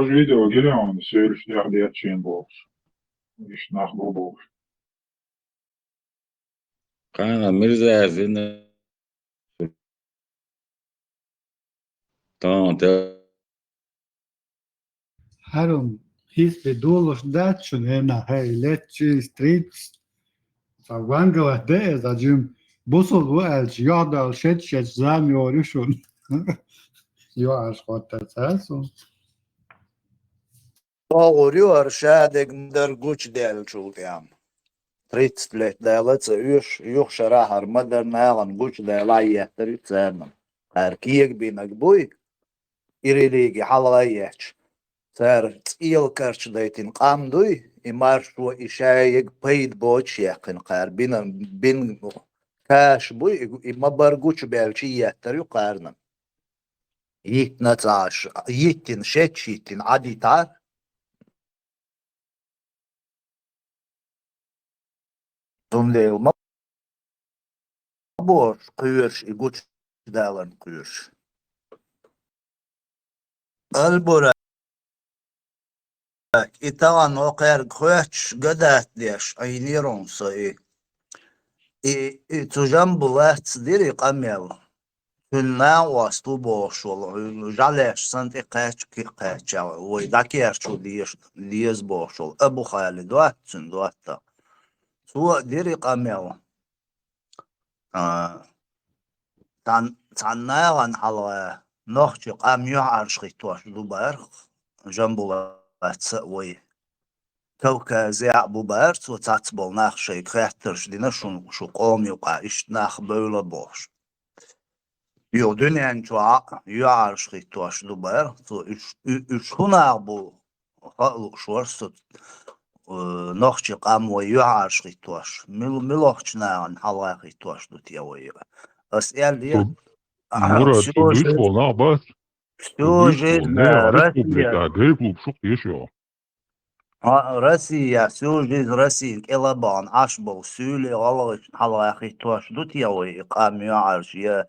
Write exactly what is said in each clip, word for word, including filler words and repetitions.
Хьожа видео гилион, суьйлаш тӀех детташ бохуш. Иштта нах бу бохуш. Кхана Мирзаевзина тон те. Хьарун, хӀинца бен долуш дац шуна, хӀенах, хӀей, леччий, стриц. Ца вангалат де, за жим бусул ву аьлча, йохдал шеч-шеч зама йору шуна. Йоаш хоттар царсун. Огур ю хӀара шадерг ма-дарра гучудаьллачул тӀаьхьа. Тридцать лет даьлла ца оьшу, юха шарахь хӀара ма-дарра нахана гучудаьлла Ӏайеттар ю царна. Кхара кегабинарг буй, и религи хьалха а етташ. Цара цӀела карчадайтина къам дуй, и маршо, и шайиг пайда боцуш яьккхина кхара бина, бин каш буй, и, и ма-барра гучубаьлча еттар ю кхарна. Йиттина цхьа ш-, йиттина, шеташ йиттина Ӏадитахьара. Цундела ма бохуш кхоьруш, и гучудаларна кхоьруш. Албура. И тахана хӀокхаьрга хоьттуш, ган датдеш, Ӏийнера хьуна со и. И, и цу Жамбулатца дира и къамел. Цуьнан накъост ву бохуш волу, жӀаьлеш санна тӀекхаьчча, кхин а кхаьчча, вай дӀакерчо деза, деза бохуш волу Абу-Халид вац цуьнан доттагӀа. Цо а дира и къамел. А, цхьан-, цхьана нахана хьалха нохчийн къам юьхьӀаьржа хӀиттош ду баьрх, Жамбулатца а вай. Кавказехь а бу баьрх, цо цхьацца болу нах шайга хеттарш дина шуна, шу къоман юкъахь иштта нах бевлла бохуш. Юха дуьнен чохь а юьхьӀаьржа хӀиттош ду баьрх, цо уьш, уь-, уьш хӀун нах бу, хаа лууш вара со, э, нохчийн къам вай юьхьӀаьржа хӀиттош, мил-, милохчу нахана хьалха хӀиттош ду те вай? Ас аьллера, Мурад, шу дуьйцуш болу нах бац? Всю жизнь, э, Россия. Грек клуб шу кхечо. А, Россия, всю жизнь Россия кӀела бахана Ӏаш болу суьйле гӀалгӀашна хьалха хӀиттош ду те вай и къам юьхьӀаьржа, я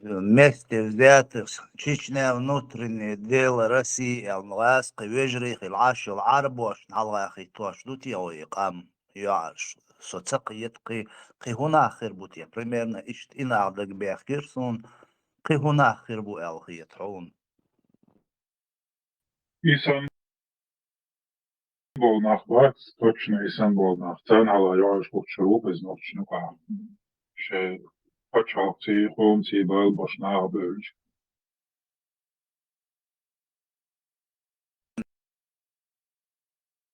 вместе взятых, Чечня, внутреннее дело России аьлла, гӀазкхи вежарий хилла Ӏаш йолу Ӏарбошна хьалха хӀиттош ду те вай и къам юьхьӀаьржа? Со ца кхета, кхин, кхин хӀун нах хир бу те? Примерно иштта и нах дагабехкира суна, кхин хӀун нах хир бу аьлла хета хьуна. И санна болу нах бац, точно и санна болу нах. Царна хьалха юьхьӀаьржа хӀуттуш ву иза нохчашна юкъахь. Шайн пачхьалкхаций, къомаций бала беш нах а бевлча.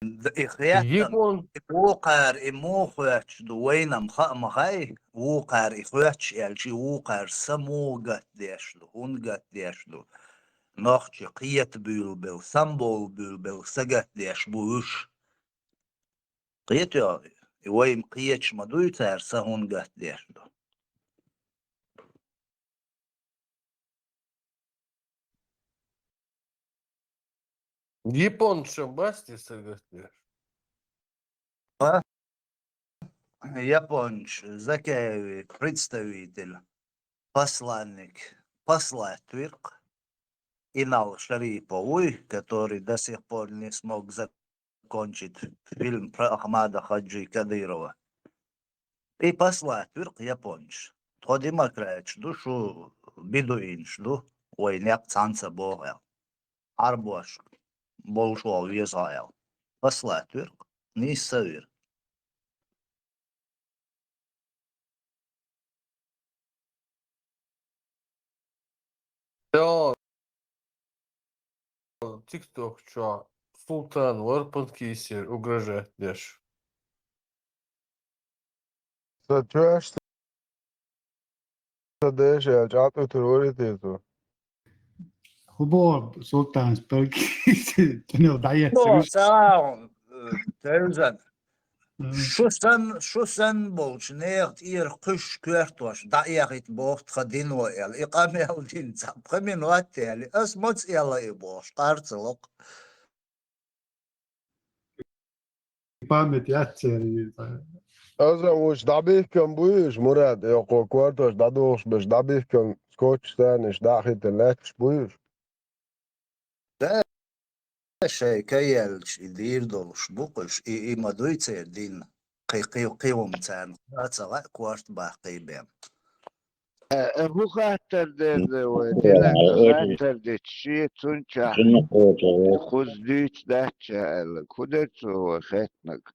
Д-, и хетта, Япон- и вукхара, и муха хоьттуш ду, вайна-м хаа ма хаьа, вукхара и хоьттуш аьлча, и вукхара са муха гатдеш ду, хӀунда гатдеш ду? Нохчий кхета буьйлабелла, самбовла буьйлабелла са гатдеш бу уьш. Кхетий, и вай-м кхеташ ма дуй, цара са хӀунда гатдеш ду? Японцам басте са гатдеш? А? Япончу Закаеви представитель, посланник, послать вира-кх Инал Шариповуй, который до сих пор не смог закончить фильм про Ахмада Хаджи Кадырова. И послать вира-кх япончу. Тхо демократаш ду, шу бедуинаш ду, вай некъ цхьаьна ца боху аьлла. Ӏарбош болуш вала веза хьо аьлла. Послать вира-кх, нийса ца вира. Йо, тикток чохь Султан вара панкисер угрожать деш. Сан чоьш ца деш аьлла, чӀагӀ тӀе тур вари те цо? ХӀун боху Султанс панкисер, цунах дӀаэцна Бо, руш? Салам, э, Тевзан. Мгм. Шу сан, шу сан болчу нехан тӀера кхуьш коьртош дӀаэхийта боху тхан дино аьлла. И къамел дина цхьа пхи минот аьлла. Ас маца аьлла и бохуш, къар ца локху. Память яц церан. Аза уьш дӀабихкан буй уьш, Мурад, йоккхо кортош дӀадохуш берш дӀабихкан, скотч санна уьш дӀа а хӀиттина лаьтташ буй уьш? Да. шайн ка яьлча, и дийр долуш бу-кх уьш, и, и ма дуй церан дин, кхин, кхин, кхин хӀума царна ца лаьа корта баккхий бен. Э, э, хӀун хаттар дара вай? Динан хаттар дича, шен цунчахь кхуза дуьйцу дац аьлла. ХӀун дара цо вай хеттинарг?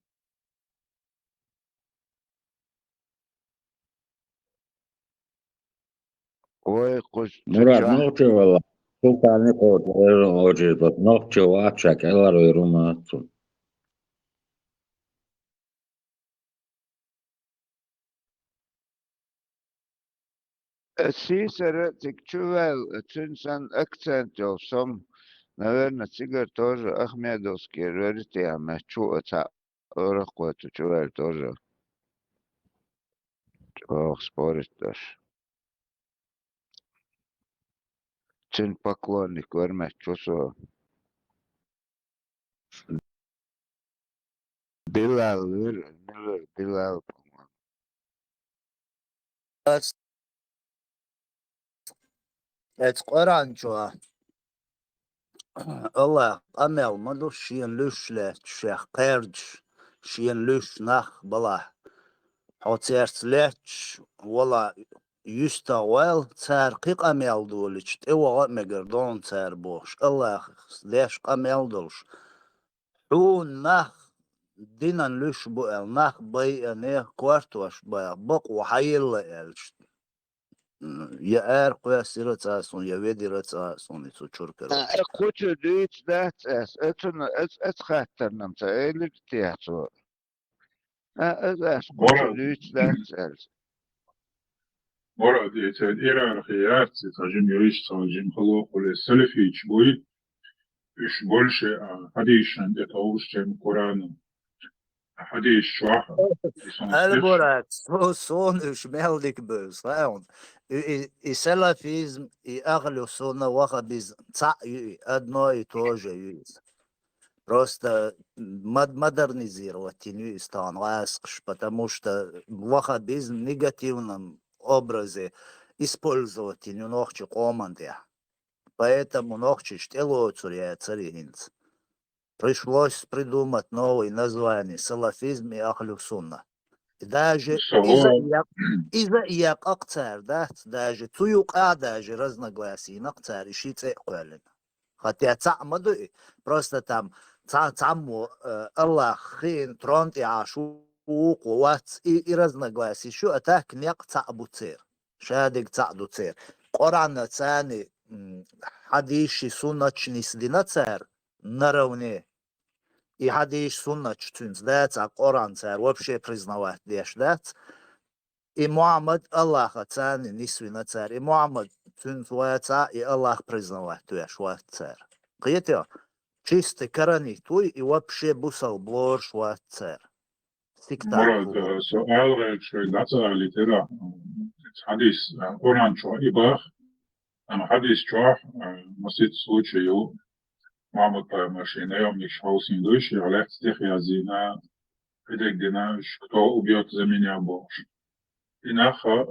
Вай кхуза Мурад, цунчахь нохчо вала. Султан кхочу, эр очередь, нохчо вац, ша кӀелхьарвер ву ма цунна. Э, сийсара цига чу ваьлла, цуьнан санна акцент йолу сом, наверное, цигара тоже Ахмедовский раритехьа меттачу а цхьаъ орахкхойту чу ваьлла тоже. ЧӀогӀа спорить деш. Цуьнан поклонник вара меттачу со. Билал вара, мила вара Билал, по-моему. Ас-, эцу Къуръан чохь Аллах къамел ма ду шена луьш лаьтташ, шех кхаьрдаш, шена луьш нах балахь. Хьо цаьрца лаьтташ вала юьстагӀваьлла, цара кхин къамел долича, тӀеваха а мегар ду хьуна цара бохуш, Аллахас деш къамел долуш. Хьуна нах динан луьш бу аьлла, нах байъане, кортош бан, бакъо хьайилла аьлча, я ара кхоьссира цкъа а суна, я ведира цкъа а суна, и цу чуркара. А, кху чу дуьйцу дац ас, оцунна, оц-, оцу хаттарна-м ца элира техьа цо. А, ас, ас кху чу дуьйцу дац аьлла. Мурад, и церан иерархи яц, и цхьа жима йойуш, цхьа жима хало хуьлу, салафиташ буй, уьш больше, а, хьадисашна тӀе товш, чем Къуръанан. Хьадис чохь, и сан Аль-Бурак, со-, суна уьш мел дика бевза, хаьий хьуна? И, и, и салафизм, и ахлу сунна, ваххабизм цхьаъ ю и, одно и то же ю иза. Просто мод-, модернизировать йина ю иза тахана гӀазкхаша, потому что ваххабизм в негативном образе использовать йина ю нохчийн къоман тӀехь. Поэтому нохчаша тӀелоцур яцара и хӀинца. Пришлось придумать новые названия: салафизм и ахлю сунна. И даже иза а екъ-, иза а екъа-кх цара, дац, даже цу юкъахь даже разногласий йина-кх цара, и ши цӀе а кхоьллина. Хотя цхьаъ ма ду и, просто там цхьа-, цхьаммо, э, Аллах хиъна трон тӀехь Ӏаш ву, вукхо вац, и, и разногласий шу, а так некъ цхьаъ бу церан. Шадерг цхьаъ ду церан. Къуръанца царна, м, хьадисаши суннаташ нисдина цара наравне. И хьадисаш, суннаташ цуьнца дац, а Къуръан цара вообще признавать деш дац. И Мухьаммад Аллахаца царна нисвина цара. И Мухьаммад цуьнца вац, и Аллах признавать веш вац цара. Кхетий? Чисто каранит вуй, и вообще бусалба лоруш вац цара. Сектант Мурад, ву. Э, со ала гӀерташ вай дӀа ца алийтира, э, хьадис, э, Къуръан чохь и бах, амма хьадис чохь, э, масийтта случай ю, Мухьаммад пайхамар шен наемникаш хьовсийна дуй, шех лаьцна стих язйина, кхидерг дина, уьш: «Кто убьёт за меня?» бохуш. И нах, э,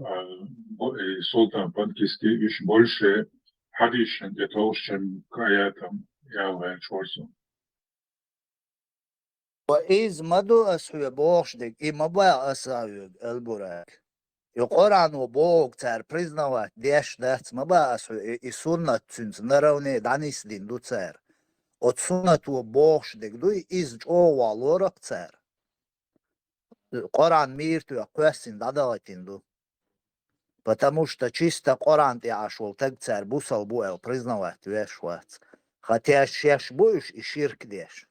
бо-, и Султан Панкиски, уьш больше хьадисашна тӀе товш, чем кхин аятам, ала гӀерташ вара со. Ва иза ма ду ас хьоьга бохуш дерг, и ма боху ас хьоьга, Аль-Бурак. И Къуръано бохург цара признавать деш дац, ма боху ас хьоьга, и, и суннат цуьнца наравне дӀанисдина ду цара. Оцу суннато бохуш дерг дуй, иза чӀогӀа лору-кх цара. Къуръан мийра тоьхна кхоьссина дӀадахийтина ду. Потому что чисто Къуръан тӀехь Ӏаш волу стаг цара бусалба ву аьлла признавать веш вац. Хотя шаьш бу уьш и ширк деш.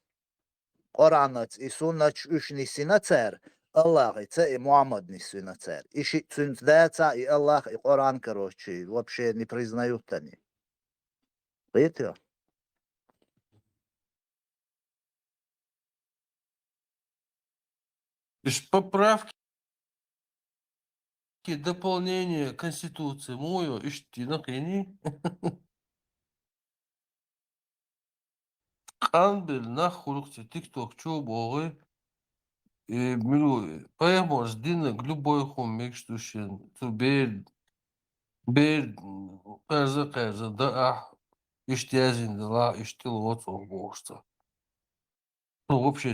Къуръанаца и суннаташ уьш нисйина цара, Аллахица и Мухьаммад нисвина цара. И шиъ цуьнца дацахь, и Аллах, и Къуръан, короче, вообще не признают они. Кхетий? Уьш поправки, дополнение Конституции муха йо, иштта йина кхин. Къанбелла нах хуьлу-кх цу тикток чу бохий. И мила ву, пайхамарца динарг любой хӀума мегаш ду шена. Цу бер-, бер кхерза-кхерза дан ахь, иштта язйина далахь, иштта тӀелоцу оха бохуш цо. Ну, вообще,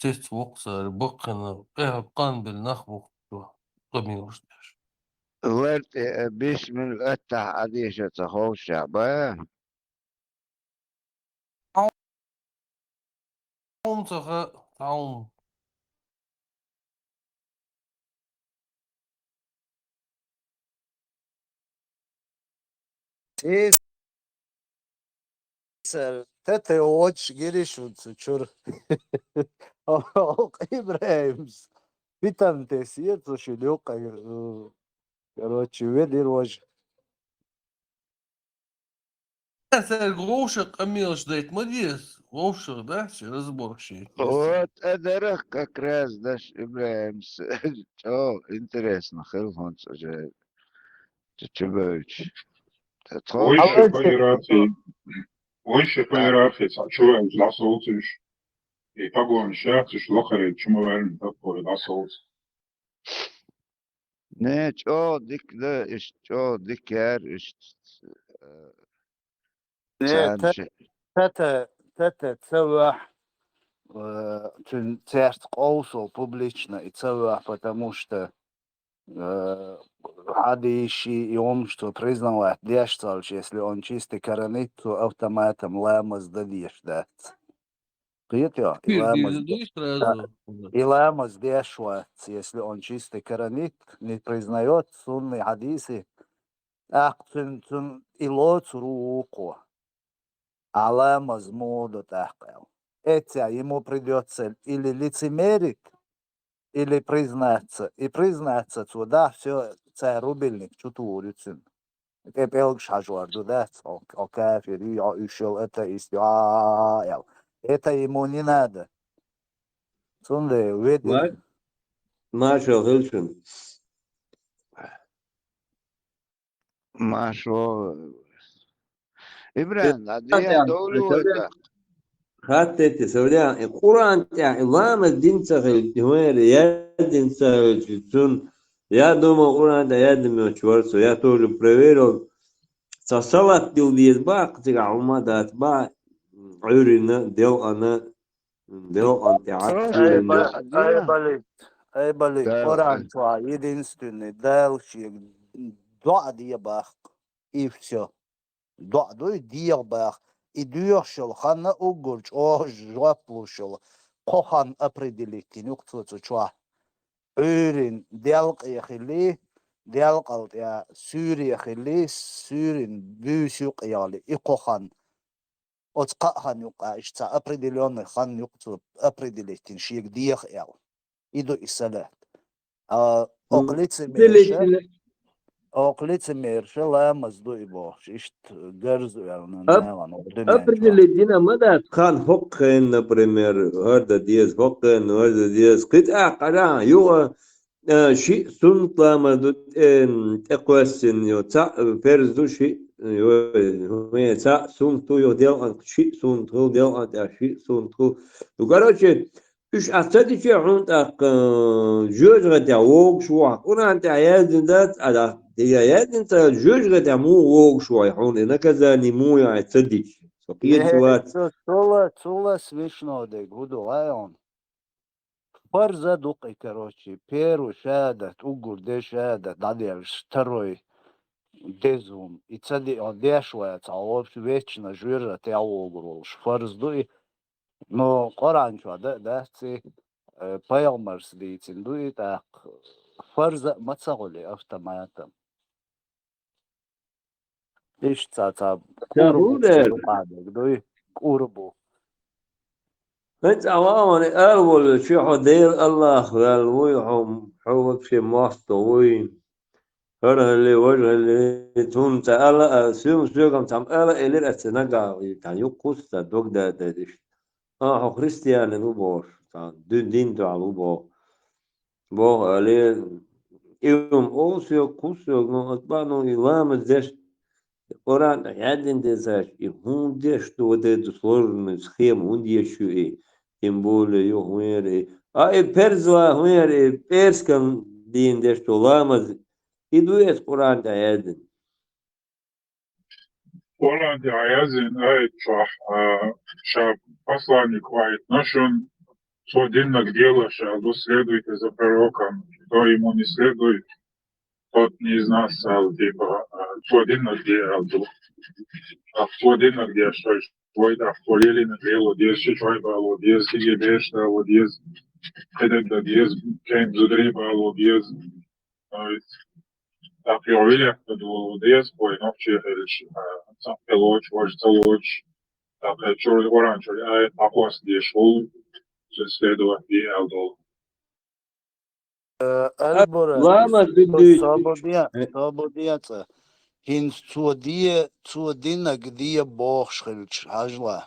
цец воксар, баккхина, къехьа къанбел нах воксо, къамелаш деш. Варте, э, бисмил аттахь Ӏадеша ца ховша ба? Таун ца ха, таун. Эсар, тата оч гиришуца чур. Ох, Ибрахимс. Питам те сиет, слушай, лёгкая, э, короче, ведь и рожь. Сэр, гӀовшах къамелаш дайта ма деза, гӀовшах дац ши разбор ши. Вот, а дарах как раз даш Ибрахимс. Чо, интересно, хил хонц уже. Чу, чу бевч. Та тхо- Вайша Алло, по иерархии. Вайша по иерархии, цхьа чу ваьлча дӀасолцуш. И погонаш яц, уж лакхара чу ма ваьллинг, тапхой дӀасолцу. Не, чо дик да, иш чо дик яр, иш, э, Не, царна та- ши- Тата, тата ца вахь, э, цун церт къовсал публично и ца вахь, потому что, э, хьадийши и омш цо признавать деш цалш, если он чистый каранит, цо автоматом ламаз да деш дац. Кхетё, и Пир ламаз диза дуй сразу. и ламаз деш вац, если он чистый каранит, не признает сунный хьадиси, тӀаккха цун, цун и лоцур ву вукхо. А ламаз муха ду тӀаккха аьлла. Эцця ему придётся или лицемерить, или признаться. И признаться цо дахь, всё, цара рубильник чу тур ю цуьнан. ТӀе пӀелгаш хьажор ду, дац, о, о, кафир ю, о, уьш йолу атеист ю, а, аьлла. Это ему не надо. Цундела ведь Ма-, Маша хилчун. Машо. Ибрахим, а дия довлу вайта. Хаттете, савдя, и Къуръан тӀехь, и ламаз дин ца хилча, хӀуьнара яздина ца хилча, цун я дома Къуръан тӀехь яздина моьттуш вара со, я тоже проверил. Ца салат дил деза баккха, цигахь хӀума дац баккха, Ӏуьйрина, делкъана, делкъана тӀехь Просто Ӏуьйрина. да, Айболит, айболит, Да. Къуръан чохь единственный, Дала шега доӀа де баккха. И всё. ДоӀа дуй, дегӀа баккха. И доьхуш йолу хан а уггар чӀогӀа жоп луш йолу кхо хан определить йина ю-кх цо цу чохь. Ӏуьйрин делкъе хилли, делкъал тӀехь суьйре хилли, суьйрин буьйса юккъе яхли, и кхо хан. Оцу кхаа хан юккъе, иштта цхьа определённый хан юккъе цо определить йина шега деха аьлла. И ду и салат. А, окху лицемерша, окху лицемерша ламаз ду и бохуш, иштта гарз а ваьлла нагахь окху дуьнен чохь. Определить дина ма дац хан хӀокху хенна, например, хӀара дан деза, хӀокху хенна хӀара дан деза. Кхин тӀаккха, юха, э, шиъ суннат ламаз ду тӀе, тӀекхоьссина, ю, цхьаъ, э, ферз ду шиъ, ю, хӀун, цхьаъ суннат ду, юха делкъан шиъ суннат хуьлу, делкъан тӀехь шиъ суннат хуьлу. Ну, короче, уьш ахь ца дича хьуна тӀаккха, э, жоьжахатехь вогуш ву хьо. Къуръан тӀехь яздина дац, а, да, дерриге яздина ца, жоьжахатехь муха вогуш ву хьо, хьуна и наказание муха ю хьо ца дича. Со кхета вац. Цула, цула смешно дерг хӀун ду, вай хьуна. Фарз а ду-кх и, короче, первый шахӀадат, уггар де шахӀадат дӀаделлаш, второй деза хӀума. И ца де-, деш вац, а вообще вечно жоьжахатехь вогур волуш фарз ду и. Но Къуръан чохь дан а дац и, э, пайхамарс дийцина ду и тӀаккха. Фарз а ма ца хуьлу автоматом. Иштта цхьа, цхьа кӀур бу, юкъа дерг дуй, кӀур бу. ХӀинца а вахана ала волу ши хьо Дела Аллах ваьлла вуй, хьо, хьо вообще мостагӀа вуй. ХӀара хӀалле, важа хӀалле, цунна ца ала, а, соьгам, соьгам цхьамма ала элира аса нагахь, и тхан юккъуста дог даьддайта иштта. А, хьо христианин ву бохуш, цхьа ду-, дин дуьхьал ву боху. Боху, али, и хӀума оха соьга, кху соьга, ну, ат бан, ну, и ламаз деш, Къуръан тӀехь яздина дезаш, и хӀунда деш ду, вот эту сложную схему хӀунда еш ю и, тем более ю хӀун яра и. А и перзла хӀун яра и, пӀераскан дийна деш ду ламаз, и ду эца Къуръан тӀехь яздина. Къуръан тӀехь яздина аят чохь, а, ша посланник ваийтина шуна, цо диннарг делаш аьлла ду, следуйте за пророком, кто ему не следует, тот не из нас, аьлла, типа, а, цо диннарг де аьлла ду. А цо диннарг деш хилча, вай тӀаккха цо лелийнарг лело деза, ши чой бало деза, кхин бераш дало деза, кхидерг дан деза, кхин зударий бало деза. Ой, тӀаккха йо вилетта ду деза, вай нохчий хилча, а, цхьаъ хилча, важа ца лоцуш, тӀаккха чуьра Къуръан чуьра аят дӀакхоссадеш хуьлу, цуьнан следовать де аьлла долу. Э, Альбура, ламаз со, дидуьйту. Собо де, э, собо де цӀа. ХӀинца цо де, цо диннарг де бохуш хилча, хьажал.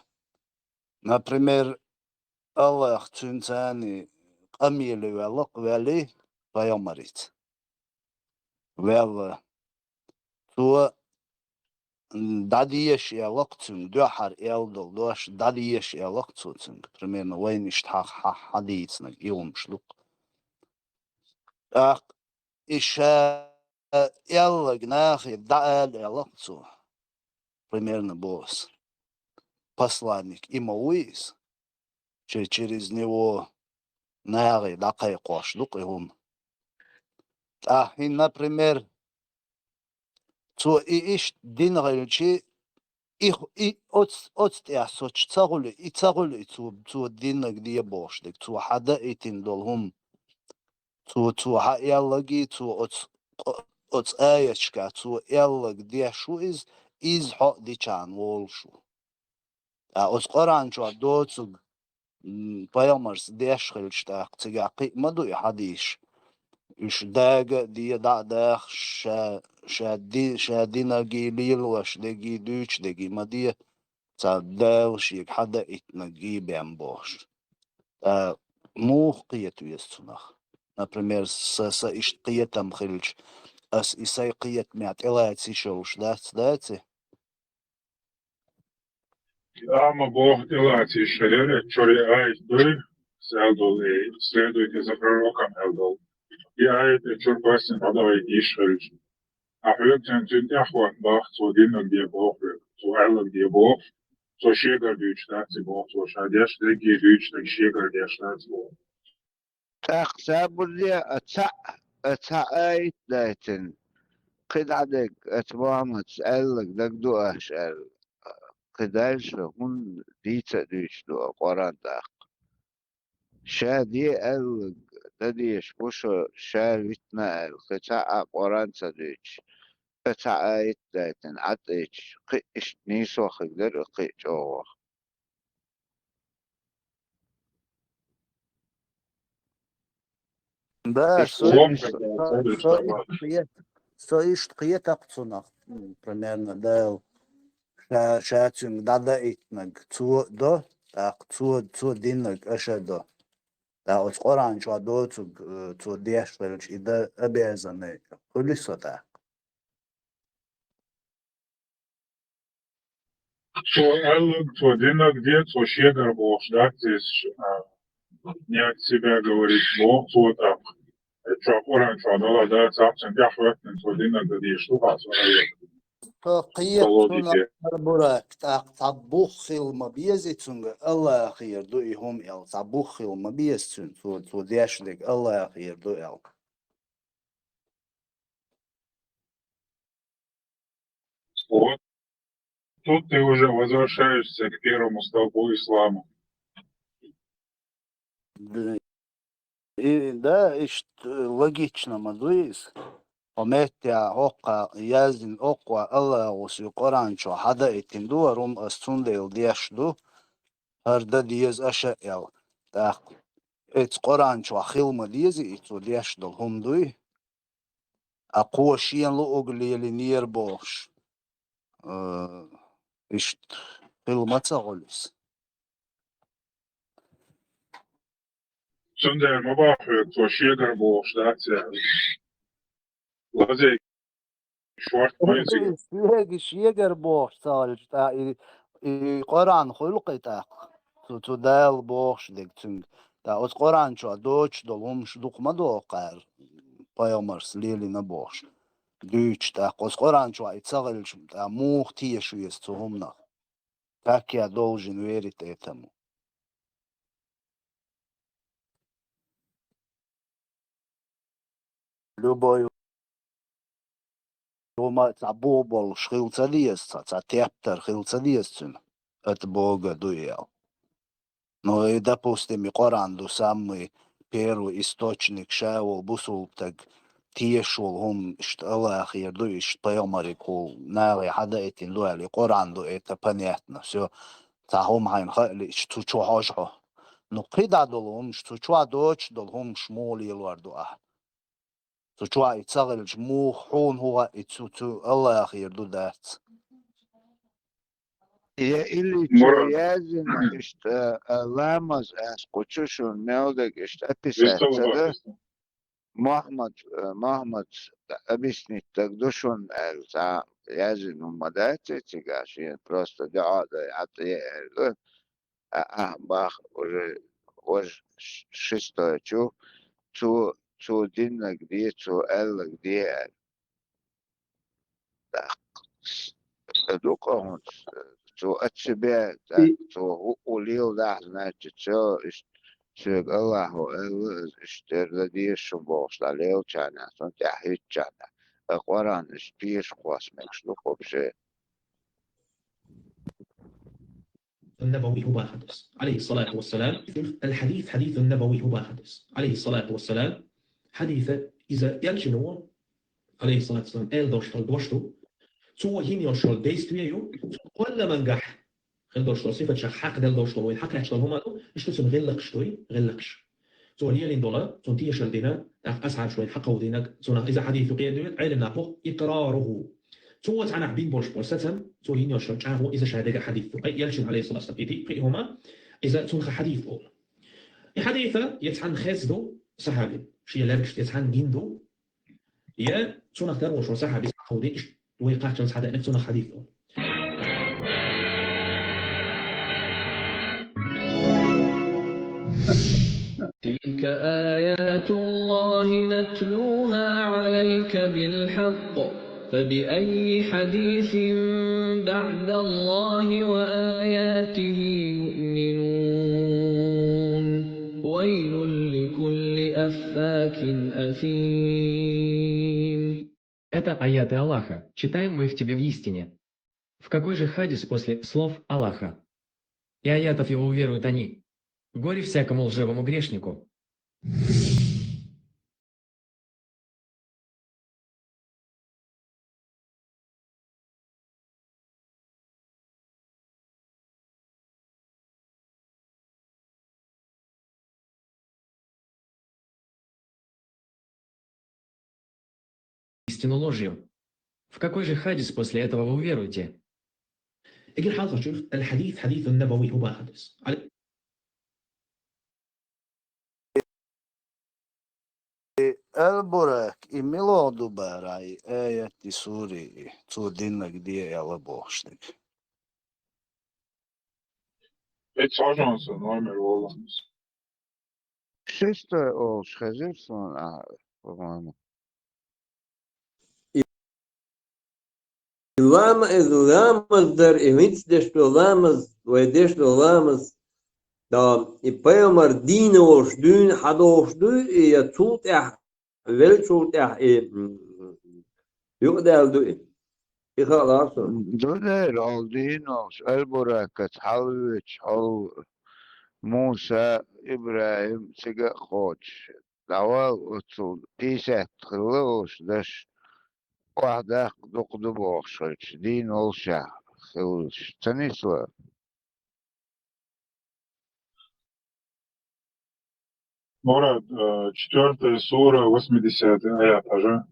Например, Аллах цуьнца къамеле ваьлла-кх, ваьлли пайхамарица. Ваьлла. Цо, м, дӀадеша аьлла-кх цуьнга, дуьххьара аьлла долу дош дӀадеша аьлла-кх цо цуьнга. Примерно, вайна иштта хьа-, хьа-, хьадийцинарг и хӀумаш ду-кх. ТӀаккха и ша аьлларг нахе дӀаала аьлла-кх цо. Примерно боху ас. Посланник и ма вуй иза. Че-, через него нахе дӀакхайкхош ду-кх и хӀума. ТӀаккха хӀинца, например, цо и иштта дина хилча, и ху-, и оц-, оцу тӀехь соцуш ца хуьлу, и ца хуьлу, и цо, цо диннарг де бохуш дерг, цо хьадаийтина долу хӀума. Цо, цо хьааьлларгий, цо оцу къо-, оцу аяташкахь цо аьлларг деш ву иза, иза хьо а дичахьана волуш ву. Ткъа оцу Къуръан чохь доцург, м, пайхамарца деш хилча тӀаккха, цигахь кхин а ма ду и хьадисаш. Уьш дага а де, дӀа а даха, ша, ша ди-, ша динаргий, лелош дерг, дуьйцуш дерг ма де, цхьа Дала шега хьадаийтинарг бен бохуш. Ткъа муха кхета веза цунах? Например, сан, сан иштта кхетам хилча, ас и сайн кхетамехь тӀелаца йиш йолуш дац, дац и? Амма боху тӀелаца йиш хилира, чуьра аят дуй, аьлла долу, и следуйте за пророком аьлла долу. И аят чуьра кхоьссина хьадахийта йиш хилча. Ахьа хьоьга цуьнан тӀаьхьахӀотта боху, цо диннарг де боху хьоьга, цо аьлларг де боху, цо шегара дуьйцуш дац и боху, цо ша деш дерриге дуьйцуш дерг шегара деш дац боху. ТӀаккха сабур де, а цхьаъ, а цхьа аят дайтина, кхидӀа дерг, оцу Мухьаммадс аьлларг дагадо аш аьлла, кхидӀа аьлла шу, хӀунда дийца а дуьйцуш ду а Къуръан тӀаккха? Ша де аьлларг дан дезаш бу шо, ша витина аьлла, кхин цхьа а Къуръан ца дуьйцуш, ткъа цхьа аят дайтина, Ӏад а йича, кхин а иштта нийсо хир дара, кхин а чӀогӀа. Да, иштта со, лом со, со, со иштта кхет-, со иштта кхетакх цунах, м, примерно, Дала. Ша, ша цуьнга дӀадаийтинарг цо а до, тӀаккха цо, цо диннарг аша а до. ТӀаккха оцу Къуръан чохь доцург, э, цо деш хилча, и дан обязанный хуьлий со тӀаккха? Цо аьлларг, цо диннарг де, цо шегара бохуш дац иза, а, не от себя говорит, боху цо тӀаккха. Чохь Къуръан чохь дала дац, ахь цуьнан тӀаьхьахӀоьттина, цо диннарг дан дезаш ду хьан цо аьлларг. Со кхета цунах, Альбурак, тӀаккха цхьа бух хила ма беза цуьнга, Аллахера ду и хӀума аьлла, цхьа бух хила ма беза цуьнан, цо, цо деш дерг Аллахера ду аьлла. Вот. Тут ты уже возвращаешься к первому столпу ислама. Д-, и, да, иштта логично ма ду иза. Хьо меттехь хӀокху яздина, хӀокхо Аллахус и Къуръан чохь хьадаийтина ду, хӀара хӀума ас цундела деш ду, хӀара дан деза аша а аьлла. ТӀаккха оцу Къуръан чохь хила ма деза и цо деш долу хӀума дуй? Ткъа кхо шена луург лелийнера бохуш, э, иштта хила ма ца хуьлу иза. Цундела ма боху хьоьга, цо шегара бохуш дац аьлла. Лазий шорта ма иза. Шега, шегара бохуш ца хуьлуш, тӀаккха и, и Къуръан хуьлу кхин тӀаккха. Цу, цу Дала бохуш дерг цуьнга. ТӀаккха оцу Къуръан чохь доцуш долу хӀумаш дукха ма доху кхара, пайхамарс лелийна бохуш. дуьйцуш тӀаккха. Оцу Къуръан чохь и ца хилча, тӀаккха муха теша веза цу хӀуманах? Как я должен верить этому? Любой хӀума цхьа бух болуш хила ца деза, цхьа, цхьа тептар хила ца деза цуьнан, от Бога ду и аьлла. Ну, и, допустим, и Къуръан ду самый первый источник, ша волу бусулба стаг теша волу хӀума, иштта Аллахера ду, иштта пайхамарегахула нахе хьадаийтина ду аьлла, и Къуръан ду, это понятно, всё. Цхьа хӀума хьайна хаа лиъча, цу чу хьожа хьо. Ну, кхидӀа долу хӀуманаш цу чохь доцуш долу хӀуманаш муха лелор ду ахьа? Цу чохь и ца хилча, муха хьуна хӀун хаьа, и цу, цу Аллахера ду, дац? Я или чу Мурад. Яздина иштта, а, ламаз аьлла кху чу шуна мел дерг иштта описать ца дан. Мохьмад, а, Мохьмад объяснить дерг ду шуна аьлла, цхьа яздина хӀума ма дац цигахь, шена просто дуьхьа а дай, хьан тӀе а аьлла. А, а, бах, уже, уже ш-, шестой чу, цо, цо диннарг де, цо аьлларг де аьлла. ТӀаккха с-, ду-кх хӀинца, цо ачча бен, тӀаккха цо хӀуъу леладахь, значит, всё, иштта, соьга Аллахьо аьлла, иза иштта дерг дан деза шуна бохуш дӀалелачарна, цунна тӀаьхьа хӀиттачарна. Ткъа Къуръан иштта теша кхосса мегаш ду-кх вообще. النبوي هو باخدس عليه الصلاة والسلام. الحديث حديث النبوي هو باخدس عليه الصلاة والسلام. Хьадиса иза элчано, алейхиссалату вассалам, аьлла долуш долу дош ду. Цо йина йолуш йолу действие ю, цо кхолламангахь хила долуш долу сифатех хьакхаделла долуш долу, вайна хьакхаьчна долу хӀума ду, иштта цуьнан гӀиллакхаш ду, гӀиллакхаш. Цо лелийна долу, цунна тешалла дина, тӀаккха асхьабаш вайна хьакховдийнарг, цунах иза хьадис ю кхедоьду, Ӏелам нах боху, икъраруху. Цо цхьанхьа бина болуш болу сацам, цо йина йолуш йолу чӀагӀо, иза ша дерг хьадис ду. Ай, элчано, алейхиссалату вассалам, и кхин хӀума, иза цунах хьадис олу. И хьадиса, я цхьанна хезна ду сахьабин, шен лергашца я цхьанна гина ду, я цунах тарлуш волу сахьаби схьаховдийна, иштта вай кхаччалц хьадаьӀнарг цунах хьадис ду. تلك آيات الله نتلوها عليك بالحق، فبأي حديث بعد الله وآياته يؤمنون؟ ويل لكل أفاك أثيم. Это аяты Аллаха, читаем мы их тебе в истине. В какой же хадис после слов Аллаха и аятов его уверуют они? Горе всякому лживому грешнику. Истину ложью. В какой же хадис после этого вы уверуете? Эгер хьалха чуьра, аль-хадис хадисун набави, хӀу бахадис. Аль-Бурак, и мила ду бара, и аят, и сури, и цо диннаг де аьлла бохуш дерг. Эцхьажанса номер воланас. Шестой олуш хезира суна, а, по-моему. И лама-, и ламаз дар, и винц деш долу ламаз, вай деш долу ламаз, да, и пайхамар дийна волуш дуьйна хьадохуш дуй, и я цул тӀаьхьа, веллачул тӀаьхьа, и, м, юкъадаьлла дуй. И хаалахь суна. Ду дера, хьол дийна волуш, Аль-Буракаца хьалавоьдуш, хьол Муса, ИбрахӀим, цига а кхочуш. ДӀавала оццул пятьдесят хилла волуш даш, охьадаккха дукха ду бохуш хилча, дийна волушехь хилалаш. Ца нисла? Мурад, э, четвёртая сура, восьмидесятый аят, хьажа.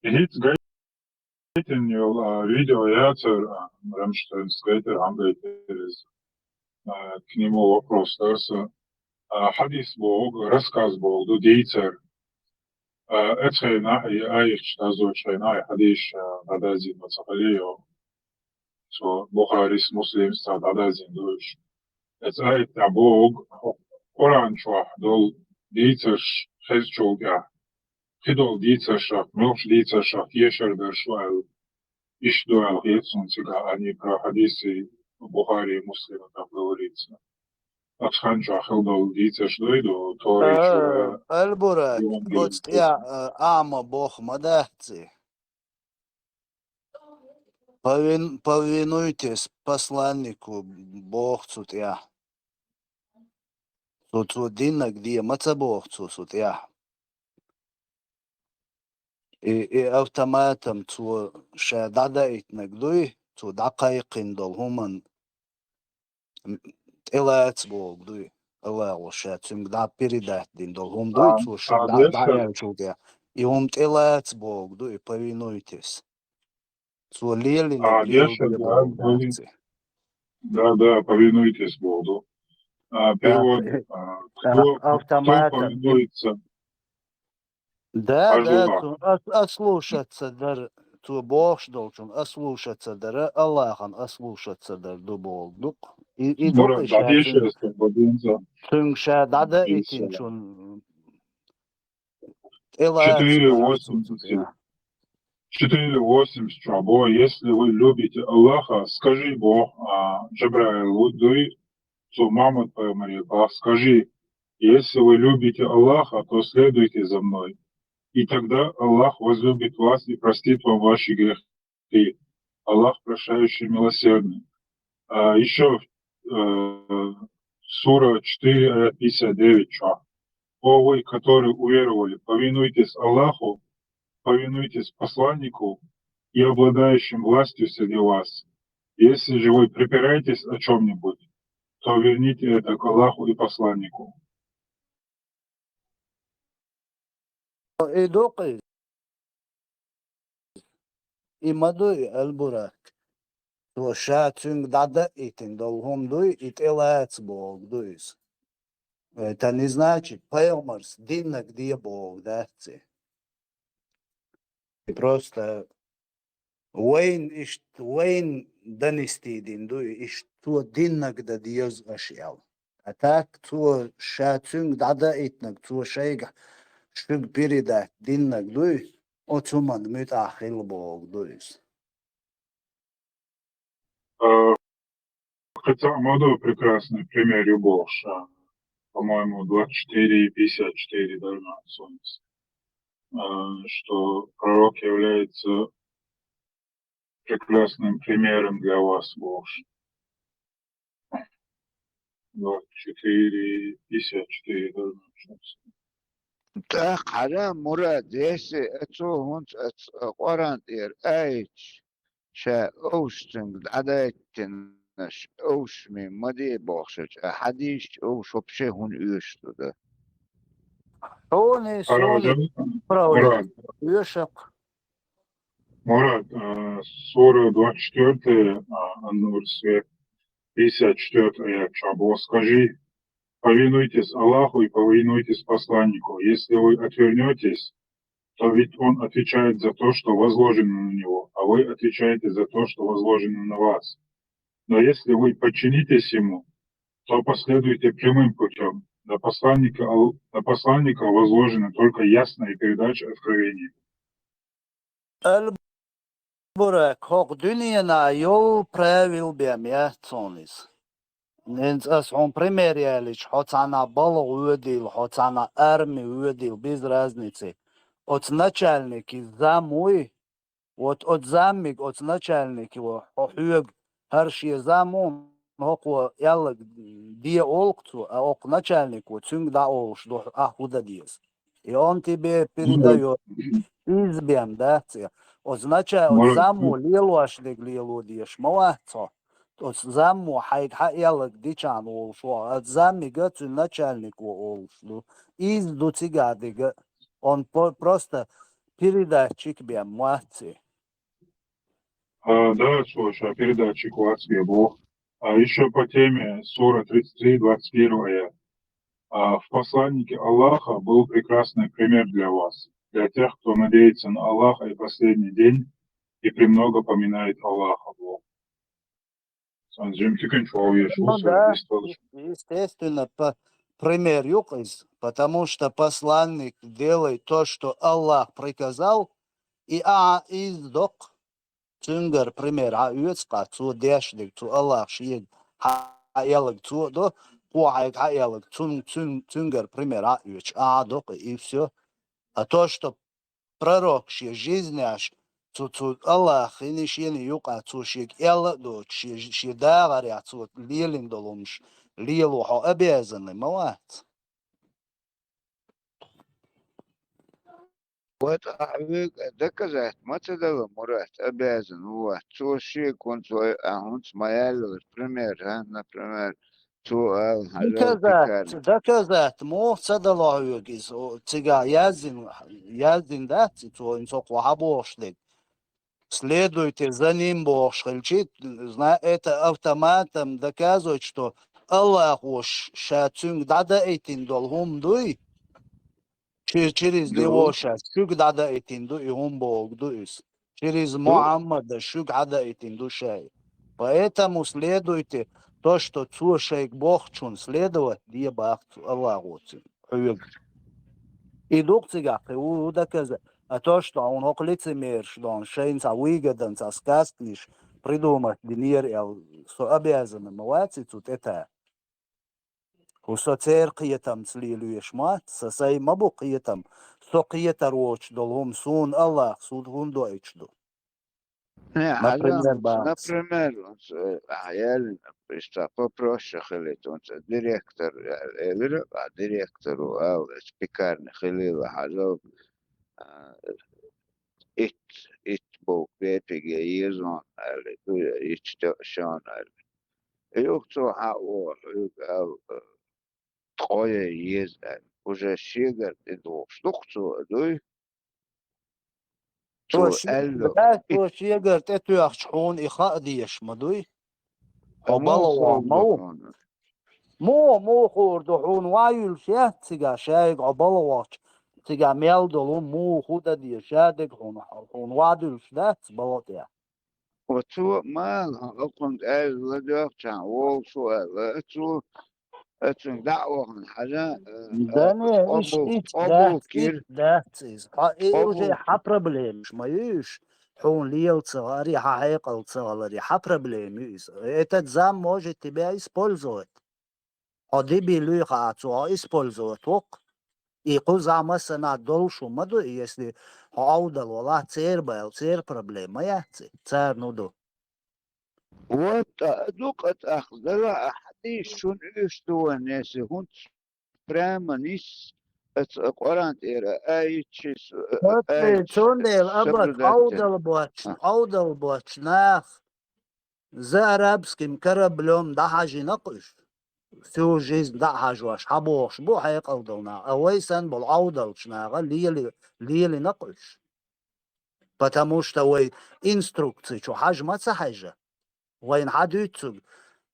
И хӀинца гайтина йолу, а, видео яцара, а, Рамштайн, гайтира, хьан гайтира иза. А, к нему вопрос дарса. А, хьадис боху, рассказ боху ду дийцар. А, эцхьайнахь, и айхьчу дазочхьайнахь, и хьадис, а, дӀадазийна ца хилийо. Цо Бухарис, Муслимс цхьа дӀадазийна ду уьш. Эцу аят тӀехь боху, Къуръан чохь долу дийцарш хезачул тӀехь, кхыдола дийцаршах, муьлхача дийцаршах тешар дар шу аьлла. Иштта ду аьлла хета суна цигахь, а не про хьадисы Бухари и Муслима там говорится. Оцу хан чохь хилла долу дийцарш дуй ду, Тора чу, э, Аль-Бурак, Евангелие оцу тӀехь, э, Ӏама боху ма дац и? Повин-, повинуйтесь посланнику боху цу тӀехь. Цо, цо диннаг де ма ца боху цо цу тӀехь. И, и автоматом цо ша дӀадаийтинарг дуй, цо дӀакхайкхина долу хӀуманна м, тӀелаца бохург дуй. Аллахо ша цуьнга дӀа передать дина долу хӀума дуй, цо ша дӀа, дӀааьллачул тӀехь. И хӀума тӀелаца бохург дуй, повинуйтесь. Цо лелийнарг леладе бохург дац и. Да, да, повинуйтесь бохург ду. А, перевод, а, кто, кто повинуется? Да, да, цо ас-, ослушаться дар, цо бохуш долчун ослушаться дара, Аллахана ослушаться дар ду бохург ду-кх. И, и ду-кх и ша цуьнга, цуьнга ша дӀадаийтинчун тӀелаца бохург ду цу тӀехь. Четыре восемьдесят чохь боху, если вы любите Аллаха, скажи, боху, а, Джабраил, вот дуй, цо Мухьаммад пайхамаре боху, скажи, если вы любите Аллаха, то следуйте за мной. И тогда Аллах возлюбит вас и простит вам ваши грехи. Аллах прощающий, милосердный. А, ещё, э, сура четыре, аят пятьдесят девять чохь. О вы, которые уверовали, повинуйтесь Аллаху, повинуйтесь посланнику и обладающим властью среди вас. Если же вы припираетесь о чём-нибудь, то верните это к Аллаху и посланнику. И ду-кх иза. И ма дуй, Аль-Бурак. Цо ша цуьнга дӀадаийтина долу хӀума дуй, и тӀелаца бохург ду иза. Это не значит, пайхамарс диннаг де бохург дац и. И просто вайна иштта, вайна донести дина ду и, иштта цо диннаг дан деза аша аьлла. А так цо ша цуьнга дӀадаийтинарг, цо шайга шуьга передать диннарг дуй, оцу хӀуманна муьтӀахь хила бохург ду иза. Э, кхин цхьа а ма ду прекрасный пример ю бохуш, а, по-моему, двадцать четыре и пятьдесят четыре, да, на Солнце. Э, что пророк является прекрасным примером для вас, бохуш. Двадцать четыре, пятьдесят четыре, да, на Солнце. ТӀаккха хьажа, Мурад, если оцо хӀунца оцу Къуръан тӀера аяташ ша овшашца дӀадайтинарш овшашца ма де бохуш, а хьадисаш овшаш вообще хӀунда оьшуш ду дан? Хьуна, суна, правда, оьшуш-кх. Мурад, э, сура двадцать четвёртая, а, Ан-Нур, свет, пятьдесят четвёртый аят чохь боху: скажи, повинуйтесь Аллаху и повинуйтесь посланнику. Если вы отвернётесь, то ведь он отвечает за то, что возложено на него, а вы отвечаете за то, что возложено на вас. Но если вы подчинитесь ему, то последуйте прямым путём. На посланника Ал-, на посланника возложена только ясная передача откровения. Аль-Бурак, хӀокху дуьненахь йолу правил бен яц хьуна иза. ХӀинца ас хьуна пример ялича, хьо цхьанхьа балха воьдийла, хьо цхьанхьа арми воьдийла, без разницы. Оцу начальнике зам вуй, вот оцу заммига, оцу начальнике ву, хьо хьоьга хӀара шен зам ву, хӀокхо аьлларг де олу-кх цо, а хӀокху начальнико цуьнга дӀаолуш ду, ахь хӀун дан деза. И он тебе передаёт. Иза бен дац и. Оцу нача-, оцу заммо лелош дерг лело дезаш ма вац хьо. Оцу заммо хьайга хьан аьлларг дичахьана волуш ву, оцу заммига цуьнан начальнико олуш ду. Иза ду цигахь дерг. Он по-, просто передатчик бен ма вац и. А, да, слушай, а передатчик вац бен боху. А ещё по теме сура тридцать три, двадцать первый аят. А, в посланнике Аллаха был прекрасный пример для вас, для тех, кто надеется на Аллаха и последний день и премного поминает Аллаха. Сан жимтикин чугӀа веш ву. Ну да, естественно, по-, пример ю-кх иза. Потому что посланник делает то, что Аллах приказал, и а из док цуьнгар пример а оьцкъа, цо деш дерг, цо Аллах шега хьаэллаг цо до, кхо хьайга хьаэллаг, цун, цун, цуьнгар пример а оьцуш, а док, и все. А то, что пророк шен жизнеш, цу, цу Аллах хини шена юкъа, цо шега элла а доцуш, шен, шен дагӀарехь цо лелина долу хӀумаш лело хьо обязанный ма вац. Вот а хьоьга доказать ма ца дала, Мурат, обязан ву вац. Цо шега хӀунца вай, а хӀунца ма яьллалаш, пример, а, например, цо ала хьажал Доказать, пекарник. Доказать, муха ца дало хьоьга иза? О, цигахь яздина, яздина дац, и цо, и цо кхо хьан бохуш дерг. Следуйте за ним бохуш хилчи, зна-, это автоматом доказывает, что Аллахо ш-, ша цуьнга дӀадаийтина долу хӀума дуй, чи-, через Да. него ша шуьга дӀадаийтина ду, и хӀума боху ду иза. Через Да. Мухьаммада шуьга хьадаийтина ду ша и. Поэтому следуйте то, что цо шайга бохучунна следовать де баху цу Аллахо цуьнга, хьоьга. И ду-кх цигахь кхин ву, ву доказа. А то, что хьуна хӀокху лицемераш дон шайна цхьа выгоданца сказкаш придумать динера аьлла, со обязан ма вац и цу тӀе та. ХӀу со церан кхетамца лелош ма, сан сайн ма бу кхетам. Со кхетар воцуш долу хӀума суна Аллах суд хӀунда доуьйтуш ду? Не, Например, хьажа, бац. Например, оцу, э, а, ялина, иштта попроще хилийта, оцу директор, э, элира, а, директору ала, оцу пекарни хилийла хьажа, а, итт, итт бовк бепиге езон, аьлла, дуй, итт тӀе шон, аьлла. Юха цо хьан охьа, хьоьга ала, э, ткъо яй еза аьлла. Уже шегара тӀедогӀуш ду-кх цо, а дуй? Цо Цо ше-, аьлла, да, цо ит- шегара тӀетоьхча хьуна и хаа дезаш ма дуй? Хьо Ай, муха балгӀа хуур ма ду ву. Хьуна? Муха, муха хуур ду, хьуна ван юьлуш яц цигахь, шайга хьо балгӀа вахча, цигахь мел долу муха хӀун дан деза, ша дерг хьуна, хьуна ван дуьлуш дац балгӀа тӀехь. Ва цо ма ала, хьан акхунга аьлла ладоьгӀчахьа, волуш ву аьлла, цо, цуьнга дӀа а вахана хьажа, э, Да э, не, иш, къобал, иш къобал дац, иш кира. Дац иза. Хьо, и уже Къобал хьан ки- проблемаш ма ю уьш. Хьуна лела ца гӀари, хьан хьекъал ца гӀалари, хьан проблема ю иза. Этот зам может тебя использовать. Хьо дебил юй хаьа цо, хьо использовать ву-кх. И кхузахь массанхьа долуш хӀума ма ду, и если хьо Ӏовдал валахь, церан бала, церан проблема ма яц и, царна хӀун ду. Вот, а, ду-кх тӀаккха, дала а хьадийша шуна уьш ду вайн, если хӀунца прямо нис, аца Къуръан тӀера а, аитчис, а, Оцу аитчис, цундела абат соблюдать дерг. Ӏовдал боцчу, А. Ӏовдал боцчу нах за арабским кораблём дӀахьажина-кх уьш. Всю жизнь дӀа а хьажош, хьан бохуш бу хьекъал долу нах. А вай санна болу Ӏовдалчу наха лели-, лелина-кх уьш. Потому что вай инструкци чу хьажа ма ца хьаьжа. Вайна хьан дуьйцу цуьнга?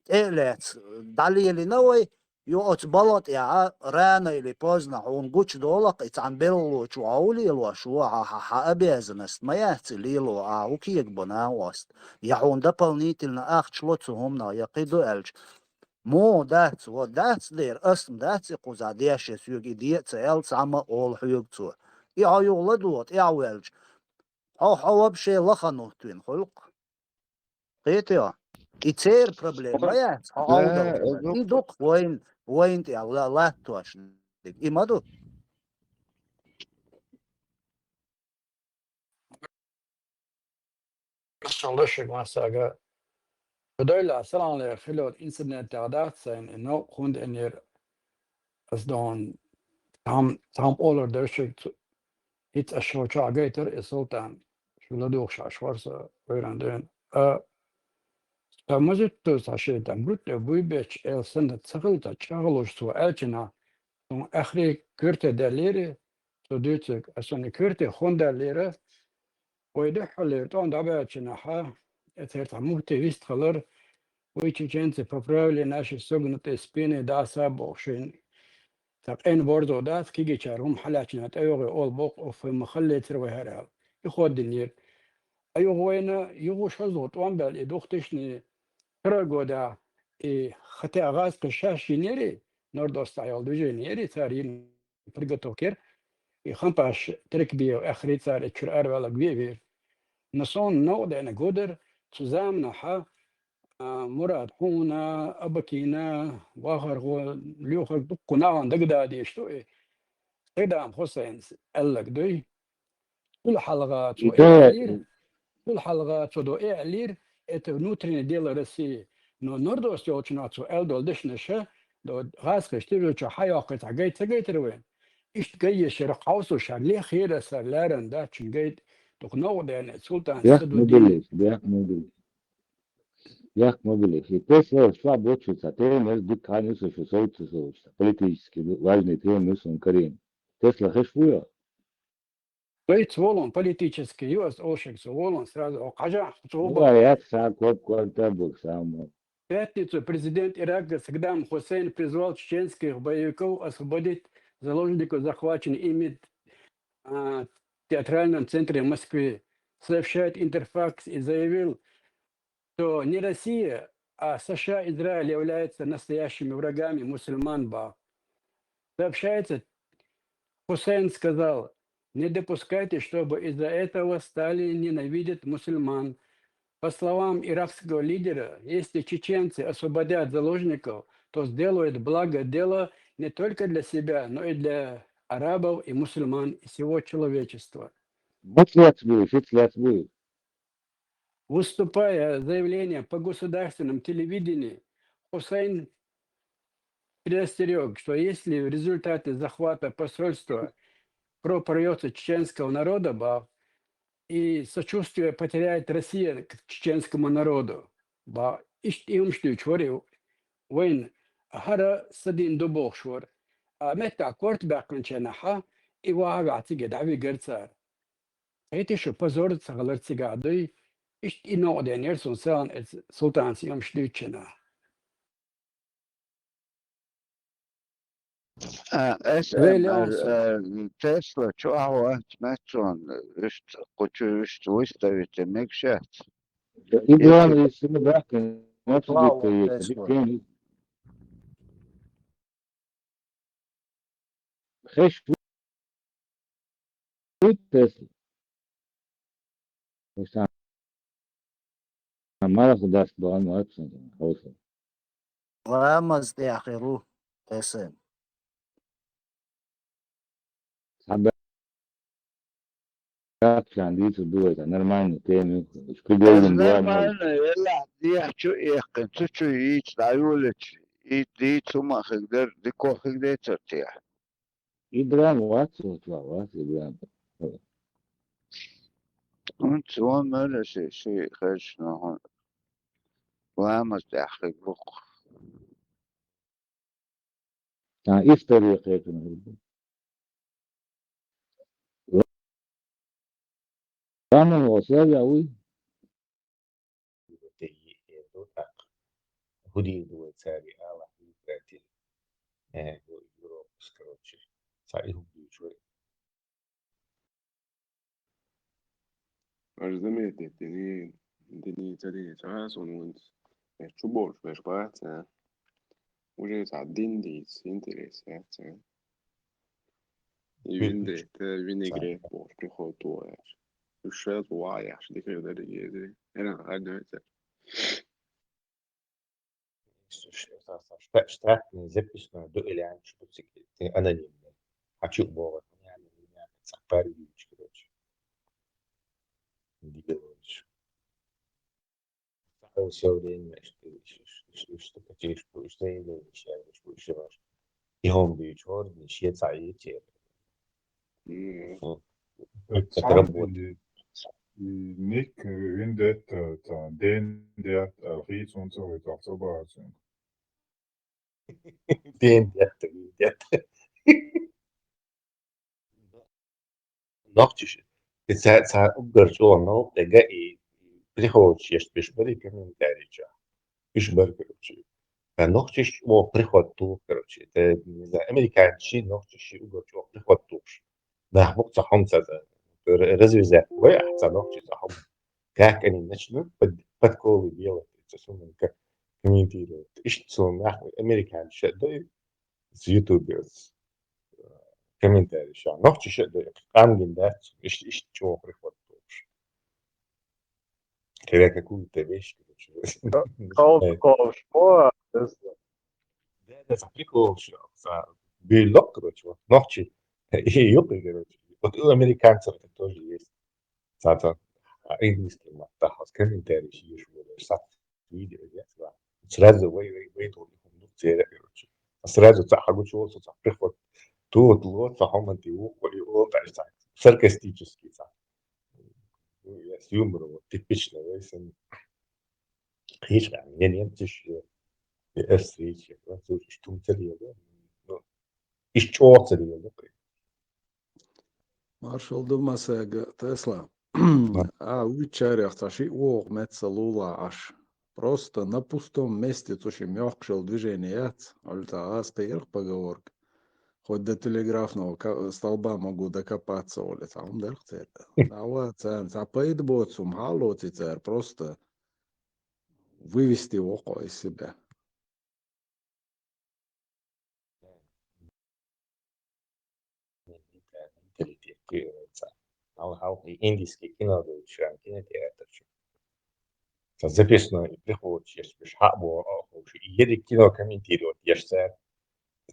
ТӀе а лаьцна, дӀалелина вай, ю оцу балгӀа тӀехь, рано или поздно хьуна гучудолу-кх, и цхьана белхалочо хьо хӀун лелош ву, хьан, хьан, хьан обязанность ма яц и лело, ахьа хӀун кегабо нахост. Я хьуна дополнительно ахча ло цу хӀуманах, я кхин ду аьлча. Муха дац, вот дац дера, ас-м дац и кхузахь деш, я соьга и де а ца аьлла, цхьамма а олу хьоьга цо. И хьо юха ладогӀа, тӀаьхьаваьлча, хьо, хьо вообще лахана хӀуттавина хуьлу-кх. Кхетий хьо? И церан проблема ма яц, хьо Ӏовдал. Э, И ду-кх вайн, вайн тӀехь ла-, латтош дерг. И ма ду. Сан лашиг массага. Худойла, салам алейкум, хилла инцидент тӀехь дац сайн, и новкъа хӀунда энера ас дон, там, там олар дершиг цу-, хӀинца аш шо чохь гайтар и Султан, шу ладугӀуш Ӏаш вара со вайран дуьйна. А, сан мазитта цхьа шен там, гуттар а буй бечу, эл санна ца хилла, цхьа чӀагӀлуш цо аьлчина, цунна ахри коьрте даьллера, цо дуьйцург, ас санна коьрте хӀунда даьллера, вай дуьххьалера тӀом дӀабаьлчинахьа, эцара цхьа муфти вистхилар, вай чеченцы поправили наши согнутые спины, да, са боху шайн. Цхьа къен борзо дац, кегийчара хӀума хьалаьцчина тӀейогӀий олу боху, оффай ма халлецара вай хӀара аьлла. И ходдинера. А юха вайна, юха шозлагӀа тӀом баьлла, и духтишни, карагода, и хатеа гӀаз кхин шаьш йинери, нордостахь йолу движение ери, цара йина. приготовка яр. И Хампаш Теркбиев аьхри цар и чуьра араваьллаг ве а вер. Но сон новкъа деана гудар, цу заманахьа, а, Мурад хьуна, Абакина, вахар гӀо, лоьхарг дуккха нагӀан дагададеш ду, и Саддам Хусейнс аьллаг дуй. Цул хьалха цо И да, аьллира, цул хьалха цо до аьллира, это внутреннее дело России. Но нордос йолчунах цо аьлла долу дешнаша, до гӀазкхаша тӀежочу хьайоккхий цхьа гайта ца гайтара вайн. Иштта гай ешара кховсуш, хьан лех хера сар ларан дачун гайта, дукха новкъа деана, султан Бехк ма садуддин. Билиш, бехк ма билиш. Бехк ма билиш. И Тесла ша бочуца, тема дикка хан юсуш, сойту сойту, политически важный тема юсун Карим. Тесла хеш вуя? Вайца волун политический ю ас олшакца волун, сразу о хьажахь цо Ну, бах. А я ца коп квартабук саму. В пятницу президент Ирака Саддам Хусейн призвал чеченских боевиков освободить заложников, захваченных ими, а, в театральном центре Москвы, сообщает Интерфакс, и заявил, что не Россия, а США и Израиль являются настоящими врагами мусульман, бах. Сообщается, Хусейн сказал: «Не допускайте, чтобы из-за этого стали ненавидеть мусульман». По словам иракского лидера, если чеченцы освободят заложников, то сделают благое дело не только для себя, но и для арабов и мусульман и всего человечества. Маслят будет, маслят будет. Выступая с заявлением по государственному телевидению, Хусейн предостерёг, что если в результате захвата посольства кровопролитие чеченского народа, ба, и сочувствие потеряет Россия к чеченскому народу, ба, иштта и хӀумаш дуьйцуш вара и вайн хӀара са дин ду бохуш вара. А меттахь корта баьккхинчу хенахьа и ваха ваьхьа цига дӀавигара цара. Кхетий шу, позор ца хилар цигахь дуй, иштта и новкъа денера суна сан эца султанца и хӀумаш дуьйцучу хенахь. А, эс Вей эм эр, Леонса. Э, Тесла чохь вац меттачунна, вуьшта кху чу вуьшта выставить мегаш яц. И Если главное, если мы бахкаем, вот Слава тебе Тесла. Биткоин. Хеш ву Тесла. Хеш сан. Марах даст бан вацсан, хауса. Ламаз тӀехь хир ву Тесла. Схьабаьхкачарна дийцур ду вай, нормальный тема ю. Уьш куьйгаллин Аса дуьйна нормально, велахь, дехьа чу эккхина, цу чу йийца дӀайолучу, и дийца хӀума а хиг дара, дика хиг децара техьа. Ибрам вац, вот ва-, вац Ибрам. ХӀунца вон мара ши, ши хезаш ноху ламаз тӀехь хиг бу-кх. Сан история кхетам хир бу. Ламан вац ял яуй? ХӀун дийр ду вай цаьрга алахь, Европас, короче, цхьа и хӀума дуьйцуш вай. Аш заметить дини, дини, ца дини, ца хьа суна ванц. Э, чу болуш берш бац, а? Уже цхьа дин дийца, интерес яц, а? И виндетта, винегрет бохуш, приход тохаеш. Уьш шаьш ваеш, дика дерриге. Эран хадна вецер. Шта-, штатный записной ду или аьлла шу бу цига, тӀе анонимный. Хьан чу а богӀу, цхьа парень, короче. Дигал волчу. Всё время, что, что, что, что, что, что, что, что, что, что, И хӀума дуьйцу хӀордаш, шен цхьа йитира. Мгм. Хм. Это Это работа. И, и ник виндетта, та, ден дет, а, хийцунца вай тахта бацунг. Ден дет, виндетта. Нохчаш, и ца, ца уггар чӀогӀа новкъа дерг и приходчаш еш беш бара и комментарий чохь. Уьш бара, короче. Ткъа нохчаш чӀогӀа приход туху, короче. Те, не знаю, американцаш, нохчаш уггар чӀогӀа приход тухуш. Нах бу-кх цхьа хӀума ца, ца, р-, развязать вай ахь цхьа нохчи цхьа хӀума. Как они начнут под, подколы делать, это самое, как комментировать. Иштта цо нах американцаш а дай, с ютубе, с, э, комментарий ша. Нохчи ше да, къамгин дац, иш, иш чё приход. Когда какую-то вещь, короче. Кол, кол, что? Да, да, прикол, что, за, билок, короче, вот, нохчи. И ёпы, короче. Вот у американцев это тоже есть. Цаца, а, английский мат, да, хас комментарий ещё вот, сат видео, нет, да. Сразу вай, вай, вай, то, короче. Сразу ца, хагу чего, ца, приход. Тут, вот, ца, хоман, ты, у, у, у, так, так. Саркастический, ца. Ну, я с юмором, вот, типично, вай, сэн. Хиш, а, мне немцы ещё, э, встречи, французы, что мы, да? Ну, ещё, да? Маршал ду масага, Тесла. А, уй чарях, ца ши оох меца лула аш. Просто на пустом месте цуши мёхкшел движение яц, ольта ас пейрх поговорка. Хоть до телеграфного ка-, столба могу докопаться, оли, ца ум дерх цер. Ава, ца, ца пейд боцум, хало ци цер, просто вывести окъо из себя. Менталитет, ца. Ал, ал, индийский кино, да, ещё кинотеатр, чё. Ца записной, приходишь, ещё бишь, ха, бо, о, о, ещё и едет кино комментировать, ещё ца.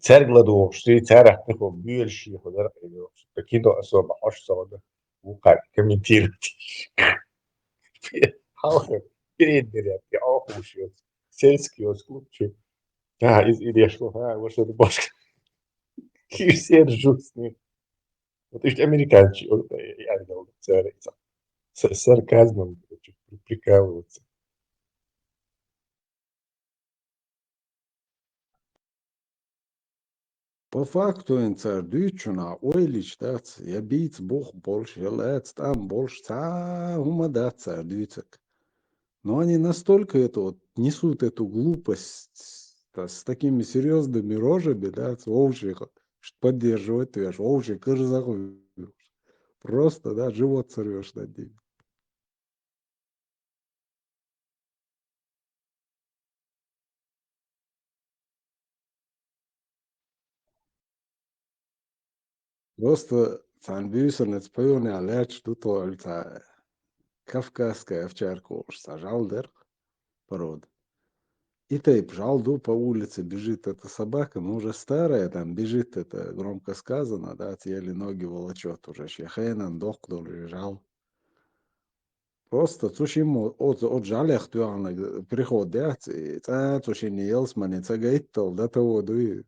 Церг ладу, что и царах, приход, бюльши, ходер, и, в общем, кино особо, аж сода, вука комментировать. Халка, передний ряд, я, о, ещё. Сельский, вот, клубчик. А, из, и я шел, а, вот что рубашка. И все ржут с ним. Вот ещё американцы, вот, э, я говорил, царь, ца. С, с сарказмом, короче, при-, прикалываться. По факту эн цар дюйчуна ойлич дац, я бийц бух больше, я лац там больше, ца ума дац цар дюйцак. Но они настолько это вот несут эту глупость, да, с такими серьезными рожами, да, ц-, овши, что поддерживать, ты аж овши кырзах, просто, да, живот сорвешь над ними. Просто цан бюсернец поён я лэч дутуаль ца кавказская овчарка уж ца жал дерх пород. И тейп жал ду по улице бежит эта собака, но уже старая, там бежит, это громко сказано, да, ц-, еле ноги волочёт уже, щехенан, дохнул уже жал. Просто цушиму от, от жалех туяна приход, да, ц-, ца цушини елс мани ца гайттал, да того дуй.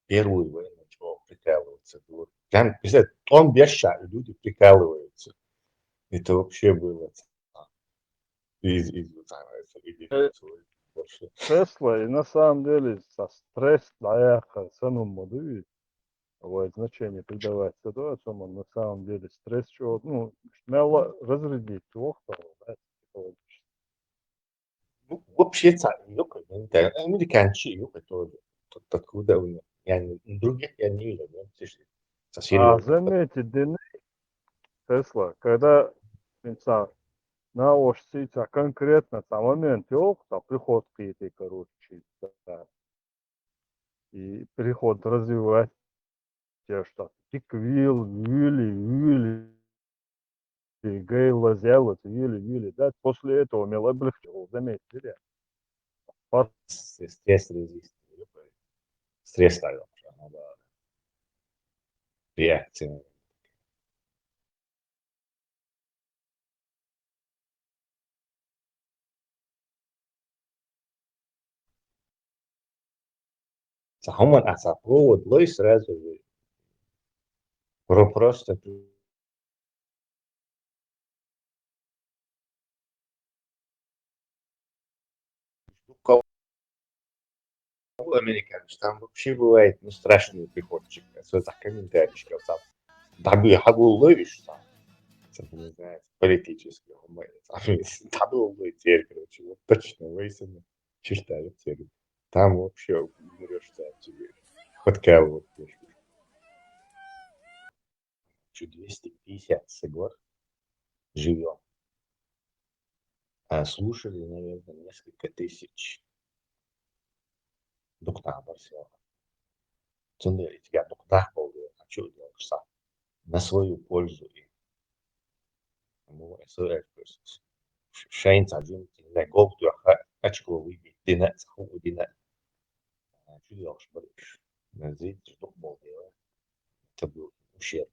Первую войну чего прикалываться было. Прям, представь, он беша, и люди прикалываются. Это вообще было. Из, из, вот, а, это, или Э, вообще. Тесла, и на самом деле со стресс, да, я ха-, санум моду, вот, значение придавать ситуацию, он на самом деле стресс, чё, ну, мало разрядить, плохо, да, психологически. Ну, вообще, ца-, ну, как бы, да, американцы, ну, это тоже. Тут откуда у них? Я не, других я не видел, да, слушай, совсем А, не. заметьте, Денис, Тесла, когда, инсан, на ошсица конкретно, ца момент, ёлк, ца приход к этой, короче, да. И приход развивать. Те что, тик вил, вили, вили, и гейла зелот, вили, вили, да, после этого мел облегчил, заметили, да? Пар- С-, стресс резист. Стресс ставил. Надо реакция. Сахуман аса провод лой сразу же. Про-, просто американцы, там вообще бывает, ну, страшный приходчик, особенно в комментариях, там, да, бы, хагу ловишь, там, не знаю, политический, там, да, бы, ловит, короче, вот точно, выяснил, читаю, там вообще умрёшь, да, тебе, подкалывают, чуть двести пятьдесят сигар. живьём. А слушали, наверное, несколько тысяч. Дукха нах бар сел. Цундела итига дукха нах болду, а чу делкъса. На свою пользу и. Ну, это, это, ш-, шайн цхьа жим, не знаю, гол тоьхха, очко выбить дина, цхьа хӀама дина. А чу делкъаш бар уж. Зритель дукха болду. Это был ущерб.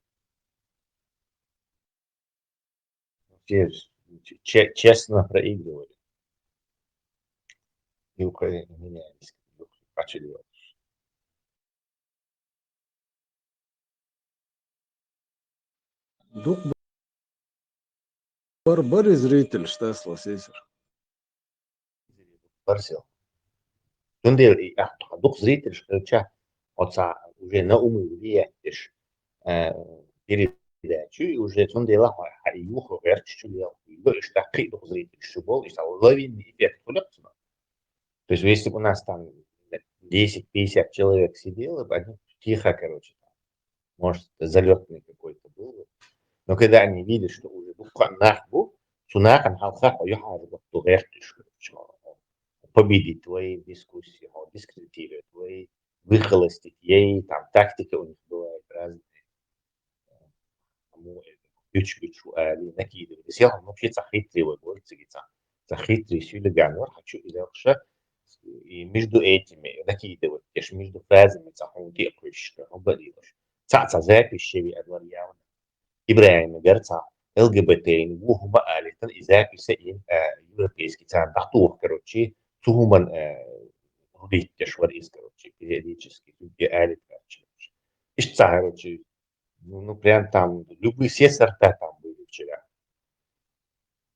Те че-, честно проигрывали. И Украина менялись, и Украина пачали. Дукха бар, бар зритель, что сласесер. Барсел. Цундела и, а, дукха зритель хилча, оцу уже на умы влиять деш, э, передачу, и уже цундела хьо, хьо и юха гӀерташ чу лел, и го иштта кхин дукха зритель чу бол, иштта лавинный эффект хуьлу цунах. То есть, если бы у нас там десять-пятьдесят человек сидело бы, они тихо, короче, там, может, залётный какой-то был бы. Но когда они видят, что уже дукха нах бу, цу нахана хьалха хьо юхьӀаьржа баккхийта гӀерташ, короче, победить твои дискуссии, хьо дискредитировать твои, выхолостить, ей, там, тактика у них бывает разная. Кому это? Гуч-гуч али, накидывали. Сел, ну, вообще, цхьа хитрый вай, говорит, цига цхьа. Цхьа хитрый сюлиган вар, хьо чу иза ша, и между этими, накидывать, между фразами цхьа хӀума тӀе а кхуьссуш, хӀума а лелош. Цхьаъ цхьа запись шеви адлар явно. ИбрахӀима гар цхьа ЛГБТ-ийн ву хӀума алийтина, и запись а йина, а, европейский царна дӀатоха, короче, цу хӀуман, а, рулить деш вар иза, короче, периодически, цуьнга алийтина, короче. Иштта цхьа, короче, ну, ну, прям там любые все сорта там были вчера.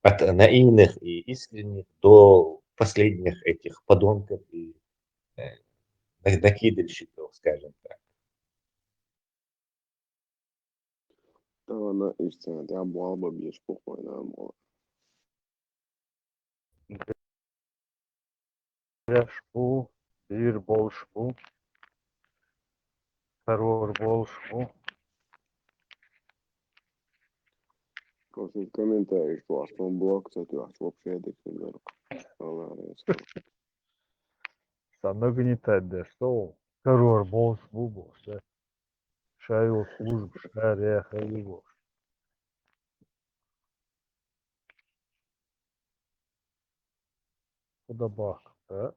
От наивных и искренних до последних этих подонков и, э, на-, накидальщиков, скажем так. Тахана иштта тӀехь болх бан безаш бу кхуьнан мола. Беш бу, бийр болуш бу, карор болуш бу. Просто комментарий чохь тхуна блок ца тоьхча, вообще дика хир дара. Аллах реза. Сан нагнетать деш со, карор болуш бу бохуш, да? Ша йолу служба, ша реха ю бохуш. Худа бахка, да?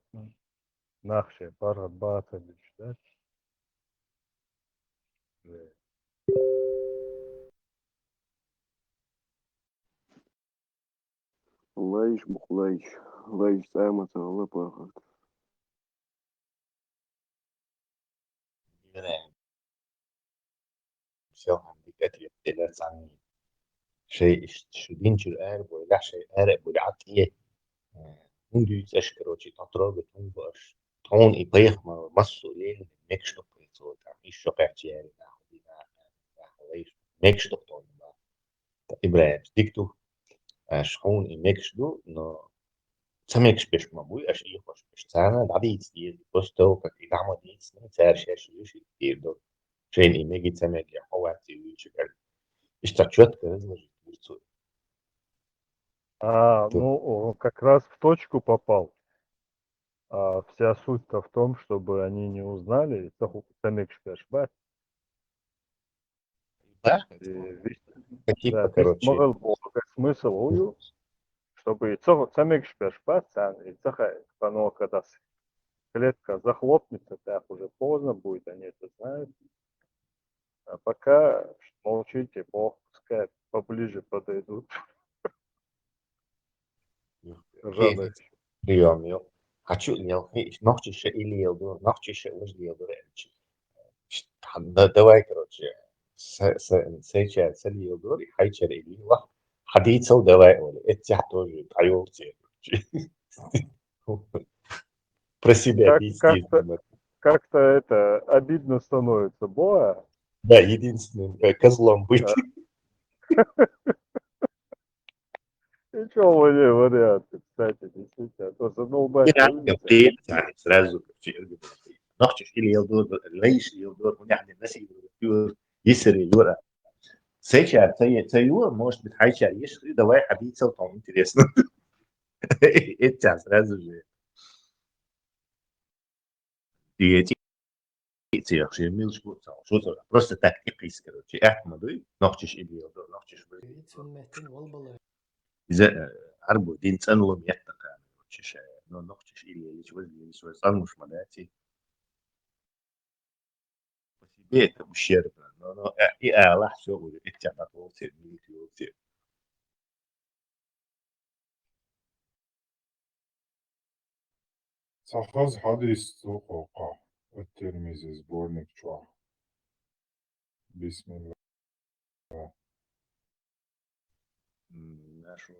Нах шайн паргӀат бацар деш, да? Лайш бу, лайш. Лайш цӀа ма ца хилла паргӀат. Селхана дика ответ делира царна. Шайн иштта шу динчуьра ара а буьйлахь, шайн ара а буьйлахь, тӀе, э, хӀун дуьйцу аша, короче, тхо трогать хӀун бу аша? Тхуна и пайхамар массо а лелийна мегаш ду-кх цо, там, ишшо кхаьчча яьлла нах, дина, нах, лайш, мегаш ду-кх тхуна, бах. ИбрахӀимс дика ду, аша хьуна и мегаш ду, но ца мегаш берш ма буй, аша ийхош берш. Царна дӀадийца деза, после того, как и дӀа ма дийцина, цара шаьш луьйш дийр ду. Шайна и мега, ца мега, хьо вац и вуьйцуш аьлла. Иштта чётко разложить вуьйцу. А, ну, о, как раз в точку попал. А вся суть-то в том, чтобы они не узнали, и ца ху-, ца мегаш берш бац. Да, и вис-, какие-то, да, короче. Вист ма хила боху, как смысл хӀун ю, чтобы и ца, ца мегаш берш бац, царна и ца хаьа, потому что когда с-, клетка захлопнется, так уже поздно будет, они это знают. А пока молчите, боху, пускай поближе подойдут. Жанна. Приём ю. Хьачу лелхи, нохчаша и леладора, нохчаша важа леладора аьлча. Да-, давай, короче, с-, с-, сайчара ца леладора, и хьайчара и лела. Хьадийцал давай, олу. Эццехь тоже дӀайолу церан. Про себя как-, дийца как-то, дийца. Как-то это обидно становится, бо? Да, единственным, э, козлом быть. Да. Ничего, вари-, варианты, кстати, действительно. А то задолбать. Сразу, короче, нохчаш и леладора, лайш леладора, у них не насилуют, юр, йисаре, юра. Цеча, ца е-, ца ю, может быть, хьайча еш, и давай хьабийцал, там интересно. Эця сразу же. И эти, эти яхши милш бу, ца, шо ца, просто так и кис, короче. Ахмаду, нохчиш и бил, нохчиш бу. Ицун метин валбала. Иза, э, арбу, дин цан лом яттака, короче, ша. Но нохчиш и лелиш, воз лелиш, воз, ан муш мадати. По себе это ущербно, но, но, э, и Аллах всё уже, это тяпа, то все, не то все. Ца хаз хьадис цу хьокъа, ат-Тирмизи сборник чуа. Бисмилла. М, нашо,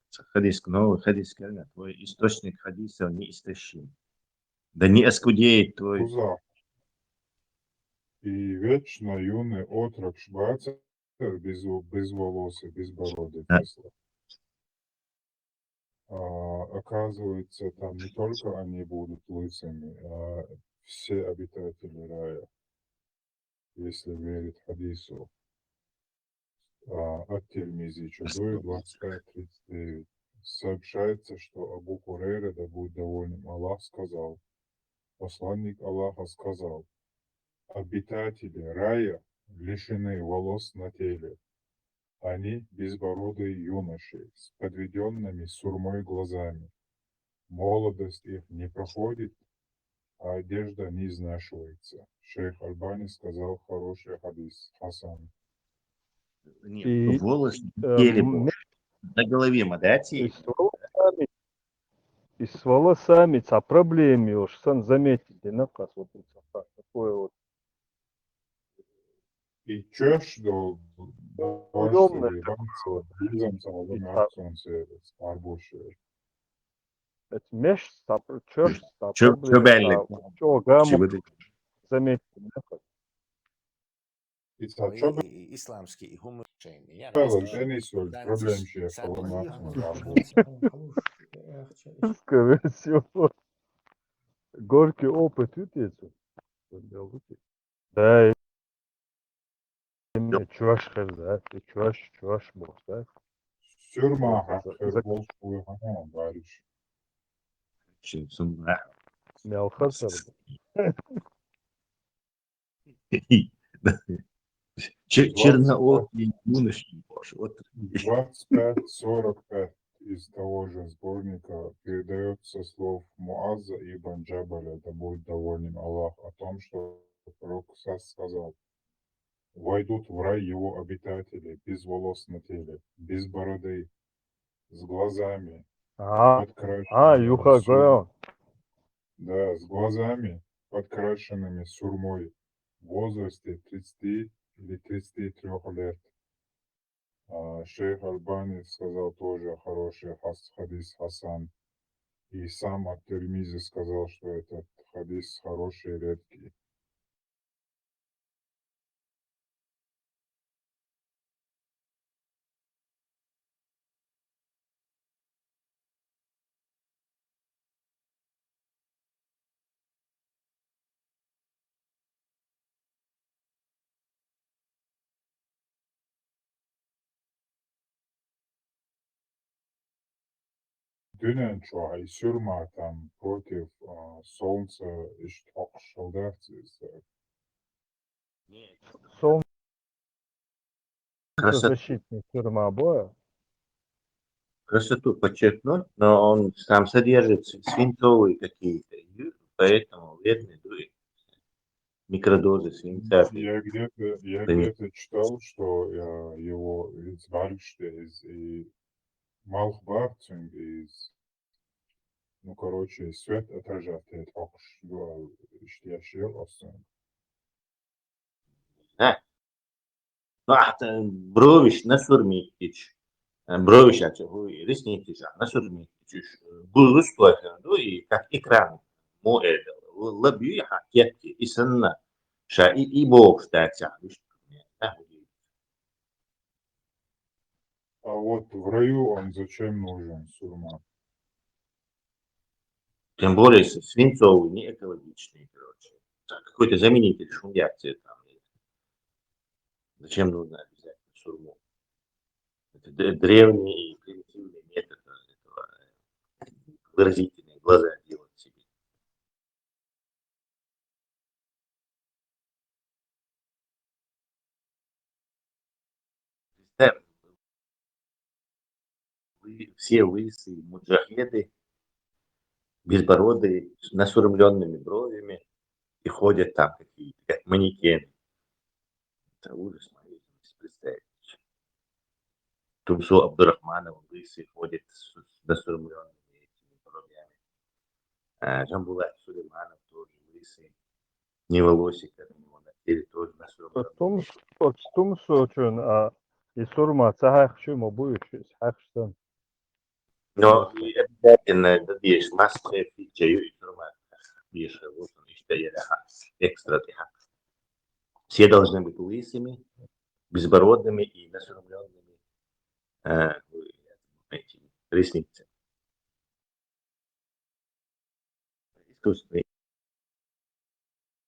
ца хадис, новый хадис, кэрнэ, твой источник хадиса неистощим. Да не оскудеет твой. Куза. И вечно юный отрок шбаца без, без волосы, без бороды, да. Честно. А, оказывается, там не только они будут лысыми, а все обитатели рая, если верить хадису. А, ат-Тирмизи, Чудой, двадцать пять тридцать девять. Сообщается, что Абу Хурейра, да будет доволен Аллах, сказал, посланник Аллаха сказал: «Обитатели рая лишены волос на теле. Они безбородые юноши с подведёнными сурьмой глазами. Молодость их не проходит, а одежда не изнашивается». Шейх Альбани сказал: «Хороший хадис, хасан». Нет, и, волос на теле, э, больше. На голове мадати. И с волосами, и с волосами ца проблема, уж сан заметите, на кас вот, вот такое вот. И чё ж до, до, уёмная, это меш ца, чё ж ца проблема, заметьте, да? И ца, ну, чё и, бы и исламский, и хумы решение. Я не знаю. Проблем вообще, проблем вообще. Скорее всего. Горький опыт, видите? Да, и чуваш хер, да, и чуваш, чуваш бог, да? Сюрма хер бог, хуй хана, бариш. Чё, сюрма? Мелхасар. Черноокий юноши, вот. Двадцать пять сорок пять из того же сборника передаётся слов Муаза ибн Джабаля, да будет доволен Аллах, о том, что пророк Сас сказал: «Войдут в рай его обитатели без волос на теле, без бороды, с глазами, а, подкрашенными, а, юха, сюр-, да, с глазами, подкрашенными сурьмой, в возрасте тридцати или тридцати трёх лет». А, шейх Альбани сказал тоже хороший хас-, хадис хасан. И сам ат-Тирмизи сказал, что этот хадис хороший, редкий. Дунен чуа и сюрма там против, а, солнца, ишт хьокъуш шалдахцис. Солнце защитный сюрма боя. Красоту подчеркнуть, но он там содержит св-, свинцовые какие-то, и поэтому вредный дует. Микродозы свинца. Я где-то, я где-то читал, что, э, его из барышта, из, и малхбарцинг, из, ну, короче, свет отражает, это охш, да, что я шел, а сын. Да. Ну, а ты бровиш на сурмитич. Э, бровиш, а чё, хуй, реснициш, а на сурмитич. Гулус кофе, ну, и как экран. Мо это. Лабью, а кепки, и сынна. Ша, и, и бог, да, тя, видишь, да, хуй. А вот в раю он зачем нужен, сурма? Тем более с-, свинцовый, не экологичный, короче. Так, какой-то заменитель шундяк тебе там. Зачем нужно обязательно? сурму. Это д-, древний и примитивный метод, э, этого, э, выразительные глаза делать себе. Представь, вы-, все лысые, муджахеды, безбородые, с насурмлёнными бровями, и ходят там какие-то, как манекены. Это ужас, моя жизнь, представить. Тумсо Абдурахманов лысый ходит с, с насурмлёнными этими бровями. А, Джамбулат Сулейманов тоже лысый. Ни волосика у него на теле, тоже насурмлённый. Тумс-, вот Тумсо чун, а, и сурма ца хьаькхча ма буй, иш хьаькхча. Но и обязательно да деш, маска фича ю и сурма. Деш, вот он, ещё я, ага, экстра, ага. Все должны быть лысыми, безбородыми и насурмлёнными, э, этими ресницами. Искусственный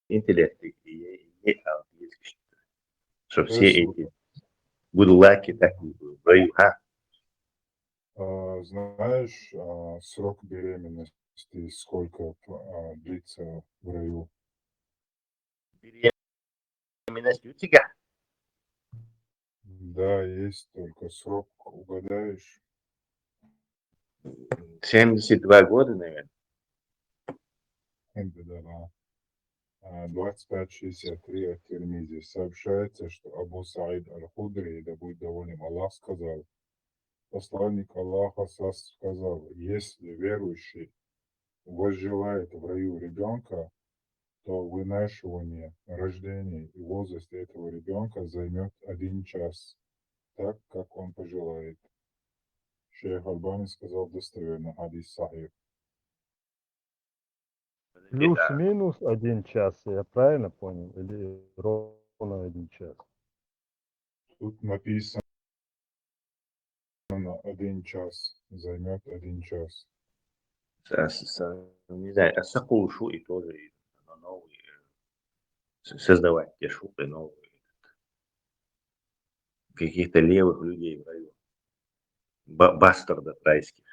интеллект и, и, и, а, есть, что все эти будулаки так в раю, а? А, знаешь, а, срок беременности сколько, а, длится в раю? Беременность у тебя? Да, есть, только срок угадаешь? Семьдесят два года, наверное. Алхамдулиллах. А, двадцать пять шестьдесят три от Тирмизи. Сообщается, что Абу Саид Аль-Худри, да будет доволен Аллах, сказал: Посланник Аллаха сас-, сказал: «Если верующий возжелает в раю ребёнка, то вынашивание, рождение и возраст этого ребёнка займёт один час, так, как он пожелает». Шейх Альбани сказал: «Достоверно, хадис сахих». Плюс-минус один час, я правильно понял? Или ровно один час? Тут написано один час, займёт один час. С-, с-, с-, не знаю, а сакул шуи тоже, и, ну, новый, э, с-, создавать те шуи новые, каких-то левых людей в раю. Ба-, бастардов райских.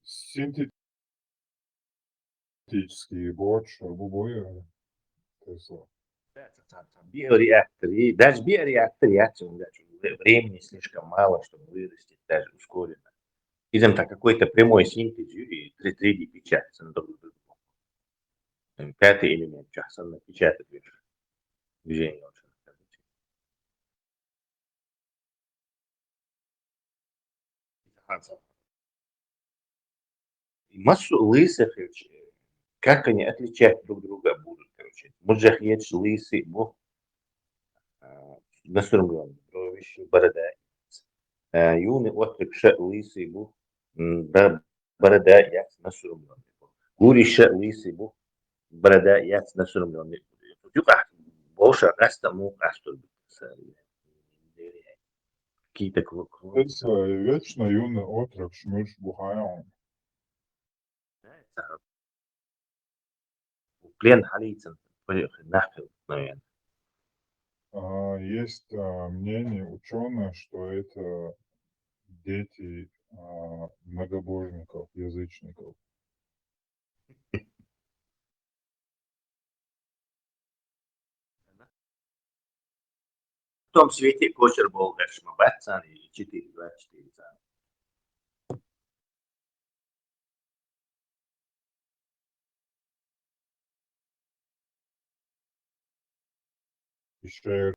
Синтетические борщ, любой, э, то есть, э, Да, там, там, там биореактор, и даже биореактор, я тебе говорю, времени слишком мало, чтобы вырастить даже ускоренно. Идём так, какой-то прямой синтез, и три, три D печатается на друг друга. Там пятый элемент, сейчас он напечатает, видишь, движение очень. И массу лысых, короче, как они отличать друг друга будут, короче. Муджахедш лысый бу, а, насурмлённый, бровище, борода. А, юный отрок ше лысый бу, м, да, борода яц насурмлённый бу. Гури ше лысый бу, борода яц насурмлённый бу. Юкъа, больше раста му астур бу. Какие-то кво-, кво-, Вечно юный отрок шмюрш бухаем. Плен халицын, нахил, наверное. А, есть, а, мнение учёных, что это дети, а, многобожников, язычников. В том свете кочер был, дальше мы бац, и четыре, двадцать четыре, да. Ещё и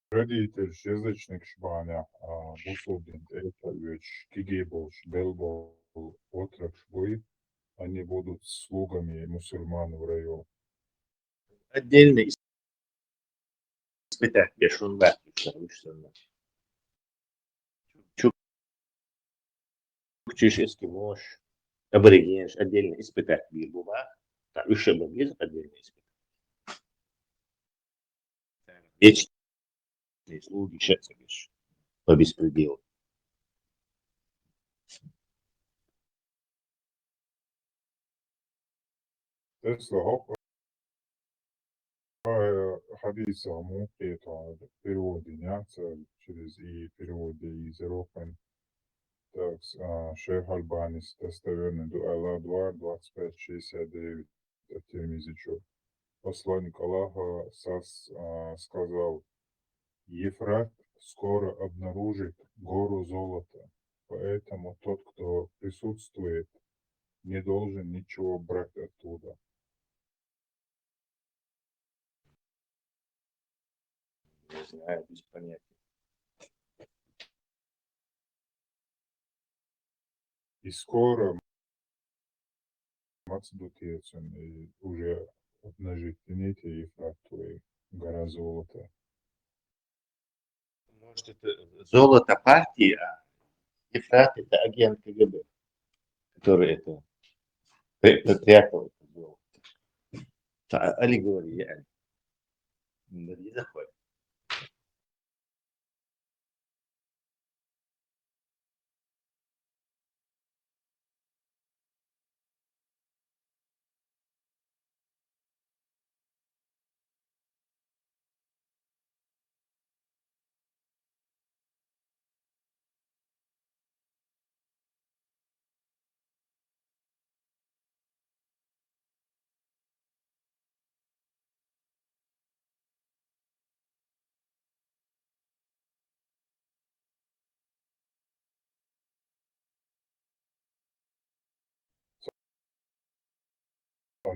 родитель язычник шбаня, а, бусурдин, это ведь кигей болш, бел бол, отрок шбуй, они будут слугами мусульман в раю. Отдельно испытать, я шунда, чукчиш, эскимош, аборигенш, отдельно испытать бир буба, та уж аборигенш отдельно испытать. Вечные слуги, щас, по беспределу. Тесла, хоп. Э, хадисах муха кхетар перевод динца через и перевод из рухин. Так, а, Шейх Албанис достоверный дуала два двадцать пять шестьдесят девять от Тирмизичу. Посланник Аллаха сас-, а, сказал: «Ефрат скоро обнаружит гору золота, поэтому тот, кто присутствует, не должен ничего брать оттуда». Не знаю, без понятия. И скоро мацдутецун, и уже обнажить, извините, Ефрат твой, гора золота. Может, это золото партии, а Ефрат — это агент К Г Б, который это при-, припрятал это золото. Это аллегория, я не заходит.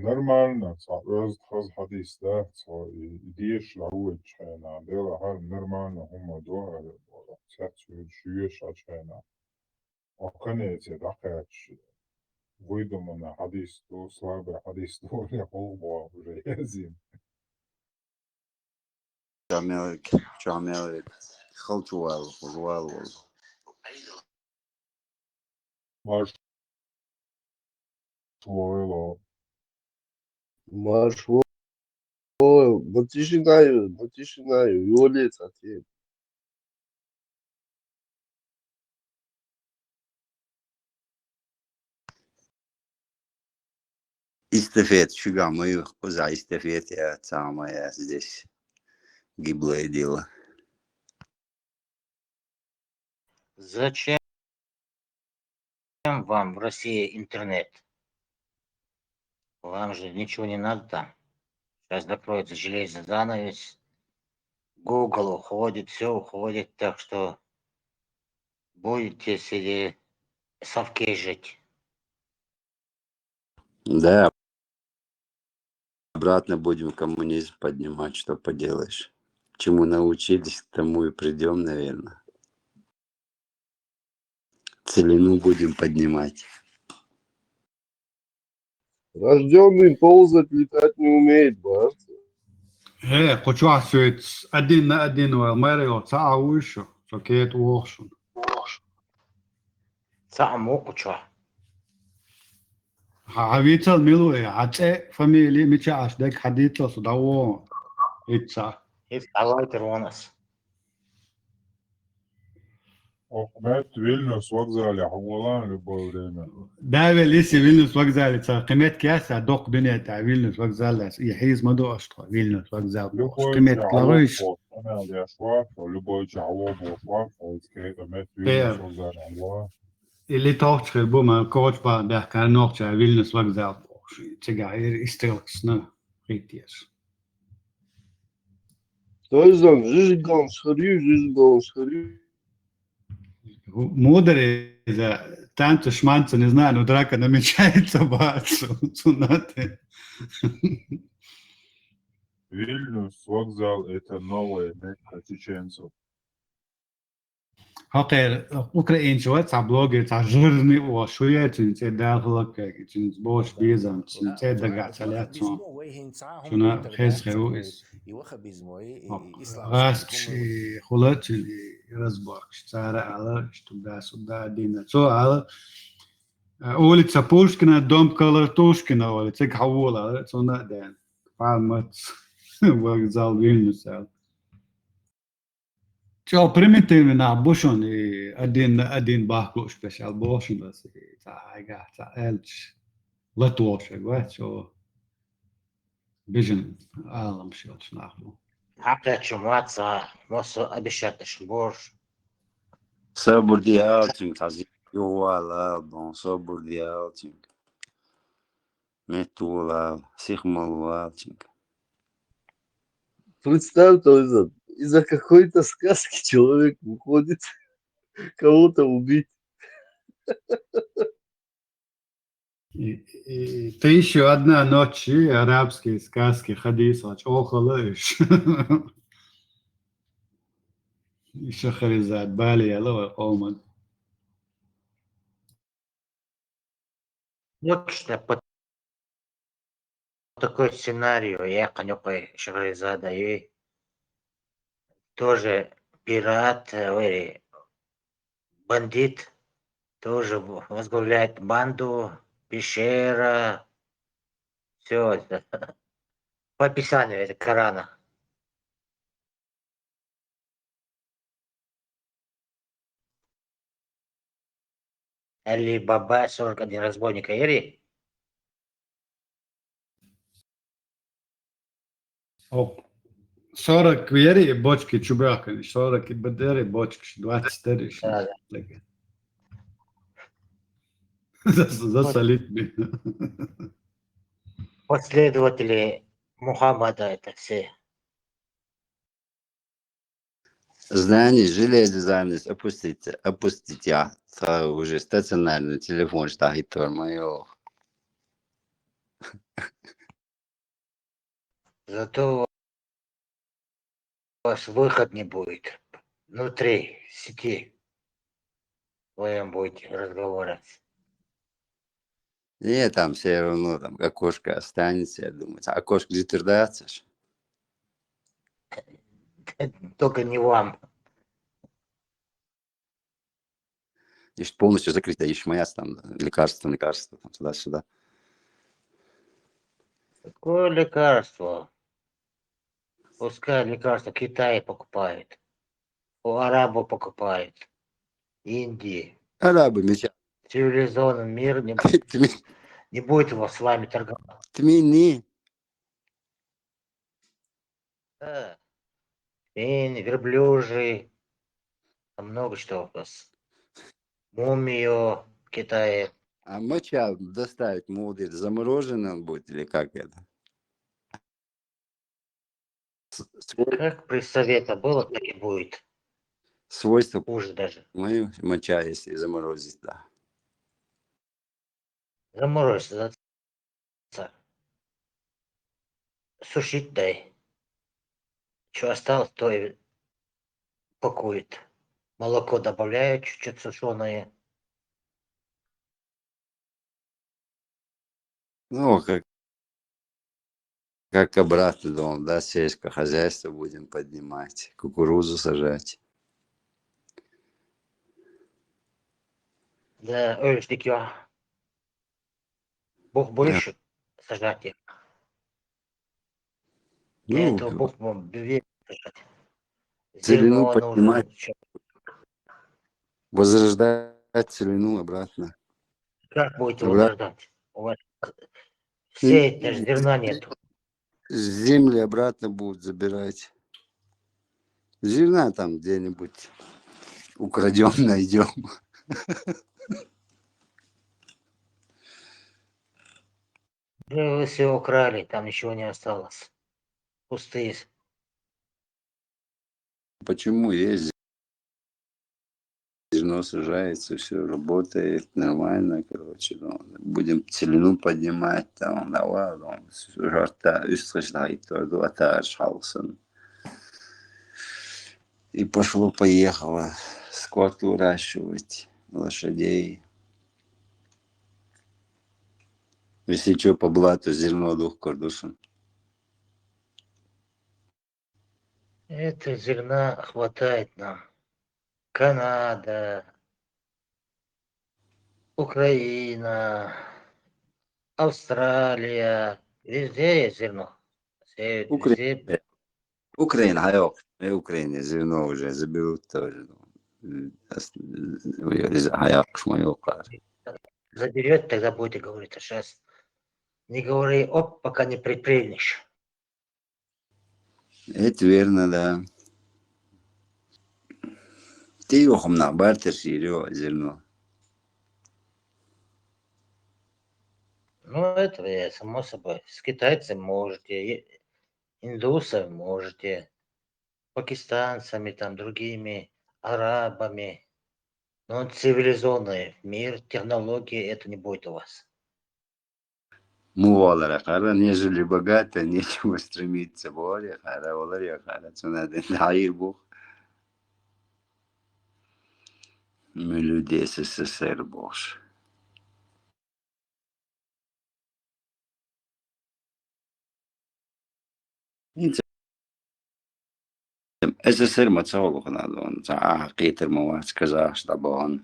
Нормально, цхьа оьзда хаза хьадис дац, цхьа и, и деша лаьвечхьена, делахьара нормально хӀума ду, цец шуьешачхьена. Оконеце дӀакхаьчча, выдуманный хьадис ду, слабый хьадис ду, я хӀулбо уже езим. Чамел, чамел, халчувал, хужувал вал. Марш войло. Марш войло. Ма тишина ю, ма тишина ю, йоле цатем. Эстафет, шуга ма ю, кхуза эстафет я, самая здесь гиблое дело. Зачем вам в России интернет? Вам же ничего не надо там. Сейчас закроется железный занавес. Google уходит, все уходит, так что будете себе совкежить. Да, обратно будем коммунизм поднимать, что поделаешь. Чему научились, к тому и придем, наверное. Целину будем поднимать. Рождённый ползать, летать не умеет, братцы. Э, кху чохь соьца один на один ваьлла, мара йолу цхьа а вуй шу, со кхета воху шуна. Цхьа а мо кху чохь. Хьан, хьан вийцал мила ву, хьан цӀе, фамили, мича Ӏаш дерг хьан дийцал со дӀавогӀу? ХӀинца. ХӀинца дӀалайтар вон ас. Окху метта Вильнюс вокзале хьо волан любое время. Да, вел иси Вильнюс вокзале ца кхимет кеса доккха дуьне тӀехь Вильнюс вокзале. И хьийза ма ду аша тхо, Вильнюс вокзал бохуш. Любой кхимет чохь лахуьйш. Любой чохь вон, любой чохь вон бохуш ван, хьо иза кхета метта Вильнюс вокзале хьо волан. Или тохча хир бу, ма коча бан бехкара нохча Вильнюс вокзал бохуш. Цигахь ира и стрелкашна хӀиттеш. Той зон, жижигалш харю, жижигалш харю. Мудар иза, танца шманца, не знаю, но драка намечается, бац, цунате. Вильнюс вокзал — это новая Мекка чеченцев. Хьокхера, украинчу вай цхьа блогер, цхьа жирный ву, шу яр цуьнан цӀе, Дала хӀаллакьхойла, цуьнца бохуш безам, цуьнан цӀе дагахь ца лаьцна. Шуна хеза хир ву иза. ГӀаскхаш и хула цуьнан и разборкаш. Цара ала, что да, сюда, дина. Цо ала, а, улица Пушкина, дом Колотушкина, улица, цига хьавола, ала, цунна а дена. Палмац, вокзал Вильнюс, ала. ЧӀогӀа примитивный нах бу шуна, и один на один бахкуш беш аьлла боху шуна аса, и цхьа хьайгахь цхьа аьлча, латволуш вац, чӀогӀа бежан Ӏаламаш йолчу нах бу. хьакхечу маца, мосо обещать аш борш. Сабур де алчинг, хазир ювала, бон, сабур де алчинг. Метула, сихмалвалчинг. Представь, то из-за, из-за какой-то сказки человек выходит, кого-то убить. И, и тысяча одна ночь, и арабские сказки, хадис, а чё, охала иш. И Шахризад, Бали, яла ва Оман. Точно по такой сценарию я конёкой Шахризада и тоже пират, э, ой, бандит, тоже в- возглавляет банду, пещера, все это по описанию это Корана. Али Баба, сорок один разбойника, ери? Оп. Сорок ери бочки чубакани, сорок и бедери бочки, двадцать ери. Да, да. За, за солидный. Последователи Мухаммада это все. Знание, железо занес, опустите, опустите, а. Та уже стационарный телефон, что хитор моё. Зато у вас выход не будет внутри сети. Вдвоем будете разговаривать. Не, там все равно там окошко останется, я думаю. Окошко же ты дацеш. Только не вам. Ишь полностью закрыто, ишь моя там лекарство, лекарство, там туда-сюда. Какое лекарство? Пускай лекарства Китае покупают, у арабов покупают, Индии. Арабы меча. Цивилизованный мир не, Тми-, не будет его с вами торговать. Тмини. Да. Свинь, верблюжий. Там много что у нас. Мумию в Китае. А моча доставить будет, замороженный он будет или как это? С- свой- Как при совета было, так и будет. Свойства Хуже даже. мои моча, если заморозить, да. Заморозь, за- сушить дай. Что осталось, то и пакует. Молоко добавляют, чуть-чуть сушеное. Ну, как, как обратно дом, да, сельское хозяйство будем поднимать, кукурузу сажать. Да, ой, что такое? Бог больше сажать их. Для Ну, этого Бог вам велит сажать. Целину Зерно нужно. поднимать. Чё, Возрождать целину обратно. как будете Обра- возрождать? У вас сеять даже зерна нету. Земли обратно будут забирать. Зерна там где-нибудь украдем, найдем. Да вы все украли, там ничего не осталось. Пустые. Почему есть зерно сажается, все работает нормально, короче, ну, будем целину поднимать, там, давай, там, жарта, үстрешдайтор, аташ халсын. И пошло-поехало. Скот выращивать, лошадей. Если что, по блату зерно двух кордушин. Это зерна хватает нам. Канада, Украина, Австралия, везде есть зерно. Сеют Укра- везде. Украина, хайок. Э, Украина, зерно уже заберут тоже. М, ас- м, из-, хайок, шмайок. Заберет, тогда будете говорить. А сейчас не говори, оп, пока не припрыгнешь. Это верно, да. Ты его хумна бартер сирио зерно. Ну, это, э, само собой. С китайцами можете, е-, индусами можете, пакистанцами, там, другими, арабами. Но он цивилизованный мир, технологии, это не будет у вас. Мувалара хара, нежели богато, нечего стремиться. Бори хара, олар я хара, цуна ден даир бух. Мы люди СССР, боже. СССР ма ца гӀолла хиннад вайна, ца Ӏа хетар ма вац, казахаш дӀабахана,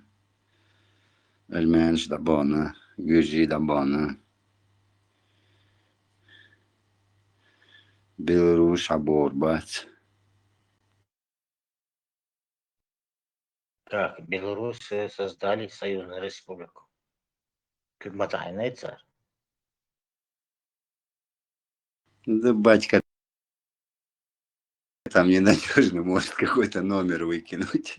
армянаш дӀабахана, гуьржий дӀабахана, белоруш хьабора бац. Так, белорусы создали союзную республику. Куьг ма ца хьайнай цар? Да батька там ненадёжный, может какой-то номер выкинуть.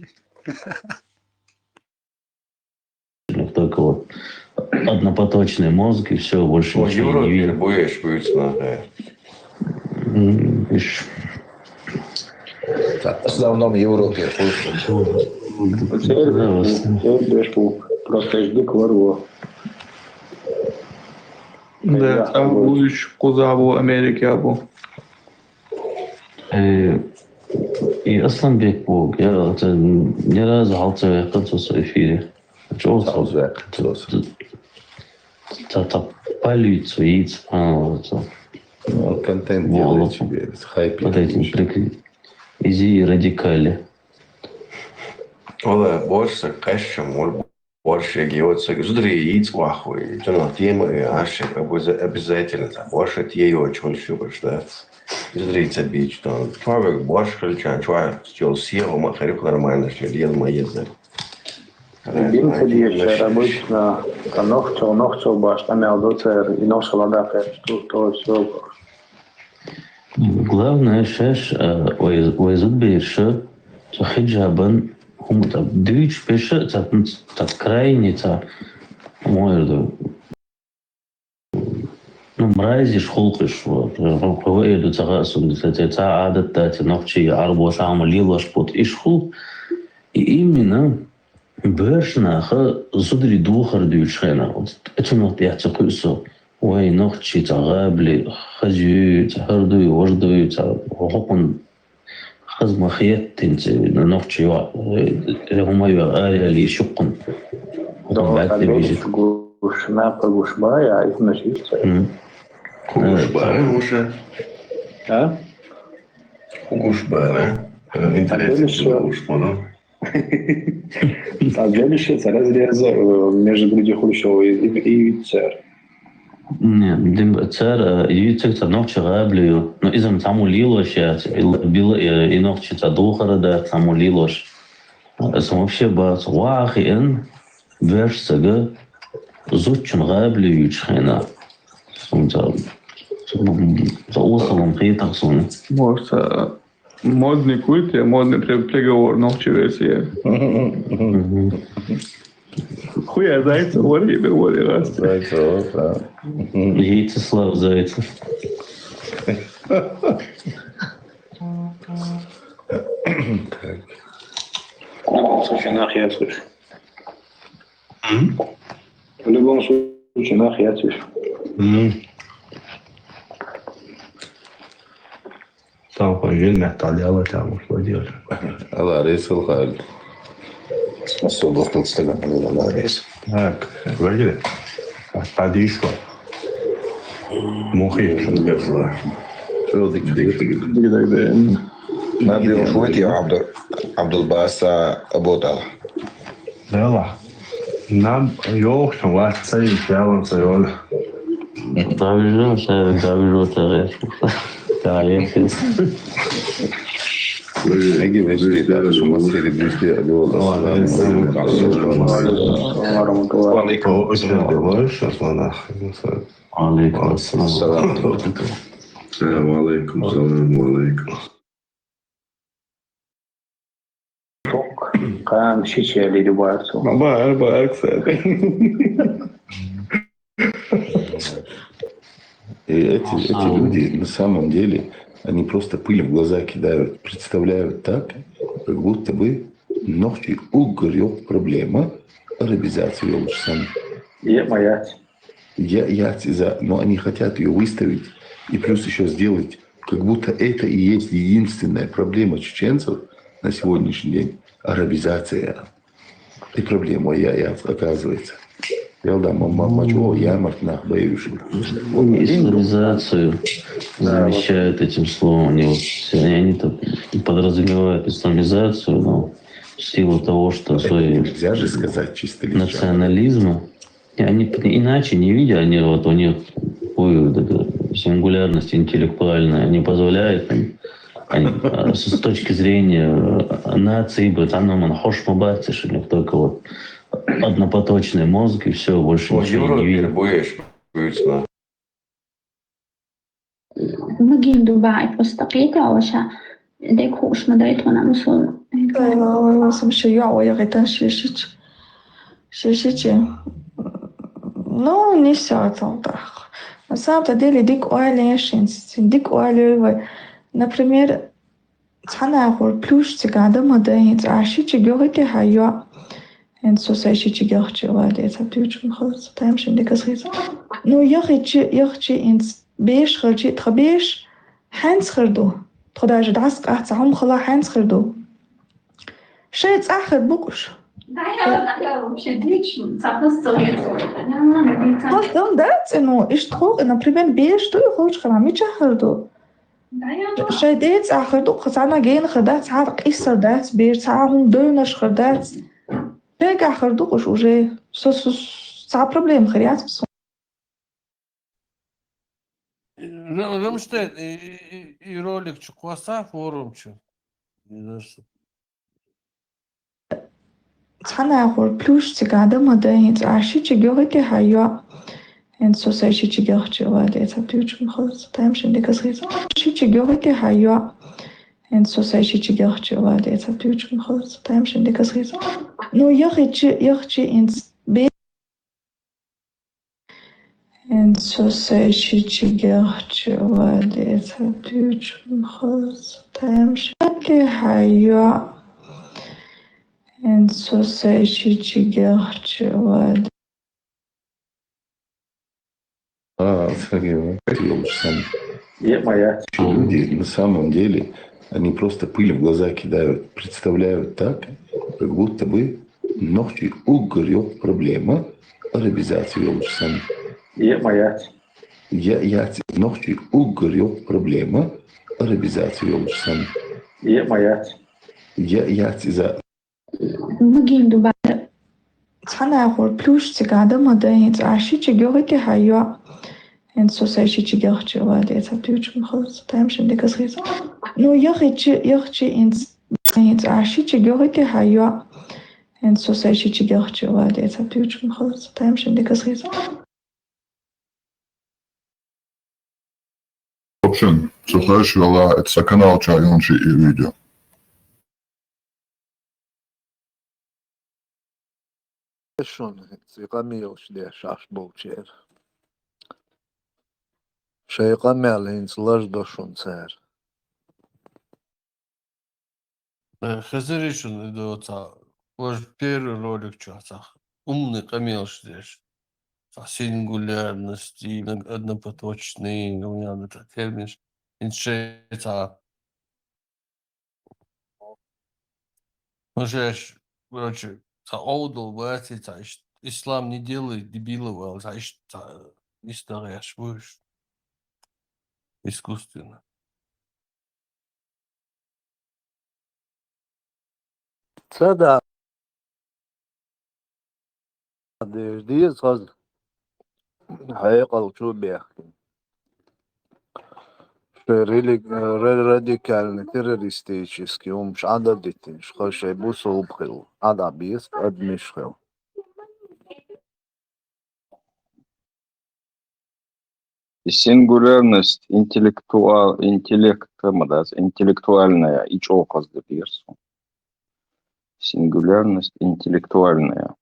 Только вот однопоточный мозг и всё, больше ничего не видит. Европе будешь, будет смотреть. М, иш. В основном Европе. Сербеш бу, сербеш бу, просто жди кварво. Да, а будешь кузаву Америки абу. Э, и Асланбек бу, я, это, ни разу хьалца вехкан цо эфире. Чего? Хьалца вехкан цо. Та, та, полицию, яйца, а, вот, вот. Ну, контент делает себе, хайп делает. Вот этим прикрыть. Изи радикали. Ола, борша кхаьчча мур, борша геоцаг, зударий йийца вахвой, чунах тема и ашек обяза-, обязательно, та борша те йо, чун шубаш дац. Зударий ца бич, там, чувак борша хилчан, чувак чел сиева ма харюк нормально, что лел ма еза. Бин ца бич, обычно, та нохчо, нохчо баш, там я до цер, и нохчо лада кер, что, то всё. Главное, шаьш, э, вай, вай зудберша, цу хиджабан, хӀума ца дуьйцуш берша, ца, ца крайне, ца, мо эр ду, ну, мразиш, хулкъиш, вот, хӀу эр ду ца хаьа сона, ца, ца, ца Ӏадат дац, нохчий, Ӏарбоша хӀума лелош бут, иш хул. И именно боьрша наха зударий духар дуьйцуш хенахь, вот, эцунах тӀехь ца кхуьу со. Вай нохчий ца гӀабли, хаза ю, ца хӀара дуй, важа дуй, ца хӀокхун хаза ма хеттина ца нохчий йоӀ, э, хӀума йоӀ, араяли шуккхун. ХӀокхун баьтта бижит. Гуш, напа гуш бая, а измаш ишца. М. Гуш бара, гуша. А? Гуш бара. Интересно, гуш бара. Ца дебиши, ца разрез, э, между груди хулишо и, и, и цер. Не, дим, цер, э, и цер ца нохча гӀабли ю. Но иза цхьаммо лелош яц, и, била, э, и нохчий ца духар дац цхьаммо лелош. Аса вообще бац, вахиан, вешсага, зудчун гӀабли юьйцуш хенахь. Сунца, ца усалам хетах суна. Может, э, Модный культ, я модный при-, приговор, нохчий версия. Мгм. Хуя зайца, вори, да, вори, раз. Зайца, вот, да. Яйца, Слав, зайца. Так. Слушай, нах, я слышу. М? В любом случае, нах, я слышу. М. Там хоть жил меттал делать, а может, что делать? Алла, рейсил халь. Особо хлопцага, Алла, рейс. Так, вроде. Подишла. Мухи. Что ты, Надо шуйти Абдул, Абдулбаса Абутала. Дела. Нам йохчу вац цаи чалан цаёл. Давижу, ша, давижу, тагес. Тагес. Эги вешти, да, шума сери бюсти, алёл. Алейкум. Алейкум ассалам. Салам алейкум. Ва алейкум салам, ва алейкум. Кхана шича лири бацу. Бар, бар, кстати. И эти, эти люди на самом деле, они просто пыль в глаза кидают, представляют так, как будто бы нохчий уггар йоккха проблема арабизация йолча санна. Е моя. Я, я, за, но они хотят ее выставить и плюс еще сделать, как будто это и есть единственная проблема чеченцев на сегодняшний день, арабизация. И проблема, я, я, оказывается. Ялда мама мачо, я мартнах боюсь. Исламизацию замещают этим словом. Они, вот, все, они это подразумевают исламизацию, но в силу того, что свои Нельзя же сказать чисто лично. Национализма, и они п- иначе не видят, они вот у них такую вот эту сингулярность интеллектуальная не позволяет им. Они, а, с, с точки зрения э, нации, бы, там, ну, хош мабатишь, у них только вот однопоточный мозг и все, больше О, ничего не Европе видят. Любой ещё, конечно. Магин Дубай просто кьетӀа ваша дек хӀуш ма дайтӀуна мусул. Ай, ва, ва, ва, сам ши юа ва ягъитан ши шич. Ши шичи. Ну, не всё это так. На самом-то деле, дик уалешин, дик уалевой. Например, цхьана ахур плюс цигада ма да, хӀинца а шичи гёгъити хьа юа. ХӀинца со сай шичи гёгъчи ва, де, ца тюч ма хаза, ца тайм шин дика схиза. Ну, яхичи, яхичи, хӀинца беш хилчи, тха беш, хьанц хир ду? Тха даже дӀас къац, хьум хала хьанц хир ду? Шай цӀа хир букӀуш. Да, я, да, я вообще дичь, ца хас ца хир. Хас дам дац, ну, иш тхо, например, беш ду, и холч хана, мича хир ду? Да, я, да. Шай де цӀа хир ду, хасана ген хир дац, цхьа къисар дац, беш цхьа хум дойнаш хир дац. Шай га хир ду, куш уже, со, со, цхьа проблема хир яц, со. Р-, Рамштайн, и, и, и, и ролик чу кваса форум чу. Не знаю, что. Цхьана ахур плюс цигада ма да, хӀинца а шичи гёгъити хьа юа. ХӀинца со сай шичи гёгъчи ва, де, ца тюч ма хаза, ца тайм шин дика схиза. Шичи гёгъити хьа юа. ХӀинца со сай шичи гёгъчи ва, де, ца тюч ма хаза, ца тайм шин дика схиза. Ну, яхичи, яхичи, хӀинца бе- ХӀинца со сай шичи гёгъчи ва, де, ца тюч ма хаза, ца тайм шин дика хьа юа. ХӀинца со сай шичи гёгъчи ва, де. А, Сергей, ну, как ты думаешь сам? Е моя. Люди, на самом деле, они просто пыль в глаза кидают, представляют так, как будто бы нохчий уггар йоккха проблема арабизация йолча санна. Е моя. Я, я, нохчий уггар йоккха проблема арабизация йолча санна. Е моя. Я, я, за Магин Дубай. Цхьана ахур плюс цигада ма да, хӀинца а шичи гёгъити хьа юа. ХӀинца со сай шичи гёгъчи ва, де, ца тюч ма хаза, ца тайм шин дика схиза. Ну, яхичи, яхичи, хӀинца, хӀинца а шичи гёгъити хьа юа. ХӀинца со сай шичи гёгъчи ва, де, ца тюч ма хаза, ца тайм шин дика схиза. В общем, цу хаш вела, это са канал ча юнчи и видео. Шун, ци къамийлаш деш аш болчер. Шай къамел хӀинца лаж до шун цар. Э, хезиришун иду ца, ваш первый ролик чу ца, умный къамийлаш деш. Ца сингулярность, и однопоточный, ну, я, это термин, инше ца. Уже, короче, ца овдал бати, ца иш-, ислам не делает дебилов, ца иш-, ца история будешь искусственно. Ца да. Деш деза хаза хьекъал чу бехкина. Шоай религ-, ра-, радикальный, террористический хӀумаш Ӏададитинаш, хаза шоай бусулба хила, Ӏадабеза адамаш хила. И сингулярность интеллектуал-, интеллекта ма дац, интеллектуальная, и чӀоагӀа хаза дерсу. сингулярность интеллектуальная.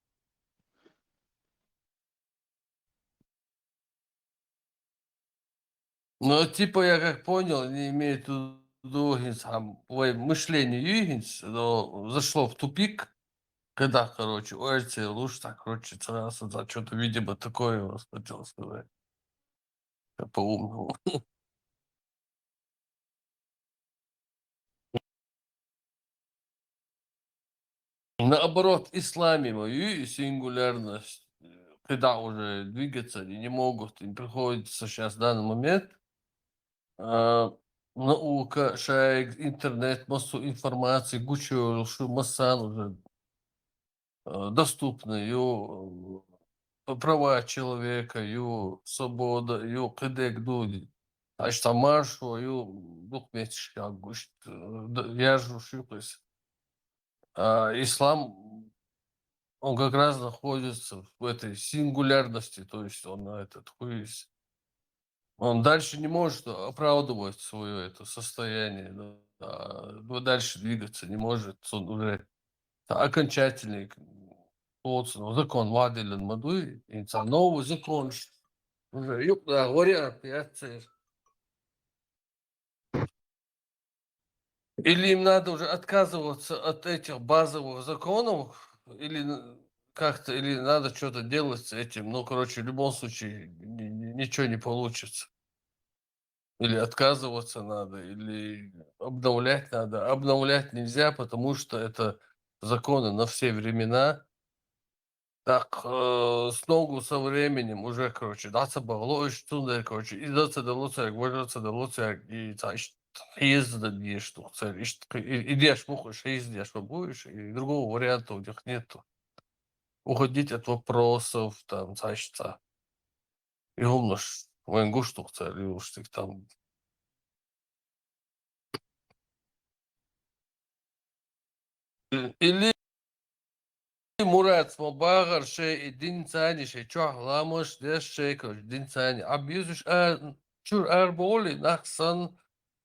Ну, типа, я как понял, они имеют в виду, хӀинца, ам, вай мышление юй хӀинца, но зашло в тупик, когда, короче, ой, це лучше так, короче, сразу, да, что-то, видимо, такое вот хотел сказать. По-умному. Наоборот, исламе ма юй сингулярность, э, когда уже двигаться они не могут, им приходится сейчас в данный момент, а, наука, шайг, интернет, массу информации, гучу, шу массан уже, э, доступны, ю, э, права человека, ю свобода, ю кхидег дуди. Аш тамашо, ю документишка гушт, э, д-, вяжу шукас. А ислам, он как раз находится в этой сингулярности, то есть он на этот хуис. Он дальше не может оправдывать свое это состояние, да, а, ну, дальше двигаться не может, он уже окончательный к-, вот, ну, закон владелен мадуи, и ца-, новый закон ш-, уже юг, да, вариант, я ц-, или им надо уже отказываться от этих базовых законов, или н-, как-то, или надо что-то делать с этим. Ну, короче, в любом случае, ни-, ни-, ничего не получится. Или отказываться надо, или обновлять надо. Обновлять нельзя, потому что это законы на все времена. Так, э, с ногу со временем уже, короче, да, ца багло, и что, да, короче, и да, ца дало, ца, и гважа, ца дало, ца, и ца, и ш-, и из да, и что, ца, и ш-, и, и деш мух, и из деш будешь, и другого варианта у них нету. Уходить от вопросов, там, ца, и ш-, ца. И умно ж, вен гуш тух, ца, и уж ты там. Или Мурат, ма багӀар шоай и дин цани, шоай чохь ламаш деш шоай, короче, дин цани. А безуш а, чур арболи, нах сан,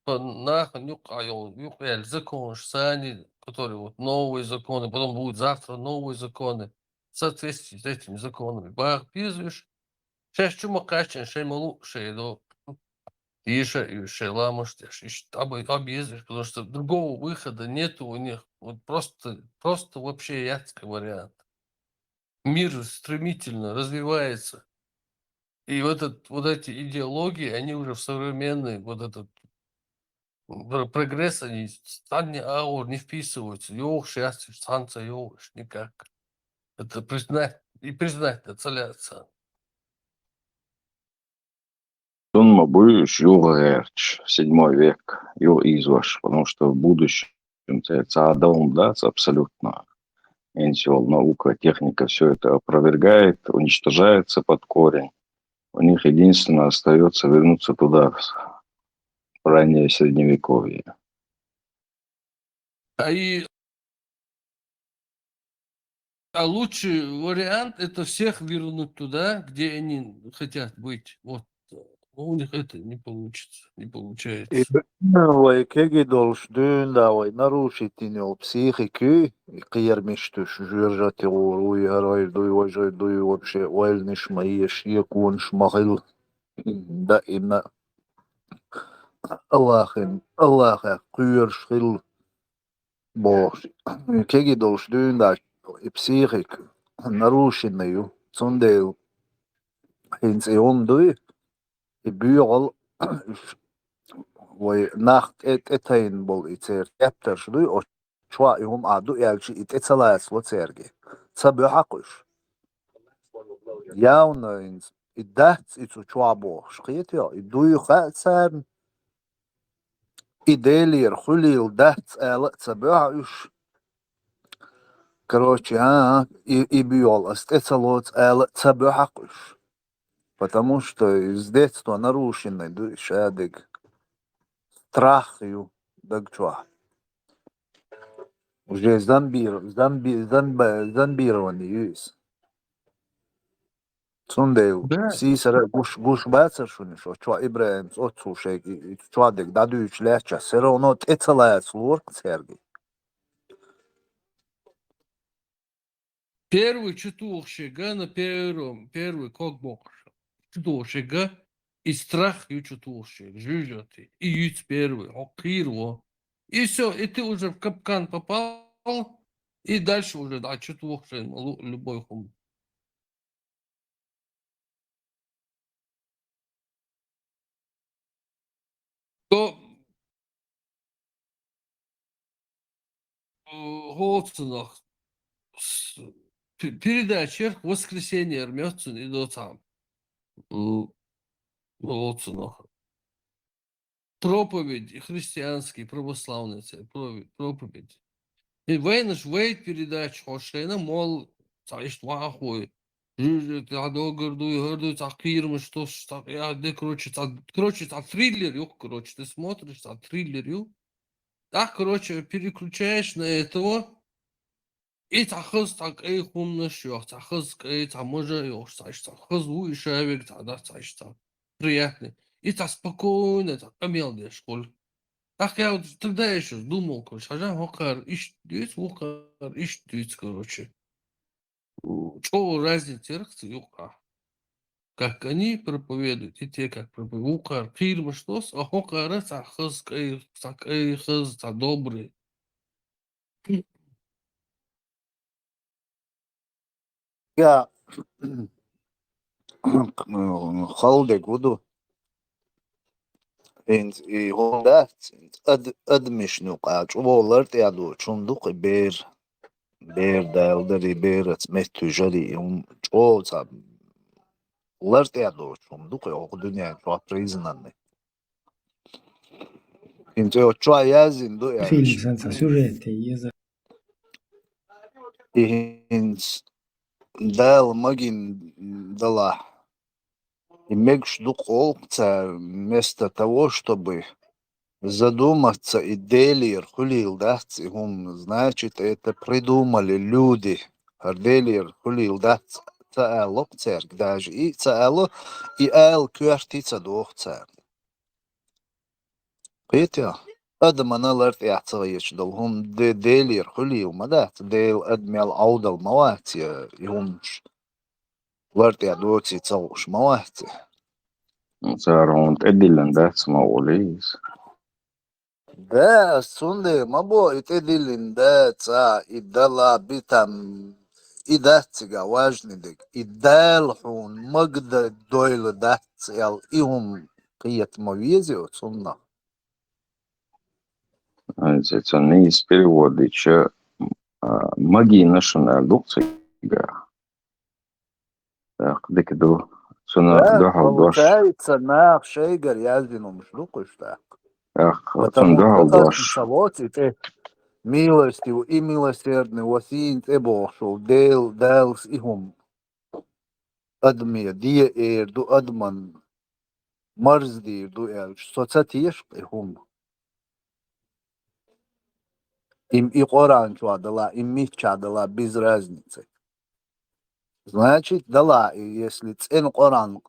по нахана юкъа йол, юкъа ял законаш сани, которые вот новые законы, потом будут завтра новые законы. В соответствии с этими законами багӀа безуш. Шаьш чу ма кхаьччина, шай ма лу, шай до. Иша, и шай ламаш деш. Иш-, об-, объездишь, потому что другого выхода нету у них. Вот просто, просто вообще ядский вариант. Мир стремительно развивается. И вот этот, вот эти идеологии, они уже в современный, вот этот пр-, прогресс, они с-, цхьанне агӀор не вписываются. Йоху шаьш цхьаьнца йохуш никак. Это признать, и признать надо ца лаьца. Цунна ма буй уьш юха гӀерташ, седьмой век, юха ийзош, потому что в будущем церца дом дац абсолютно. Энсиол наука, техника всё это опровергает, уничтожается под корень. У них единственное остаётся вернуться туда, в раннее средневековье. А и, а лучший вариант — это всех вернуть туда, где они хотят быть. Вот. Но у них это не получится, не получается. Вай кегий долуш дуьйна да вай нарушить йина йолу психика юй, и кхерамаш туьш, жоьжахати гӀур вуй, хӀара дуй, важа дуй, вообще ойланаш ма еш, еконаш ма хила. Даима Аллахин, Аллахах кхоьруш хила бохуш. Кегий долуш дуьйна дац и психика нарушена ю. Цундела хӀинца и хӀума дуй, и боьгӀал, уьш вай нах тӀе, тӀе тайна болу и церан тептарш дуй, оцу чохь и хӀума а ду аьлча, и тӀе ца лацало цаьрга. Ца боьхьа кхуьш. Явно хӀинца и дац и цу чохь бохуш, кхетий хьо? И дуй хаьа царна, и Делера хуьлийла дац ала а ца боьхьа уьш. Короче, а, а, и, и боьгӀал ас тӀе ца лоцу ала а ца боьхьа кхуьш. Потому что с детства нарушенный ду и шадерг. Страх ю даг чохь. Уже зомбир-, зомби-, зомби-, зомбирование ю иза. Цундела сийсара гуш, гуш бацара шуна, шо чохь ИбрахӀимца оццул шайга и, и чохь дерг дӀадуьйчу лаьттачохь, всё равно тӀе ца лацало цаьрга. Первый чутухуш ерг, на первом, первый ког боккхуш. Чутухуш ерг, и страх ю чутухуш ерг, жуьжати. И юьц первый, хьо кхийр во. И всё, и ты уже в капкан попал, и дальше уже, да, чутухуш ерг, лу-, любой хӀума. То, э, хӀоцунах с-, пе-, передача «Воскресенье» меттан и доцам. Э, хӀоцунах. Проповедь христианский, православный церковь, проповедь. И вайнаш вай передача хьо шайна мол, цхьа иштта вахой. Жуьжа, цхьа догар дуй, хӀара дуй, цхьа кхийрамаш тосуш, цхьа, я, де, короче, цхьа, короче, цхьа триллер ю, короче, ты смотришь, цхьа триллер ю. Так, короче, переключаешь на этого, и цхьа хаза, цхьа кӀай хӀуманаш йоах, цхьа хаза кӀай, цхьа мажа йоах, цхьа иштта, цхьа хаза ву и шавег, цхьа да, цхьа иштта, цхьа приятный. И цхьа спокойно, цхьа къамел деш хул. Так я вот тогда я ещё думал, короче, хьажа, хӀокхара иштта дуьйцу, вукхара иштта дуьйцу, короче. ЧӀогӀа разница яр-кх цу юкъахь. Как они проповедуют, и те как проповедуют. Вукхара кхийрамаш тосу, а хӀокхара цхьа хаза кӀай, цхьа кӀай хаза, цхьа добрый. Я, хала дерг хӀун ду? ХӀинца и хӀума дац, хӀинца ад-, адамашна юкъахь чӀогӀа лар тӀедоцуш хӀума ду-кх и бер. Бер Дала дарий, бераца меттахӀуьжарий, и хӀума чӀогӀа цхьа лар тӀедоцуш хӀума ду-кх и хӀокху дуьнен чохь признанный. ХӀинца оцу чохь яздина ду аьлла. Фильм санна цхьа сюжет еза. И хӀинца Дала магийна далахь, и мегаш ду-кх олу-кх цара, вместо того, чтобы задуматься и Делера хуьлийла дац и хӀума, значит, это придумали люди. ХӀара Делера хуьлийла дац ца алу-кх цаьрга, даже и ца алу, и ала коьрта ца доху царна. Кхетий, адамана лар тӀехь ца хеташ долу хӀума де-, Делера хуьлийла ма дац, Дела адамел Ӏовдал ма вац, я и хӀуманаш лар тӀехь доций ца хууш ма вац. Цара хьуна тӀедиллина дац ма олий иза. Да, ас цундела ма боху, и тӀедиллина дац, а, и дала битам, и дац цигахь важный дерг. И Дала хьуна магда дойла дац аьлла, и хӀума кхета ма веза цунна. Ай, цо нийса перевод дича, а, магийна шуна аьлла ду-кх цигахь. ТӀаккха дика ду. Цунна дуьхьал дош. Получается, наха шайгара яздина хӀумаш ду-кх уьш тӀаккха. ТӀаккха цунна дуьхьал дош. Аса воцу и тӀе милостивый и милосердный ва сийна тӀе бохуш волу Дела, Далас и хӀума. Адаме де эр ду, адаман марздийр ду аьлча, со ца теша-кх и хӀума. Им и Къуръан чохь дала, им миччахь дала, без разницы. Значит, дала и, если цӀена Къуръан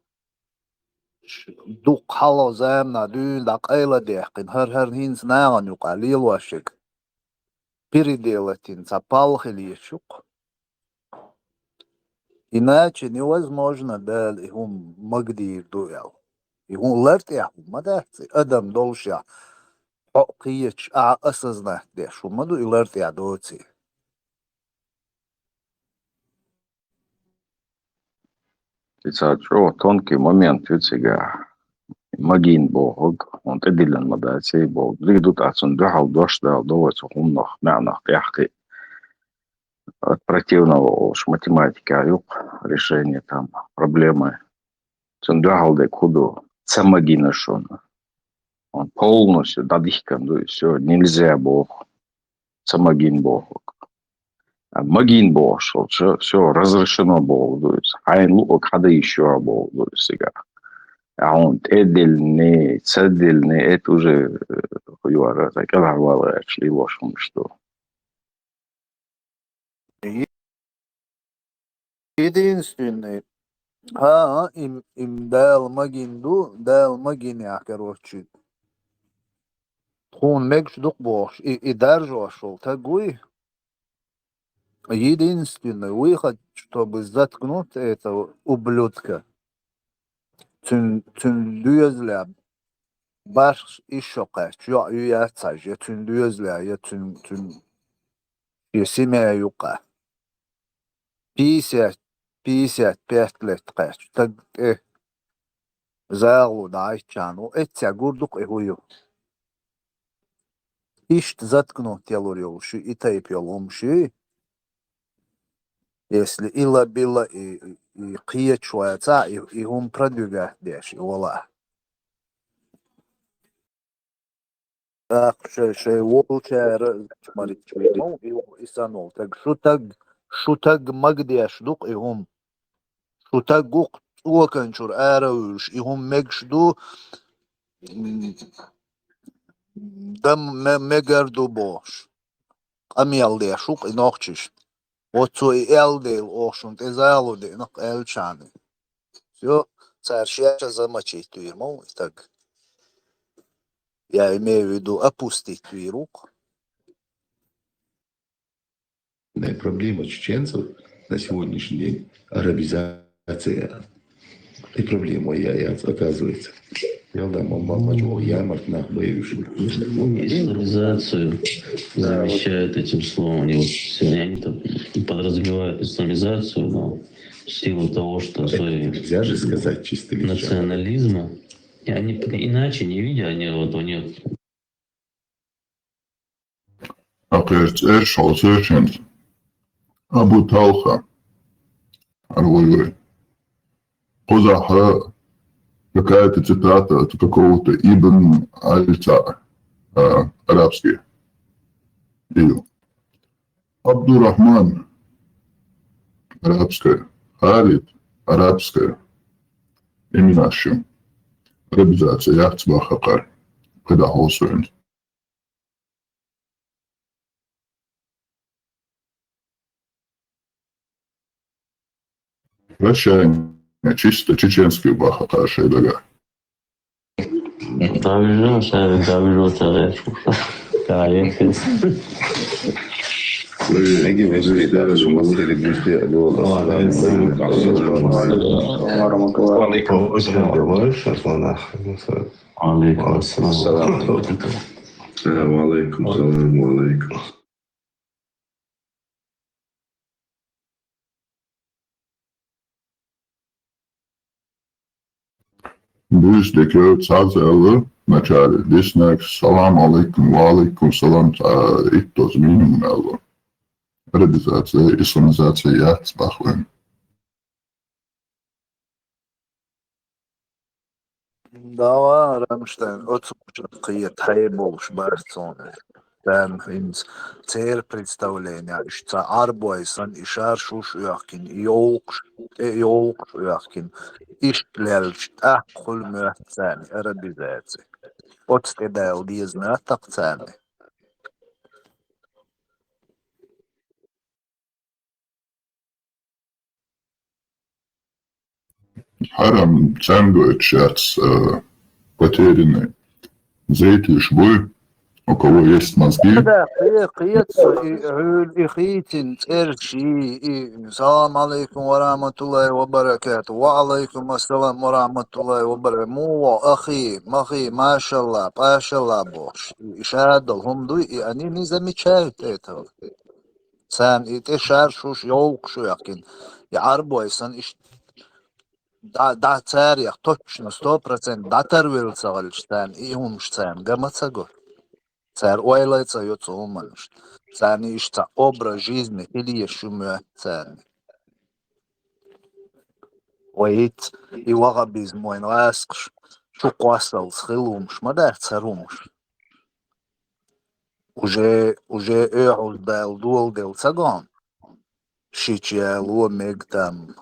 ш-, дукха хьалха заманахь дуьйна дӀа къайладаьккхина, хӀара-хӀара хӀинца нахана юкъахь лелош ерг, переделать йина цхьа палхи лечух. Иначе невозможно Дала и хӀума магадийр ду аьлла. И хӀума лар тӀехь хӀума ма дац, и адам долушехь, хьо кхечу ахьа осознать деш хӀума ма ду и лар тӀехь доций. И цхьа чӀогӀа тонкий момент ю цигахь. Магийна бохург, хьуна тӀедиллина ма дац и бохург. Дика ду тӀаккха цунна дуьхьал дош дала, до вай цу хӀуманах, маьӀнах тӀехь кхин а. От противного олуш, математика ю-кх решение там проблемы. Цунна дуьхьал дерг хӀун ду? Ца магийна шуна. Он полностью дӀадихкина ду и всё, нельзя боху. Ца магийна бохург. А магийна бохуш хилча, всё, разрешено бохург ду иза. Хьайна луъург хьан дан йиш ю бохург ду иза цигахь. А хьуна тӀедиллиний, ца диллиний, это уже, э, хӀун ю ара, сан кӀелхьарвала гӀерташ лелош хӀуманаш ду. Е-, единственный. ХӀан-хӀа, им, им Дала магийна ду, Дала магийна яхь, короче. Тхуна мегаш ду-кх бохуш, и, и даржош волу таг вуй? Единственный выход, чтобы заткнуть этого ублюдка, цуьн, цуьн доьзале бархӀ ишо кхаьчча, йоӀ ю яц хьажа, я цуьн доьзале, я цуьн, цуьн, я семья юкъа. Пятьдесят, пятьдесят пять лет кхаьчча, стаг тӀе загӀа дӀахьаьчча, ну, эццехь гур ду-кх и хӀун ю. Иштта заткнуть ялур йолуш ю, и тайпа йолу хӀумаш ю. Если ила-била и, и кхеташ вацахь, и, и хӀума продвигать деш, и вала. ТӀаккха шай, шай волчара маричча вер ма ву, и, и санна волу стаг. Шу стаг, шу стаг магадеш ду-кх и хӀума. Шу стаг ву-кх цӀоканчуьра ара а вуьйлуш, и хӀума мегаш ду, м, дан ме-, мегар ду бохуш. Къамел деш ву-кх и нохчаша. Вот цо и аьлла дела, оха шуна тӀе загӀа деана-кх аьллачхьана. Всё, цара шаьш замочить вийр ма ву и стаг. Я имею в виду, опустить вийр ву-кх. Да, проблема чеченцев на сегодняшний день — арабизация. И проблема, я, я, оказывается. Я, да, ма-, ма-, ма-, чё, я, Марк, нах, боюсь. Исламизацию замещают этим словом. Они вот всё, и они там подразумевают исламизацию, но в силу того, что это свои нельзя же сказать чистым языком. Национализма, и они п-, иначе не видят, они вот у них Акхерца эр шал совершенство. Абу Талха. Аргъой вай. Кхузахь какая-то цитата от какого-то Ибн Аль-Ца, а, арабский. Или Абдурахман, арабская. Халид, арабская. Имена шу. Арабизация яц бахакъар. КхидӀа хьовсур. Прощание. Чисто чеченский бахакъар шайн дагахь. Тавижу, шаьран тавижу ца гӀерташ. Кайф. Меги вежарий, да, шу массаьрга гуш де, алло, ассаламу алейкум. Ва алейкум ассалам. Ва алейкум ассалам. Э, ва алейкум салам, ва алейкум. Буьйса дика, цхьаъ аьлла, начале, дисинарг, салам алейкум, ва алейкум салам, цхьа иттаза минимум аьлла. Арабизация, исламизация яц бахвен. Давай, Рамштайн, оцу кхета хьай болуш бара цунах. Царна хӀинца церан представление, иштта цхьа Ӏарбой санна, и шаршуш оьхкина, и йовлакхаш, тӀе йовлакхаш оьхкина, иштта лелча, тӀаккха хуьлу моьтту царна арабизация. Оцу тӀе дала деза моьтту-кх царна. Хьарам, царна гойтуш яц, э, потерянный. Зайтуьйш буй, у кого есть мозги. Да, кхе-, кхета со, и, хьуьлу, и хийцина цӀераш йий, и, салам алейкум ва рахматуллахи ва баракату, ва алейкум ассалам ва рахматуллахи ва баракату. Муха, ахи, махи, машалла, пашалла бохуш. И шадолу хӀума дуй, и они не замечают этого. Царна и тӀе шаршуш, йовлакхаш оьхкина, и Ӏарбой санна, иштта дӀа, дӀа царех точно, сто процент дӀатарвелла ца хилча, царна и хӀумаш царна ган ма ца го. Цара ойла а ца йо цу хӀуманашна. Царна иштта цхьа образ жизни хила езаш ю моьтту царна. Вай хӀинца и ваххабизм вайн гӀаскхаш чу кхоссалц хилла хӀумаш ма дац хӀара хӀумаш. Уже, уже оьгӀаз Дала доладелла ца го хьуна, шича яло мега там,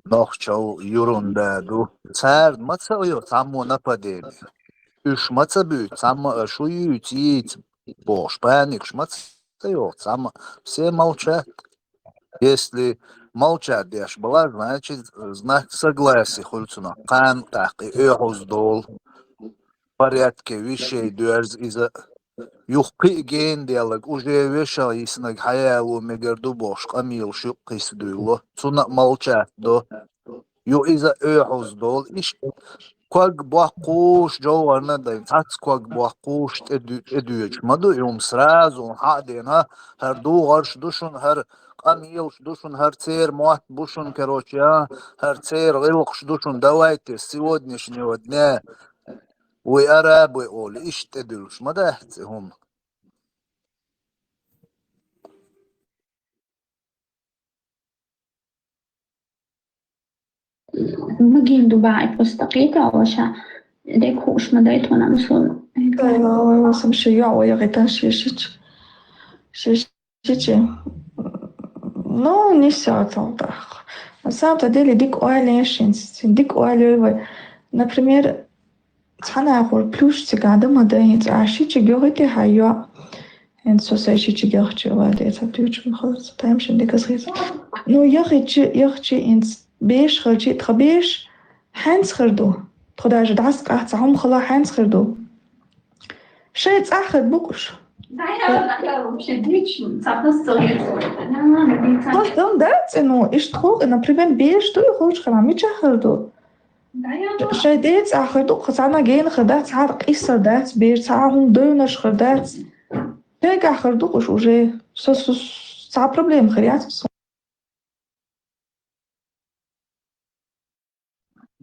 нохчалла ерунда ду. Царна ма ца йо цхьаммо нападение. Уьш ма ца буьйцу цхьамма, а шу юьйцу, йийца бохуш, паникаш ма ца йо цхьамма. Все молчат. Если молчат деш бала, значит, знак согласия хуьлу цунах. Кхана тӀаккха и оьгӀаз долу порядке вещей доьрза иза. Юха кхин а гена деллаг, уже вешал йиснаг хьаяло мегар ду бохуш, къамелаш юккъе кхийса дуьйло. Цунна а молчать до. Ю иза оьхьаз долу. Иштта ког боккхуш, жовхӀарна а дайна, цхьацца ког боккхуш, тӀе ду-, тӀедоьдуш ма ду и хӀума сразу, хьа а дена, хӀара духарш ду шуна, хӀара къамелаш ду шуна, хӀара церан мотт бу шуна, короче, а, хӀара церан гӀиллакхаш ду шуна, давайте с сегодняшнего дня вы арабы олий, иштта тӀедуьллуш ма дац и хӀума. Магийна ду баьӀи просто кхета а ваша, дерг хууш ма дай тхуна амсун. Ой, ой, ой, сам ши йоӀ вай гӀитан ши шича. Ши шича. Ну, не всё так. На самом-то деле, дика ойла ешинц, дика ойла йой вай. Например, цхьана ахур плюс цига ма дай, хӀинца а шича гӀо гӀити хьан йоӀ. ХӀинца со сайн шича гӀохчи ваде, ца туьйчу ма хала, ца тайм шин дика хеза. Ну, яхичи, яхичи, хӀинца беш хилчи, тха беш хьаьнца хир ду. Тхо даже дӀасакъаьхьа ца хӀума хала хьаьнца хир ду. Шайн цӀахь хир бу-кх уьш. Да, я, да, я вообще дичь, цахас целый. Хьо дац, ну, иштта хӀокху, например, беш ду и хӀокху хана, мичахь хир ду? Да, я, да. Шайн ден цӀахь хир ду, кху цхьана гена хир дац, цхьа къийсар дац, беш цхьа хӀума девнаш хир дац. Шайгахь хир ду-кх уьш уже. Со, со, цхьа проблема хир яц со.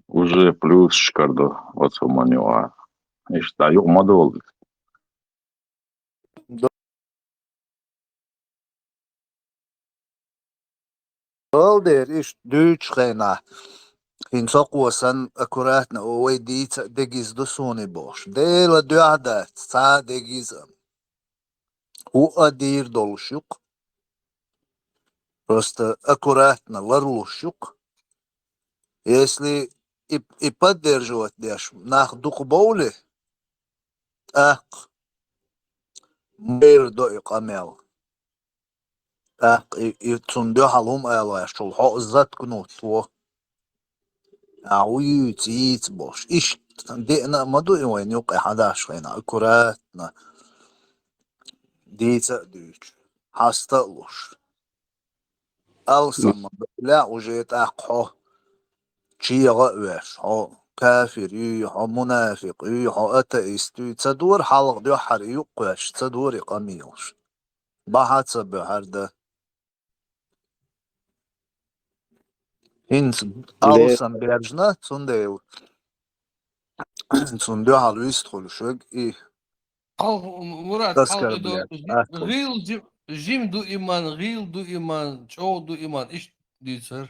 Уже плюсашкара ду, оцу хӀуманна юкъа. Иштта юкъа ма долу. Долу дера иштта дуьйцучу хенахь, хӀинца хӀокхо санна аккуратно вай дийца а дегиз ду суна и бохуш. Делан дуьхьа дац, цхьа а дегиз а. ХӀуъа дийр долуш ю-кх. Просто аккуратно ларлуш ю-кх. Если и, и поддерживать деш нах дукха бовлий, тӀаккха майра до и къамел. ТӀаккха и, и цунна дуьхьал хӀума ала ваьшчул хьо заткнут во. Ахьа вуьйцу, йийца бохуш. Иштта деана а ма ду и вайна юккъе хьадаш хенахь, аккуратно. Дийца а дуьйцуш, хьаста а луш. Алсам ма бевлла уже тӀаккха хьо чегӀа а веш, хьо кафир юй, хьо мунафикъ юй, хьо атеист юй, ца дора хьалха дуьххьара и юкъ кхоьссича, ца дора и къамелаш. Бахьа ца боьхьар дан. ХӀинца алсам бержна, цундела цунна дуьхьал вистхуьлуш верг и. Хьо, Мурат, хьо оскорблять, жи-, атта. ГӀийла жи-, жима ду иман, гӀийла ду иман, чӀогӀа ду иман, иштта дийцар.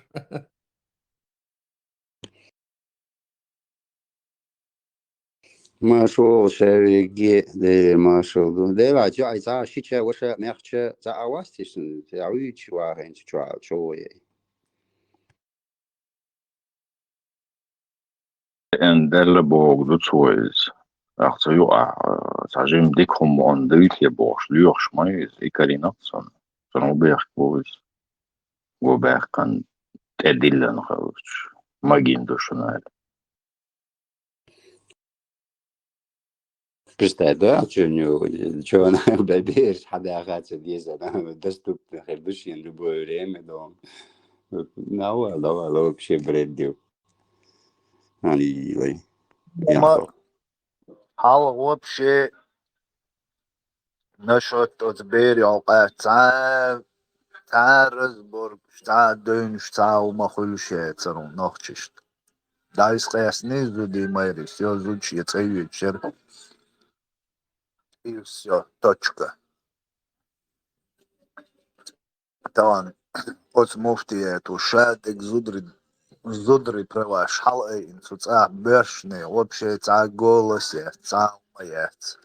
Маршалла шаьвиге, Деле маршалла ду. Дела, чу ай цхьа шича ваша мехча цхьа а вастиш, цхьа а вуьйчу ваханчу чохь чо вай. Эн Делла богу ду цо иза. Ахьа ца юкъахь, цхьа жима дика хӀума ма дуй те бохуш, лоьхуш ма иза, и карийнакх цунна. Цунна гӀо бехк бу иза. ГӀо баьккхина тӀедиллина хилча, магийна ду шуна аьлла. Представь, да, чё у него, чё она, бе-, бераш хьадаха ца деза, да, доступно хир ду шен любое время дома. Вот, ну, ладно, ладно, вообще бред дел. Ай, вай. Ма, хьалха вообще насчёт оцу берийн хьокъехь цхьа, цхьа а разборкаш, цхьа а девнаш, цхьа а хӀума хуьлуш яцара хьуна нохчашна. Дайса къаьстина зуда и майрис, йо, зуда шен цӀе йоьдуш яра. И всё, точка. Тахана оцу муфтиято ша дерг зударий, зударий праваш хьалаайина цу цӀахь боьршане, вообще цхьа а голос яц, цхьа а хӀума яц.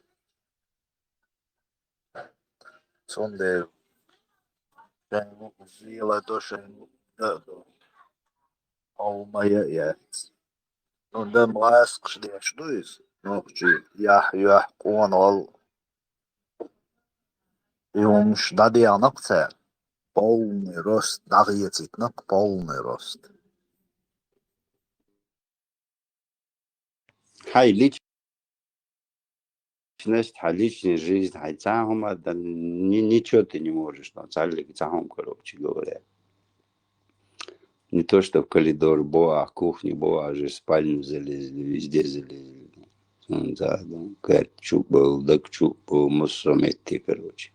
Цундела шайн луъу зела до, шайн луъу дан а до. Хьо хӀума яц. Ну, дан ласкхаш деш ду иза. Нохчий яхь, юьхь, къонахалла. И хӀумаш дӀадехнакх цара. Полный рост, дӀахецитнакх полный рост. Хьай личный значит, хьа личная жизнь, хьай цхьа хӀума, да, ни-, ничего ты не можешь, там, цхьаллиг цхьа хӀума, короче говоря. Не то, что в коридор бо, а кухня бо, а уже в спальню залезли, везде залезли. Сон за, да, кхаьччу бо, дагчу бо, массо метте, короче.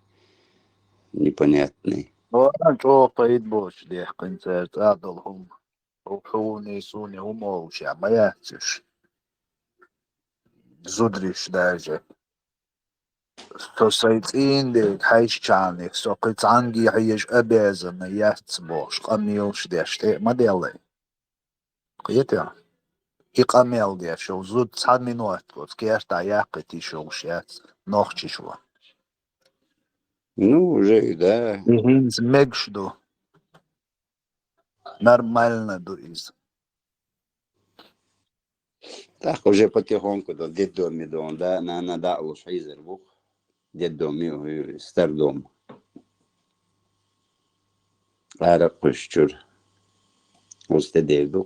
Непонятный. Ну, а чӀогӀа пайда боцуш дехкина цара цӀа долу хӀума. Хьуна, суна хӀума олуш а ма яц уьш. Зударий даже. Со сайн цӀийнан дерг хьаьжчхьана, со кхин цхьаьнгге хьежа обязана яц бохуш, къамелаш деш тӀе а ма деллай. Кхетий? И къамел деш йолу зуда цхьа минот оцу кертахь яккхийта йиш йолуш яц, нохчаш ву. Ну, уже, да. И хӀинца мегаш ду. Нормально ду иза. ТӀаккха уже потихоньку до детдоме ду, да, нана дӀа а луш хьийзар бу. Детдоме а, стардом. Ара кхуьссуш чуьра. Оцу тӀе дер ду.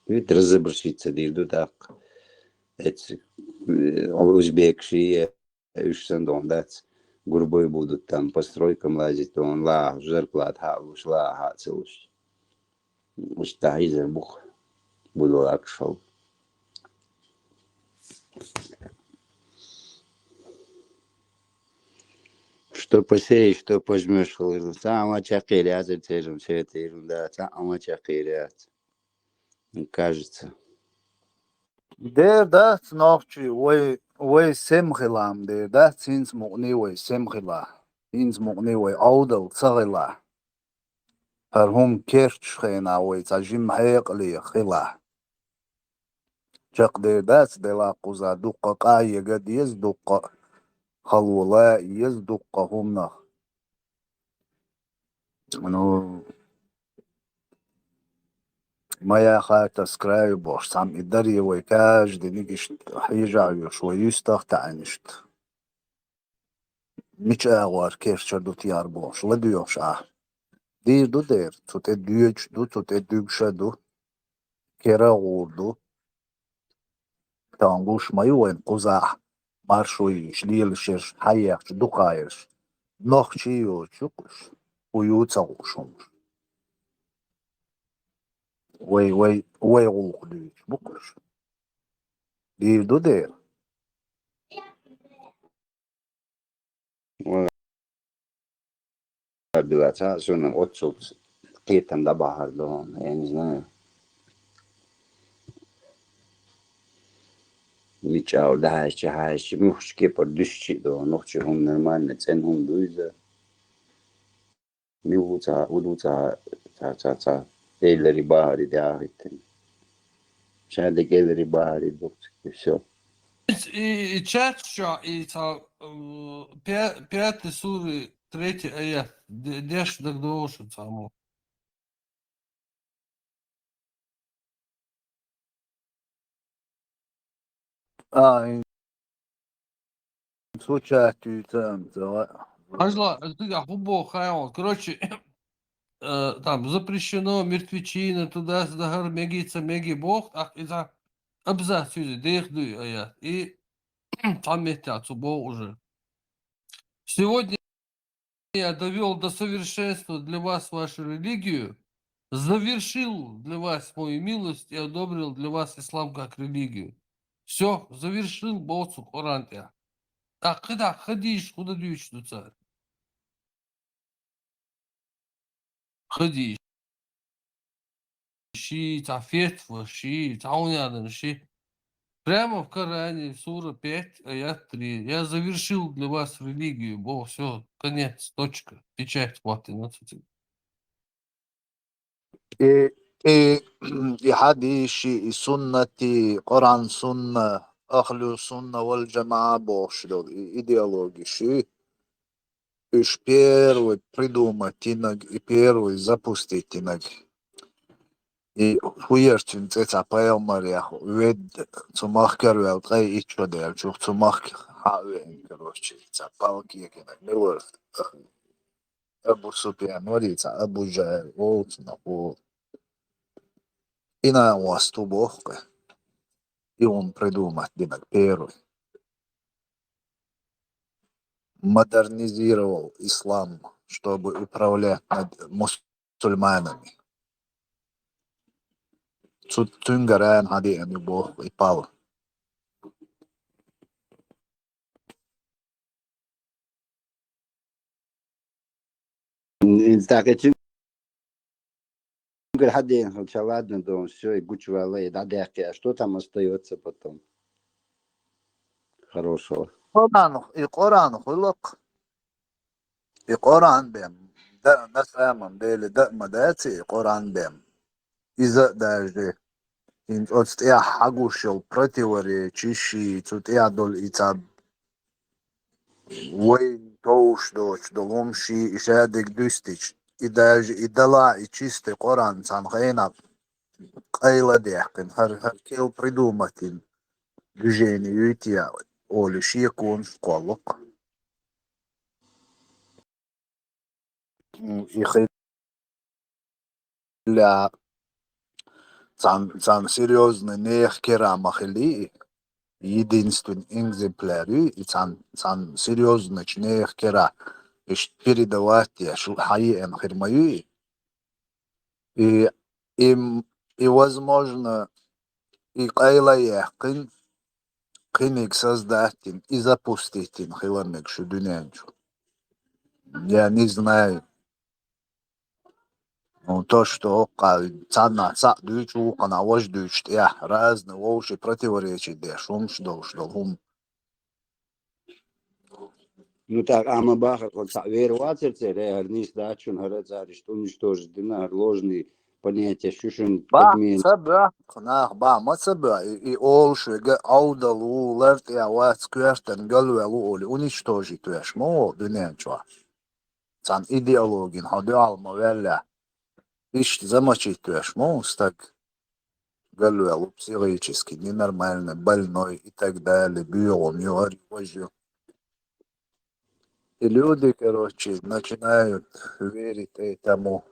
Вид разобращиться дийр ду тӀаккха. Эцу, э, узбекаши, уьш санна дохьуна дац, грубой будут там, по стройкам лазить, дохьуна лаахь, зарплата хьа а луш, лаахь хьа а ца луш. Иштта хьийзар бу-кх, буду лакхаш хьо. Что посеешь, что пожнёшь, хилла. Цхьа а ма чаккхийр яц, церан, церан, да, цхьа а ма чаккхийр яц. Мне кажется. Дер дац нохчий, вай, вай сема хилам дер дац, хӀинца мукъане вай сема хила. ХӀинца мукъане вай Ӏовдал ца хила. ХӀара хӀума керташ хенахь вай цхьа жимма хьекъале хила. Чекхдер дац, делахь кхуза дуккха къа а ега деза, дуккха хало ла а еза, дуккха хӀуманах. Ну, ма яхийта, с краю бохуш, цхьамма и даре вай каждый дика иштта хьежа а йолуш, вай юьстах а таьӀна иштта. Мича агӀор керчар ду те яра бохуш, ладоьгӀуш ахь. Дийр ду дера, цу тӀе доьдуш ду, цу тӀе дуьгуш а ду, кера а гӀур ду. Тахана гуш ма ю вайн кхузахь, маршо йийш, лелаш ерш, хьаехча дукха ерш. Нохчий йоцуш ю-кх уьш, хӀун ю ца хууш хӀумаш. Вай, вай, вай гӀуллакх дуьйцуш бу-кх уьш. Дийр ду дера. Ва-, билаца, суна оццул кхетам дӀабахьар ду, я не знаю. Мича а дахьаьжча, хьаьжча, муьлххачу кепара дуьсча а ду, нохчийн хӀума нормально, цӀена хӀума ду иза. Мила ву ца, ву ду ца, ца, ца, ца, эллари бахари тӀе а хӀиттина. Ша дерг эллари бахари ду, и всё. И, и чат чохь, и ца, э, пя-, пятый суры, третий аят, де-, деш даг догӀуш цхьаммо. А, и цу чатуьйцу амца, ва-, Анжела, цигахь хӀун боху хаьий хьуна? Короче, э, там запрещено, мертвечина, туда-сюда, хӀара мегий, ца мегий боху, тӀаккха иза абзац юьзу, деха дуй аят. И цхьа меттехь цу боху уже. Сегодня я довёл до совершенства для вас вашу религию, завершил для вас мою милость и одобрил для вас ислам как религию. Всё, завершил боху цу Къуръан тӀехь. ТӀаккха кхидӀа хадийш хӀун дан дуьйцуш ду цара? Хадийш. Ши, цхьа фетва, ши, цхьа хӀун ядан, ши. Прямо в Коране, сура пять, аят три. Я завершил для вас религию, бо, всё, конец, точка, печать хӀоттина цу тӀе. И, и, и хьадис, и суннати, Къуръан, сунна, ахлу сунна вал джамаа бохуш долу и идеология ши. Уьш первый придумать йинарг, и первый запустить йинарг. И хӀун яра цуьнан цӀе цхьа пайхамарех ведда, цу махкара ваьлла ткъе итт шо даьллачух, цу махка хьа а веана, короче, цхьа палка егинарг. Мила вара? Абу Суфьян варий, цхьа Абу Жахьл волу цунах, ву. И нана васт ву боху кхе. И хӀума придумать динарг первый. модернизировал ислам, чтобы управлять над мусульманами. Цу-, цуьнгара хьадеана ю боху и пал. ТӀаккха цуьнгара хьадеана хилча, ладно, дон, всё, и гучувала, и дӀадаьккхи, а что там остаётся потом? Хорошего. Къуръан, и Къуръан хуьлу-кх. И Къуръан бен, да, на самом деле, да а ма дац и Къуръан бен. Иза а даже, хӀинца оцу тӀехь хьагуш йолу противоречи ши, цу тӀехь долу и ца вайна товш доцуш долу хӀума ши, и шадерг дуьстича, и даже и далахь, и чистый Къуръан цхьана хенахь къайла а даьккхина, хӀара, хӀара кел придумать йина движение юй те олий, шеконаш кхоллу-кх. И хила цхьана, цхьана серьёзный нехан кера ма хили и, единственный экземпляр ю и, цхьана, цхьана серьёзначу нехан кера иштта передавать деш хьаеана хир ма ю и. И, и, и, возможно, и къайла а яьккхина, кхиниг создать йина, и запустить йина хила мегаш ю дуьнен чу. Я не знаю. Ну, то, что хӀокху цхьаннахь цхьаъ дуьйцу, вукхунахь важа дуьйцуш тӀехь, разный вовшийн противоречи деш, хӀумаш долуш долу хӀума. Ну, так, а ма бахара, хӀара цхьаъ вер вацара церан, э, хӀара нийса дац шуна, хӀара цара иштта уничтожить дина, хӀара ложный понятие шу шуна бахьа подмен. Ца боьху, нах бахьа ма ца боьху, и, и олуш верг Ӏовдал ву, лар тӀехь вац, коьртана галваьлла ву олий, уничтожить веш ма ву дуьнен чохь. Цхьана идеологина хьо дуьхьал ма ваьллехь, иштта замочить веш ма ву стаг. Галваьлла ву, психически ненормальный, больной и так далее, боьгӀун ю, хӀара ю, важа ю. И люди, короче, начинают верить этому.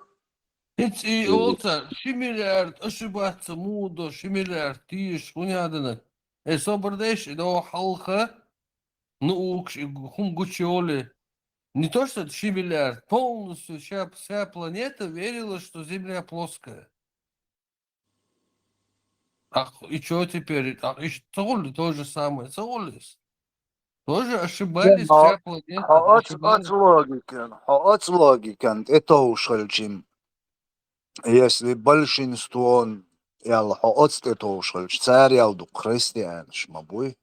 ХӀинца и олу цара, ши миллиард ошибаться муха до, ши миллиард тийша хӀун яхьадана? Э, собар дайша, и догӀу хьалха, ну, укаш и хӀума гучуйолий. Не то, что ши миллиард, полностью вся, вся планета верила, что Земля плоская. Ах, и чё теперь? Ах, и ш-, ца гӀулли то же самое, ца гӀуллис? Тоже ошибались, но вся планета хьо оцу, ошибалась. Оцу логикан, хьо оцу логикан тӀетовжуш хилчим, если большинствон аьлла, хьо оцу тӀетовжуш хилча, цара аьлла ду-кх христианаш ма буй.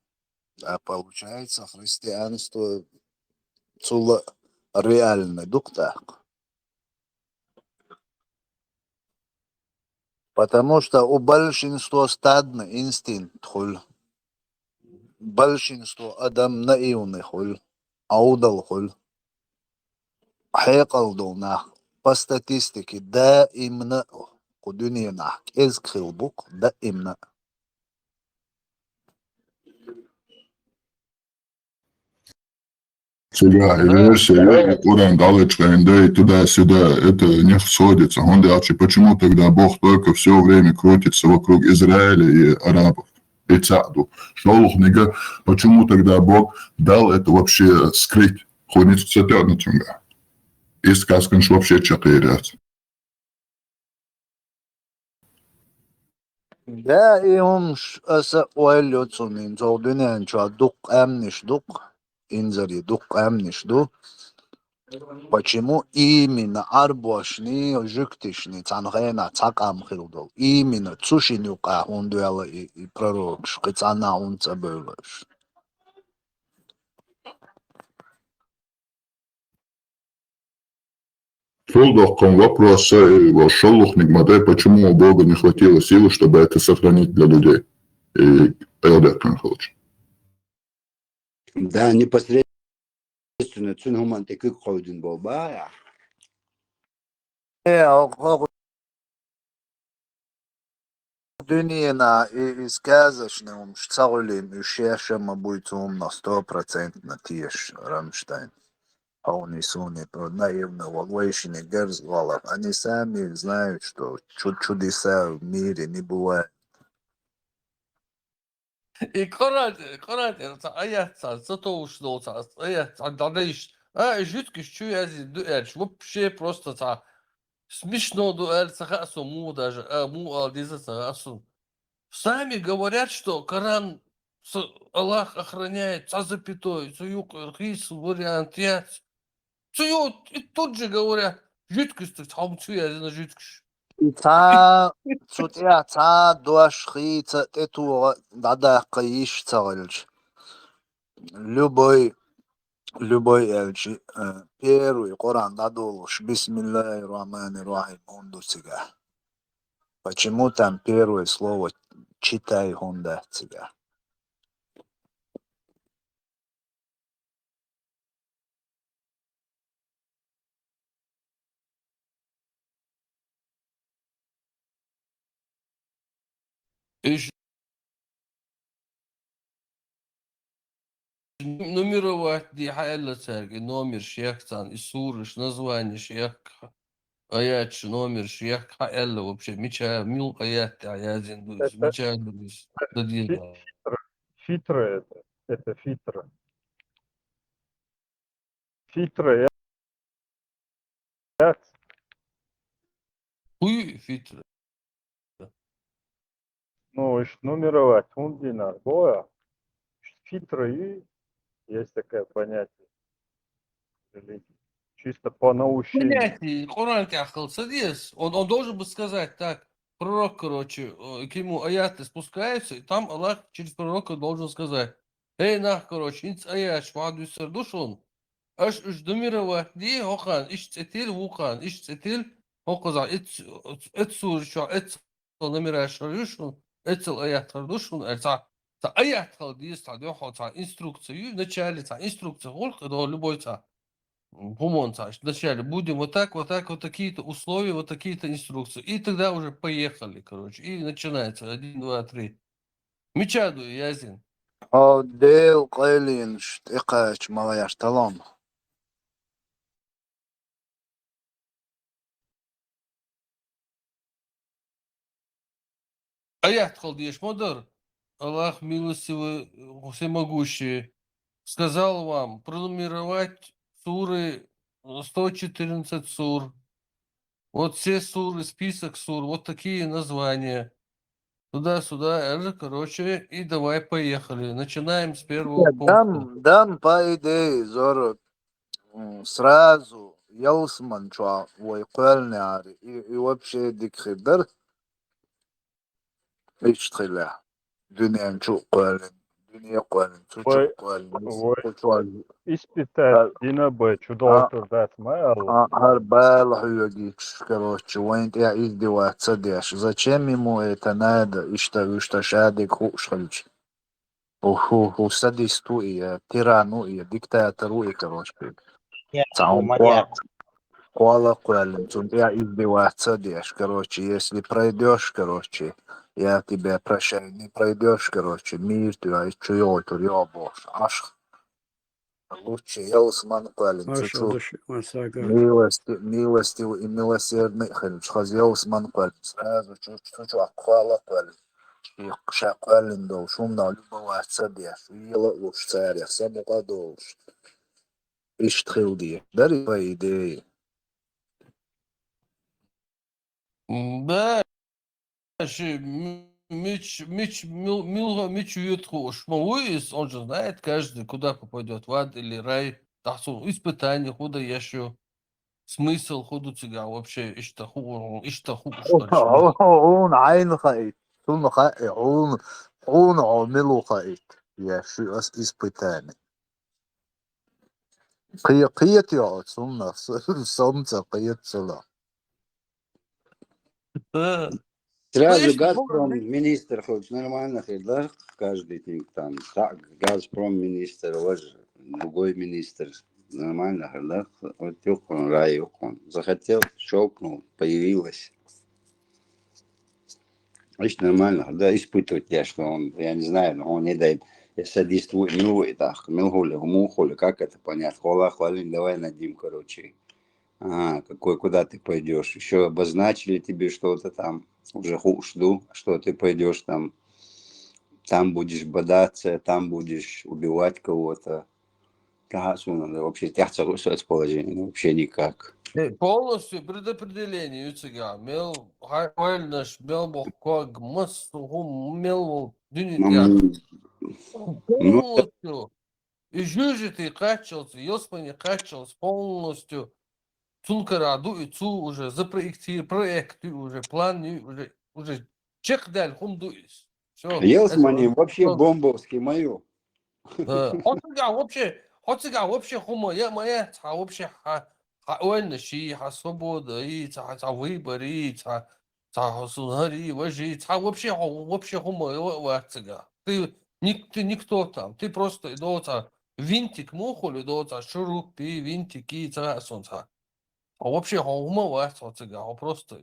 А получается, христианство цул а реальный ду-кх тӀаккха. Потому что у большинства стадный инстинкт хуьлу. Большинство адам наивный хуьлу, Ӏовдал хуьлу. Хьекъал долу нах, по статистике, даимна а кху дуьненахь кӀезиг хилла бу-кх, даимна а. Цигахь и версия, и Къуръан дӀалечкъина дай туда-сюда, это не сходится. ХӀунда аьлча, почему тогда Бог только всё время крутится вокруг Израиля и арабов, и цхьаъ ду? ШолгӀаниг, почему тогда Бог дал это вообще скрыть? Хьуна ницкъ ца тоьхна цуьнга. И сказканаш вообще чекхъяьряц. Да, и хӀумаш аса ойла йо цунна, цо дуьнен чохь дуккха къаьмнаш ду-кх, инзаре дуккха къаьмнаш ду. Почему именно Ӏарбошний, жуьгташний цхьана хенахь цхьа къам хилла долу? Именно цу шина юкъахь хӀунда ваьлла и, и пророкаш, кхин цхьаннахь хӀунда ца бевлла уьш? Цул доккха вопрос, э, шолгӀаниг ма дай, почему у Бога не хватило силы, чтобы это сохранить для людей? И Элдер Канхалыч. Да, непосредственно цуьнан хӀуманна тӀе куьг кховдина боху бахьа. Э, хӀокху дуьненахь и, и сказочный хӀумаш ца гӀуьллина, уьш шаьш а ма буй цу хӀуманах сто процентов тешаш, Рамштайн. Хьуна и суна и про-, наивный волу, вайшинниг гарза валар. Они сами знают, что чу-, чудеса в мире не бывает. И Къуръан, Къуръан тӀера цхьа аят цхьа, ца товш дола цхьа аят цхьа дӀадайшт. А, и жуьткаш чу язйина ду аьлча, вообще просто цхьа смешно ду аьлла ца хаьа сона, муха даже, а, муха ала деза ца хаьа сона. Сами говорят, что Коран с-, Аллах охраняет, цхьа запятой, цхьа юкъера хийца вариант яц. Цу ю-, и тут же говорят, жуьткаш цу, цхьа хӀума цу язйина жуьткаш. И цхьа, цу тӀехь цхьа дош хийца тӀетоха дӀадаккха йиш ца хилча. Любой, любой аьлча, э, первый Къуръан дӀадолуш, бисмиллахир рахманир рахим хӀунда ду цигахь? Почему там первое слово читай хӀунда дац цигахь? Иш нумеровать де хьааьлла цаьрга, и номерш яхка царна, и сураш, названеш яхка, аяташ номерш яхка хьааьлла вообще, мича, муьлха аят тӀехь язйина ду иза, Это, мича ду иза, это дан деза. Фитра, фитра это, это фитра. Фитра яц. Хуй фитра. Ну, иш нумеровать хӀунда динарг боху, фитра и есть такое понятие в религии. Чисто по наущению. Понятие, Къуръан тӀехь хила ца деза. Он, он должен был сказать так. Пророк, короче, э, к нему аяты спускаются, и там Аллах через пророка должен сказать: «Эй, нах, короче, хӀинца аяташ ван дуьсур ду шуна. Аша уьш нумеровать де, хӀокхарна иштта цӀе тилла, вукхарна иштта цӀе тилла, хӀокхузахь эц-, эц сураш чохь эццал номераш хир ю шуна, эццал аят хир ду шуна», аьлла, цхьа, цхьа аят хила деза, цхьа дуьхьал, цхьа инструкция ю, вначале цхьа инструкция хуьлу, кхидолу любой цхьа, м, хӀуманца, вначале будем вот так, вот так, вот такие-то условия, вот такие-то инструкции. И тогда уже поехали, короче. И начинается один, два, три. Мича ду язйина? Хьо Делан къайленаш тӀекхача ма гӀерталахь. Аят хила дезаш ма дара. Аллах милостивый, всемогущий, сказал вам пронумеровать суры, сто четырнадцать сур. Вот все суры, список сур, вот такие названия. Туда-сюда, это, короче, и давай поехали. Начинаем с первого пункта. Дам, дам, по идее, Зоро, м, сразу ялсаман чохь вай кхоьллинехьара, и, и вообще дика хир дара. Иштта хилла. Дуьнен чу а кхоьллина, дуьне а кхоьллина, цу чу а кхоьллина, вай, вай кху чохь. Испытать дина бай, чу долчур дац ма аьлла. А, хӀара бала хьоьгуьйтуш, короче, вайна тӀехь издеваться деш. Зачем ему это надо? Иштта, вуьшта, ша дерг хууш хилча. ХӀу, хӀу, хӀу садист ву и, я тиран ву и, я диктатор ву и, короче. Цхьа хӀума кхоа-, кхоалла а кхоьллина, цунна тӀехь издеваться а деш, короче, если пройдёшь, короче, я тебя прощаю, не пройдёшь, короче, мир тӀе, чу йогӀуьйтур йогӀу бохуш, Ӏаш. Лучше ялсаман кхоьллина, цу чу милости-, милостивый и милосердный а хилча, хаза ялсаман кхоьллина, сразу чу, цу чохь кхоалла а кхоьллина. И ша кхоьллина долуш хӀуманах любоваться а деш, вела а луш царех, самукъа а долуш. Иштта хила дезаш дара и, по идее. М, да, ши, м-, мич-, мич-, мил-, милха-, мича воьду хууш ма ву иза, он же знает каждый, куда попадёт, в ад или рай, тахсун испытание хӀун дан еш ю, смысл хӀун ду цигахь вообще, иштта хуу-, иштта хууш хӀун, хӀун, хӀун хьайна хаийта, цунна хаьа, хьуна, хьуна хьо мила ву хаийта, еш ю ас испытание. Кхе-, кхетий хьо цунах, с-, со-м ца кхета цунах. Э, сразу слышь, Газпром бу-, министр хилча нормально хир дара, каждый день там, так, Газпром министр, вот же, другой министр, нормально хир дара, вот юккъун, рай юккъун. Захотел, щёлкнул, появилось. Иштта нормально, да, испытывать я, что он, я не знаю, но он не дает, я садист ву, ну, и так, ну, хули, ну, хули, как это понять? Хола, хвалин, давай найдём, короче. Ага, какой, куда ты пойдёшь? Ещё обозначили тебе что-то там, уже хууш ду, что ты пойдёшь там. там будешь бодаться, там будешь убивать кого-то. Тахьа суна вообще тӀехь ца луш соц положение, ну, вообще никак. Э, полностью предопределение ю цигахь. Мел хьайвелнаш, мел бохког, массо хӀума, мел вол дуьне тӀехь. Полностью. И жуьжитий кхаччалц, ялсмани кхаччалц полностью. Цул карахь ду и цу уже запроектир-, проект ю уже, план ю уже, уже чекхдаьлла хӀума ду иза. Всё. Ялсмани вообще бомбовский ма ю. Э, хьо цигахь вообще, хьо цигахь вообще хӀума я ма яц, хьа вообще хьа, хьа ойланаш йий, хьа свобода йий, цхьа, хьа, цхьа выбор йий, цхьа, цхьа хьо су хӀара йий, важа йий, цхьа вообще хьо, вообще хӀума я а вац цигахь. Ты ник-, ты никто там, ты просто и доцахь винтик мухули доцахь, шуруп йий, винтик йий, цхьа а сон цхьа. Хьо вообще хьо хӀума а вац хьо цигахь, хьо просто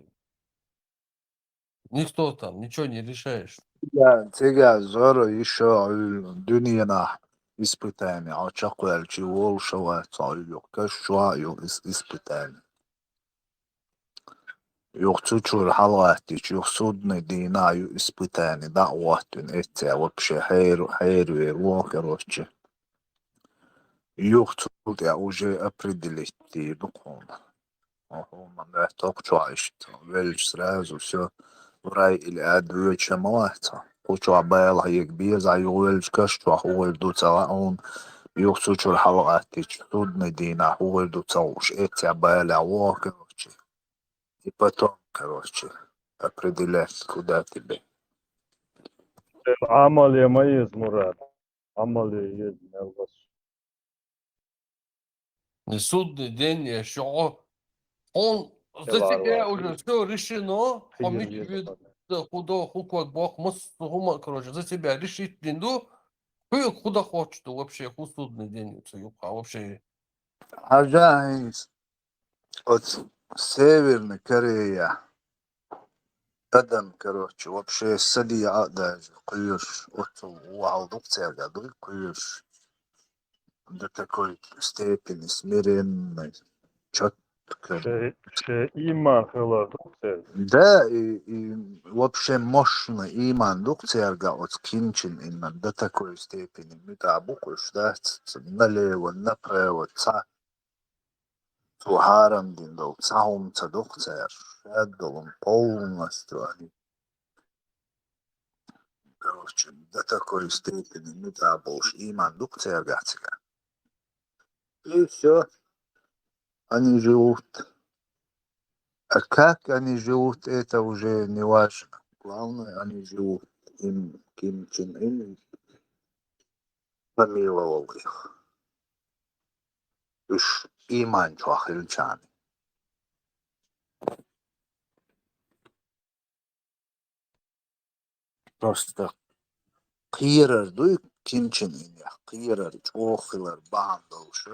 никто там, ничего не решаешь. Цига, цига зоро ишо дуьненахь испытание, хьо чекхваьлчи волуш а вац хьо, юха каш чохь а ю ис-, испытание. Юха цу чуьра хьалагӀаттича, юха судный дийнахь ю испытание, дӀа а гӀоттийна эццехь, вообще хьер-, хьервер вон, короче. Юха цул тӀаьхьа уже определить дийр ду хьуна. Хьуна моьтту кху чохь иштта велча сразу всё, в рай или ад воьдуш ма вац хьо. Кху чохь бала хьега безахь, юха велча каш чохь хӀун хир ду ца хаьа хьуна, юха цу чуьра хьалагӀаттича, судный дийнахь хӀун хир ду ца хууш, эццехь балехь вон, короче. И потом, короче, определять, куда тебе. Амале ма еза, Мурад. Амале еза, мел вас. Судный день я, шо хьо, хьо, за тебя уже всё решено, хьо мича вуьду, хӀун до, хӀун ког боху, массо хӀума, короче, за тебя решить дина ду, хьоьга хӀун дан хоттуш ду вообще, хӀун судный день ю цу юккъехь вообще? Хьажа хӀинца оцу Северный Корея. Адам, короче, вообще саде а даже кхоьруш, оццул вон хьал ду-кх цаьрга, дуй кхоьруш. До такой степени смиренный, чётко. Шен, шен ийман хилар ду-кх цаьрга. Да, и, и вообще мощный ийман ду-кх цаьрга оцу Ким Чен Ына, до такой степени муьтӀахь бу-кх уьш, да, ц-, ц-, налево, направо, цхьа цо хьарам дина долу цхьа хӀума ца до-кх цара, шадолу полностью они. Короче, до такой степени муьтӀахь болуш ийман ду-кх цаьргахь цига. И всё. Они живут. А как они живут, это уже не важно. Главное, они живут. Им Ким Чен Ын помиловал их. Уьш ийман чохь хилчарна. Просто кхерар дуй Ким Чен Ынех, кхерар, чӀогӀа хилар бахьана долуш,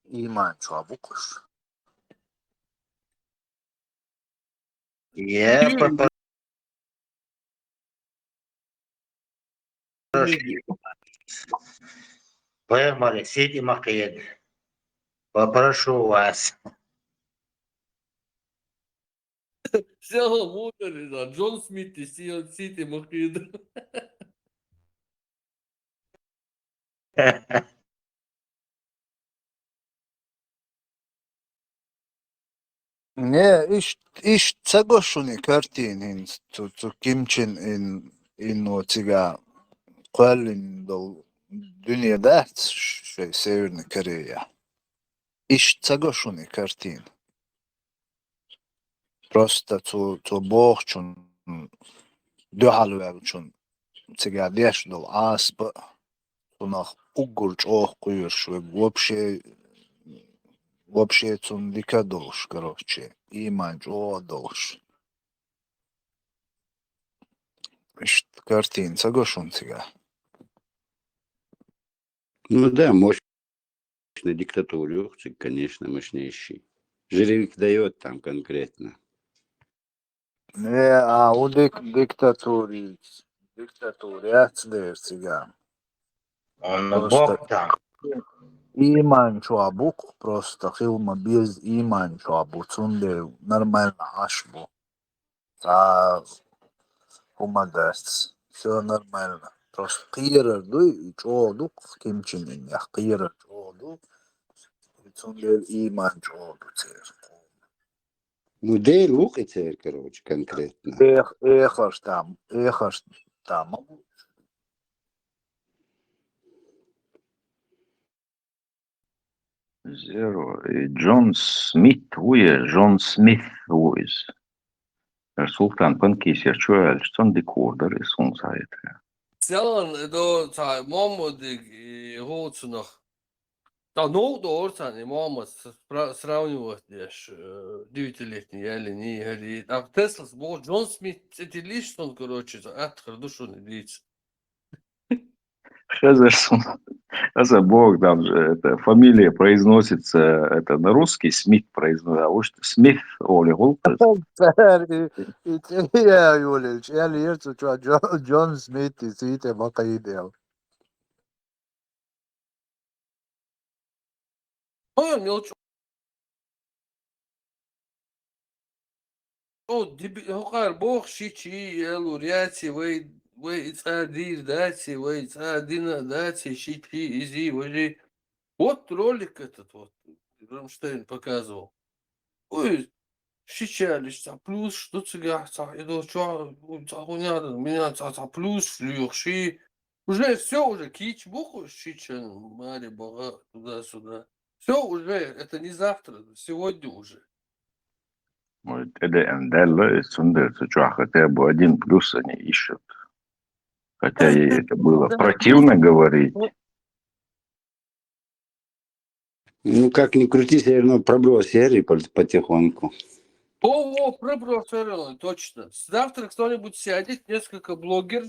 ийман чохь бу-кх уьш. Я, папа. Пайхамаре, сийтӀа ма кхеда. Попрошу вас. Сел муха иза, Джон Смит, сийтӀа ма кхеда. Не, иш-, иштта ца го шуна и картина хӀинца, цу, цу Ким Чен Ын, Ын ву цигахь кхоьллина долу дуьне дац шайн Северный Корея? Иштта ца го шуна и картина? Просто цо, цо бохучун дуьхьал ваьллачун цигахь деш долу Ӏазап а, цунах уггар чӀогӀа кхоьруш верг, вообще, вообще цунна дика а долуш, короче, ийман чӀогӀа а долуш. Иштта картина ца го шуна цигахь? Ну да, мощная диктатура, конечно, мощнейший. Жировик даёт там конкретно. Не, а у дик-, диктатури, диктатури яц дер цигахь. Он просто бог там. Ийман чохь бу-кх, просто хила ма беза, ийман чохь бу, цундела нормально Ӏаш бу. Цхьа хӀума дац. Всё нормально. Просто кхерар ду, и чӀогӀа ду, Ким Чен Ын яха кхерар чӀогӀа ду. Цундела иман чӀогӀа ду церан. Ну, Дела ву-кх и церан, короче, конкретно. Эх-, эхарш там, эхарш там. Зеро. И Джон Смит ву е, Джон Смит ву иза. Эр Султан Панкисер чу аьлча, цунна дика хуур дара иза, хӀунда аьлча. Селан, э, до, цхьа, Мохьмадиг, и хӀу цунах. Цхьа новкъа дора царна, и Мохьмад с-, спра-, сравнивать деш, э, девятилетний яьллий, хӀара. ТӀаккха Теслас боху, Джон Смит цӀи тиллийша цунна, короче, цхьа атта хир ду шуна дийца. Хезар сона. Аса боху, там же это, фамилия произносится, это, на русский, Смит произносится, а уж Смит оле гӀуллакх. Цара и, и цӀе а йолаелча, аьлла яра цу чохь Джо-, Джон Смит, и цӀий тӀе ма кхийда аьлла. Хьо мел чӀо-, чӀо диби-, хӀокхара боху ши чи ялур яций, вай, вай и цӀа дийр даций, вай цӀа дина даций, ши чи изий, важий. Вот ролик этот вот, Рамштайн показывал. Ой, ши чалиш, цхьа плюсаш ду цигахь, цхьа и до чохь, ой, цхьа хӀун яра, меня цхьа, цхьа плюсаш лоьху, ши. Уже всё, уже кийча бу кху шичан, маре бага, туда-сюда. Всё, уже, это не завтра, сегодня уже. Ой, Т Д М даьлла, и цундела цу чохь хотя бы один плюс они ищут. Хотя ей это было противно говорить. Ну, как ни крути, всё равно проброс серый по-, потихоньку. О, о, проброс серый, точно. Завтра кто-нибудь сядет, несколько блогер,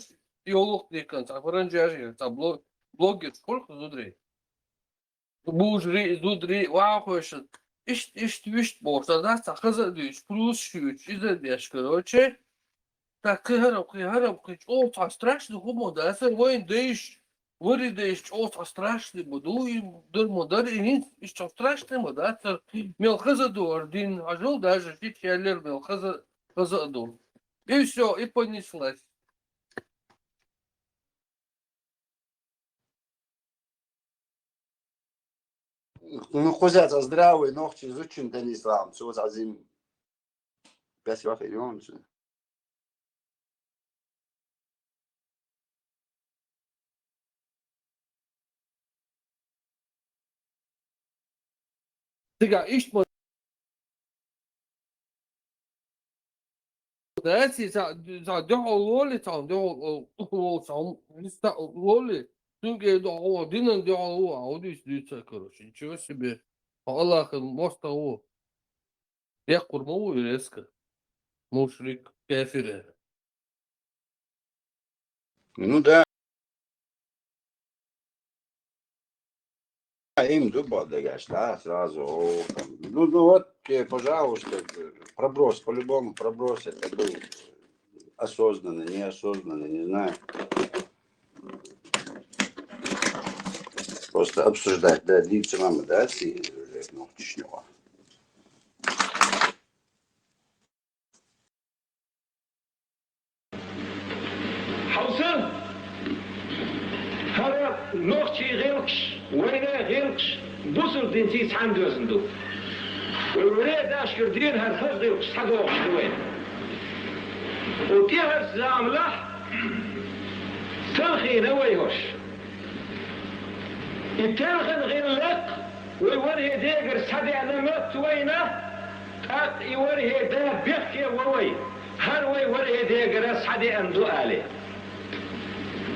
и олух не конца, паранджажи, там бло-, блогер, сколько зудрей? Бужри, зудри, вахуешан. Ишт, ишт, вишт, боху, да, ца хаза дуьйш, плюс шуьйш, иза деш, короче. Так, кхин хӀара, кхин хӀара, кхин чӀогӀа цхьа страшный хӀума ду, аса вайн дайш, вари дайш чӀогӀа цхьа страшный ма ду, и дар ма дар, и хӀинца, и чӀогӀа страшный ма ду, аса мел хаза ду, ардин, ажал даже ши чаллер мел хаза, хаза а ду. И всё, и понеслась. Ну, кхуза цхьа здравый нохчи зудчун тӀе нислахь, цо цхьа зим пес вахийла йогӀу. Цигахь иштта ма дац, и цхьа, цхьа дуьхьал волий, цхьа дуьхьал, о, цхьа виста волий, цуьнга дуьхьал ву, динан дуьхьал ву, а хӀун дуьйцу дуьйцу, короче, ничего себе. Хьо Аллахьан мостагӀа ву. Яккхур ма ву и резко. Мушрик, кафир. Ну да. А им зуба дагаш, да, сразу. О, там. Ну, ну вот, э, пожалуйста, э, проброс, по-любому проброс, это был осознанно, неосознанно, не знаю. Просто обсуждать, да, дивца мама, да, си, э, ну, Чечнёва. Хьовса, хӀара нохчий гӀиллакхаш, вайнай гӀиллакхаш бусалба динций цхьаьна доьзна ду. Вай вре дашкара дийна хӀара хаза гӀиллакхаш схьадогӀуш ду вайна. Укх тӀаьхьарчу заманахь талхийна вай хӀорш. И телхина гӀиллакх вай ворхӀе дегара схьадеана моьтту вайна, тӀаккха и ворхӀе да бехке во вай, хӀара вай ворхӀе дегара схьадеана ду алий.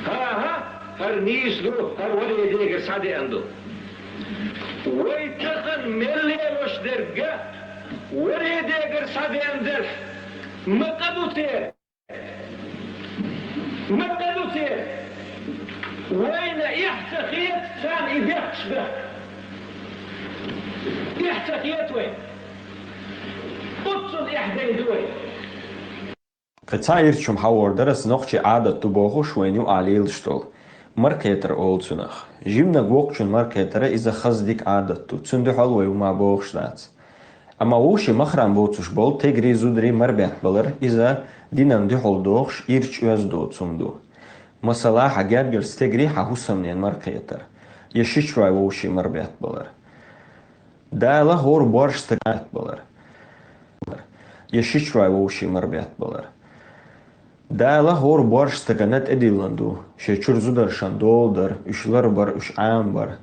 ХӀан-хӀа, хӀара нийса ду, хӀара ворхӀе дегара схьадеана ду. Вай тахана мел лелош дерг а ворхӀе дегара схьадеана делахь, ма къа ду церан. Ма къа ду церан. Вайна эхь ца хета царна и бехкаш даха. Эхь ца хета вайна. Оццул эхь дайна ду вай. Кхин цхьа ирча хӀума хьахор дара, аса нохчийн Ӏадат ду бохуш вайна юкъахь лелаш долу. Маракхетар олу цунах. Жиманиг воккхачун маракхетара иза хаза дика Ӏадат ду. Цуьнан дуьхьал вай хӀума бохуш дац. Амма вовшийн махрам боцуш болу тегри, зудари марабеттабалар, иза динан дуьхьал дохуш, ирча оьзда доцу хӀума ду. Масала, хьан гергара стегарий хьан хӀусамнена мара кхетар, е шичой вовший мара бетта балар. Дала хӀора боаршта стага балар. Е шичой вовший мара бетта балар. Дала хӀора боаршта стагана тӀедиллина ду, шоай чура зударшна дола дар, уьш ларбар, уьш Ӏамабар.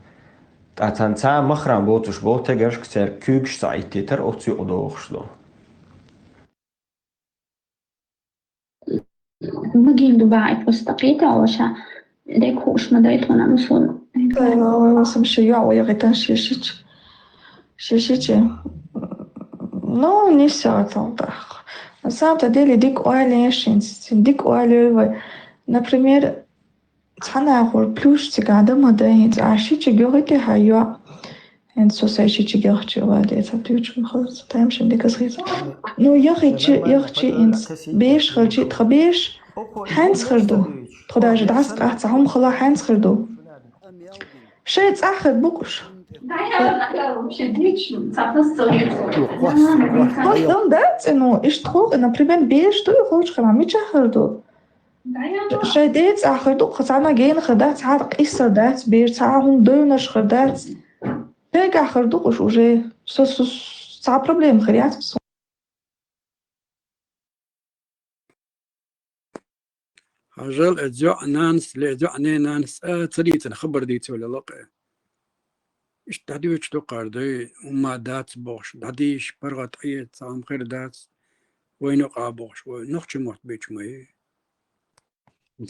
ТӀаккха цхьа махрам боацаш бола тегаршка церга куьйгаш ца Ӏиттийтар оццу юкъа дохуш ду. Магин ду баьӀи просто кхетаваша, декхуш ма дай тхона мусул. Ой, ой, ой, сам ши йоӀ вай гӀитан ши шича. Ши шича. Ну, не сатал тах. На самом-то деле, дик ойла ешин, дик ойла вай. Например, цхьана ахур плюс цига да ма дай, хӀинца а шича гёгӀи те хьа йоӀ. ХӀинца со сай шича гехчи ваде, ца туьйчу ма хаза, ца тайм шин дика схиза. Ну, яхичи, яхичи инц, беш хилчи, тха беш, хьанц хир ду? Тхо даже дӀасакъац, хӀума хила хьанц хир ду? Шай цӀахь хир букъуш. Хос дам дац, ну, иш тхо, например, беш ду, и холчу хана мича хир ду? Шай де цӀахь хир ду, кху цхьана гена хир дац, цхьа къиса дац, беш цхьа хӀума девнаш хир дац. Шайгахь хир ду уж уже. Со, со, цхьа проблема хир яц со. Хьажал, эцу йоӀ нанас, ле, эцу йоӀ не нанас, а, ца дийцина, хабар дийца йолу лакхе. Иштта дӀадоьдуш ду кхара дай, хӀумма дац бохуш, дӀадийша, паргӀат Ӏе, цхьа хӀума хир дац, вайна юкъа бохуш, вай нохчийн мотт бийча ма ю.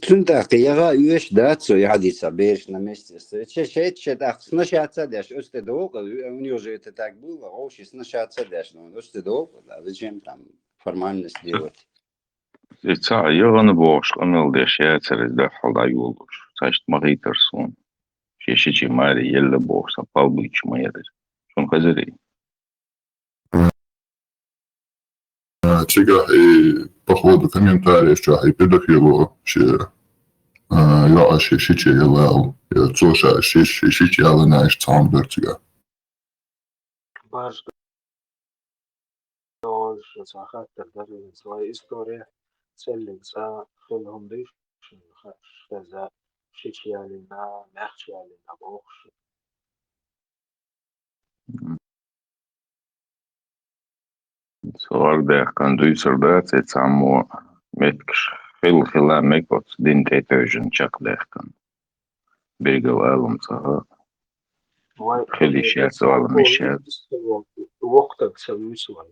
Цуьнан тӀаккха яха а оьшуш дац цо, яхьа дийца бераш на месте. Ше, шайта ше тӀаккха сначала ца деш, оцу тӀе догӀу, у него же это так было, вовший сначала ца деш, но оцу тӀе догӀу, да, зачем там формальность делать? И цхьа а яхана бохуш къамел деш яцара иза дуьххьал дӀайолалуш. Цхьаьшта ма хийтара суна. Шен шичи маре елла бохуш, сан пал буьйцуш ма яра иза. Шуна хезарий? А, цигахь и, походу, комментарий чохь и педофило шен, а, йоӀа шен шиче ялла аьлла. Я цо ша ши, ши, шича яллина аьлла цхьа хӀума дара цигахь. Барш долуш цхьа хаттар дара иза, вай история, цӀеллиг цӀа хила хӀума дуьйш, шуна хеза, шича яллина, маьхча яллина бохуш. Со гӀардаьккхина дуьйцур дац, и цхьаммо меттигаш хила-хила мега оцу дин тӀе тевжина чекхдаьккхина. Берригал алам ца хаьа. Вай хила йиш яц, алам йиш яц. Вокхтаг ца вуьйцу вай.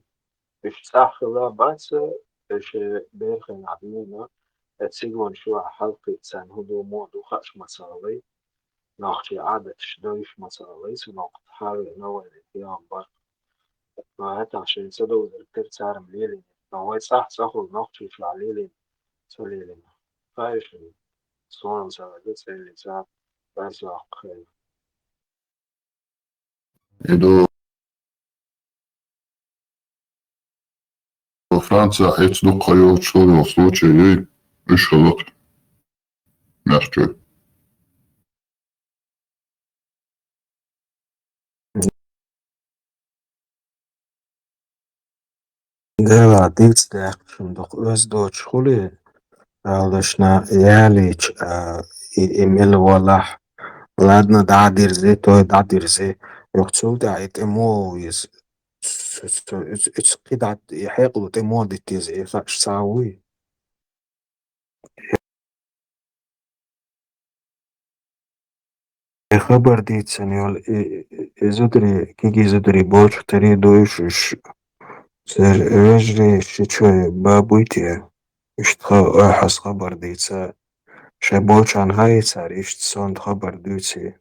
Уьш цӀахь хила бац, уьш берхина дийна, цига ван шу хьалкхийца царна хӀун ду, мо ду хууш ма ца хилай. Нохчийн Ӏадаташ девзаш ма ца хилай, цунах хьавеана вай пайхамар. Ма хӀетахь шайн ца довзар тера царна лелийна. Ма вай цӀахь цӀахула нохчий ша лелийна, ца лелийна. Хаьий шуна, суна ца вега цӀеллиг цӀа бӀаьрса ваккха хилла. И ду Францехь хӀинца дуккха йолчу хӀора йолу случай юй, уьш хиларх мехчой. Дела дийца даьккхина дукха оьзда доцуш хуьлий, аьлла дашна ялийча, а, и, и мила валахь, ладно, дӀадирзи, той дӀадирзи, юха цул тӀаьхьа и тӀе мо ву иза. Цу, цу, цу, цу, цу кхидӀа и хьекъало тӀе мо дитта иза, и хууш цхьа вуй? И хабар дийцина йолу и, и, и зударий, кегий зударий бочух тари дуйш уьш. Церан вежарий шичой ба буй те? Иштта ха-, хьо хьас хабар дийца. Шайн болчарна хаьий цара иштта сонта хабар дуьйций?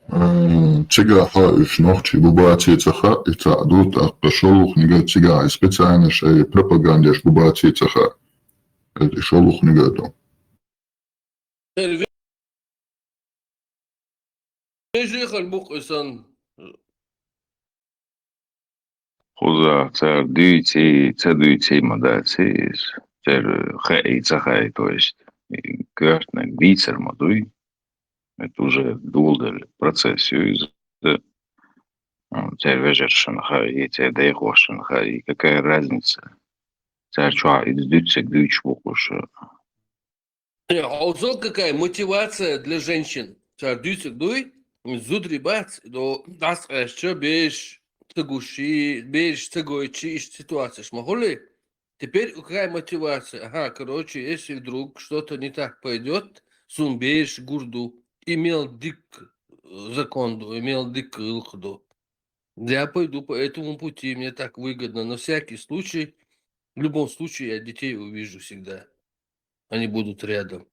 М, цигахь уьш нохчий бу баций ца хаьа, и цхьаъ ду, тӀаккха шолгӀаниг цигахь и специально шайн пропагандеш бу баций ца хаьа. И шолгӀаниг ду. Вежарий хир бу-кх и санна. Кхузахь цара дуьйций, ца дуьйций ма дац иза. Церан хаьий, ца хаьий, то есть, и коьртаниг дийцар ма дуй. Это уже доладелла процесс ю иза. М, церан вежаршна хаьий, церан дайхошна хаьий, какая разница? цара чохь иза дуьйцург дуьйцуш бу кхуша. Э, хьо зо какая мотивация для женщин? Цара дуьйцург дуй, зударий бац, до дӀасакъаьстича бераш ца гуш, бераш ца гойтуш, иштта ситуацеш ма хуьлий? Теперь какая мотивация? Ага, короче, если вдруг что-то не так пойдёт, суна бераш гур ду. И мел дика, э, закон ду, и мел дика гӀиллакх ду. Я пойду по этому пути, мне так выгодно. На всякий случай, в любом случае я детей увижу всегда. Они будут рядом.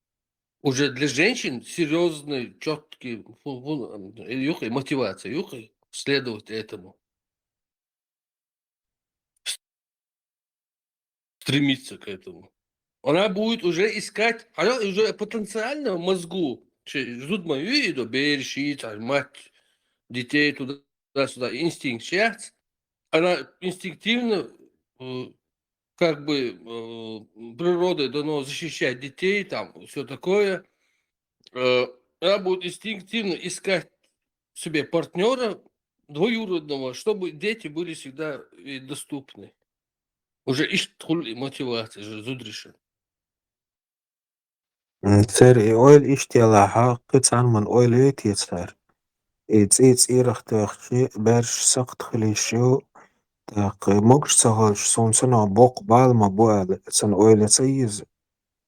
Уже для женщин серьёзный, чёткий фу-, фу-, юххе, мотивация, юххе следовать этому. Стремиться к этому. Она будет уже искать, она уже потенциально в мозгу, че-, зуда ма ю и до бераш, цхьа мать, детей туда-сюда, инстинкт яц. Она инстинктивно, э, как бы, э, природой дано защищать детей, там, всё такое. Э, она будет инстинктивно искать себе партнёра двоюродного, чтобы дети были всегда ей доступны. Уже иштта хуьлу и мотивация, же зударшна. М, церан и ойла иштта елахь, кхин цхьанна ойла йой те цара? И цӀий цӀерах тохча, бераш сакхт хила йиш ю, тӀаккха могуш ца хилча, суна цунах боккха бала ма бу аьлла, цунна ойла ца еза.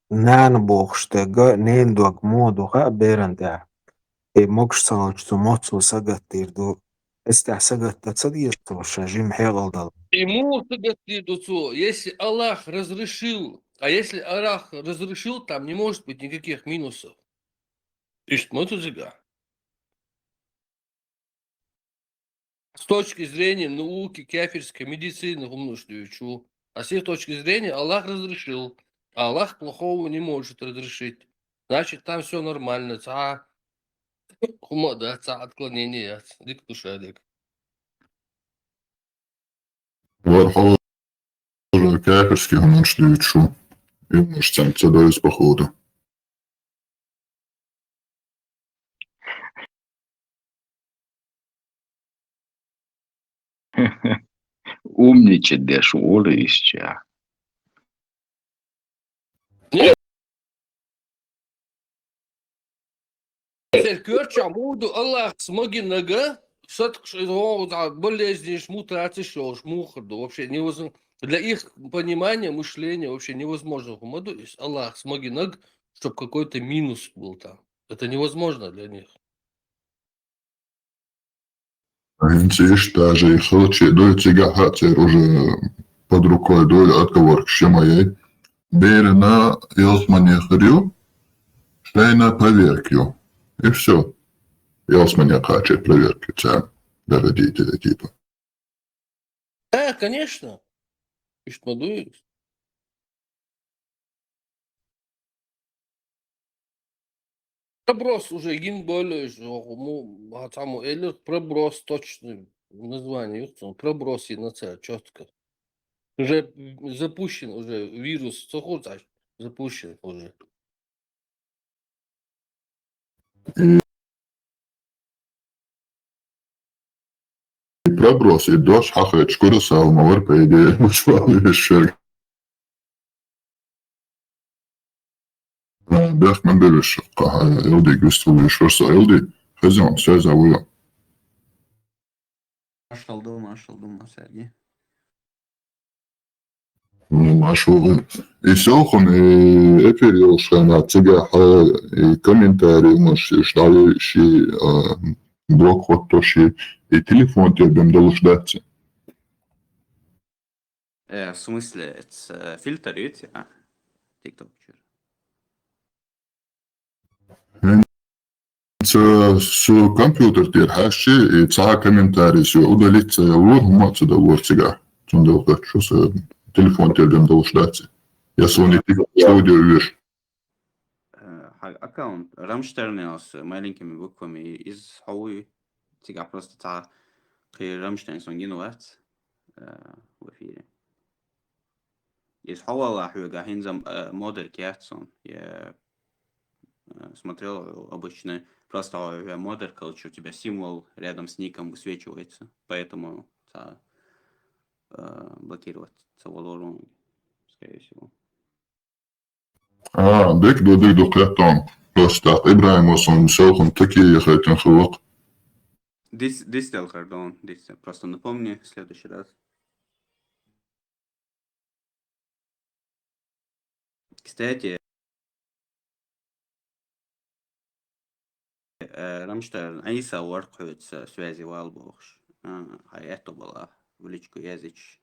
Нана бохуш дерг, ненан дог муха ду хаьа беран тӀехь? И могуш ца хилча, цу моццо сагатдийр ду. Эццехь сагатдан ца деза цо, ша жима хьекъал дала. И муха сагатдийр ду цо, если Аллах разрешил, а если Аллах разрешил, там не может быть никаких минусов. Иштта ма ду цигахь. С точки зрения науки, кафирской медицины, хӀуманаш дуьйцу. А с их точки зрения Аллах разрешил. А Аллах плохого не может разрешить. Значит, там всё нормально. Цхьа хӀума а дац, цхьа отклонение яц. Дика ду ша дерг. ВорхӀ уже кафирский хӀуманаш дуьйцу. И хӀуманаш царна ца доьза, походу. Умничать деш ву олу иштта. Церан коьртачохь муха ду Аллахьца магийнарг, сатакхаш из гӀо, цхьа болезнеш, мутацеш йолуш, муха ду? Вообще невозможно. Для их понимания, мышления вообще невозможно хӀума ду иза, Аллахьца магийнарг, чтоб какой-то минус был там. Это невозможно для них. ХӀинца иштта даже и хилча а дуй, цигахь а церан уже под рукой дуй, отговоркаш ма яй. Берана ялсамане хир ю, шайна проверка ю. И всё. Ялсамане кхачийта проверка ю царна, для родителей, типа. Да, конечно. Иштта ма дуй. Проброс уже гина болу, уьш, хӀокху му-, хьан цхьаммо элира, проброс точно название ю цунна, проброс йина цара чётко. Уже запущен, уже вирус ца хуьлу цхьа, запущен уже. И проброс, и дош хьахайча, курасал ма вара, по идее, гучувала вешверг. Бехк ма бевеш, кхаха, Элди гуьстал веш вара со, Элди, хезон, связь а вуйо. Машалла ду, машалла ду, ма Сергей. Ну, машалла. И селхана, и эфир йолуш хенахь цигахь, и комментарий, может, и ши, а, блок хӀоттош, и телефон тӀе бен долуш дац. Э, в смысле, это, э, фильтр ю те, а? ТикТок чуьра. ХӀинца со компьютер тӀера хьаьжча, и цхьа а комментарий со удалить ца яла лора, хӀумма а ца дала лора цигахь. Цундела хӀоьттина шу сан телефон тӀера бен долуш дац. Я суна и студио веш. Э, хьан аккаунт Рамштайнос маленькими буквами, иза хьо вуй, цигахь просто цхьа кхин Рамштайн сон гина вац, э, в эфире. Иза хьо валахь хьоьга хӀинца, э, модерг яц сон. Я, э, смотрел, обычно просто хьо модерг, короче, у тебя символ рядом с ником высвечивается. Поэтому ца, э, блокировать ца валорун. скорее всего. А, дика ду, дика ду, кхетон. Просто так, ИбрахӀима сона селхан таки яхайтан хилакх. Дис, дис делхар дон, дис. Просто напомни в следующий раз. Кстати, э, Рамштайн, Ӏийса вар хьоьца связи вал бохуш. А, хьай аьтто бала, в личку языч.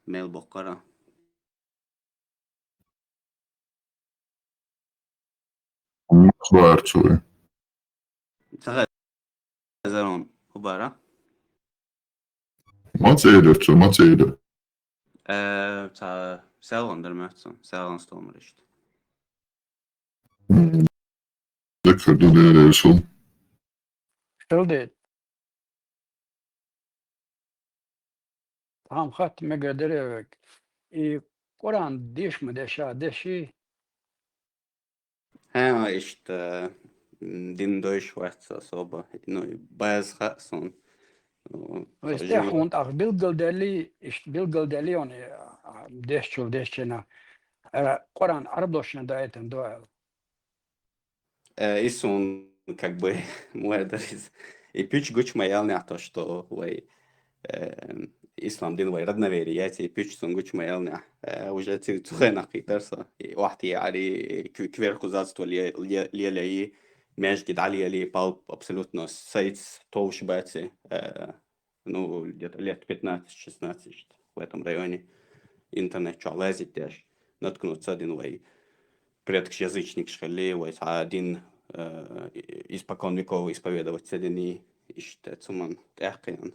Мел боккара. Мах баьрцуй. Ца хезар он, хӀу бара? Ма цӀерар цо, ма цӀерар. Э, ца селган дар мацсан, селган стомар ишт. Дика ду, дера Расул. Хилдет. Тхьам хатта мега деревек. И Къуръан деш ма деша, деши. ХӀа, ишта, м, дин дойш вац особо. Ну, и баз хаъ сон. Ну, Вай жив- стехун тӀах билгалдели, ишт билгалдели он, а, дешчул дешчена. Э, Къуръан Ӏарбошна даайтан дуал. Э, и сун, как бы, муэдар из. И пуч гучма ялнях то, что вай, э, ислам дин вай родноверие, я тебе пуч сун гучма ялнях. Э, уже ци цухена китарса. И вахти ари квер кузацтво ле ле ле и межги дали али пал абсолютно сайц товш баци. Э, ну, где-то лет пятнадцать-шестнадцать в этом районе интернет чу лазить деш, наткнуться один вай предкш язычник шхали, вай один, э, испокон веков исповедовать седени, ишта цуман тяхкаян.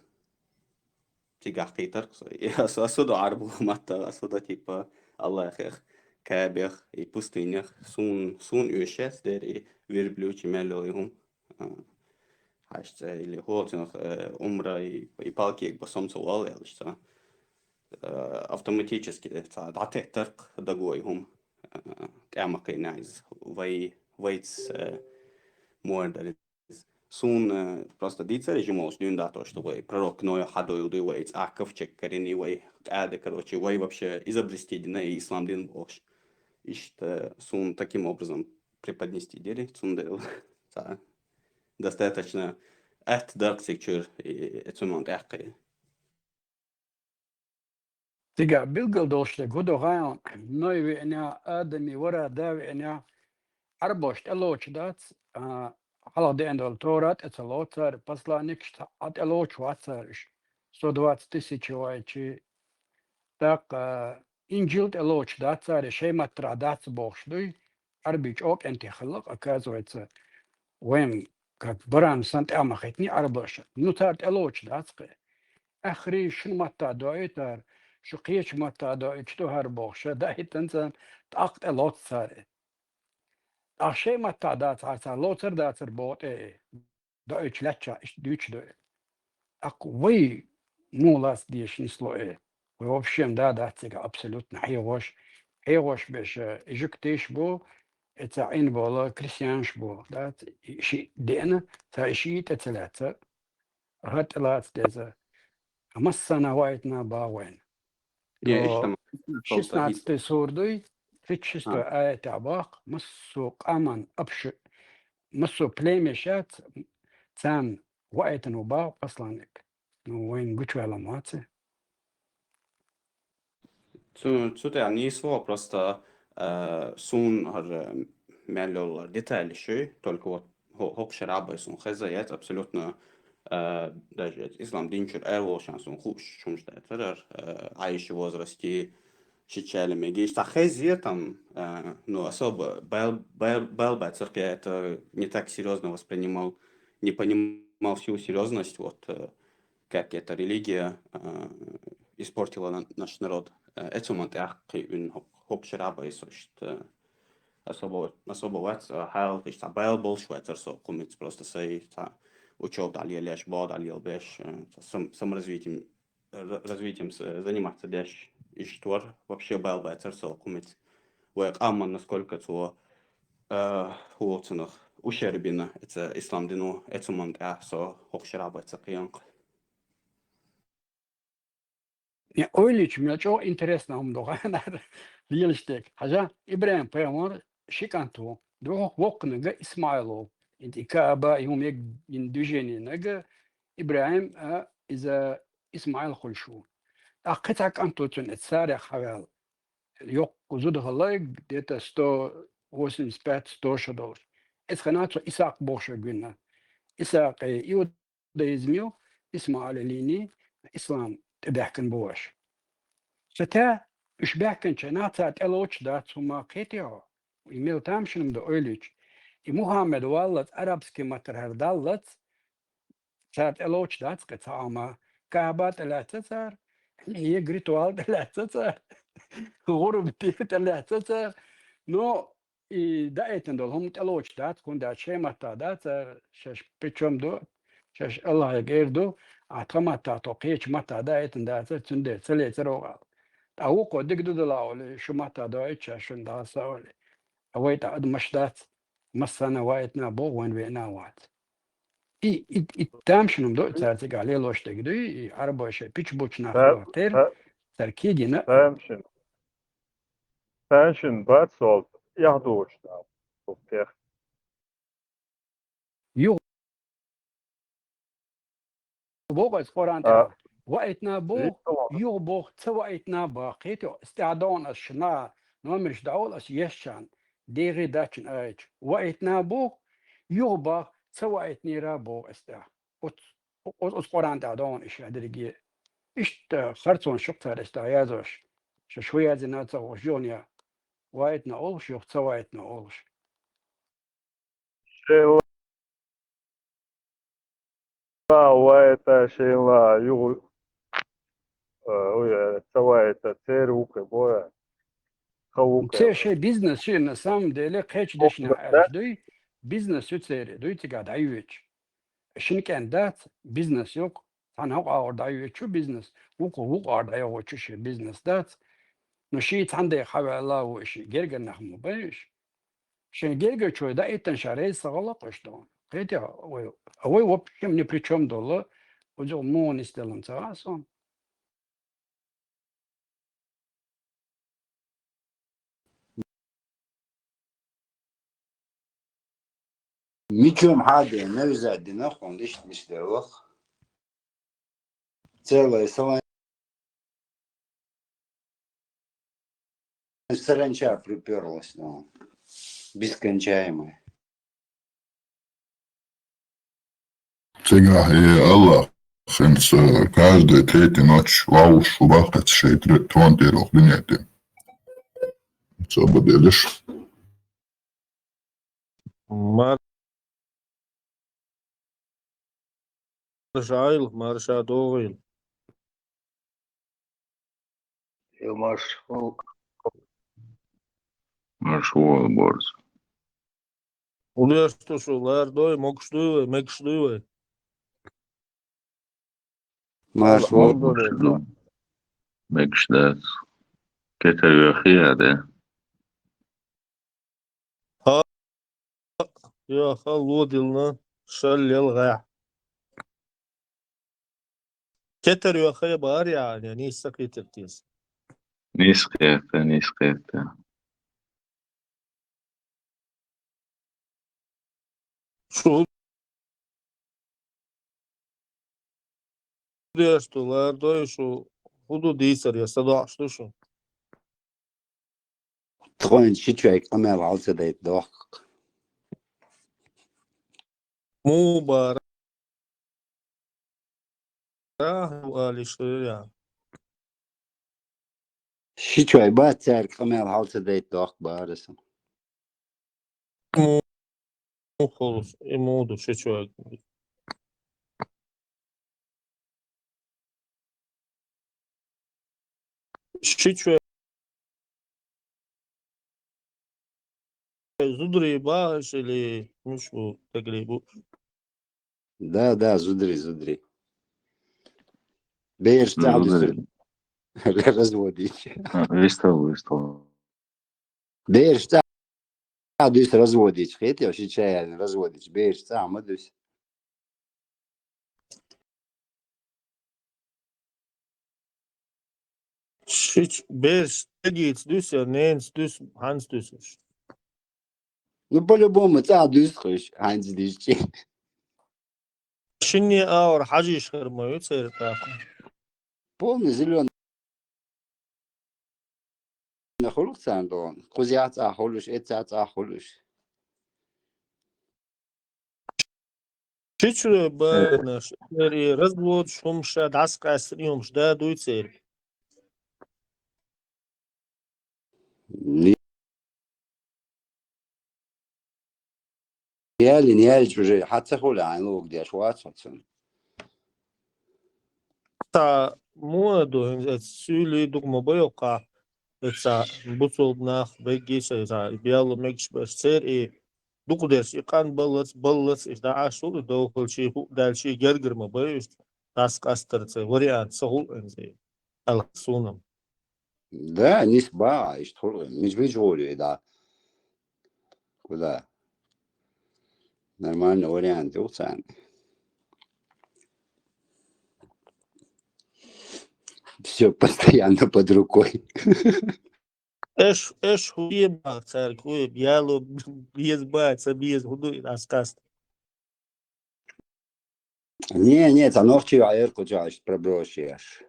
Тигах китарксо. И ас-, асудо арбу матта, асудо типа Аллахех, кабех, и пустынях, сун, сун уьшес дер, и верблючи мялёйхум. А, хьаьшца или хӀоцанах, э, умра и, и палкег басом ца вал ялышца. Э, автоматически ца дӀатеттарх дагой хӀум, э, тӀамакъина из вай, вайц, э, муэр дари. Сун, э, просто дийца режим олуш дуьйна да то, что вай пророк Ноя хьадойл дуй вай цӀа ковчег карини вай кӀада, короче, вай вообще изобрести дина и ислам дин болуш. Ишта сун таким образом преподнести дери, цундел ца достаточно атта дакъсиг чуьр, и, и цуман тӀаккхи. Цига билгал долуш дерг хӀу ду гӀайон, Ной веъна, Адами вара да веъна, Ӏарбош тӀелоч дац, а, хьалха деана долу Тора тӀе ца лоцар, посланникаш а тӀелоч вацар уьш. Сто двадцать тысяч вайчи. ТӀаккха Инжил тӀелоч дацаре, шей маттара дац бохуш дуй, Ӏарби чӀокӀен тӀе хилла, оказывается, вайн как баран сан тӀе ма хитни Ӏарбаша. Ну, цара тӀелоч дац кхе. Ахри шун матта доуьйтар, шу кхечу матта доуьйтуш ду хӀара бохуша, даийтан цан тӀаккха тӀелоц цара. Ахшей матта дацахьара цара лоцар дацар боху тӀе, доуьйтуш лаьттача иштта дуьйцуш ду. Аккха вай муха лаца дезаш нисло э? Вай вообще да дац цига абсолютно хьехош. Хьехош беш, э, и жуьгтиш бу, и ца Ӏин бола, крестьянаш бу, да, и ши деана, ца и ши тӀе ца лаьца. ХӀара тӀе лаца деза. Массана ваийтина баху вайн. Не, То иштта ма-, шестнадцатый сур дуй, тридцать шестой аятехь баккха, массо къаман апш-, массо племя шац, царна ваийтина ву баху посланник. Ну, вайн гучваьлла ма вац. Цу, цу тӀехь нийсло, просто, э, сун хӀара мел йоллар детали шуй, только вот хӀо-, хӀокху шарахь бай сун хеза яц абсолютно, э, даже ислам дин чуьра эр волчан сун хууш хӀумаш дацар, э, Ӏайша возрасте, шичали меги. Цхьа хеза там, э, ну, особо бал-, бал-, бал бацар, это не так серьёзно воспринимал, не понимал всю серьёзность, вот, э, как эта религия, э, испортила на-, наш народ. Э, эцу ман тӀаккхи уьн хӀо-, хӀокху шарахь бай со, ишта особо, особо вац, э, хьалха иштта бал болуш вацар со кху миц, просто сай цхьа учёба дӀалелеш, бо дӀалелбеш, э, сам-, саморазвитием, ра-, развитием с-, заниматься деш иштта вар, вообще бал бацар со кху миц. Вай къаман насколько цо, э, хӀоцанах ушер бина эца ислам дино, эцу ман тӀехь со хӀокху шарахь бай ца кхиянкъ. Э, ойла йича, мел чӀоагӀа интересно хӀума ду ханара лелаш дерг. Хьажа, ИбрахӀим-пайхамар ши кӀант ву. ДӀахо воккханиг Исмаил ву. И Каъба, и хӀума егийна движенинаг ИбрахӀим, а, иза Исмаил хуьлуш ву. ТӀаккха кхин цхьа кӀант ву цуьнан, иза царех хьаваьлла. Йоккха зуда хилла, где-то сто восемьдесят пять, сто шо долуш. Иза хинна цо Исакъ бохуш верг вина. Исакъ, э, иудаизм ю, Исмаилан линий, ислам тӀебаьхкина бу аша. Ша те, уьш баьхкинчу хенахь цара тӀелоцуш дац хӀума, кхетий хьо? И мел тамашийна ду ойла йича. И Мухьаммад валлалц, арабский маттара хӀара даллалц, цара тӀелоцуш дац кхин цхьа хӀума. Каъба тӀелаьцна цара, егритвал тӀелаьцна цара, гӀурба тӀе тӀелаьцна цара. Ну, и даийтина долу хӀума тӀелоцуш дац, хӀунда аьлча шайн маттахь дац, а, шаьш причём ду, шаьш Аллахье эр ду, а тхан маттахь, тхо кхечу маттахь даийтина дац, цундела ца лецира ву аьлла. ТӀаккха вукхо дика ду дала олий, шу маттахь доуьйту, шаьш шуна дӀаса олий. Ткъа вай тӀе адамаш дац, массарна ваийтина боху, вайна веана вац. И, и, и тамашийна ду, цара цигахь лелош дерг дуй, и Ӏарбой шайн пича буьллучу нах Та-, хиларх тера, та-, цара кегийна. Тамашийна. Тамашийна бац солта, эхь дугӀуш дац, цу тех. Юха боху аса Къуръан А, тӀехь. Ваийтина боху, ваийтина. Юха боху, ца ваийтина боху. Кхетий хьо, аса тӀаьхьа догӀу аса шуна номерш дӀаволу аса ешчарна, дегӀе даччина аьлча. Ваийтина боху, юха боху, ца ваийтинера боху аса тӀаьхьа. Оц-, оц-, оцу Къуръан тӀехь догӀу аса дерриге. Иштта харцонаш ю-кх цара аса тӀехь яздеш. Шаьш хӀун яздина ца хууш, юха ваийтина олуш, юха ца ваийтина олуш. Шайла ваийтина, шайла юха, а, ой, ца ваийтина, церан ву кхин боху, тхан ву кхин. Церан шайн бизнес ю, на самом деле, кхечу дешнех аьлча дуй, бизнес ю церан, дуй цигахь дӀайоьдуш. Шина кӀентан дац, бизнес ю-кх, цхьана хӀокху агӀор дӀайоьдучу бизнес, вукху, вукху агӀор дӀайоьдучу шен бизнес дац. Ну, шен цхьана дайх хьаваьлла а ву и шен гергара нах ма бай уьш. Шайн гергарчой даийтина ша реза ца хилла-кх уьш ду. Кхетий хьо, вай, а вай вообще ни при чём долу, оцу муха нисделла ца хаьа суна. Мичом хьаден, навза дина, хьуна иштта нисделла-кх. Целая салан-, саранча припёрлась, ну, бескончаемая. Цигахь, э, Аллах, хӀинца каждый третий ночь вовшах ву баккхаца шайн тре-, трон тӀера ваха дуьнен тӀе. Ца баделаш. Марша Ӏайла, марша догӀийла. Я марша. Марша вогӀийла, борз. Улеш ту шу, лардой, могуш дуй вай, мегаш дуй вай? Марша вогӀийла. Алхьамдулиллах. Мегаш дац. Кетар вехий а де. ХӀаъ, йоха лодилна шал лелгӀехь. Кетар йоха я бара яхьа, я нийса кхетар теза. Нийса кхета, нийса кхета. Шу деш ду, лардой шу, хӀун ду дийцар, я са доӀуш ду шу? Тхойн ши чойг къамел хьал ца дайта дохку. Муха бара? Али шуья. Ши чой бац цаьрга къамел хьал ца дайта дохку бара сан. Муха, и муха ду ши чой? Ши чой зударий бахаш или муш бу, тегли бу? Да, да, зударий, зударий. Бераш цӀа а дуьсур. Зударий. Разводить. А, вистал, вистал. Бераш цӀа а дуьсу разводить. Хетий, ши чай разводить. Бераш цӀа а ма дуьсу. Шич берш дагийца дуьсу, я ненца дуьсу, хьанца дуьсуш? Ну, по-любому, цӀа дуьсу хӀуш, хьанца дижчи. Шинне аур хьажиш хир ма ю церан тӀаккха. Полный зелёный хуьлу царна догӀун. Кхузахь цӀа хуьлуш, эццахь цӀа хуьлуш. Шичуре байнаш, церан и разводаш хӀумаш, дӀасакъаьстина и хӀумаш да дуй церан? Ялин, ялич уже хьан ца хуьлу, хьайн луг деш вац хьо цунна. Та муха ду, хӀинца эца суьйлий дукха ма байоккха, эца буцулба нах, бегги шайца, бияло мегаш беш церан и дукха дерш, и къан баллац, баллац, и дӀа Ӏаш ву, и довхалчий хӀуъ даьлчий гергара ма бай, иштта дӀасакъастар церан вариант ца хуьлу хӀинца и. Алла сунам. Да, нисбаха, иштта хуьлу, миж-миж гӀоле, да. Куда? Нормальный вариант ю царна. Всё постоянно под рукой. Эш, эш хӀу ебах цаьрга, хӀу еб-, яло беза бац, ца беза, хӀу ду и дӀасакъаста? Не, не, цхьа нохчий ваьӀар кху чохь иштта проброс еш.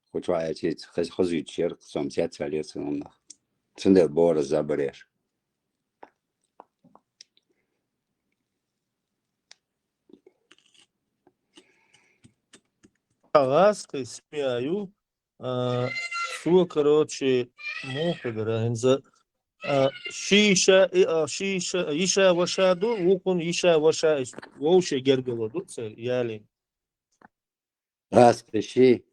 Кху чохь аьлча, хаз-, хазуьйтуш яра, со-м цецваьллера цунах. Цундела бора забареш. ГӀазкхи семья ю, а, цо, короче, муха дара хӀинца, а, ши йиша, и, а, ши йиша, йиша-ваша ду, вукхун йиша-ваша, вовше гергало ду церан ялин. ГӀазкхи ши.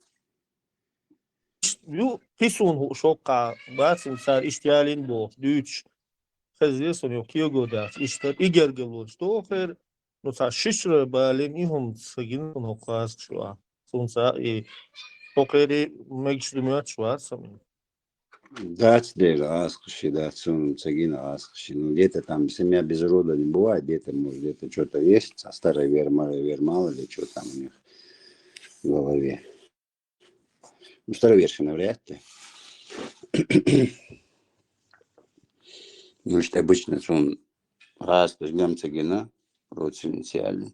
Ю, кхин суна хӀу шоккха бацин цара иштта ялин бохуш, дуьйцуш. Хезира суна юха кего дац. Иштта и гергало луш дохура, ну, цхьа шишра балин и хӀума ца гина суна хӀокху гӀазкхаш ю а. Суна цхьа и хӀокхерий мегаш ду моьттуш вац сан. Дац дера гӀазкхаш и, дац, суна ца гина гӀазкхаш и. Ну, где-то там семья без рода не бывает, где-то, может, где-то что-то есть, а старая вера, малая вера, мало ли, что там у них в голове. Ну, староверщина вряд ли. Ну, что обычно сон гӀазкхаш гам ца гина, родственница ялин.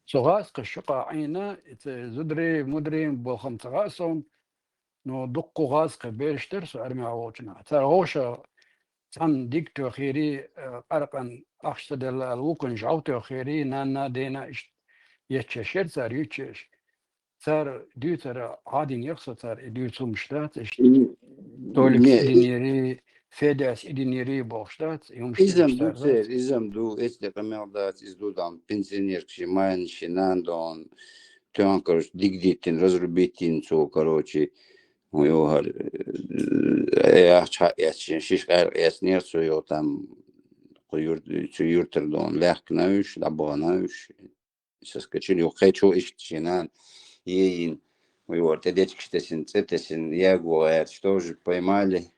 Со гӀазкхаш шуьга Ӏийна, и ца зударий, мударий болхам ца хаьа сон, но дуккха гӀазкхи бераш дара со армехь волчунах. Цара гӀовша цхьанна диг тоьхийрий, э, къаркъан ахча ца делла аьлла, вукхунна жӀов тоьхийрий, нанна, дена иштта етташ яра цара, юьтчаш. Цара дуьйцар Ӏадин яха со цара, и дуьйцу хӀумаш дац, иштта. М, Толикс не, и динерий, Федяс и динерий бохуш дац, и хӀумаш изам ду цара, церан, изам ду, эцу тӀе къамел дац, иза ду дан пенсионерка ши майна ши нана дон, тоьхна, короче, диг диттина, разрубить йина цо, короче, хӀун ю хӀара, э, яхча хьаэцча, шиш къаьркъа эцнера цо, йо, там, кху юрт-, цу юртара дон лаьхкина уьш, дӀабахана уьш. Соскочили, юха кхечо иштта шен нана ейина, вай вара тӀе дечигаш тесина, цӀе тесина, яго гӀерташ, тоже поймали.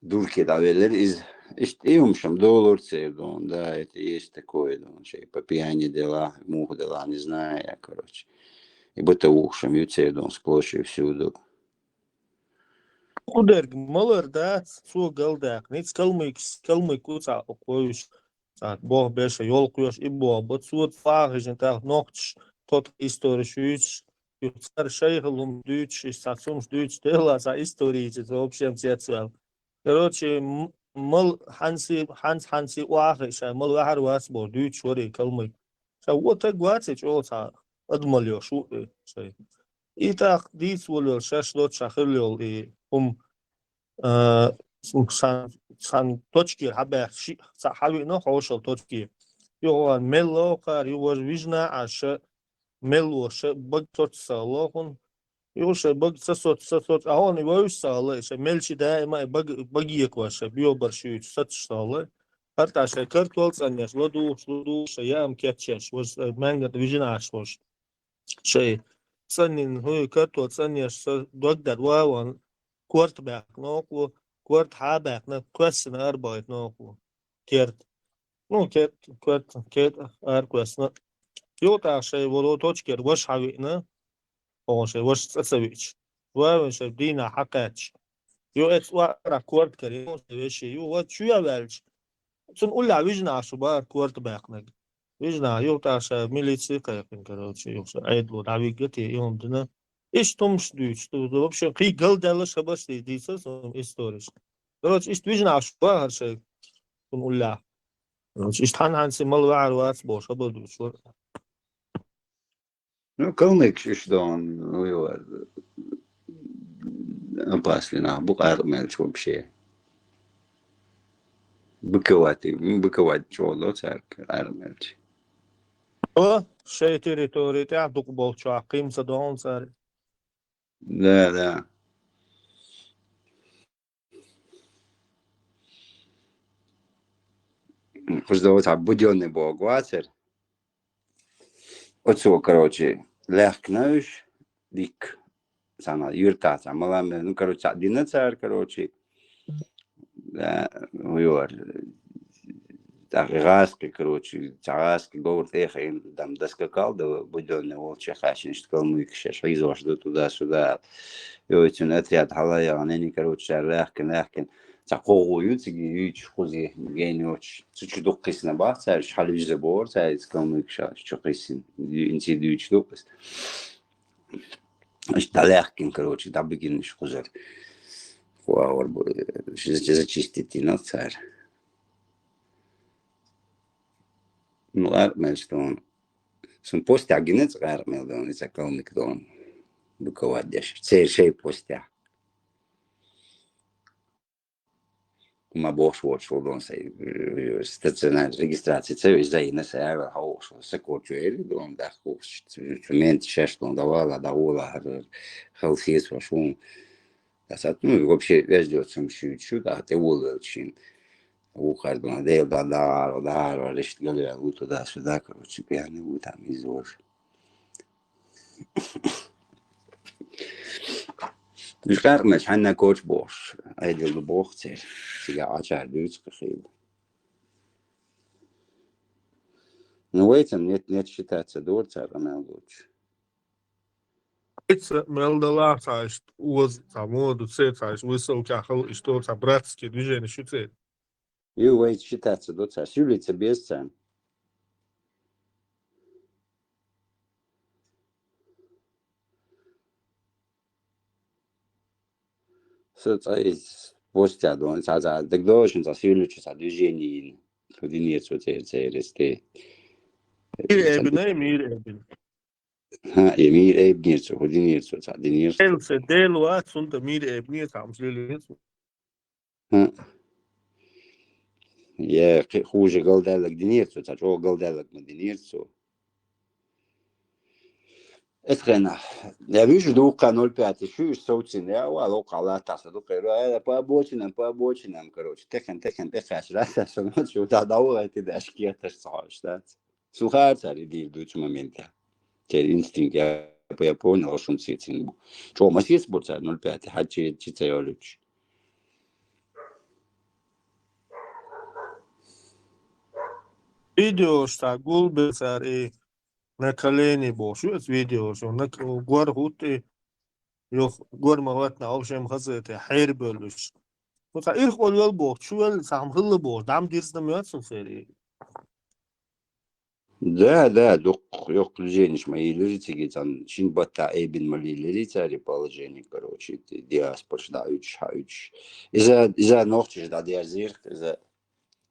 Дурке дӀавеллера иза. Иштта и хӀумаш-м долура церан дон, да, это есть такое, дон, шай по пьяни дела, муха дела, не знаю я, короче. И бытовуха-м ю церан дон сплошь и всюду. Кху дерг малар дац, цо галдаьккхина. Ниц калмыкс, калмык ву цхьа кхойуш, цхьа боху беша, йолу кхоьш и боху. Бо цо цкъа а хижина тӀаккха нохчаш, тхо тхан историш юьйцуш, юха цара шайхал хӀума дуьйцуш, иштта цхьа цумаш дуьйцуш, делла цхьа историйча, цо вообще-м цецваьлла. Короче, м-, мал хьанси, хьанц-хьанси охьахиъ шайн мал ваьхьар вац боху, дуьйцуш варий калмык. Ша вон таг ваций чӀогӀа цхьа адамал йо шу, э, шай. И тӀаккха дийца волавелла шаьш доцу ша хилла йолу и хӀума, а, цхьана, цхьана точкера хьабаьхна, шиъ цхьаъ хьавиъна хьошалла точке. Юха ван мелла вокхара, ю важа вижна а ша, мелла ша, баг соцу ца хилла хӀуна. Юха ша баг ца соцу, ца соцу, а хьуна и вевзаш ца хилла, и ша мелчи даима и баг, багекхаш ша, боьбарш юьйцу, сацаш ца хилла. ХӀара тӀа шайн картол цӀанъеш, ладугӀуш, ладугӀуш, шайн яам кечъеш, важа, э, маьнга тӀе вижина Ӏаш важа. Шайн цӀанйина хӀуй картол цӀанъеш, са дог даьд ван, корта баьккхина окхо, корта хьа а баьккхина, кхоьссина арабахийта окхо. Керта. Ну, кет, кет, кет, арквесна. Юта шей воло точкер ваша хьавиъна, оха шей ваша цӀа ца вича. Вавен шей дина хьакъач. Ю эц уара корт кари, ю шей веши, ю ва чуя валч. Цун улла вижна шу бар корт бахнаг. Вижна, юта шей милици кайкин, короче, ю шей айдло давигати, ю дина. Иш тумш дюч, ту, вообще, кхы галдала шабаш ди, диса сум историш. Короче, иш вижна шу бар шей, цун улла. Короче, иш тхан ханси мал вар вац бо шабар дюч. Ну, калмыкаш иш дон, ну, ю, опасный нах, бу къаркъ мелч вообще. Быковати, ну, быковати чё, да, царк, къаркъ мелч. О, шей территория тя дук болча, ким са дон цар. Да, да. Хуш да вот будённый бог вацер. Оцо, короче, лехкнавиш, дик. Сана юрта, сама ламе, ну, короче, дина цар, короче. Да, уйор. Так, гаски, короче, ца гаски, говорит, эх, им там доскакал, да, будённый волча, хашин, что калмык, шеш, изош, да, туда-сюда. И вот он отряд, халая, они, короче, лехкин, лехкин. Ца когу юци, юч, хузи, генёч. Цучу дуккисна бах, ца, шалюз забор, ца, из калмык, ша, чукисин, инци дюч дуккис. Иш даляхкин, короче, дабигин иш хузар. Хуа ор бу, э, зачистить ина цар. Ну, къаркъ мелч дон. Сум постя гинец къаркъ мел дон, ица калмык дон. Буковать деш. Цер шей постя. Ма бохш вочул дон сай, э, стационар регистрация, цеве заина сай, ава, хаош, сакочу эли дон, да, хош, цемент шеш дон, давала, давала, хал сис, вашун. Да, сат, ну, вообще, весь дёт сам шучу, да, те волочим. Ухар дон, дел, да, да, да, да, решт галвел, туда-сюда, короче, пьяный, вот там, из вож. Иш къаркъ мелч хьанна коч бохш, айдил бохцер, цига ачар дюц кхил. Ну, в этом нет, нет считаться дор цар мел луч. Ица мел дала цааш, уз, ца моду, це цааш, высылка хал, и что, ца братские движения, что це? И вай считаться до цар, сюлица без цар. Со ца из постя дон, ца, ца, так должен, ца сюлица, ца движение ин. Худинец, вот це, це, ресте. Мир эбин, ай, мир эбин. Ха, и мир эбнир, ца, худинир, ца, ца, динир. Эл се дел ва, сунта мир эбнир, там, сюлица. Ха. Я, хи-, хуже галдалак динир, ца, ца, чо галдалак ма динир, ца. Эсхена. Я вижу, дука ноль пять, ещё и соуцин, я, ва, лока, ла, та, са, дука, ра, я, по обочинам, по обочинам, короче, техен, техен, техен, раз, я, сама, чё, да, да, ура, ты дашь, кияташ, ца, да. Сухар цар идил дуч момента. Те инстинкт, я, я понял, что он сетин бу. Чё, масис бу цар ноль пять, хачи, чи ца, я, луч. Видео, что гулбе цар и на колени бо, что это видео, что на к-, гор хут и, ёх, гор мават на, в общем, хазы это, хер бөлюш. Вот, а их ол вел бо, чё вел, сам хылы бо, дам дирс на мёт, сухер и. Да, да, док, ёх, движениш ма илири циги цан, шин батта эбин ма илири цари положение, короче, ди-, диаспорш да уч, ха уч. Иза, иза нохчиш да диазир, иза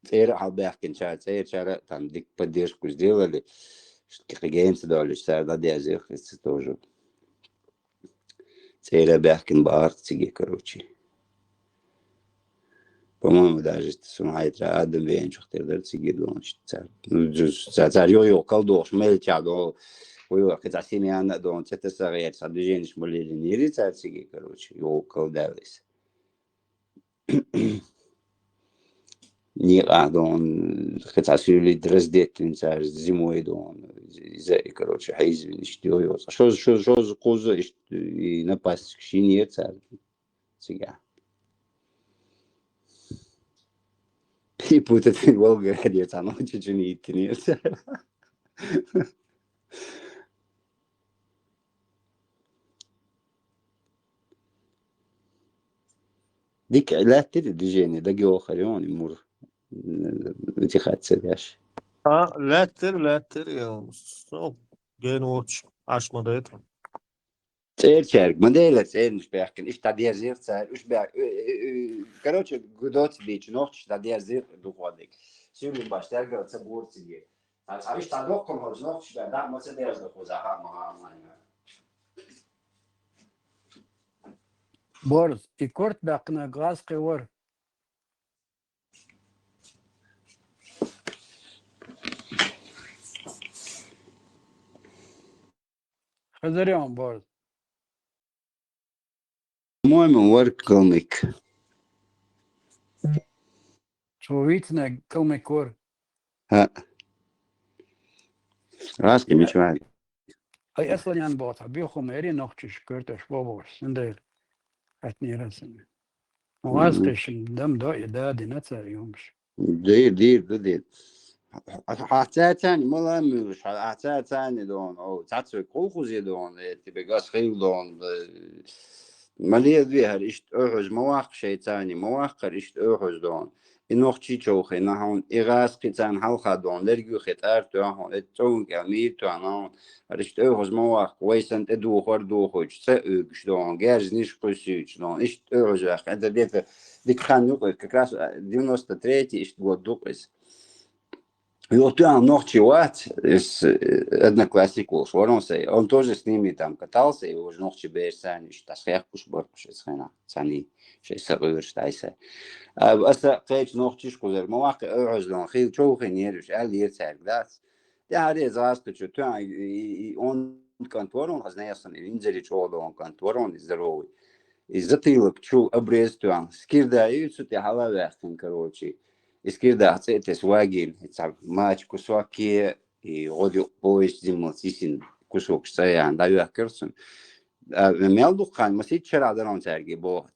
цер хал бяхкин чар, цер чара там дик поддержку сделали, что кигенцы дали, цар да диазир, это тоже. Цера бяхкин баарт циги, короче. По-моему, даже сумайтра адам венчух тердер циги дон цар. Ну, цар, цар ё-ё кал дон, шмел ча дон. Ой, ой, кыта семьяна дон, цета сагер, са движениш молили нири цар циги, короче, ё кал далис. Никъа дон, хета сюли драздеттин цар зимой дон. Зе, короче, хайзвин иштё-ё. Шоз, шоз, шоз куза ишт-, и напасть к шинье цар. Цига. Перепутать Волгоград, я там очень не интересно. Дика лаьттира движение, дагайохар йону мур. Эти хатцеряш. А, лаьттира, лаьттира, я со генвоч, аш ма дайтам. ЦӀерачаьрга ма дела, цӀернаш баьхкина, иштта дӀадерзира цара, уьш баь-, э, э, э, короче, гудоц бийча нохчаш дӀадерзира духониг. Сийлен баш тергал ца бора циге. А, а иштта доккхам хоза нохчаш баь, дӀа ма ца дерза хоза, ха, ма, ха, ма, ма. Борз, и корта баьккхина гӀазкхи вара. Хазарян Борз. По-моему, вара калмык. Цо вийцина калмык вара. ХӀаъ. ГӀазкхи мича вара. Ай, асланян бота, биху мери нохчиш керташ бобош, синдел. Хатни расами. Мгм. ГӀазкхишин дам до и да дина цар юмш. Дир, дир, ду дир. Хьа ца цани, ма ла муьлш, хьа ца цани дон, о, цацве колхозе дон, э, тебе газ хил дон, э, ма ле вехар, ишт охьуз ма вакх шей цани, ма вакхар ишт охьуз дон. И нохчи човхе нахьун, и гӀазкхи цан хьалха дон, лергю хетар туахун, э, цовун кӀа мир туахун, хьар ишт охьуз ма вакх, вай сан тӀе духар духуч, ца уьгш дон, герзниш кхуьсуч дон, ишт охьуз вакх, это где-то дикхан юкъе, как раз, а, девяносто третий ишт год дукъис. Йо, туан нохчи вац, из, э, одноклассник волш, ворон сай. Он тоже с ними там катался, и уже нохчи бер сани, что тас хех куш бар куш из хена, сани, шей сагыр, штай сай. А, аса кеч нохчиш кузер, ма вакх, э, охьуз дон, хил човхе нервиш, ал ер царг дац. Тя аре заста чу, туан, и, и, и он контворон, а знаешь, сан, и винзери чолдон контворон, и здоровый. И затылок чу обрез туан, скирда и цу тя хала вяхтан, короче. И скирда цӀе тес вагин, и ца мач кусоке, и годи поезд зимал сисин кусок цӀаян, да вяхкерсун. А мел духхан, ма сит чара дарон царги бо.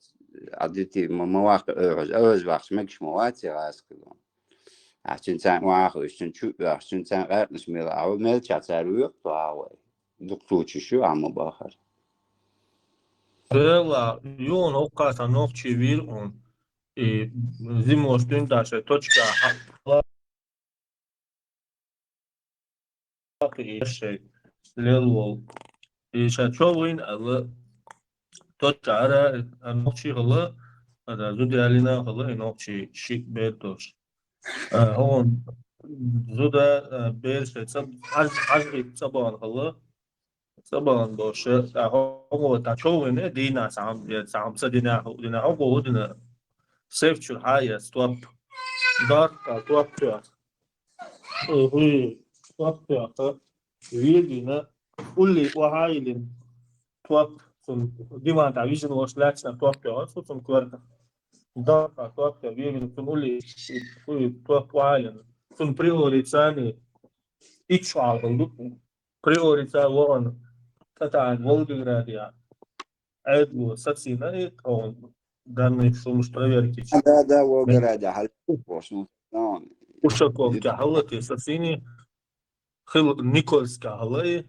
А дити ма, ма вакх, э, оз, оз вакх, мегш ма вац, я гӀазкхи дон. А цин цан вахуш, цин чу вахуш, цин цан къаьркънаш мел, а мел ча цар вуьйх, то а вай. Дукха случай шу, а ма бахар. Дела, юн оккхаса нохчи вир он, и зимош дюнь даше точка, а, и шей лел вол. И ша човин, ала, точка ара, а нохчи хала, ада зудялина хала, и нохчи шик бертош. А, он зуда, а, берше, цаб-, аж, аж, цабан хала, цабан боше, а, он вот, а чё вы не, дина сам, я сам, са дина, дина, он вот, дина, севчур, ха, я, стоп. Дар, а, стоп, чё? Угу, стоп, чё, а? Вирдина, улли, вахайлин, топ, цун, диван, та, вижен, лош, лячна, топ, я, цун, кверка. Да, та, топ, я, вирдин, цун, улли, уй, топ, вахайлин. Цун приорицани, ичвал, приорица, вон, татан, Волгоград, я. Эдгу, сацина, и, он, данный шумш проверки. Да, да, Волгоград, я, хал, вошну, он. Ушаковка, халати, сацини, хил, Никольска, халай,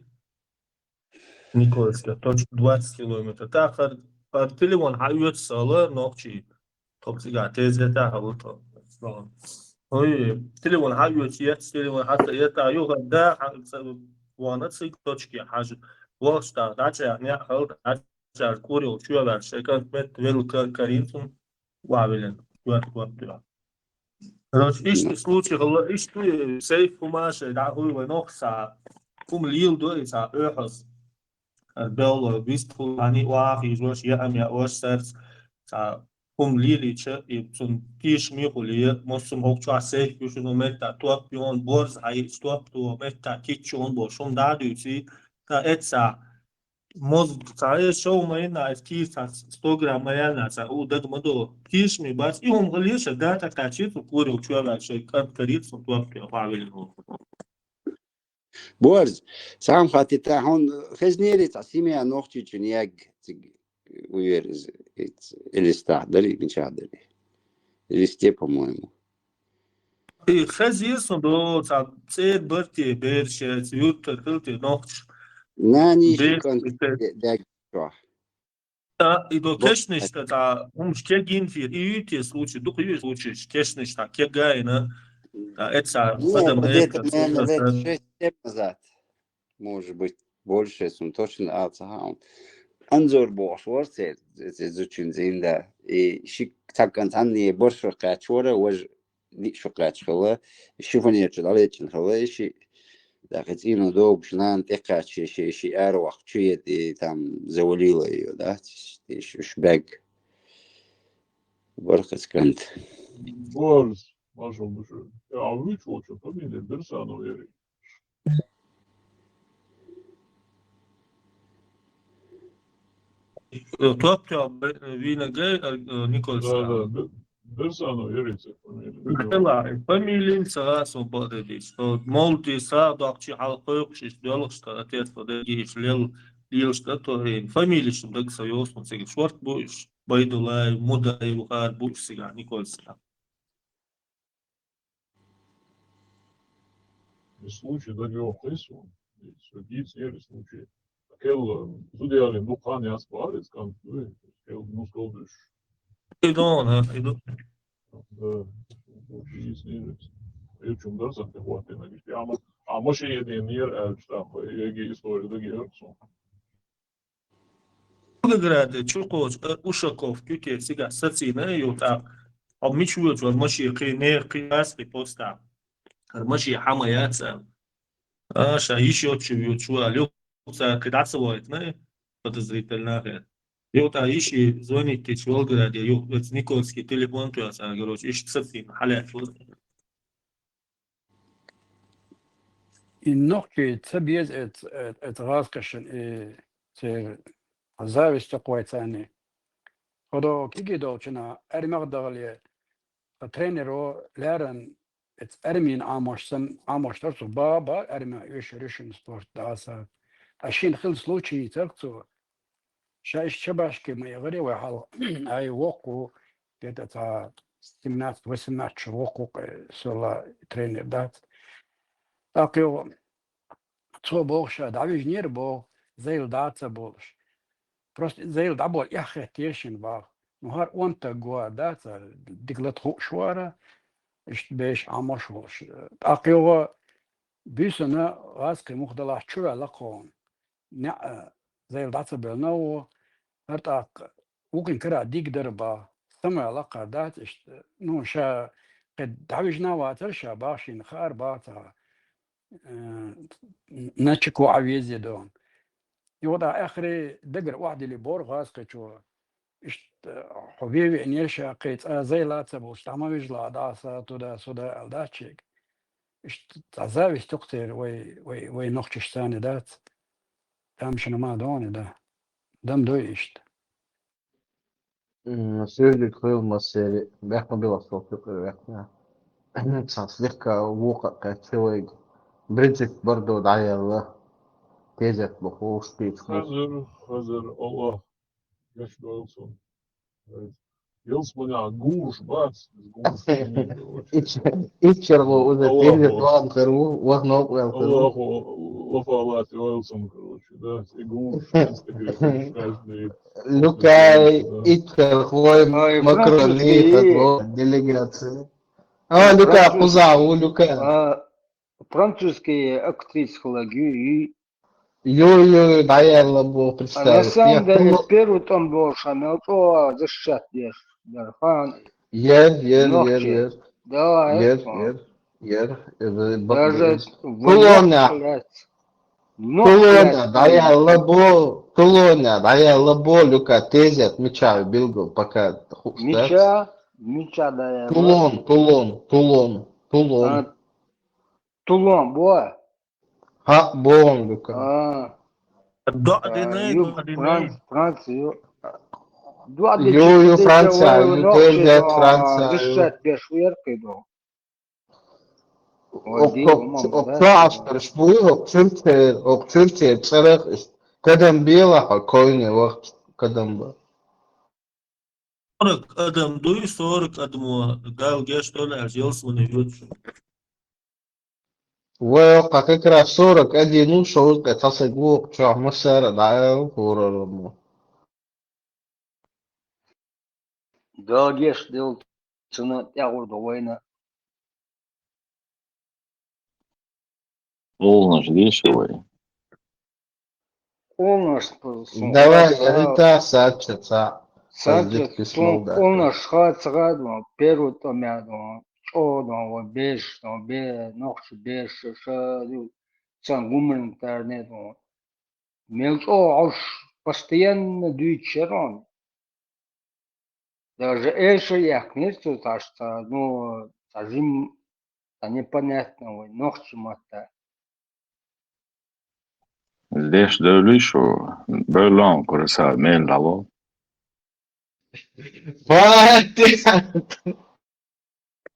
Никольска, точно двадцать километр. Та хар, хар телефон ха юц сала, нохчи. Топ цига тезета халуто. Ой, телефон ха юц, ец, телефон ха ца, ета, ю ха да, ха ца, вона цик точки, ха жи. Вошта, дача, не, хал, дача, курил, чуя, вар, шекан, мет, вел, ка-, каринцун, вавилен, вар, вар, вар. Короче, ишти случай, хала, ишти сейф хумаше, да, хуй, вай, нохса, хум лил, дуй, са, охас. Белло, вист хул, ани, вах, ижваш, я, ам, я, ваш, сарц, са, хум лилича, и цун тиш ми хули, мосум хокча сейф, юшуну метта, топ, пион, борз, ай, стоп, ту, метта, кичун, бо, шум, да, дуйци, та, эца, мозг, та, э, шоу, майна, эскиз, та, сто грамм, майна, та, у, даг, мадо, тиш ми, бас, и хум хули, ша, да, та, та, чи, ту, курил, чуя, ша, кат, карит, су, топ, пион, вавилин, хул. Борз, сам хати та хун хезнери та семья нохчичун яг циг уйер из, из, или ста, дари, мича дари. Или сте, по-моему. И хезийра суна до, цхьа цӀера барте бераш, цхьа юртара хилла те нохчаш. Нани Бер- шикан дегчо. А, и до кешнаш та, та, хӀумаш кегинфир, и ю те случай, дукха ю случай, кешнаш та кегайна, та, эца, Ну, адам где-то, эка, наверное, лет эка. шесть-семь назад, может быть, больше, если он точно алца хаун. Анзор бохш вар цер, цер зучин зинда. И ши такан цанни боршу качора, вож ни шу кач хала, шифонер чу далечин хала, ши да кыцина догш нан текачи, ши, ши арвах чует, и там завалила её, да, и ши шбег. Борхас кант. Борс, машал бушур. Я, а вы что, что, фамилия Берсанов Эрик? Топ топ вина гай, Николс. Да, да, Бер- Берсанов Эрик, это фамилия. Хела, фамилин сага со бодадиш. Молти са докчи хал койкшиш, дёлкшта, отец подагиш, лел, лилшта, то и фамилиш даг союз, он цигиш шорт буш, Байдулай, Мудай, Ухар буш, сига, Николс. И случай, да, его хесу. И судить с ней случай. Кел, судья ли, ну, хан я спарис, кан, кел, ну, сколдыш. Иду, да, иду. Да, и с ней же. И чем да, сам ты вот, ты на гиште. А ма-, а маши единер, а что, я ги история, да, ги эрксу. Волгограде чукоч, Ушаков, тюте, сига, сацина, ю, та. А мич вуч, вар маши, кы, не, кы, ас, кы, поста. Ар маши, хама, яца. А, ша, иш, ю, чу, ю, чу, а, лю, ца, кы, даца, воет, не, подозрительно, хе. Ю, та, иш, и звонить, ты, Волгограде, ю, эц Никольский телефон, ту, яца, короче, иш, сацина, халя, вот. И нохчий ца беза эц-, эц-, эц гӀазкхашан, и цер зависть такой цани. Худо киги долчина, армягӀ дагӀале, а тренеро ляран, эц армин Ӏамош сан, Ӏамош тарцу ба, ба, армя уьш ришин спорт даса. А шин хил случай царцу, Ша иш чабашки ма ягӀари вай хьал, ай вокху, где-то ца семнадцать-восемнадцать чу вокху, э, сола тренер дац. ТӀаккха йо, цо боху ша, дӀавижнера боху, зайла даца болуш. Просто зайла дӀаболу эхь хеттера шин баху. Ну, хӀара онтаг го даца, дика лата хууш вара, иштта беш Ӏамош волуш. ТӀаккха йо, буьйсана гӀазкхи мухдалахь чу ваьлла кховна. НеӀ, зайла дӀа ца белна а ву, хӀара тӀаккха вукхин кара диг дара баха. Самваьлла кхара дац иштта. Ну, ша кхе дӀавижна а вацара ша баха шийна хаар баха ца, э, начако а везе дон. Йо, да, эхри дагара охьадили бор гӀаз кхечо. Иштта, хьо ве веънера ша кхе цӀа зайла ца болуш, дӀа ма вижла, дӀа са туда-сюда аьлла дац чега. Иштта цхьа зависть ю-кх церан вай, вай, вай нохчашца а дац. Тамашийна ма догӀу, да. Дам дой иштта. М, Сюрдиг хуьлу массери, бехк ма билла, со фикъир вехна. Цхьа слегка вукху а кхаьчча вайга. Бринчит бардо дӀаелла. Тезет бу хууш тийча хууш. Хазар, хазар, Аллах. Гаш дойл сон. Йылсмана гуш бац. Иччер ло уза тезет ван хир ву, ван новкъ вел хир ву. Аллаху лафалати ойлсон, короче, да, и гуш. Люкай, иччер хой, макрони, делегация. А, Люка, куза, у Люка. Французский актриса хила гю, и Ё, ё, дӀаелла бо, а на представь. самом деле первый там был, а мел то защищать деш. Дархан. Ер, ер, ер, Нохчи. Ер, Давай. ер, а. Ер, Ер. Это Даже Кулона. Кулона, дӀаелла бо, Кулона, дӀаелла бо, Люка, тезет, мича билгу, пока хуш, да? Мича, мича дӀаелла. Кулон, Кулон, Кулон, Кулон. А, Тулон, бо. Ха, бон, Люка. А, До а, диней, ю, до диней. Франц-, Францию. Ю, ю, Франция, ю, тезет, Франция, ю. Защищать деш веркой был. Окчо аштарш буй, окчурчер, окчурчер, царах, кадам бела, ха, койне вахт, кадам ба. Сорок адам дуй, сорок адамо Дала гешт дойла аьлча, ялсмане йоцу. Вай, кху как раз сорок один ву, шовзткъе цхьа саг ву, чохь массара а дӀаала хӀораммо. Дала гешт делла цунна тӀаьхьур ду вайна. Къонаш деша вай. Къонаш, Давай, рита, сача, ца. Сача, къонаш хаа ца гӀа ду, первый тӀом яа ду, чӀогӀа ду, вай беш ду, бе, нохча беш, ша, ю, цан гуманитарный ду. Мел чӀогӀа Ӏуш постоянно дуьйцуш яра хьуна. Даже эша яьккхинера цо цхьаьшца, ну, цхьа жим, цхьа непонятно вай, нохча матта. Деш девлий шу, бевлон кураса мел дало.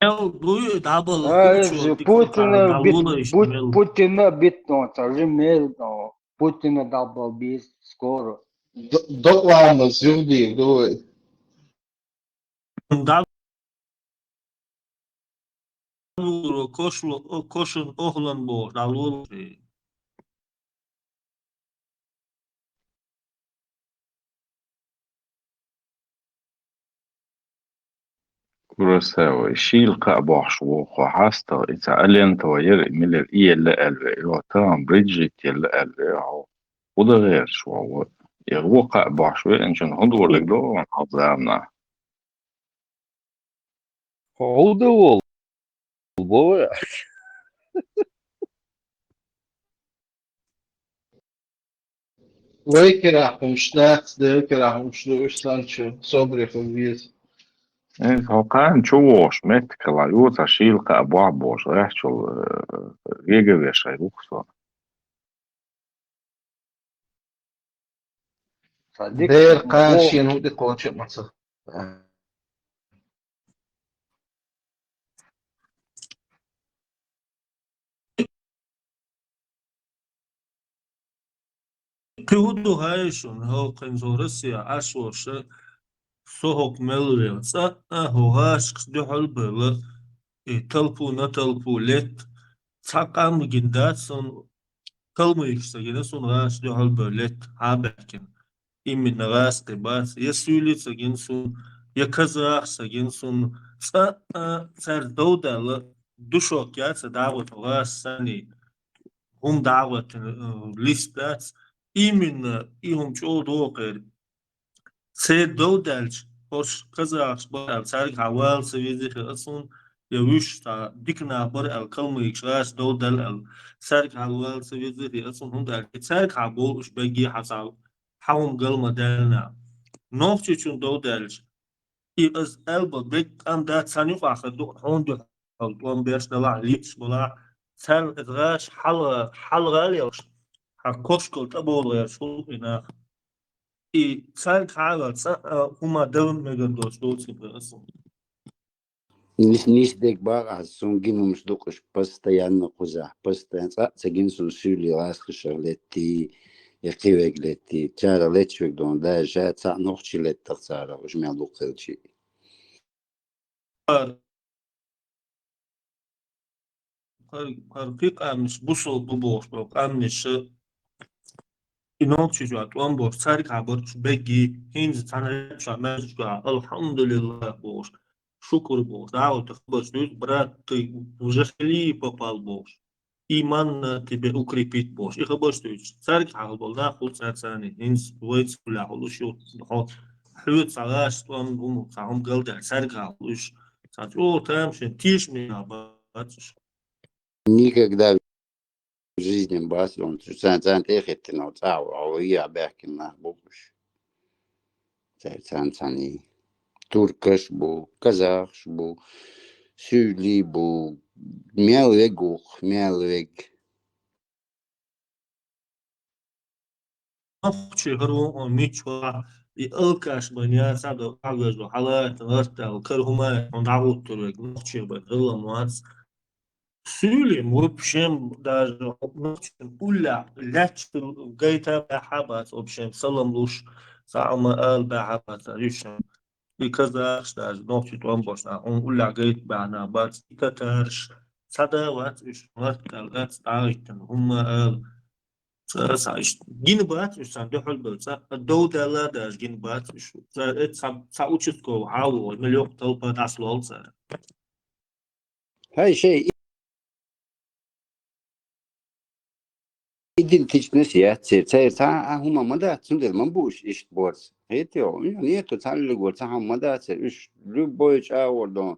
Мел дуй, дӀабала А, хучу, э, дика Путина дӀабала бит-, иш бут-, мел. Путина битно, цхьа жим мел но. Путина дӀабала бис скоро. Д-, докъана зуьгӀди дуй. ДӀа-, кошла-, кошан охлан боху, дӀалула. Курасава, шийла кхаъ бохьуш ву хьо хьастагӀа, и ца Алентова яра, и милар и елла аьлла ве, йо, тахана Бриджит елла аьлла ве, хьо. ХӀун дан гӀерташ ву хьо? И ву кхаъ бохьуш веанчун хӀунда валаг до ван хьо замана? ХӀунда вол? Бо вай. Вай кирахь хӀумаш дац, Дела кирахь хӀумаш ду, уьш санчу собаре хила веза. Э, хьо кхана чу вогӀуш, меттигала ю, цхьа шийла кхаъ бохьу бохуш, гӀехчул, э, вега веш хьай ву-кх со. Цхьа дика Дера кхана боху. Шена хӀун тӀе кхочу а ма ца. Кхин хӀун ду хьайшун, хӀокхуьнца Россия Ӏаш волуш, со хӀокху мел веха? Цкъа а хӀо гӀашкхаш дуьхьал а бевлла, и талпу на талпу летта, цхьа къам гина дац суна, калмыкаш ца гина суна гӀашкхаш дуьхьал а бевлла летта хьа а баьхкина. Именно гӀаскхи бац, я суьйли ца гина суна, я казах ца гина суна, цкъа а цаьрца дов даьлла, душок яц дӀагӀо тхо гӀаш санний, хӀума дӀагӀоьттина, э, лист дац. Именно и хӀума чӀогӀа догӀу кхеран. Церан дов даьлча, хӀорш казахаш бара аьлла, цаьрга хьан вала ца везий хиъа суна, я вуьш цхьа дика нах бара аьлла, калмыкаш гӀаш дов даьлла аьлла, цаьрга хьан вала ца везий хиъа суна, хӀунда аьлча цаьрга хьан болу уьш бегий хьан цхьа хьан хӀума гал ма даьлла. Нохчичун дов даьлча, и аса аьлла бан бегга къам дац, цхьана юкъахь хир ду хьуна дуьхьал тӀом беш далахь, леташ балахь, царна иза гӀаш хьала-, хьалагӀа а лелаш, хьан кошкал тӀебовла гӀерташ хуьлу и нах. И цаьрга хьан а ваьлла, цкъа а хӀума дала мегар доцуш доцу и бан аса. Нис-, нис дерг бакъахь, суна гина хӀумаш ду-кх уьш постоянно кхузахь, постоянно цкъа а ца гина суна суьйли гӀаскхашах летти, я кхин верг летти, царах леташ верг ду хьуна, даже ша цхьаъ нохчи леттах царах, уьш мел дукха хилчи. Хар-, хар кхин къаьмнаш бусалба бу бохуш болу къаьмнаш, и нохчий чохь тӀом бохуш, цаьрга хьан барчу бегий, хӀинца цхьана чохь маьждиг чохь, алхьамдулиллах бохуш, шукур бохуш, дӀахо тхан барчу дуьйцу, брат, ты уже хили попал бохуш, иман на тебе укрепит бохуш, и хабарш дуьйцуш, цаьрга хьан болу нах хуьлу цаьрца, хӀинца вайца хуьлехь хуьлуш ю, хьо, хьоьца цхьа гӀаш тӀом, хӀума, цхьа хӀума галдаьлла, цаьрга хьан хуьлуш, цхьа чӀогӀа тамашийна, тешаме нах бац уьш. Никогда в жизни бац, он царна, царна тӀе а хӀиттина, цӀахь а вахьа, вайгахь баьхкина нах бу уьш. Царна цхьаьна и туркаш бу, казахаш бу, суьйли бу, мел вег ву-кх, мел вег. Нохчий хӀара вон мичахь, и алкаш бан яцахь а, дагахь вежа хьалаьцна гӀарта аьлла, кара хӀума а хьуна дӀагӀуттур верг нохчий бан хӀаллам вац. Суьйли, вообще, даже нохчийн уллехь лаьтташ гайта баьхьа а бац, вообще, салам луш, цхьа а ма ала баьхьа а бац, уьш. и казахаш даже, нохчий тӀом болча наха, хьуна уллехь гайта баьхна бац, и татараш, цхьа да вац уьш, мартта аьлла, цхьа дӀагӀиттина, хӀумма ала. Цкъа схьа иштта гина бац уьш, царна дуьхьал бевлла, цкъа дов даьлла даже гина бац уьш. Цкъа э цхьа, цхьа участковый хьавогӀу, мел йоккха толпа дӀасалолу цара. Хьай шай идентичность яц церан. Церан цхьа а хӀума ма дац, цундела ма бу уьш иштта борз. Хетий хьуна? У них нету, цхьаллиг вара цхьа хӀума ма дац, уьш любой чӀагӀор дон,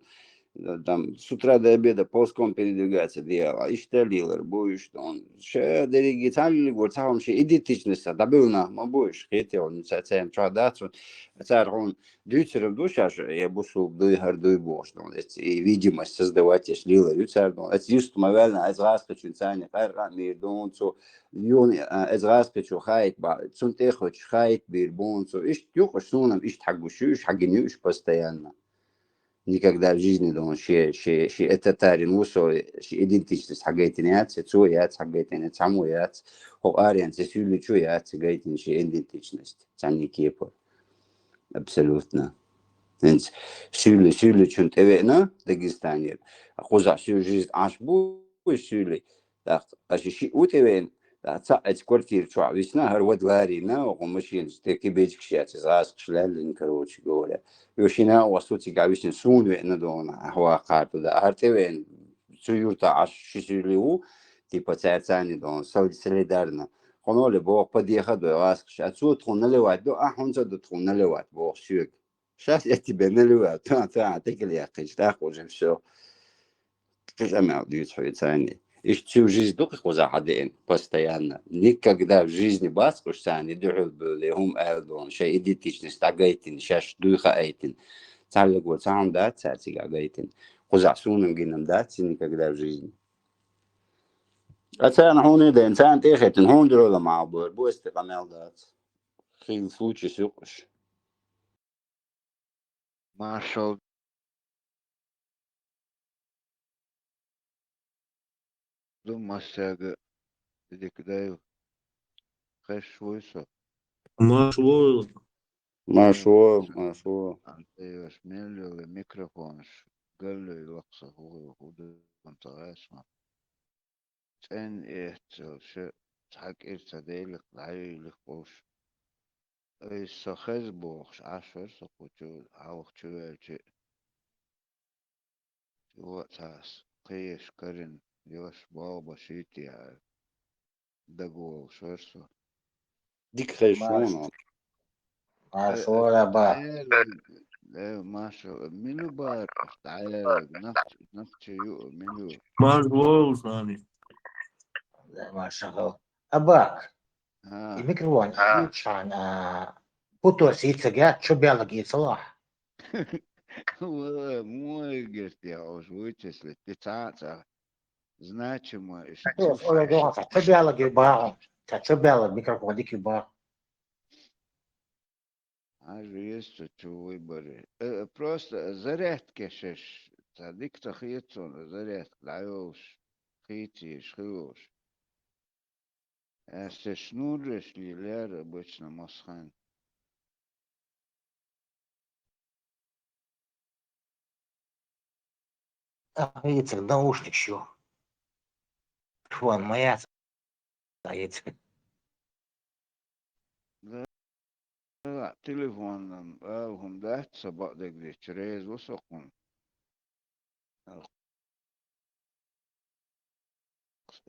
там, с утра до обеда ползком передвигаться делала, иштта лелар бу уьш дон. Ша дерриге цхьаллиг вара цхьа хӀума шен идентичность дӀабевлла нах ма бу уьш. Хетий хьуна? Ца-, царна чохь дац хьуна. Цара хьуна дуьйцур ду шаьш, я бусулба дуй, хӀара дуй бохуш дон. Эцу и видимость создавать еш лелар ю цара дон. Эцу юста ма ваьлла, эцу гӀазкхичуьнца царна къаркъа а мийр дон цо. Юна, а, эцу гӀазкхичо хаийта бахьа, цунна тӀе а хоьттуш, хаийта бийр бу хьуна цо. Иштта юкъаш суна-м иштта хьагуш ю, уьш хьагина ю уьш постоянно. Никогда в жизни, дон, шен, шен, шен это татарин ву со, шен идентичность хьагайтина яц, я цо яц хьагайтина, цхьаммо яц. ХӀокху аренца суьйличо яц гайтина шен идентичность, цхьанна кепара. Абсолютно. ХӀинца суьйли-, суьйличун тӀевеана Дагестанера. Кхузахь всю жизнь Ӏаш бу уьш суьйли. ТӀаккха аша шиъ ву тӀевеана, тӀаккха цхьаъ эцу квартира чохь висна, хӀара вада ларийна, оха машинаш тӀе кибечкаш яц, иза гӀазкхаш лаьллина, короче говоря. Йо, шина а васу цигахь висина, суна веана дона, ахьа ваккхар туда. ХӀара тӀевеана, цу юртахь Ӏаш ши суьйли ву, типа цаьрца а дона, сол-, солидарно. Хьуна ле боху, падеха а дой гӀазкхаш, а цо тхуна наливать до, а хьуна ца до тхуна наливать боху соьга. Щас я тебя наливаю, та, та, текал яьккхинчу, тӀаккха уже всё. Кхин къамел дуьйцу хьоьца царний. Иштта всю жизнь ду-кх кхузахь хьан деана, постоянно. Никогда в жизни бац-кх уьш царний дуьхьал бевлла, хӀума аьлла дона, шайн идентичность дӀагайтина, шаьш дуй хаийтина. Цхьаллиг вара цхьа хӀума дац цара цигахь гайтина. Кхузахь суна-м гина-м дац никогда в жизни. Ткъа царна хьуна а дайна, царна тӀе а хӀиттина, хьуна дуьхьал-м Ӏалабойр бу, эцу тӀе къамел дац. Хин случай сукъуш. Маршал ду массаьрга, дика дай. Хезаш вуй со? Марш ву. Марш ву, марш ву. Антейвас мел йолу микрофонаш галлуй лакха со хӀу, хӀу ду ца гӀайсма. ЦӀенна эццалша цхьа кӀира ца деллакх, дӀайуьйлих къуш. Айса со хеза бохуш, Ӏаш вара со кху чу, хьалха чу ваьлча. Чу а цхьа ас кхеш карина, йош болх бан шийтта яьара. Дагаволуш вара со. Дика хезаш ву хьуна. Маршо, Раба. Э, Маршо, мила бара дӀаерг, нах, нах чу юу, мила ю? Марш ву, Сани. Маршо. Абак. А. И микрофон, а, ючхьан, а, путос йицага, чу белаг йицалахь. Вала, муха герти хьош вуйчесли, ти цхьа а цхьа значимо иш. Ой, ой, ой, ой, чу белаг ю бахьа, ца чу белаг микрофон дика ю бахьа. Хьажа веза цу чу выборе. Э, просто зарядка шеш, ца дика ца хета суна, зарядка дӀайолуш, хийцийш, хилуш. Ас ца шнурреш лелара обычно масхан. А, эцар наушникаш ю. Фон ма яц, а, эцар. Да, телефонан ала хӀума дац, ца бакъдерг дича, реза ву со кхунна.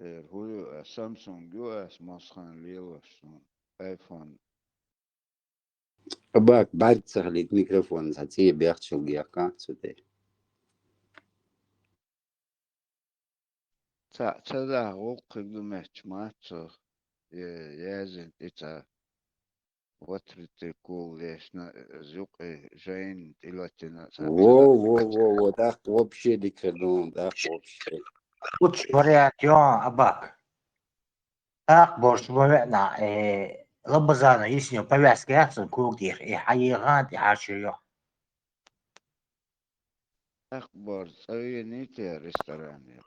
Эр хӀу ю, ас Samsung ю, ас масхан лелош суна, iPhone. Абак, бӀаьрг ца хилийта микрофон, цхьа цӀе бехчалга яккха цу тӀе. Ца, ца даха гӀуллакх хир ду метташ мац со, э, яздина тӀе ца. Ватритикул дешна, э, юкъе жайна тӀелатина, ца. Во, во, во, во, тӀаккха вообще дика хир ду, тӀаккха вообще. Кучу вариант ю, Абак. ТӀаккха борш ма веана, э, Лабазана йисина повязка яц цуьнан кога тӀера, и хьан егӀан тӀе хьарчийо. ТӀаккха борз цӀа вений те ресторанера?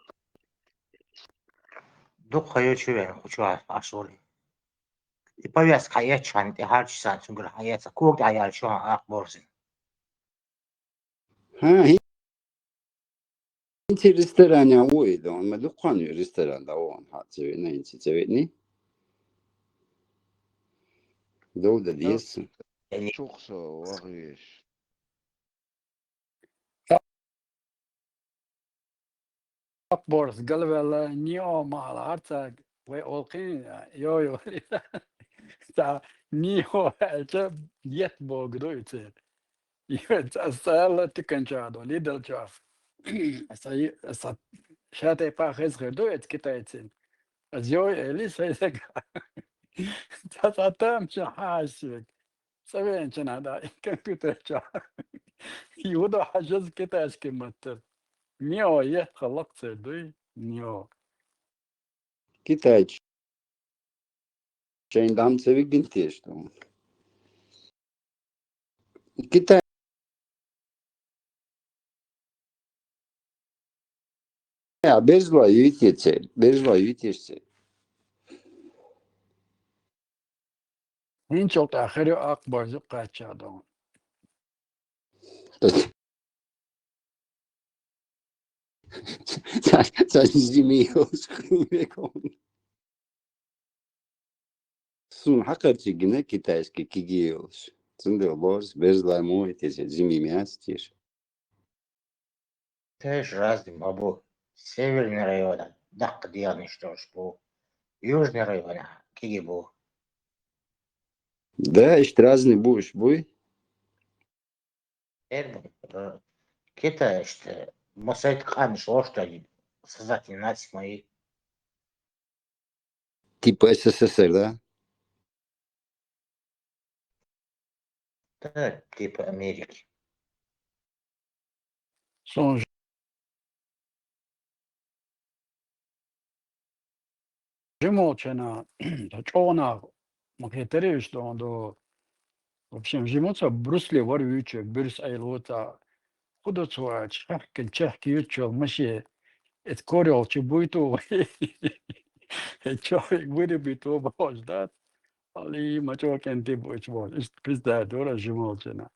Дукха ха йо чу веана, кху чохь Ӏаш вара. И повязка хьан эцча хьан тӀе хьарчийсан цуьнгара хьан эца, кога тӀе хьан яьлла чохь Ӏаккха борзина. ХӀа, хӀинца ресторан ву и дан, ма дуккха а ресторан да вон, хӀа, ца веана, хӀинца ца веана. Дов да деза. Чухса вахвеш. Борс галвелла, нио мала харцаг, вай олкин, йо, йо. Та нио, это ет бог дуйцер. Ца, ца, ла тиканча до, лидалча. Са, са, шатай па хез хер дуйц китайцин. Аз йо, эли сай сага. Ца, ца, там ша хасик. Цавенчана да, компьютер ча. Юда хажаз китайский маттер. Нео ет халак цердуй, нео. Китайч. Чейн дам цевик гинтеш, там. Китай. Я, безла юйтеце, безла юйтешце. Инчил тахири акбарзу качадон. Ца, ца зими ёс кумекон. Сун хакарчи гине китайский киги ёс. Цунде лорс, безла му эти зими мяс тиш. Теш разный бабу. Северный района, дак диан иштош бу. Южный района, киги бу. Да, ишт разный бу, иш буй. Эр бу, э, Китай ишт, э, масайт кан шош да, сазати наци мои. Типа С С С Р, да? Да, типа Америки. Сон ж-, жимолчана, та чона, махетери что до, в общем, жимолча брусли вар вючек, брюс айлота. Куда цуа, чахкин, чахки ючел, маши, эт корел, чи буйту. Эт чохик, бури буйту, бож, да? Али, мачо кенти, бож, бож. Ишт пизда, дора жимолчана.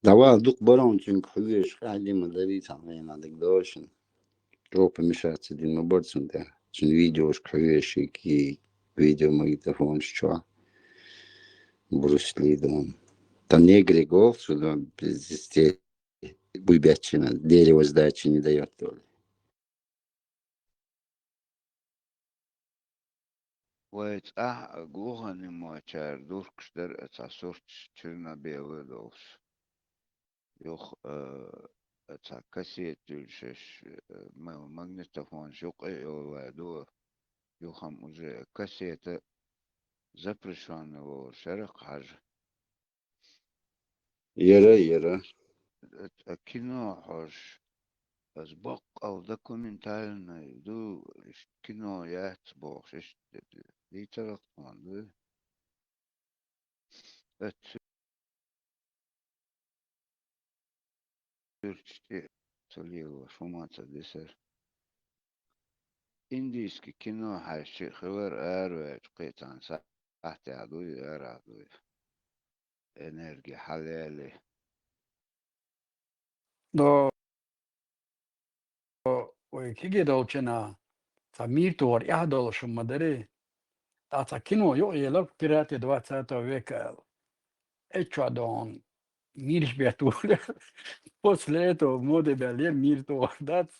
Давай, дук барон, чунг хуеш, хали мадари, там, надык дошин. Жопа мешаться, дин, ма борцун, да. Чун видеош хуеш, ки видеомагнитофон, что? Брюс Ли, да. Там негры гол, сюда, здесь, буйбятчина, дерево сдачи не даёт, то ли. Вай цӀахь глухонемой чара дуркаш дара, цхьа сурт черно-белый долуш. Юха, э, цхьа кассета дуьллуш, э, ма-, магнитофонаш юкъа а йолу вай ду, юха-м уже кассета запрещённый волуш яра-кх хьажа. Яра, яра. Э, кино хьожуш, аса баккъал документальный ду, иштта кино яц бохуш, иштта дийцарах тхуна ду. Э, цуьрчу тӀе ца лелош хӀума ца дисар. Индийский кино хьаьжча а хилар араваьлча кхин цхьана сахьтехь дуй, арахь дуй. Энерги хьалаяле. До, вай киге долчана, цхьа мир тохар эхь долуш хӀума дарий, тӀаккха цхьа кино юкъа елар, «Пираты двадцатого века» аьлла. Эччо дон мирш бетта вур. После этого моде баьлла мир тохар дац.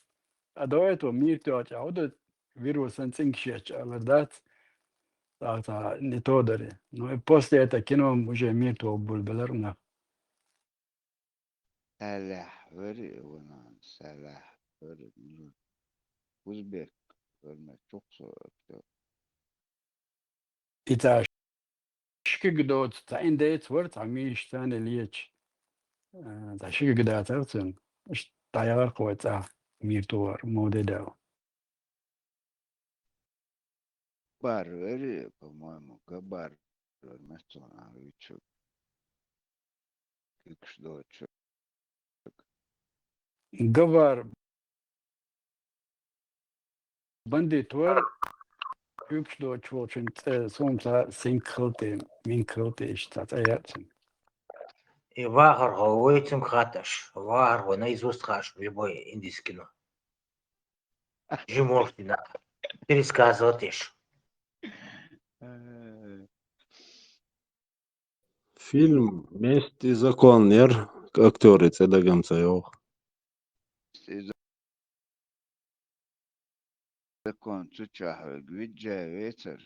А до этого мир тоьча, а вот вирусан цинкаш ечча алар дац. Цхьа, цхьа не то дари. Ну, и после этого кино уже мир тохар булбелар нах. Салахь вари, ванан, салахь вари. Узбек вар ма чукхо. И цхьа шига доцу, цхьа индеец вара, цхьа мийраш царна леча. Э, цхьа шига дацара цуьнан. Иштта дӀаяхара кхо цӀа мийр тохар, моде дала. Бар вери, по-моему, габар вер меттон а вичу. Кикш доцу. Гавар бандит вар, куьпш доцу волчун цӀе, сумца синк хилти, минк хилти, иштта цӀе яцун. И вахархо вай цунга хатташ. Вахархо наизусть хаш любой индийский кино. Жимуртина. Пересказывать еш. Э, Фильм «Месть и закон» яр, актёры цӀи дагам ца йоагӀа. Закон цу чахьоьг виджа вецар.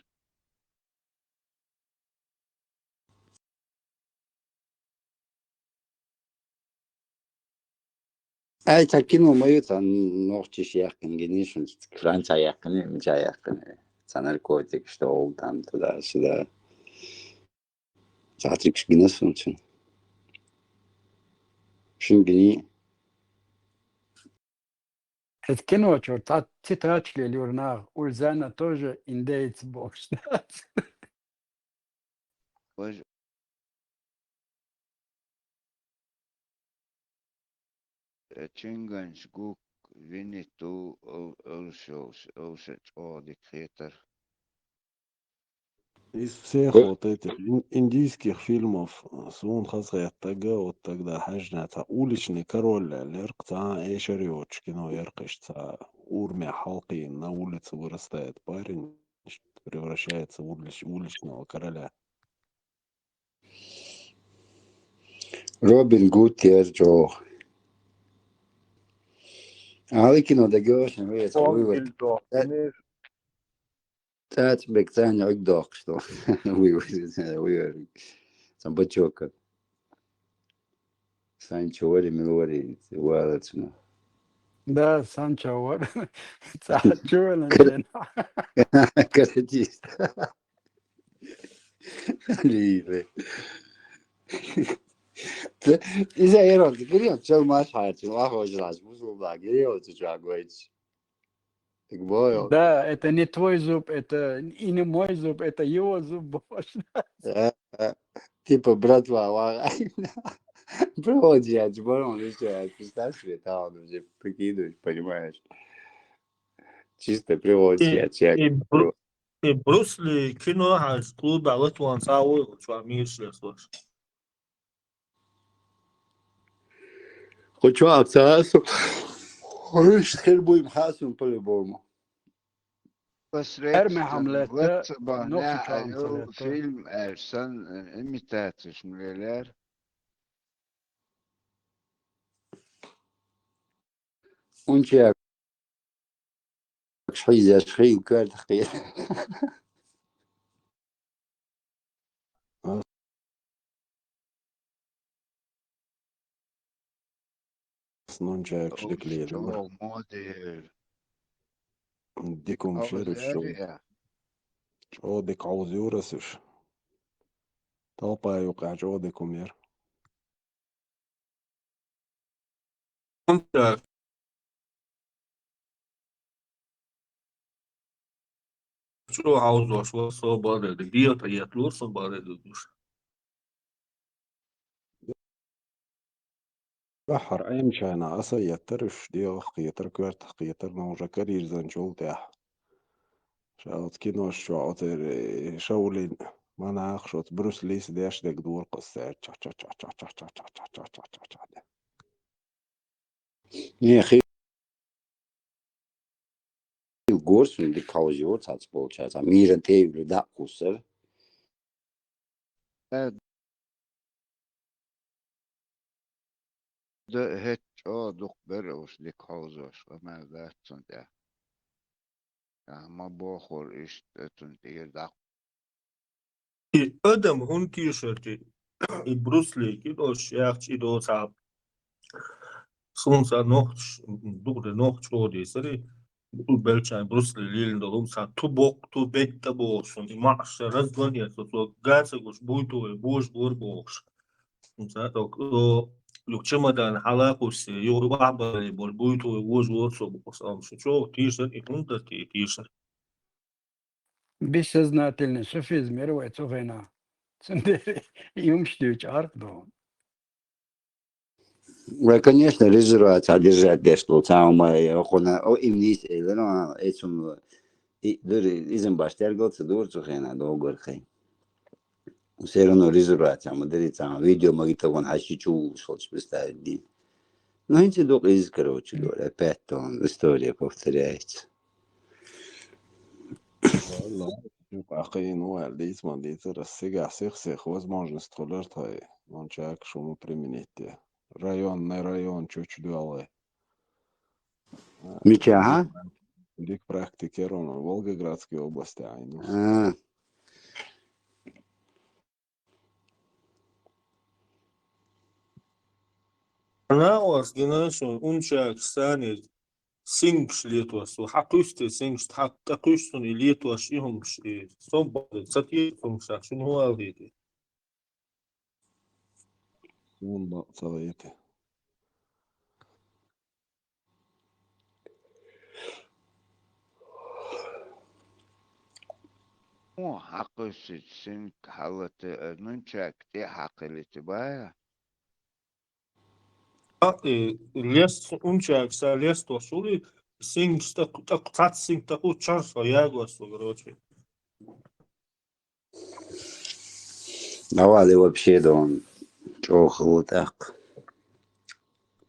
Ай, цхьа кино ма ю, цхьа нохчаш яьккхина, гинишун, Франция яьккхина, мича яьккхина. Цхьа наркотик, что там, туда-сюда. Цхьатрикш гина сунцин. Шин гини. Эт кино чур, та цитач ле юрнах, Ульзана тоже индеец бокс. Ой, э, Чинганч Гук, Винни Ту, ол, ол шоу, ол шоу чӀоагӀа дика хетар. Из всех вот этих ин-, индийских фильмов, э, суна хаза хетаг, вот тогда хьаьжна цхьа «Уличный король» аьлла яр-кх, цхьа эшар йоцуш кино яр-кх, иштта цхьа ураме хьалкхийна, на улице вырастает парень, превращается в улич-, уличного короля. Робин Гуд яр чӀоагӀа. Али кино дагайоагӀаш вай, вай. Робин Гуд. ТӀаьцӀ бек царна гӀиг доккхуш ду. Уй, уй, уй, уй. Сан бачока. Санчо вари, мила вари, валацна. Да, Санчо вар. Ца чула Кар-, ден. Каратист. Лире. Иза эрон, гирион, чел маш хачи, ва хожраш, бузулба, гирион, чу чагойч. Так бою. Да, это не твой зуб, это и не мой зуб, это его зуб, боже. Э, э, типа, братва, ва-, проводят, барон, и всё, представь себе, там он уже прикидываешь, понимаешь. Чисто И, приводят, я и Бру-, и Брюс Ли кино хьаж клубе латван савой, чуа мирш лес лош. Кху чу а ца асу. Хьуьш хир буй ма хаьа суна по-любому. Посредственно. Эр ме хьамлетта, вац ца бахьа нохча нехьа чуам ца йолу летта. Фильм аьлла санна, э, имитацеш ма веллера. Унча Хьийзеш хин коьртах кхета. Ас нунчаьргаш дика лелора. Чо модер. Дика хӀумнаш яра уьш чӀогӀа. ЧӀогӀа дика хьовзийра ас уьш. Талпа юкъахь чӀогӀа дика хӀума яра. Чу хьовзош вара со бара де, диета етлур со бара де душ. Бахьар Ӏемачарна аса еттар уьш, дегӀах кхетар, коьртах кхетар, но уже карийрзанчул тӀаьхьа. Ша оцу кинош чохь оцеран Шаулин монахаш оцу Брюс Лис деш дерг дора-кх аса цаьрга ча-ча-ча-ча. Не, хи-, хил гора суна дика хьовзийра цхьацца болчара, цхьа миран тӀе а юьллуш дӀа а кхуссура. Э, да, хӀетта чӀогӀа дукха бер уьш дика хьовзош, къамел дац цунна тӀехь. Ахьа ма бохура иштта, цунна тӀера дӀа. И адам хӀунда тийшар те, и Брюс Ли кинош яхча, и доцахьа. Суна сан нохчаш, дукха де нохча чӀогӀа дийцари, бу-, белчайн Брюс Ли лелийна долу, сан ту боккха, ту бетта бохуш, и маӀаш разгон эцо, цо гацагуш буй ту вай, божа бора бохуш. Сан тӀо, о, юха чемодан хьала кхуссий, юха вахьбале болу буй ту вай, божа бора цо бохуш, амма шу чӀогӀа тийшар, и хӀунда дара те и тийшар? Бессознательный суфизм яра вай цу хенахь. Цундела и хӀумаш дуьйцу Ӏаркъ ду. Вай, конечно, резервация держать деш долу, цхьа хӀума, э, хӀуна, о, им нийса элира, а, эцунна, и, дуьра, иза баш тергал ца дура цу хенахь доггара хайн. Все равно резервация ма дарий, цхьа видео ма гита вон хьаши чу вуш волчу представить дийна. Ну, хӀинца дукха иза, короче говоря, опять он история повторяется. Валла, юкъа кхин ваьлла дийца ма дийцара, сигахь сих-сих возможность хуьлура тхайн, он чак шуна применить де. Районный район чу чу доьлхий. Мичахьа? Дика практика яра вон Волгоградской области Ӏайна. А. Нагахь гина шуна, унчакаш санна сингаш летош, хьан кхуьйсу те сингаш, хьан тӀе кхуьйсу суна и летош, и хӀумаш, и со бакъ ца тешаш хӀумаш, шуна хӀун аьлла хета? Суна бакъ ца хета. Хьан кхуьйсу синг хьаллата, нунчак тӀе хьакхилита бая? А, э, лест, унчакаш са лестош вули, сингаш тӀакху, тӀакху, цхьацца синг тӀакху чарх ягош со, короче. Давали вообще дон чӀогӀа хала тӀаккха.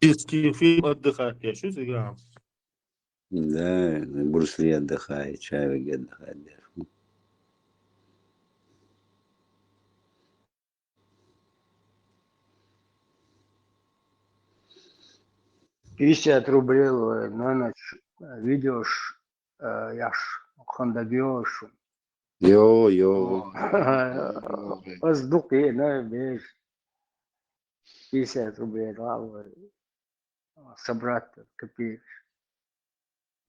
Детский фильм отдыхать я, шу цигахь? Да, Брюс Ли отдыхает, Чавик отдыхает. Пятьдесят рублей на ночь, э, видеош, э, яш, хандагиош. Йо, йо. Аз дукха ена беш. Пятьдесят рублей дала. Собрать копеек.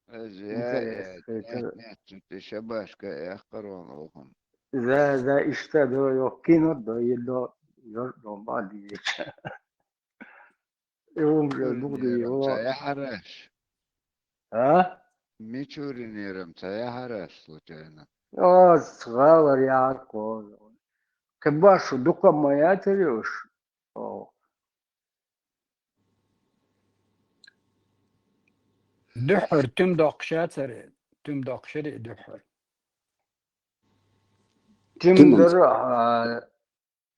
Аз я, я, я, я, я, шабашка, я, корона ухам. За, за, иштта до, йо, кино до, йо, до, йо, до, бади. Юм же дугди, йо. Ца я хараш. А? Мичуринерам ца я хараш, случайно. О, сгавар я ко. Кабашу дука моя терюш. О. Дуьххьара туьма доккхуш яцара, туьма доккхуш яра и дуьххьара. Туьма дара, а,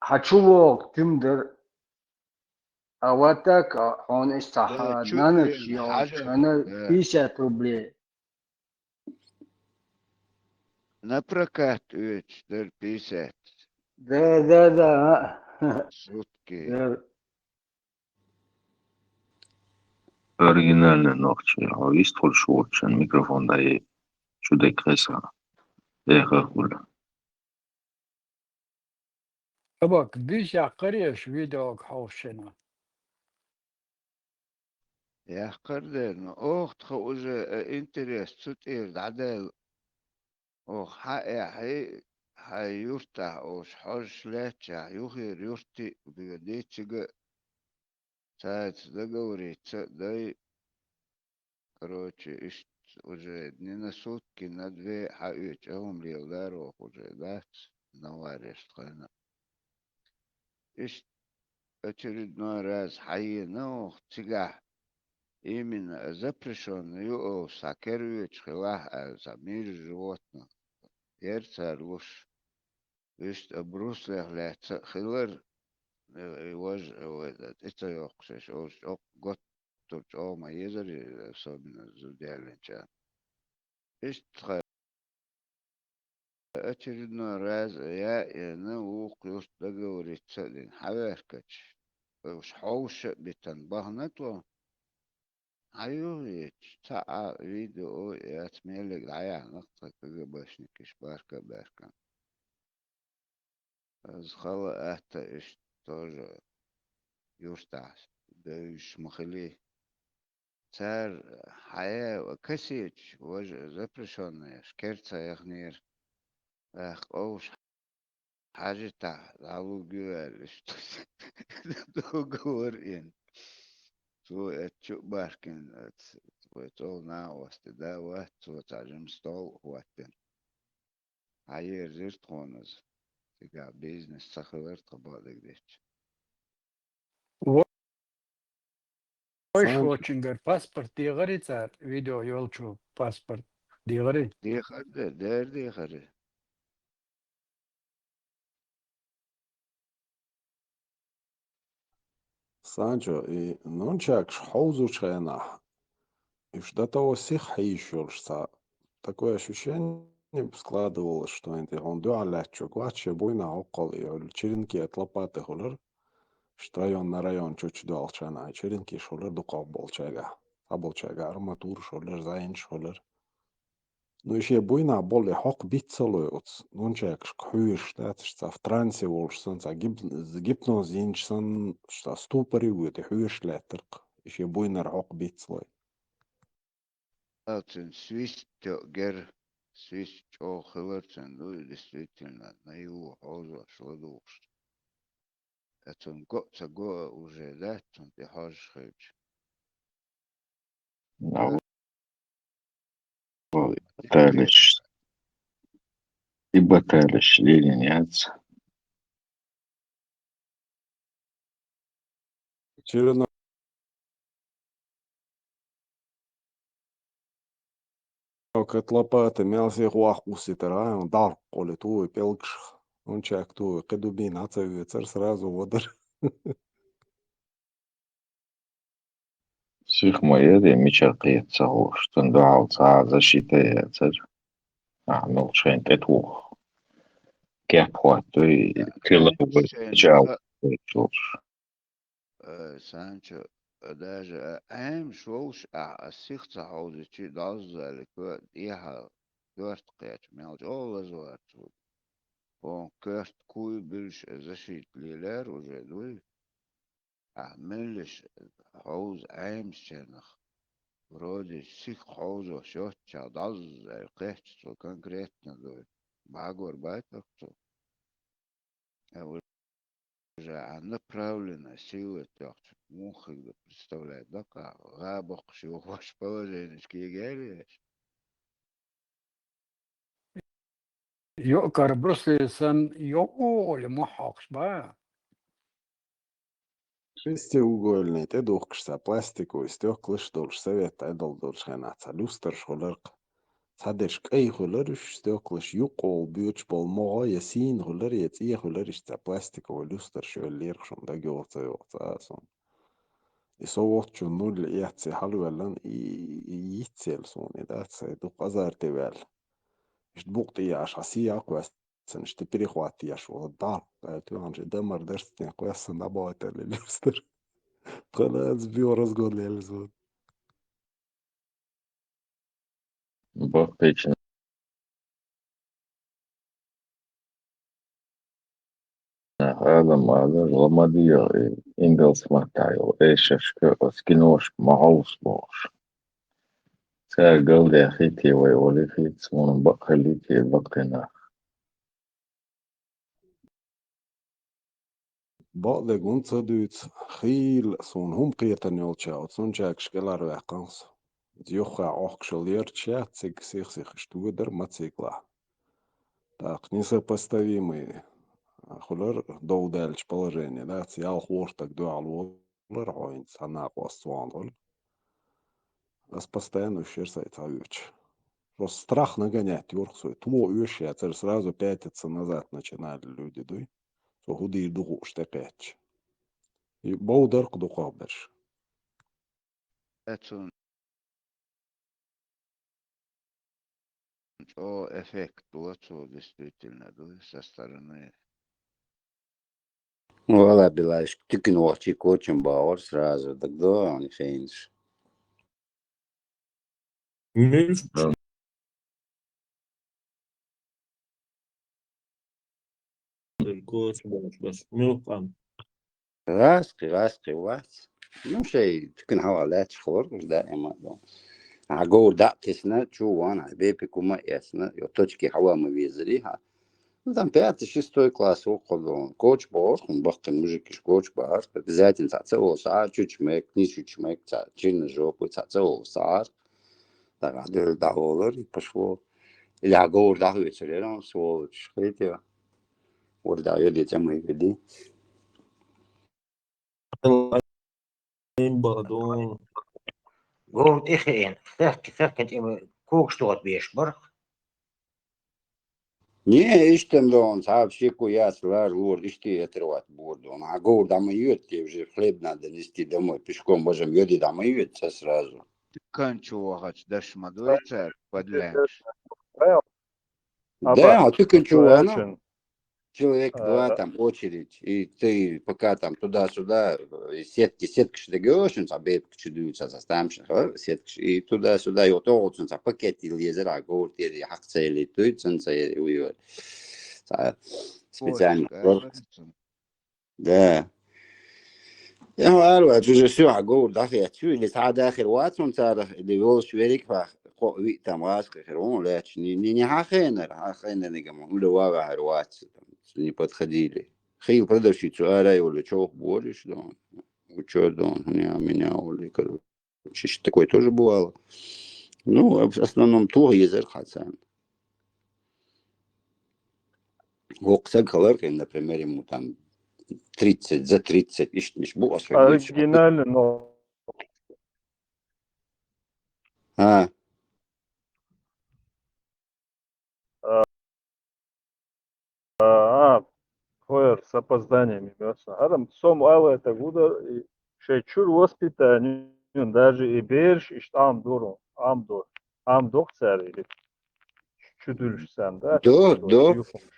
хьан чу вогӀу туьма дара. А вот так, а, хьуна иштта хьан нанас йолчу, хьуна пятьдесят рублей. На прокат оьцуш дара пятьдесят. Да, да, да, а. Сутки. Да. Оригинальный нохчий, хьо вистхуьлуш воцучун микрофон дӀае, чу дерг кхайса. Эхар хуьлу. Табак, буьйса яккхарий аша видеога хьовсушехь? Яккхар дера, но оха тхан уже, э, интерес цу тӀера дӀадаьлла. Оха хьаэхьи, хьайн юьртахь оша хьожуш лаьттачохь, юххера юьртахь а доьдий цига а. Цаьрца договориться а дой. Короче, иштта уже не на сутки, на две хьаоьцу а хӀума леладара оха уже, дац, навареш тхайна. Иштта очередной раз хьаена оха цигахь, именно запрещённый ю олуш, цхьа кер оьцуш хилахь аьлла, цхьа мир животных яра цара луш. Иштта а бруслех лаьцна а хилар, э, и важа, э, вай, э, тӀе ца йоккхуш, олуш чӀогӀа готтур чӀогӀа ма езара, особенно зуда яьллинчарна. Иштта тхан очередной раз а яа а яьнна, вукху юьрта договориться а дина, хьаваьхкача, уьш хьовша а битина бахана тхо. Хьан юххечу цхьа а видео яц, меллиг дӀаяьхьна тхан КГБшникаш баьрка а баьркана. Аса хала атта иштта тоже юьртахь девзаш ма хилий. Цара хьаяьва кассеташ, важа запрещённыйш, кер ца яхнера. Ваьхка овш хьажийтахь, дӀалугу аьлла, иштта договор йина. Цо эцчу а баьхкина, вай цӀогӀа накъостий да вац, цо цхьа жима стол а хӀоттина. Хьаерзира тхуна иза. Цигахь бизнес ца хилар тхан бакъдерг дича. Вайша волчуьнгара паспорт дехарий цара, видео йолчу паспорт дехарий? Дехар дара, дера дехарий. Санчо, и нунчакаш хьовзучу хенахь, уьш до того сиха хьийзаш йолуш цхьа такое ощущение складывалось, что хӀинца тӀе хьуна дуьхьал лаьттачо гоче буйна хӀоккхул и хьуьлла черенки от лопаты хуьлура, что район на район чучу доьлхучарна черенкиш хуьлура дукхах болчаьргахь. Цхьаболчаьргахь арматураш хуьлура, зайнаш хуьлура. Ну, и шен буйнахь болу и хьокху биццалой оцу нунчакашка хьоьжуш, дац, иштта цхьа в трансе волуш санна, цхьа гип-, гипноз йинчу санна, цхьа ступоре вуьту, и хьоьжуш лаьттарх, и шен буйнара хьокху биццалой. Цуьнан свист тӀе гира, свист чӀогӀа хилар цуьнан, ду, и действительно, наяву хьовзош ладугӀуш. Ткъа цунна го а ца го а уже дац, цунна тӀе хьожуш хилча. Ну, баталиш, и баталиш лелийна яц. Черенок от лопаты мел сиха вахкусситара, а, дӀахьокхули ту и пӀелгаш. Нунчак ту и кхин дубина хьан ца оьцура, сразу вадар. Сиха ма яра, мичара кхета ца хууш, цунна дуьхьал цхьа а защита а яцара. Ахьа мел шайна тӀетуху. Кеп хӀоттуй, да, кила шайна вай чӀагӀ ца вайчулуш. Э, Санчо, даже, а, Ӏемаш волуш ахьа ас сиха ца хьовзичи, дӀоззаллико тӀехьа коьрта кхеча, мел чӀогӀа лазавар цо. Оха коьрта куй буьллуш, э, защита лелара уже дуй. Ахьа меллиш хьовза Ӏемашчарнах, вроде сиха хьовзош йоццушехь дӀозза аьлла кхетча цо конкретно дуй. Бахьагор байтарх цо. Э, уже а направленная сила тохча, муха хилла представлять даккха, гӀа боккхуш йохош положенешка кегереш. Йо, кара брусле сан йо оле мохьокхуш ба. Шестиугольный тӀедухкуш цхьа пластиковый стёклаш долуш, совет Ӏедал долуш хенахь цхьа люстраш хуьларх. Цхьа дерш кӀай хуьлар уьш стёклаш, юккъе боьдуш болу могӀа я сийна хуьлар, я цӀе хуьлар, иштта цхьа пластиковый люстраш йоллера шуна дагайогӀу ца йогӀу ца а суна. И со воцчунна нуль эцци хьалаваьллан, и, и йицъелла суна, и дац, и дукха азарте ваьлла. Иштта букъ тӀе яаш, хьан сий а кхоьссина, иштта перехват еш ву, дӀа, аьлла, тоьхна ши дамар дарстен кхоьссина дӀабойталли лерстар. Тхана аз био разгон леллазун. Баккхийчу наха Адам алар, ламадийо и ингалс маттахь йолу эшаршка оцу киношка ма хьовса бохуш. Цара галдаьххий те вай олий хица, хӀунда бакъ хиллий те баккхий нах. Бакъдерг хӀунда ца дуьйцу, хийла суна хӀума кхетарна йолча оцу нунчакаш кӀелхьарваьккхина со. Иза юххехь Ӏохкуш йолу ярташ яц цига сих-сиха иштта воьдара мацигалахь. ТӀаккха несопоставимый хуьлар дов даьллачу положение, дац, ялх ворхӀ стаг дуьхьал волура хьо хӀинца цхьа накъост вахана хуьлу. Ас постоянно уьш яра сайн цхьа оьцуш. Просто страх нагонять йора-кх со. Туо оьшуш яцара, сразу пятиться назад начинали люди дуй. Со хӀун дийр ду хууш тӀекхаьчча. И бовдарх дукхахберш. Эцун чӀо эффект ло цо, действительно, дуй, со стороны. Ну, вала, Билалиш, тикин вахчи кочам бахьор сразу, дагдо, они фейнш. Муьлш? Да. Кочам бахьор, муьлш къам. ГӀаскхи, гӀаскхи вац. Ну, шей, тикин хьава лаьтташ хилар, уж даима а ду. А говр дакъ тесна, чу ван, а бепи кума эсна, йо точки хьава ма везари, хьа. Ну, там пятый, шестой класс ву кху догӀун. Коч бохуш, хӀун баккхин мужикаш коч бахьаш, обязательно цхьа ца олуш, а, чучмек, не чучмек, цхьа, чина жопу, цхьа ца олуш, цхьа, а. Так, а дуьхьал дӀаволар, и пошло. Или а говр дӀахуьйцур яра, сволочь, хетира. Вара дӀайоди, цӀа ма йоди. Говр тӀе хиъна, сехки, сехки тӀе когаш тохат беш барх. Не, иштта дон, цхьа шеко яц, лар лор, иштта отрывать бор дон. А говр дӀа ма йоьду, те уже хлеб надо нести домой, пешком можем йоди дӀа ма йоьду, ца сразу. Тыкан чу вахача даш ма дой цар, подлянча. Да, а тыкан чу вахана. Человек два там очередь, и ты пока там туда-сюда, э, сетки, сеткаш дагёшин, ца бебкаш дуются, ца стамшин, ха, сеткаш, и туда-сюда, и вот оцун, ца пакет или езера, говорит, или хак цели, туй, цен цели, уйо. Ца специально. Да. Я говорю, это же всё, а говорю, да, я чую, или ца дахир вацун царах, или волш верик фах, ко ви там васка херон, ляч, не, не, не хахенер, хахенер не гамон, или вава хер вац, там, не подходили. Хил продавщицу арай, или чё, бориш, да, учё, да, не, меня, или, короче, что такое тоже бывало. Ну, в основном тух езер хацан. Воксаг халар, например, ему там тридцать, за тридцать, ишниш, бу, особенно. Оригинально, но А. А, а, хойер с опозданием имеется. Адам, сом ала это гуда, и шей чур воспитание, даже и берш, и штам дуру, ам дур, ам дух цари. Чудулш сам, да? Да, да.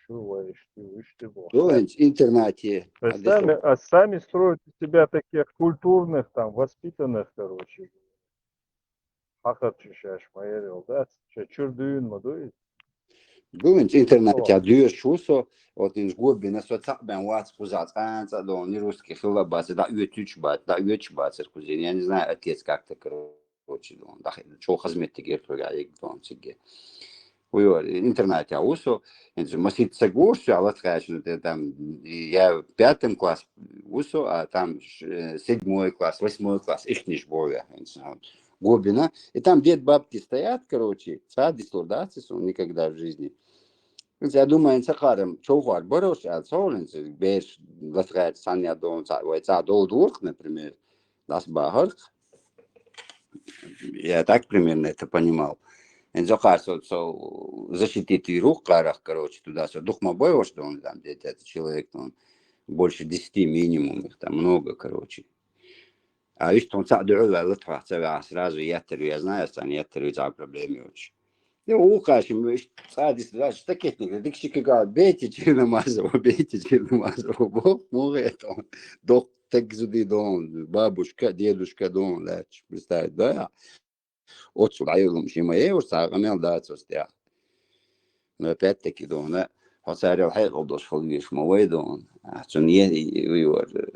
Шу, вай, шу, шу, бо. Да, интернате. А сами, а сами строят из себя таких культурных, там, воспитанных, короче. Хахар чешаш, майер, да? Че чур дюйн ма дуй. Гуинч интернете а дюйш шусо, вот инж губи на со цак бен вац хузац, а, ца дон, не русский хила бац, да, ю тюч бац, да, ю тюч бац, кузин. Я не знаю, отец как-то, короче, дон, да, чё хазмет тигер, куда я дон, циге. Уйор, интернете а усо, инж масит цагуш, а вот, конечно, ты там, я в пятом класс усо, а там, э, седьмой класс, восьмой класс, их не жбоя, инж, вот. Гобина. И там дед бабки стоят, короче, садись лурдацис, он никогда в жизни. Я думаю, ца харам, чё хар, борош, а ца олен, берш, латгар, сан я дон, ца, вай, ца дол дурх, например, дас бахарх. Я так примерно это понимал. Эн зо хар со, со защитить и рух карах, короче, туда, со дух ма бой, что он там, где-то этот человек, он больше десяти минимум, их там много, короче. А виш тон ца дюрю ла латва, ца вя сразу ятер, я знаю, сан ятер, за проблемы очень. Я у каши, мы ца дис, да, штакетник, да, дикши кага, бейте Черномазова, бейте Черномазова, бо, ну, это он, док, так зуди дон, бабушка, дедушка дон, да, представь, да, я. Отсюда, я думаю, что мы, э, вот, сагамел, да, отсюда, я. Но опять-таки, дон, а, хоцарел хай, колдош, хол виш, ма вай, дон, а, цун е, и, и, и, вот, э,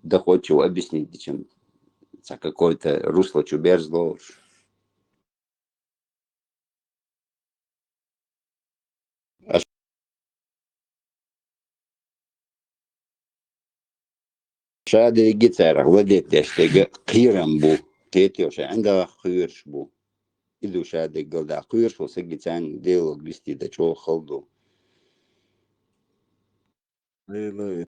доходчиво объяснить, чем за какое-то русло чуберз лош. Ша дерриге царах владеть деш дега кхерам бу, тетя ша анда кхерш бу. Иду ша деггал да кхерш бу, саги цан дело гвисти да чо халду. Лейлы,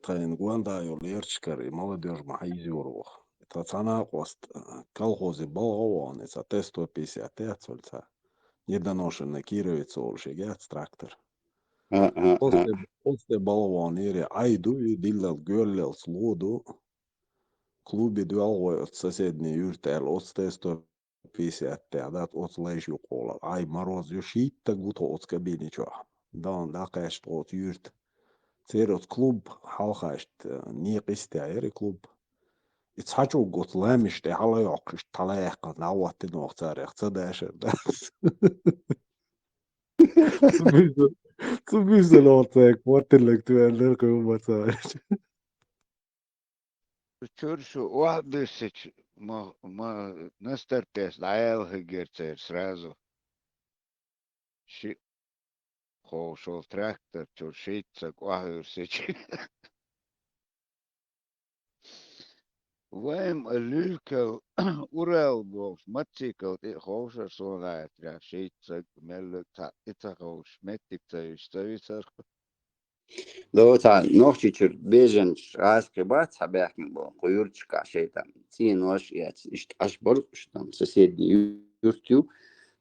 тхайн гуанда йол ерчкар, и молодёжь ма хайзюр вох. Та цана къост, колхозе балгъа вон, и ца Т сто пятьдесят, те ацвал ца. Недоношенный Кировец олш, эгяц трактор. А, а, а. Осте, осте балгъа вон, ире айду, и диллал гёллел слуду. Клубе дуал гой от соседний юртал, от Т сто пятьдесят, да, от лайш ю къола. Ай, мороз ю, шийтта гуто от кабине чо. Дан, да, къешт от юрт. Цер от клуб, халхашт, э, не къисте, эри клуб. И цхьачо гот ламиште, хьала йоккхишт, тала яхка, на ватти нох царех, ца дашер, да. Цу биза, цу биза нох царех, ваттиллак, ту эллер, кыв ма царех. Чур шу охьабуьссича, ма, ма, настарпес дӀаялхигира церан сразу. Ши ховшал трактор чур шийтта саг охьавуьссича. Вайм а луьлкал Урал бохуш, мотоцикл тӀе а ховшар суна лаьттара, шийтта саг меллаг цхьаъ тӀе ца ховш, меттиг ца вуьш, ца висар. До ца Нохчийчуьра беженцаш гӀазкхи бац, цхьа баьхкина боху, кху юьрташкахь шайтан. ЦӀенош а эцна, иштта Ӏаш бара уьш там, соседний юрт ю.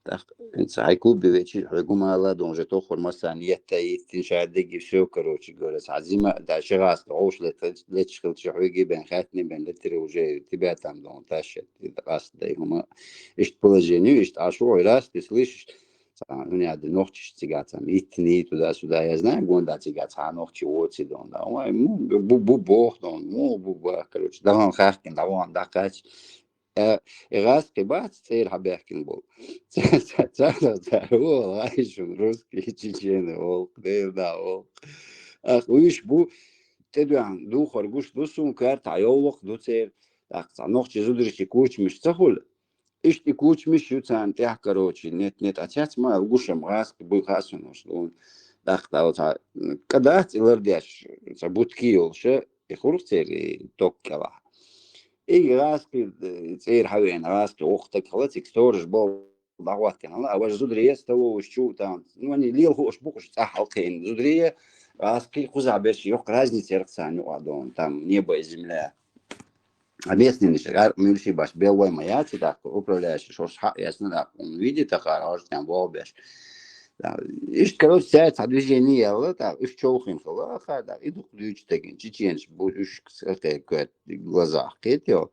ТӀаккха хӀинца хьай клубе вечи хьоьга хӀума ала, дон же тоххур массарна етта, йиттина шадиги, всё, короче говоря, цхьа зима а да, ши гӀазкхи гӀовш лет-, леташ хилча хьоьга бен, хаьттина бен, летира уже, тебя там, дон, тащат, къаст дай хӀума. Иштта положение, иштта Ӏаш ву, хьой раст, слышишь, цхьа, ну, не один, нохчаш цига цхьа, йиттина, туда-сюда, я знаю, гонда цига цхьа нохчи воци, дон, да, ой, ну, бу, бу, бох, дон, ну, бу, бах, короче, дагӀан хахкин, дагӀан дакъач, Э, и гӀазкхи бац цӀера хьабаьхкина болу. Ца-, ца-, цара, цара, о, вай шуна, русский, чечены, олу, Дела, олу. Ах, уьш бу, тӀедоьгӀна, духар гуш ду суна, карта йовлакх ду церан. ТӀаккха цхьа нохчи зударий кучамаш ца хуьлу. Иштта и кучамаш ю царна тӀехь, короче, нет, нет, а цец ма, гушам гӀазкхи буй хаьа суна уьш луна. ТӀаккха, тӀаккха, м, кӀадац и лардеш, цхьа бутки йолуша, и хуьлу церан и ток кӀелахь. И гӀазкхи, э, цӀера хьавеана, гӀазкхи воккха стаг хила, цига сторож бо дӀахӀоттина хила, а важа зударий столовыйчу там, ну, они лела хууш бу уьш цӀахь хьалкхиъна. Зударий, гӀазкхи кхузахь берш йоккха разница яра царна юкъахь, дон, там небо и земля. А местныйнаш, гӀар-, муьлший баш, белой ма яц, и тӀаккха управляющий шорш хьаэцна, тӀаккха, он видит, тахара хьожа тем боху беш. Да, иштта, короче, цаьрца цхьа движение яьлла, тӀаккха уьш човхийна хила, аха, тӀаккха и дукха дуьйцу дагина, чеченаш бу уьш, схьакхайкхоьтту глазах, кхетайо.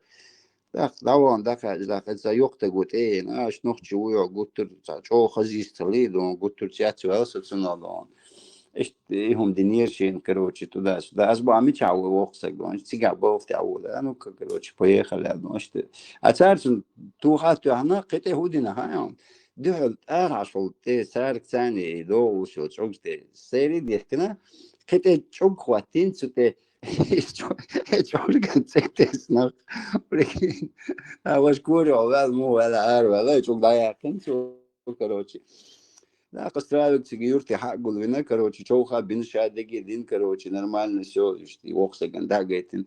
ТӀаккха дӀавахана дӀакхаьчча, тӀаккха иза йоккха стаг ву тӀеэна, а, уьш нохчи ву йо, гуттар а цхьа чӀогӀа хазийсталий, дон, гуттар а цецваьлла со цунах, дон. Иштта и хӀума динера шена, короче, туда-сюда. Ас боху, мичахь ву воккха стаг, дон, цигахь балха тӀехь ву, да, ну-ка, короче, поехали, дон, иштта. А цара цунна тухахь а тоьхна, кхин тӀе хӀун дина, хаа, дуьхьал арахьаш волу тӀе, цаьрга царна и догӀуш йолу чӀугаш тӀе, сайрий а дихкина, кхин тӀе чӀуг хӀоттийна цу тӀе, чӀу-, чӀуган цӀе тесна. Прикинь, а, ваша корехь ваьлла, муха ваьлла, ара ваьлла, и чӀуг дӀаяьккхина цо. Короче. Да, кхо стравик цига юрте хьа а гулвина, короче, човха а бина, шадиги а дина, короче, нормально всё, иштта, и воккха стагана дӀа а гайтина.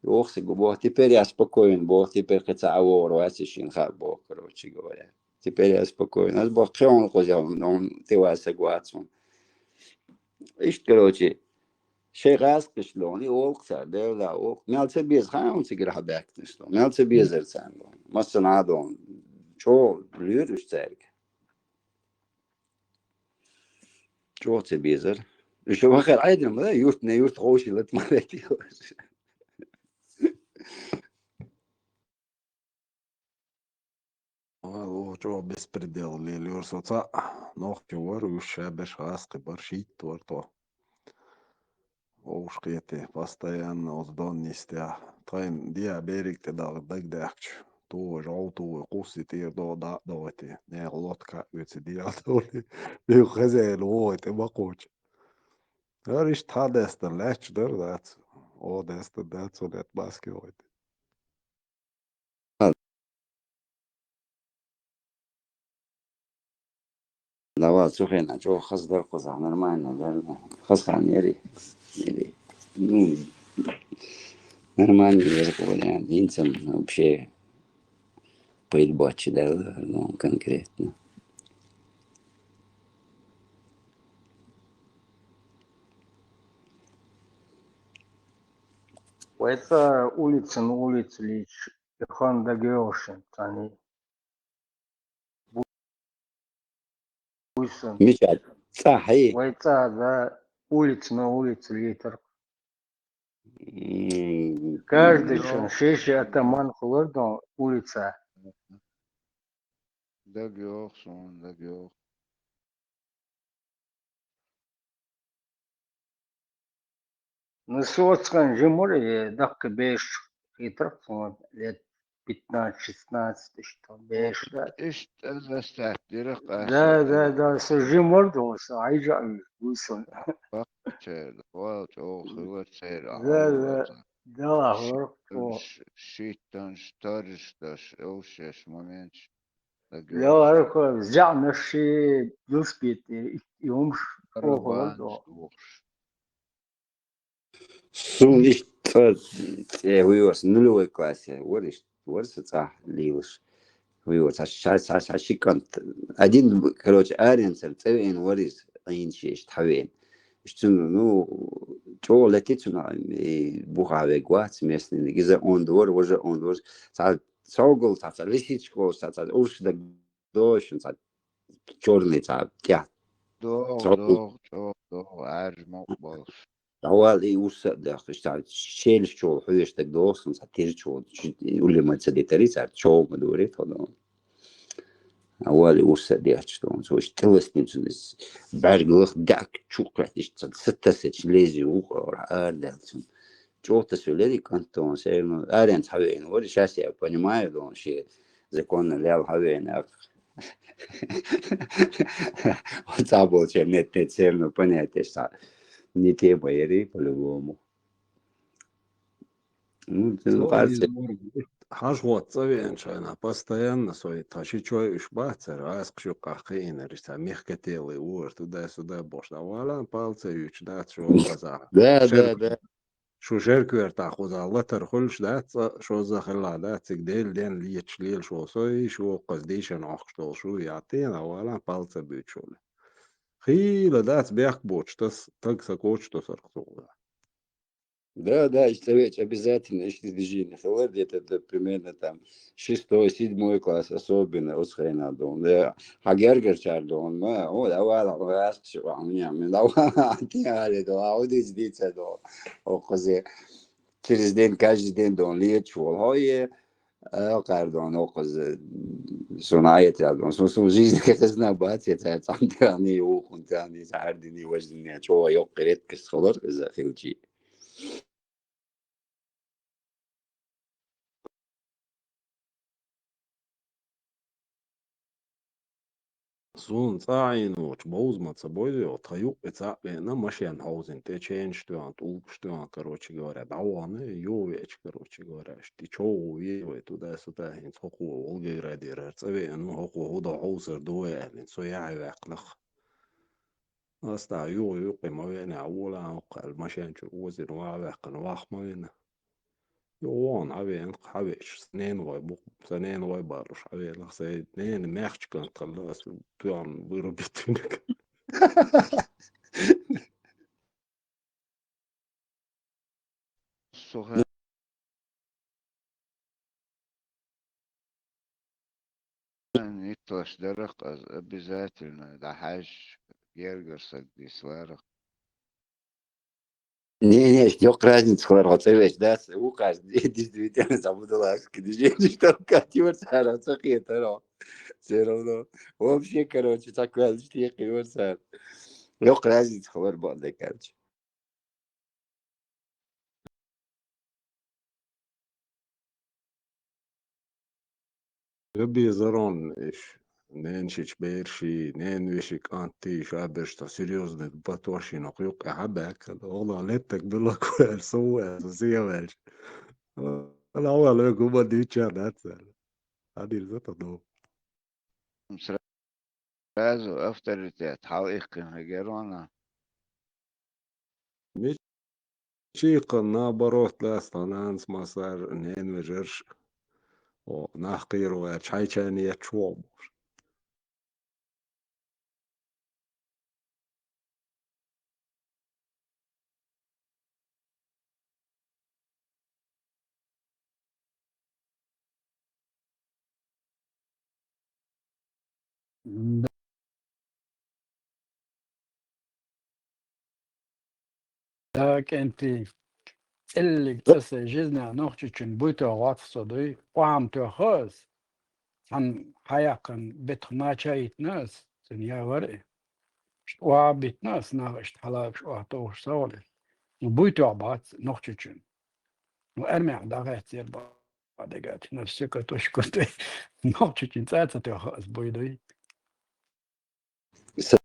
И воккха стаг боху, теперь я спокоен, боху, теперь кхин цхьа а вогӀур вац и шена хаа, боху, короче говоря. Теперь я спокоен. Ас боху, кхин хьуна кхуза, он, он, тӀе ван стаг вац хьуна. Иштта, короче, шайн гӀазкхаш лоьху, и олу цара, Дела, олу. Мел ца беза, хаа хьуна цигара хьабаьхкинарш лоьху. Мел ца безара царна лоьху. Массанхьа а лоьху. ЧӀогӀа лоьру уьш цаьрга. ЧӀогӀа ца безара. Уьш вахара Ӏедал ма дай, юртне юрт ховший лата ма летий. Валлахь, чӀогӀа беспредел лелайора со цхьаъ. Нохчи вара, уьш ша берш гӀазкхи бара, шийтта вара тхо. Вовшахкхетий, постоянно оцу дон нисдехь. Тхайна дехьа берриг тӀе даха дагадехкача, тухуш гӀовтухуй кхуссий тӀера догӀу дӀа а дохуьйтий, нехан лотка а оьций дехьа довлий, дуьхьа хазаьйла вогӀий тӀе ма кхочу. ХӀара иштта хьан дестар лаьтташ дара дац? Оха дестар дац, хӀун летта маски вайта. Давай, цу хенахь чӀогӀа хаза дара кхузахь, нормально дара. Хаза хан яри. Яри. Ну, нормально яра кху вариант. ХӀинца вообще пайда боццуш дара, ну, конкретно. Вай цкъа улицан улица лийча, и хан дагайогӀуш цхьаьна. Буьйсан. Мича? ЦӀахь хьий? Вай цӀа, да, улица на улица лийтар. М, Каждый ну, шен шен-шен атаман хилар дан улица. ДагайогӀу суна, дагайогӀу. Ну, соцкъан жимур, э, даккха беш хитар, лет пятнадцать-шестнадцать, что беш, да. Иштта ластат дира. Да, да, да, со жимур, да, со айжа, вусон. Бакчер, вал, чо, хилар цер, Да, да, да, ла, хор, Шиттан, шториш, даш, овшеш, моментш. Да, арко, зя, наши, велосипед, и, и умш, Барабан, охо, да. Суна иштта цӀе вуьйварца, нулевой классе, вара иштта, вара со цӀахь лелаш. Вуьйварца, ша, ша, ша, ши кӀант. Один, короче, аренцара цӀе веана вара иза, Ӏийна ши иштта хьавеана. Иштта цунна, ну, чӀогӀа летти цунах, и буха вега вац местный, иза онда вара, важа онда вара. Цхьа согал, цхьа, цхьа лисичка, цхьа, цхьа урс даг дойшун, цхьа чёрный цхьа тӀехь. ДогӀу, догӀу, чӀогӀу, догӀу, Ӏаьржа мукъа болуш. Дӏавала и урса а дехкаш, цхьа челюсть чула хьоьжуш дагадогӀу суна, цхьа тира чула, чу-, улле ма ца дитари, цара чула ма дори, тхо дона. Дӏавала и урса а дехча дона, цо иштта тӀеластина цунна иза, бӀаьрг лаха даьӀахк чу кхоьхьийташ, цхьа сатасача лезе вукъа ара даьлла цунна. ЧӀогӀа тасавелира и кӀант дона, всё равно аренца хьавеана вара, сейчас я понимаю, дона, шен законно лел хьавеана, Оцаболча нет, нет, всё равно понятие, что не тема яри, по-любому. Ну, ты, ну, Цо кажется, измор хьажа хӀотта цӀа веанчхьана, постоянно сой, тха ши чой уьш бацара, аскха шу къахкхиинарш, ца мехкателы ур, туда-сюда бош, да валан палца юч, да, чо хаза. Да, да, да. Шу шерквертахь кхузахь латар хуьлуш дац, цкъа шозза хилла дац, цига Делан денна леташ лелаш волу со, и шу воккхаза дийшина Ӏохкуш долу шу, я тӀена валан палца буьйцуш волу. Хийла дац бехк боцуш, тас таг сан кочу тосарх цугӀа. Да, да, иштта веч обязательно, иштта движение хилар, где-то, да, примерно там шестой, седьмой класс особенно, оцу хенахь долу. Да, хьан гергарчара долу, ма, о, давай, давай, давай, давай, давай, давай, давай, давай, давай, давай, через день, каждый день долу, леташ волу. Хьо е, а, кхардон, о, кхуза, суна Ӏетал дон, су, су жизнь хезна бац, я цара цхьаьна тӀехний, ухун тӀехний, цхьаьна дини, важдини, чо йоккха редкость хилар, иза хилчи. Суна цӀа Ӏийна волчу бовза ма ца бойза, тхан юккъе цхьаъ веана, машен хьовзийна, тӀе ченаш тоьхна, тӀулгаш тоьхна, короче говоря, дӀавахана, йо веача, короче говоря, ишти чов ву ве вай туда-сюда, хӀинца хӀокхо Волгоградера цӀа веана, хӀокхо хӀу до хьовсар ду вай аьлла, со яхье ваьккхинах. Ас дӀа юха юккъе ма веана, а вола, хӀокху аьлла, машен чу озина ваха ваьккхина, ваха ма вина. Йо, вон, хьан веана, хьан веача, сан ненавой бу-, сан ненавой балуш, хьан веана, сан нена мехча кӀант хилла, ас туьйхьна вырубить винарг. Со хӀа-, Нитталаш дарах аз обязательно дӀахьаьжча, гергара саг дисларах. Не, не, ишта йоккха разница хилар хьо цӀа веш дац, вукхаш, действительно, забудалаш, движение, что кативар цара, цӀа кхетаро. Всё равно. Вообще, короче, цхьа квалча текхийвар цара. Йоккха разница хилар бакъдерг аьлча. Га безарон иш, неншича берший, ненвеший кӀантий, ша берш цхьа серьёзный батошинах юккъе хьабаьхкина, ола леттак билла кхоьлу, со ву аьлла, со сехаваьлча. Ала вала гума дуьйцуш дац аьлла. Хьадийр за тхо ду. Сразу авторитет хьалаиккхина хӀегерона. Мича иккхина, наоборот, дац тхан нанас массар, ненавежарш, о, нах кхийра ваьлча, хьайчайна етташ вогӀу бохуш. Да, кӀентий, цӀиллиг цӀа сайн жизнехь Нохчийчун буй тоьхна вац со дуй, охьа-м тоьхна ас. Цхьана хьаяьккхина бетах мача а йитина ас, цуьнан яа вара и. Иштта охьа а битина ас, нах иштта хьалабаш охьа товш ца валийта. Ну, буй тоьхна бац Нохчийчун. Ну, армех дӀахецъяр бакъдерг аьлча, на всю катушку тӀе. Нохчийчун цӀа а ца тоьхна ас буй дуй. Са,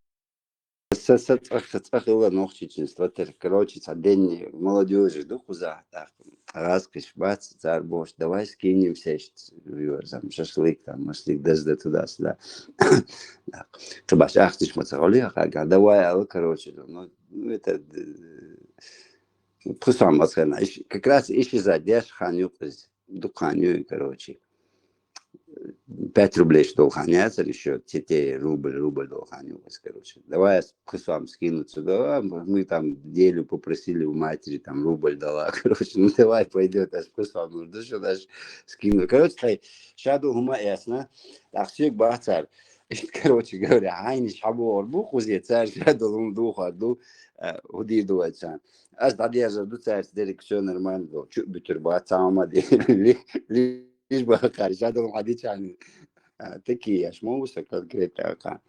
са, са цӀа, цӀа хилла Нохчийчун стратер. Короче, цхьа денний молодёжь ду кхузахь, тӀаккха гӀазкхиш бац, цара бохуш, давай скинемся, иштта, виорзам, шашлык, там, машлык, дазда туда-сюда. ТӀаккха баш ахча ма ца хьулъе, хьага, давай аьлла, короче, ну, ну, это, э, пхи сом ма ца хилла. Иш, как раз иши за деш хан ю кхуьз. Дукха хан ю, короче. Пять рублей долу хан яцара ещё, тете рубль, рубль долу хан ю, короче. Давай я с-, пхи сом скину сюда, мы там Делю попросили у матери, там рубль дала, короче, ну давай пойдёт, ас пхи сом лур ду шу, аш скину. Короче, тхай, ша ду хӀума эцна, тӀаккха соьга боху цара. Иштта, короче говоря, хьайнаш хьабогӀур бу, кхузе цаьрца долун духар ду, э, хӀу дийр ду вай царна. Ас дӀадежар ду цаьрца, дерриг всё нормально ду, чу а буьтур бац, цхьа хӀума а де, лиш ба кхар, жадал хьадича хьайна. А, такие аш ма ву са конкретно аха.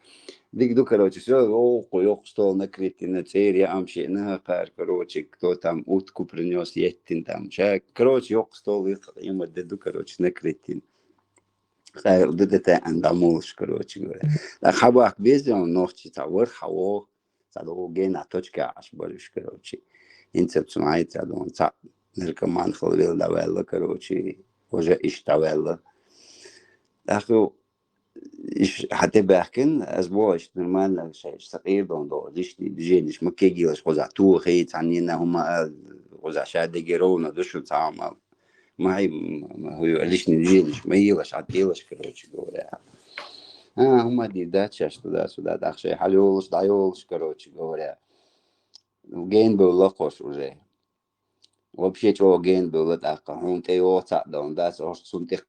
Дика ду, короче, всё, йоккха, йоккха стол накрытый йина, цӀера яам шиъ йина кхар, короче, кто там утку принёс, еттина там, ша, короче, йоккха стол, йоккха къемат де ду, короче, накрытый йина. Кхайкха ду де таьӀан дӀа молаш, короче говоря. ТӀаккха хьабахка беза он нохчи, цхьа вар хьавогӀу, цхьа догӀу гена точка Ӏаш бар уж, короче. ХӀинца цу Ӏай цхьа догӀу, цхьа наркоман хила вела дӀаваьлла, короче, уже иштта дӀаваьлла. ТӀаккха иш хьатӀебаьхкина, ас боху, иштта нормально, ша, иштта са къера догӀу, лишний движенеш ма кегийлаш, кхузахь тухий, цхьаннена хӀума а, кхузахь ша деге ровно ду шу цхьа хӀума. Ма хьай, м, м, хӀу лишний движенеш ма йийлаш, хьатӀелаш, короче говоря. А, хӀума дийр дац шаьш туда-сюда, тӀаккха шайн хьалайолуш, дӀайолуш, короче говоря. Гена бевлла кхош уже. Вообще чӀогӀа гена бевлла тӀаккха. Хьуна тӀейогӀу цхьаъ догӀу дац, хӀорш цунна тӀе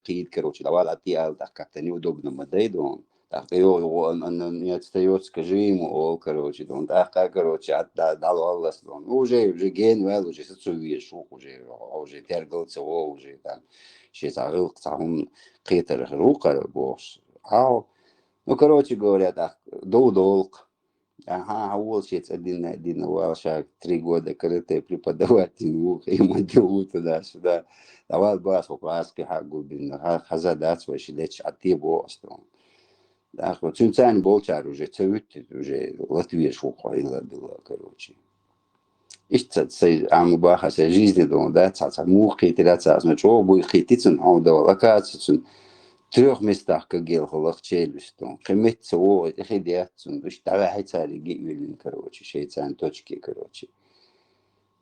кхийда, короче, давай, а тӀе ала, тӀаккха как-то неудобно ма дай догӀу. ТӀаккха тӀейогӀу, он, он, он не отстаёт, скажи ему, оал, короче, догӀу. ТӀаккха, короче, а, да-, дӀалоллас догӀу. Ну, уже, уже гена ваьлла, уже сацо везаш ву, уже, уже тергал ца во, уже там, шен цхьа гӀиллакх, цхьа хӀума кхетар хир ву кхара бохуш. Ау. Ну, короче говоря, тӀаккха дов долу-кх. Аха, хьан волче цӀа дина, дина вал ша три года каратэ преподаватель ву, хӀима де ву туда-сюда. Давай, бас, хӀокху аскхи хьа гулбина, хьа-, хаза дац вай ши деча, а те бо ас тхуна. ТӀаккха цуьнан царна болчара уже ца вуьтти, уже латвеш ву кхо хӀилла билла, короче. Иштта ца-, сайн, а, ма баха, сайн жизни догӀу, да, цхьа, цхьа муха кхийтира царна, чӀогӀа буй кхийти цунна, хьо догӀу, лакаци цунна. Трёх местах кагел хӀаллакх челюсть догӀу. Кхин метта ца вогӀу, тӀехи де яц цунна. Иштта дӀаваьхьи цаьрга гиъ виллина, короче, шайн царна точке, короче.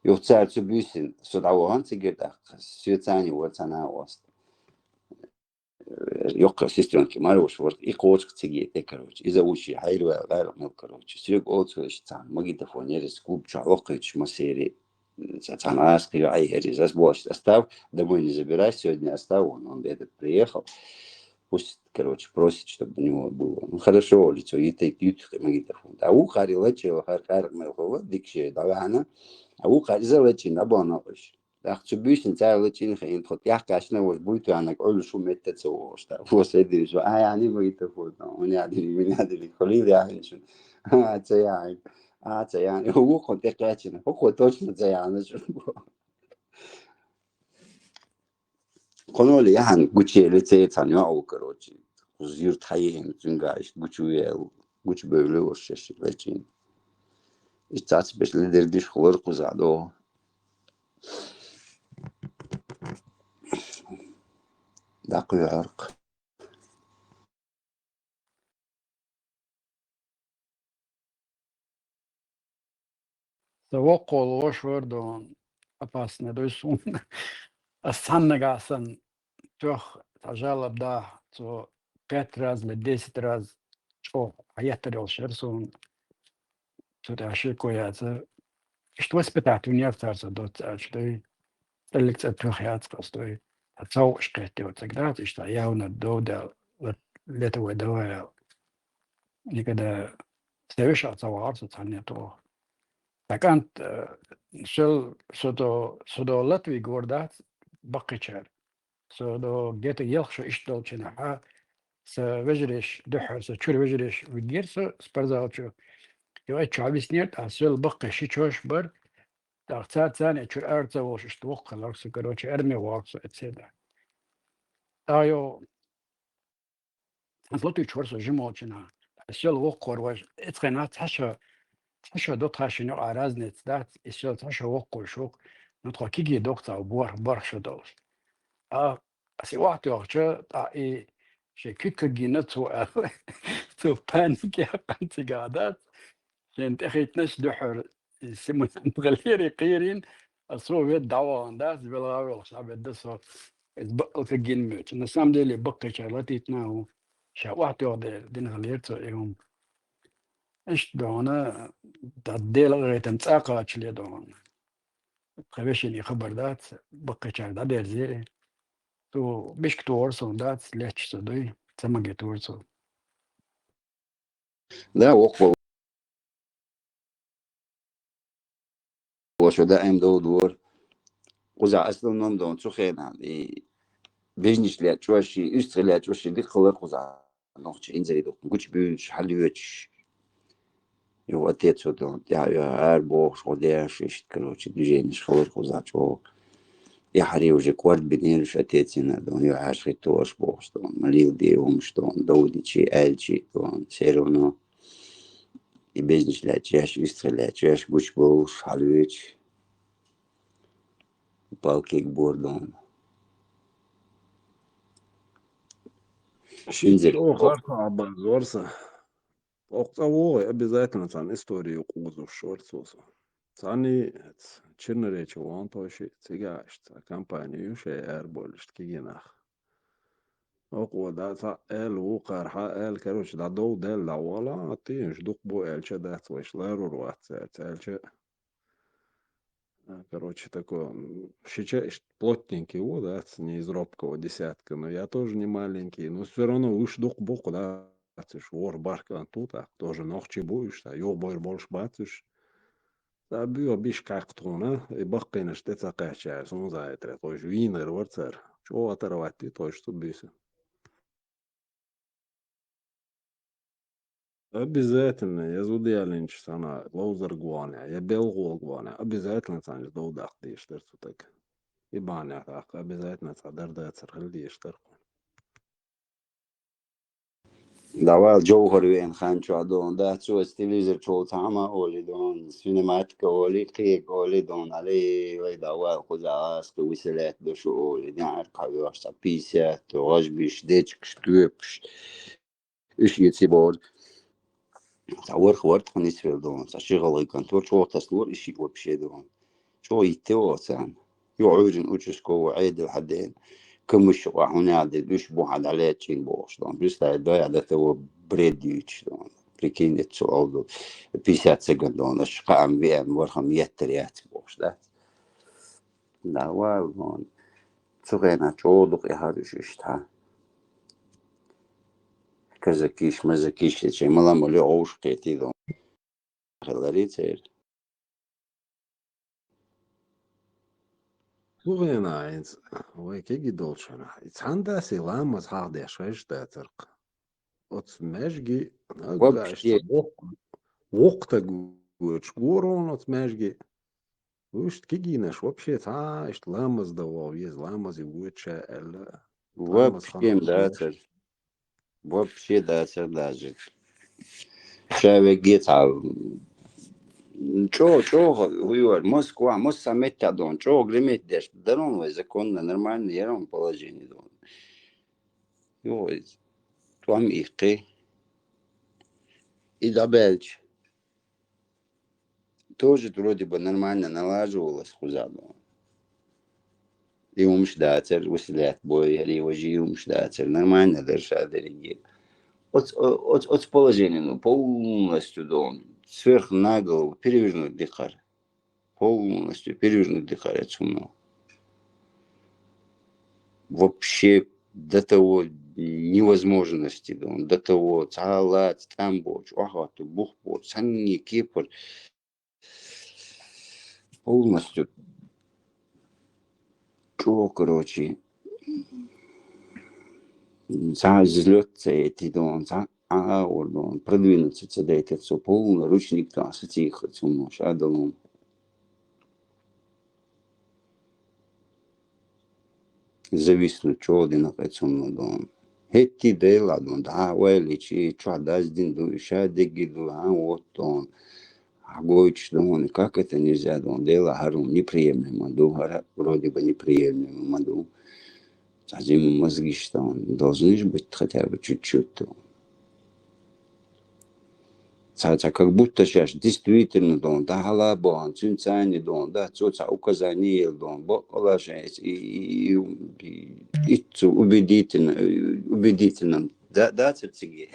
Юха цара цу буьйсина, со дӀавахана цигара тӀаккха, соьца цхьаьна вара цхьа накъост. Йоккха сестрёнка мара вуш вара, и кхочух циге тӀе, короче. Иза вуш хьайра ваьлла гӀайракх мел, короче. Соьга оцу иштта цхьа магнитофон яра иза клуб чохь локхуьйтуш массери. Цхьа-, цхьана аскхи йоӀ яра иза. Ас бохуш, оставь, домой не забирай, сегодня оставь, он, он этот приехал. Пусть, короче, просит, чтобы у него было. Ну, хорошо, олий цо, йитай, ютхи магнитофон. А вукхари лачи, вахар къаркъ мел хӀума, дикше дӀавахьана. А вукхари иза лачи, набана уьш. ТӀаккха цу буьйсина цара лачкъийна хиъна, тхо тӀехкхаьчна, ваш буй тоьхнарг Ӏуьллуш ву метта ца вогӀуш. ТӀаккха вон седуьйсу, а, яьни, вуй тӀе фу, хӀун яьдина, мин яьдина, хӀун лийла яьхина шуна? А, ца яьхьина. А, ца яьхьина. ХӀун ву кхунна тӀекхаьчна? ХӀокхо точно ца яьхьина шуна. Кхуьноле яхьана гучуели церан цхьана йоӀ ву, короче. Кхуза юрт хьаехина, цуьнга иштта гучувеъна, гучубевлла ваш шаьш лачкъийна. Иштта цхьацца беш ледердиш хулар кхузахь догӀу. ДӀакхуьйхьаркх. Сан воккхаволу ваша вара дон, опасный дуй суна. Ас цхьаннагахь санна тоьхна цхьа жалоб дахь, цо пять раз или десять раз чӀогӀа хьаеттар йолуш яра суна. Цу тӀехь шеко яцара. Иштта воспитать вина яра цара со доцца аьлча, дуй. ЦӀаллиг цӀа тоьхна яц къастой. Ткъа цхьа вовшах кхетта йоцург дац, иштта явна дов даьлла, лет-, летовой давай аьлла. Никогда сан вешах ца вахара со цхьанне а тӀе. Ткъа кӀант, э, сел, со до, со до Латвии гор дац баккхийчара. Со до где-то ялх шо иштта долчу хенахь, сан вежарий, дуьххьара сан чуьра вежарий вигира со спортзал чу. И вай чохь виснера, ткъа сел баккхий ши чош бара. ТӀаккха цара царна чуьра ара ца волуш, иштта воккха хиларх со, короче, арме вогӀу со эцеда. ТӀаккха йо, цхьана латуьйтуш вара со жимолчина. Сел воккхор важа, эцхайна цхьа шо, цхьа шо до тхаьшшина юкъа разница дац, и сел цхьа шо воккхор шух, ну, тхо киги доккха цхьа борх, борх шо долуш. А, ас и охьатоьхча, тӀаккха и шен куьг кагийна цо аьлла. Цо паник яьккхина цигахь дац. Шен тӀехийтинарш дуьхьара, и симулянт хилира, и кхийрина, а цо ведда дӀавахана дац, велха а велхаш дӀабедда со, иза баккъал кагийна моьттуш. На самом деле, баккхийчара латийтина а ву, ша охьатоьхна дела дина хилира цо и хӀума. Иштта догӀана, дан Делан гӀайтам цӀа кхачале догӀана. Тхан вешина и хабар дац, баккхийчара дӀадерзира. Цо мишка тухура суна дац, летташ со дуй, ца магийтура цо. Да, вокхо. Вошо даим довдора. Кхузахь основном дон цу хенахь, и бизнес лечкъош, и уьстагӀий лечкъош, и дика хилар кхузахь. Нохча инзаре духкун гучу буьйлуш, хьалоьцуш. Йо, отец вот он, тӀаьхьа ара бохуш, гӀо деш, иштта, короче, движенеш хилар кхузахь чӀогӀа. И хьаре уже кӀорд бинера уьш отецина, дон, йо, хьаьжа хӀитта ош бохуш, дон, малил де хӀумаш, дон, довдичи, аьлчи, дон, все равно. И бизнес лечкъош, уьстагӀий лечкъош, гучу бовлуш, хьалоьцуш. Палкиг бор, дон. Ши Инзаре чӀогӀа харцо Ӏабазор сан. Оха цӀа вогӀий, обязательно царна историю къузуш шорца со. Царний Черноречи вон тоши, цигахь иштта компания ю шайн араболлишта кигинах. Оха да ца аьлла ву кхархьа, аьлла, короче, дӀадов Делла дӀавала, а ти уьш дукха бу аьлча дац, вайша ларур вац, аьлча. А, короче, такой, м, шича иштта плотненький ву, да, ц-, не из робкого десятка, но я тоже не маленький, но всё равно уьш дукха бу-кх, да, ц-, уьш ворхӀ баркан ту, так, тоже нохчий бу уьш, та, юха бойр болуш бац уьш. Ца буьйха биш кхаьккха тхуна, и баккхийнаш тӀе ца кхаьчча, суна зайтара, тхойш вийнар вара цара. ЧӀогӀа тара ватти тхойш цу буьйса. Обязательно, я зуда яллинчу сана, ловзар гонехь, я белгӀо гонехь, обязательно цхьаьнчу дов даккха дезаш дара цу тага. И бахьанехь тӀаккха обязательно цхьа дар дацар хила дезаш дара кхуьнан. Давай, Джовхар веана хан чохь дон, да, цо ас телевизор чохь цхьа хӀума олий дон, синематика олий, кхега олий дон, алей, вай, давай, кхуза аста, виселет ду шу олий, неӀар кхавоьш, цхьа пятьдесят, гӀажбиш, дечкаш, тоьпаш. Уьш и ци бор. Цхьа ворхӀ вар тхан нисвел дон, цхьа ши гӀалгӀай контор, чӀогӀа тасалора, и шиъ вообще дон. ЧӀогӀа йитте оцан. Ю Ӏуьйрин участковый Ӏедал хьаден. Камыш юкъа хьуна де, уьш бу хьан дӀалечкъин бохуш дон. Представь, да, я до того бред юьйцуш дон. Прикинь, это цо алду. Пятьдесят цаган дон, аш кхаам веан, вархам еттар яц бохуш, да? Давай, вон. Цу хенахь чӀогӀа дукха яхьар уьш иштта. Казакиш, мазакиш, эче мала-мала гӀовш кхетий дон. Хилари церан. Цу хенахь хӀинца вай кегий долчу хенахь. И цхьаьна дас и ламаз хьахдеш хезаш дацаркх. Оцу маьжги, Вообще. Воккха таг воьдуш гур ву оцу маьжги. Вуьшта кегийнаш вообще цхьа а иштта ламаз дан вогӀу веза, ламазе воьду ша аьлла. Вообще дацар. Вообще дацар даже. Ша вегге цхьа. ЧӀо-, чӀогӀа, хӀуйор, Москва, Москва меттехь дон, чӀогӀа греметь деш, дарон вай законно, нормально, ярон положение дон. Йой, тӀом иккхи. И дӀабаьлча. Тоже вроде бы нормально налаживалась кхуза дон. И хӀумаш дацар, василат бой, яри важи хӀумаш дацар, нормально дара ша дерриге. Оц-, оц-, оц положение, ну, полностью дон, сверх на голову перевернуть дикхар. Полностью перевернуть дикхар оцу хӀумано. Вообще до того невозможности дон, до того цхьа лаца тӀам боцуш, охьату бух боцу, санни кепар. Полностью чӀо, короче, цхьа взлёт ца эти дон, цхьа а, а, дон, продвинуться ца дайтар цо, полный ручник дон, сацийхар цунно, ша далун. Зависнуть чӀогӀа дина кхе цунна дон. ХӀетти Дела дон, дӀа а вайличи, чохь даздина ду, и ша дегги ду, а, вот дон. Хьагойтуш дон, как это нельзя дон, Дела хӀара неприемлемо ду, хӀара вроде бы неприемлемо ма ду. Цхьа зима мозгиш дон, должны же быть хотя бы чуть-чуть дон. Цхьа, цхьа как будто шаьш действительно дон, да, хьала бохьан, цуьнан царни дон, да, цо цхьа указание ел дон, баккъала шайн и, и, и, и, иццу убедительно, убедительно, да, да, ца циге.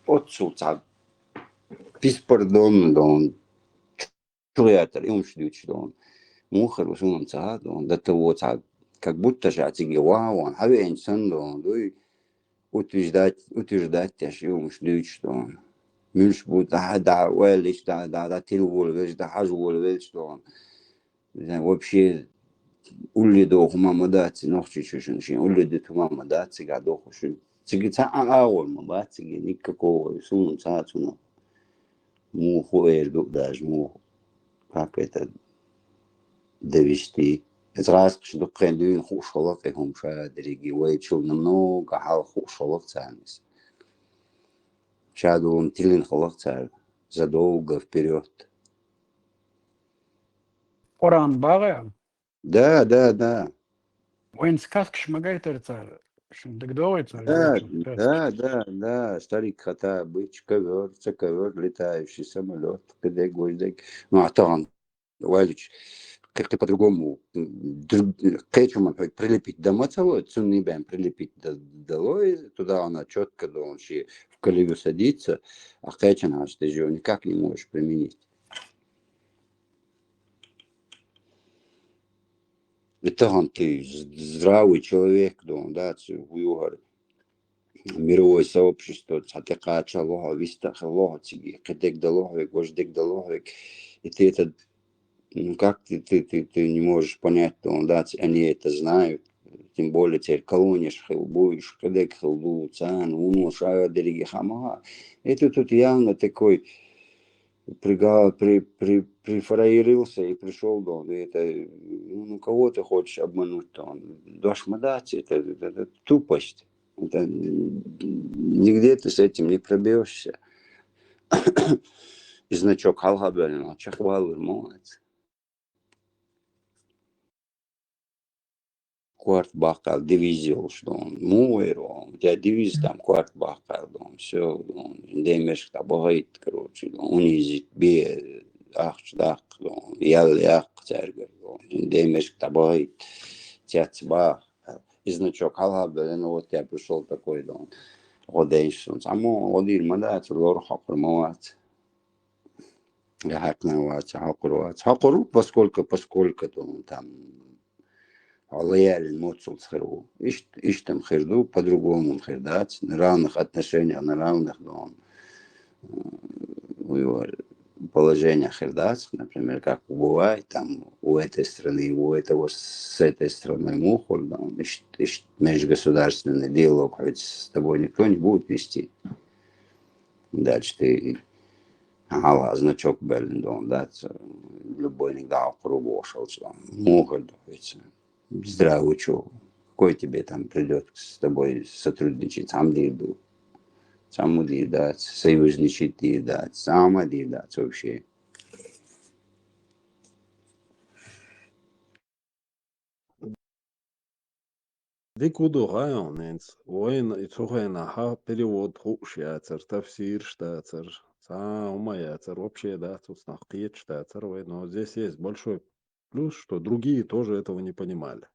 Оццул цхьа беспардонно дон, чугӀятар, и хӀумаш дуьйцуш дон. Муха хир ву суна ца хаьа дон, да, та во цхьа, как будто ша циге ван, ван, хьавеанча санна дон, дуй, утверждать, утверждать деш, и хӀумаш дуьйцуш дон. Муьлш бу дӀа-, дӀа ойла йича, дӀа-, дӀа-, дӀа тила волавелча, дӀа хьажа волавелча догӀун. Вообще, уллув доху хӀума ма дац, нохчийчу шен, шен уллув дита хӀума ма дац, цига дохуш. Цига цхьа а агӀор ма бац, цига никакого, суна ца цунах. Муха эр ду даже, муха. Как это довести? Эцу гӀазкхаша дуккха дуьйна хууш хилла-кх и хӀума ша дерриге, вайчул намного хьалха хууш хилла-кх царна иза. Ша дуьйна тилина хилла-кх цара задолго вперёд. Къуръан багӀа? Да, да, да. Вайн сказкаш ма гайтара цара, шуна дагадогӀий цара Да, гайтара сказкаш? Да, да, да. Старик Хоттабыч, ковёр, ца ковёр, летающий самолёт, кхидерг, важдерг. Ну, а тахана вайлич, кхе-, кхе по-другому, м, друг-, кхечу ма хьой прилепить да ма ца лой, цунна бен прилепить да-, да лой, туда она чётко должен ши в колею садиться, а кхечан хьаш ты же его никак не можешь применить. И тахана ты з-, здравый человек, дон, да, ц-, вуьгӀар. Мировое сообщество цхьа тӀекхача лохьа, виста хила лохьа цига, кхидерг да лохьа век, важдерг да лохьа век. И ты это, ну, как ты, ты, ты, ты не можешь понять, дон, да, ц-, они это знают. Тем более церан колонеш хила бу, уьш кхидерг хила ду, царна, вуно ша дерриге хӀама. И ты тут явно такой прига-, при-, при-, прифраерился и пришёл, дон, и это, ну, ну, кого ты хочешь обмануть-то, он, дош ма дац, это, это, это тупость. Это, м, нигде ты с этим не пробьёшься. И значок хьалха баьлла, чекхвалар ма вац. Корта баккха аьлла, дивиз йолуш, дон. Муха вер вон? У тебя дивиз там, корта баккха аьлла, дон. Всё, дон. Демешка дӀабахийта, короче, дон. Унизить бе, ахча даккха, дон. Ял яккха цаьргара, дон. Демешка дӀабахийта, цец баха. И значок хьалха баьлла, ну, вот я пришёл такой, дон. Гьо дайша суна. Цхьаммо гӀо дийр ма дац, лор хьокхур ма вац. Я хьаькхна вац, хьокхур вац. Хьокхур ву, поскольку, поскольку, дон, там, хьо лоялен моццалц хир ву. Ишт-, иштта-м хир ду, по-другому-м хир дац. На равных отношениях, на равных, дон, м, положениях хир дац. Например, как бывает, там, у этой страны, у этого с этой страной муха хуьлу, дон, ишт-, ишт-, межгосударственный диалог хоть с тобой никто не будет вести. Дальше ты хьалха значок баьлла, дон, дац, любойниг дӀахьокхур ву бохуш хилча, дон. Муха хир ду хьоьца? Здравый чё? Какой тебе там придёт с тобой сотрудничать? Цхьаммо дийр ду? Цхьаммо дийр дац, союзничать дийр дац, цхьаммо дийр дац вообще. Дика хӀун ду хаьий хьуна хӀинца? Вайна и цу хенахь перевод хууш яцара, тафсираш дацара, цхьа а хӀума яцара, вообще дац, оцу нах кхеташ дацара вай. Но здесь есть большой плюс, что другие тоже этого не понимали.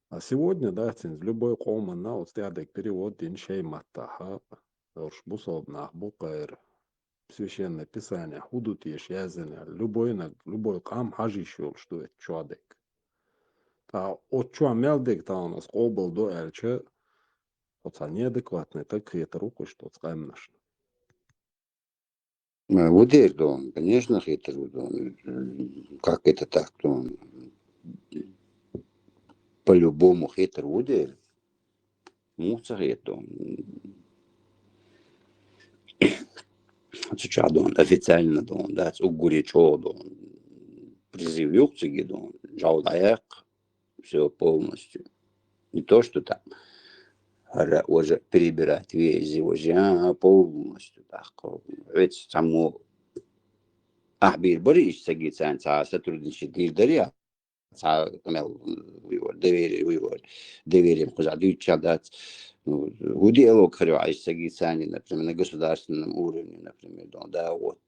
А сегодня, да, цуьнца любой къоманна оцу тӀаьхьа дерг перевод дина шайн маттахь, уьш бусалба нах бу кхара. Священное Писание хӀун ду теша яздина аьлла, любойнаг, любой къам хьажа йиш йолуш ду эцу чохь дерг. Ткъа оцу чохь мел дерг тахана ас къобалдо аьлча, оцу неадекватный таг хетар ву кхуьш оцу къаьмнашна. Э, ву дер дон, конечно, хетар ву дон. Как это так дон? По-любому хетар ву дер. Муха ца хета дон? Цу чохь дон, официально дон, дац, уггаре чӀогӀа дон. Призыв юкъа цига дон, жӀов дӀаяккха, всё полностью. Не то, что там. ХӀара уже перебирать везде уже, а, полностью тӀаккха. Вецан цхьаммо ахь бийр барий иштта ца гийцан, цхьа сотрудничать дийр дарий, цхьа къамел, вуьйвар, доверие, вуьйвар, доверие кхузахь дуьйцуча дац. Ну, хӀун диалог хир ю, Ӏайша ца гийцани, например, на государственном уровне, например, дон, да, вот,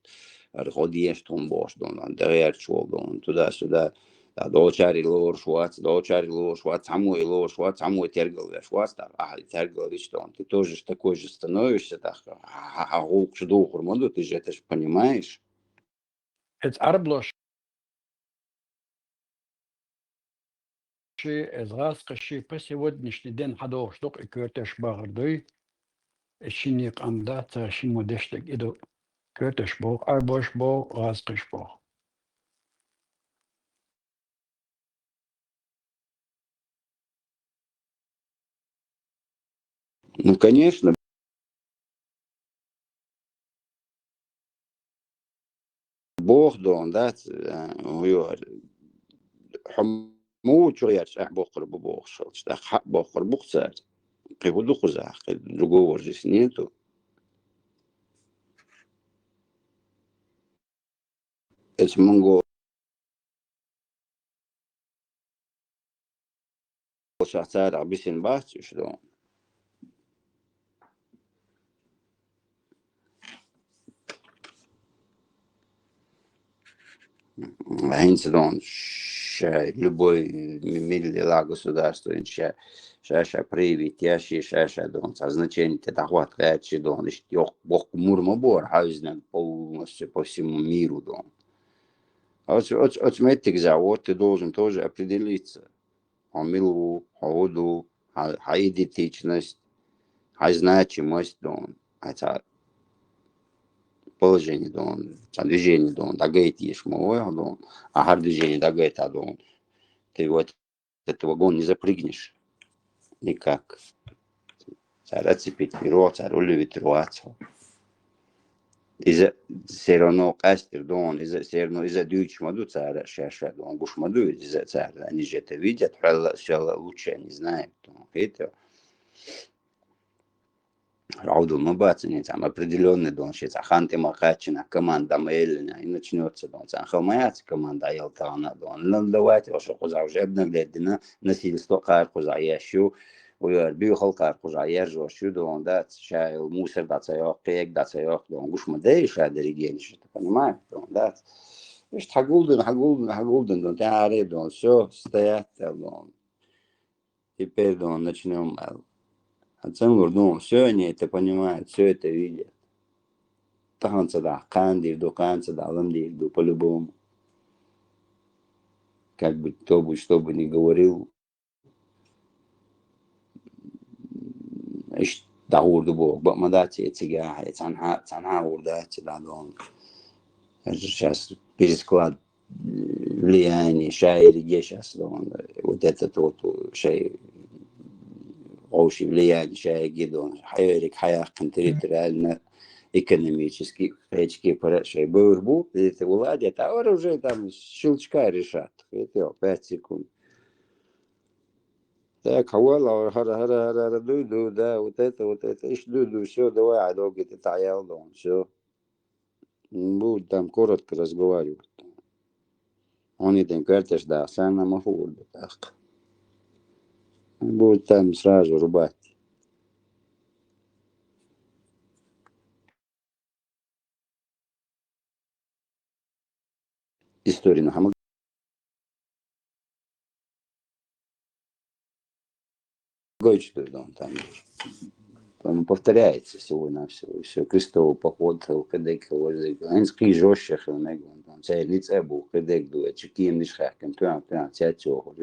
ара гӀо дезаш тхуна бохуш дон, дагӀерча волу дон, туда-сюда, да, долчари лоруш вац, долчари лоруш вац, цхьаммо и лоруш вац, цхьаммо и тергал веш вац, да, ахьа и тергал вича дон, ты тоже ж такой же становишься, да, хьан гӀуллакхаш духур ма ду, ты же это ж понимаешь. Эцу Ӏарбоша ши, эцу гӀазкхаша ши по сегодняшний день хьадогӀуш дукха и коьртеш бахар дуй. И шинне къам дац, цара шиммо деш дерг и ду. Коьрташ боху, Ӏарбош боху, гӀазкхиш боху. Ну, конечно. Боху дона, дац, а, хӀун ю, хьо муха чу гӀерташ ахь боккхур бу бохуш хилча, тӀаккха хьаъ боккхур бу-кх цара. Кхин хӀун ду кхузахь, кхин другого здесь нету. Эцу мунго шаьш царах бисина бац уьш дона. ХӀинца дона ша любой ми-, милла государство ша, ша, ша проявить еш, ша, ша дона цхьа значение тӀе дӀахӀотта гӀерташ дона, иштта йоккха боккха мур ма бора, хьаьвзинарг полностью по всему миру дона. Оцу, оцу, оцу меттигза вот ты должен тоже определиться. Хьо мила ву, хьо хӀун ду, хьа, хьа идентичность, хьа значимость дона, хьа цхьа положение дона, цхьа движение дона, дӀагайта еш ма вай хьо дона, а хӀара движение дӀагайта дона. Ты вот этот вагон не запрыгнешь никак. Цара оцепить виру, цара уллуьвитар вац хьо. Иза все равно къаьстира дона, иза все равно, иза дуьйцуш ма ду цара, ша-ша дона, гуш ма ду иза цара, они же это видят, хьоьлла а, соьлла а лучше они знают дона, хетий? Равдал ма бац, они там определённый дона, шен цхьа хан тӀе ма кхаьччина, команда ма еллина, и начнётся дона, царна хала ма яц команда яла тахана дона. Ну, давайте, ваша кхуза уже обнаглеть дина, насильство кхара кхуза еш ю, уяр, буьйхал кхара кхуза ержош ю дона, дац, ша йолу мусор дӀа ца йоккху, кхега дӀа ца йоккху дона, гуш ма дай ша дерригенаш, это понимаешь, дона, дац. Иштта хьагулдина, хьагулдина, хьагулдина дона, тӀаьхьара дона, всё, стоять дона. Теперь дона начнём аьлла. А цамгар дона, всё они это понимают, всё это видят. Тахана ца дахь, кхана дийр ду, кхана ца дахь, лам дийр ду, по-любому. Как бы кто бы что бы ни говорил, иштта дӀагӀур ду боху, бакъ ма дац, э, цигахь, э, цхьанхьа, цхьанхьа а гӀур дац, э, дӀадолу. Это щас пересклад, э, влияний, ша ерриге щас дона. Вот этот вот, э, шайн вовшийн влияние ша ерриге дона. Хьаерриг хьаяьккхина территориально, экономически, кхечу кепара шайн бевр бу, это влада, это уже там щелчка решат. Это пять секунд. Так, хьавола, хӀара, хӀара, хӀара, хӀара, дуй, дуй, да, вот это, вот это, иштта дуй, дуй, всё, давай, а, долго это таял дон, всё. М, будет там коротко разговаривать. Он и ден карташ да, сана ма хурда, так. Будет там сразу рубать. История, ну, хьама гойчу ду дон там. Там повторяется всего-навсего. Всё, крестовый поход, хӀаллакдерг, хӀаллакдерг. ХӀинца кхин жёстче хила мега вон дон. Церан ницкъ а бу, хӀаллакдерг ду, чу кеманаш хаьхкина, туьйхьа, туьйхьа, цец йохуш.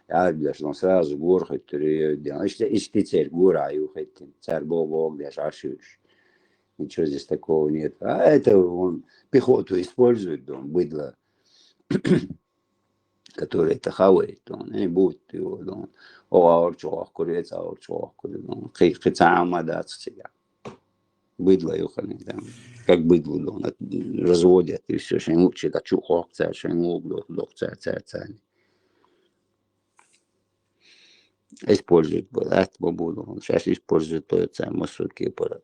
Арабилаш дон сразу гора хӀоьттур ю ден. Иштта, иштта церан гора а ю хӀеттина. Цара боху, боху деш, Ӏаш уьш. Ничего здесь такого нет. А это он пехоту использует, дон, быдло, которое это хавает, дон, и будет его, дон. О, а орчу охкур, эца орчу охкур, дон. Кхи, кхи цхьа а ма дац цигахь. Быдло ю хани, дон. Как быдло, дон. Разводят и всё, шайн лучше, да чу хохк цара, шайн луг дох, дох цара, цара, цара. Использовать бу, лаьтта ма бу, дон. Щас использовать тоьца массо кепара.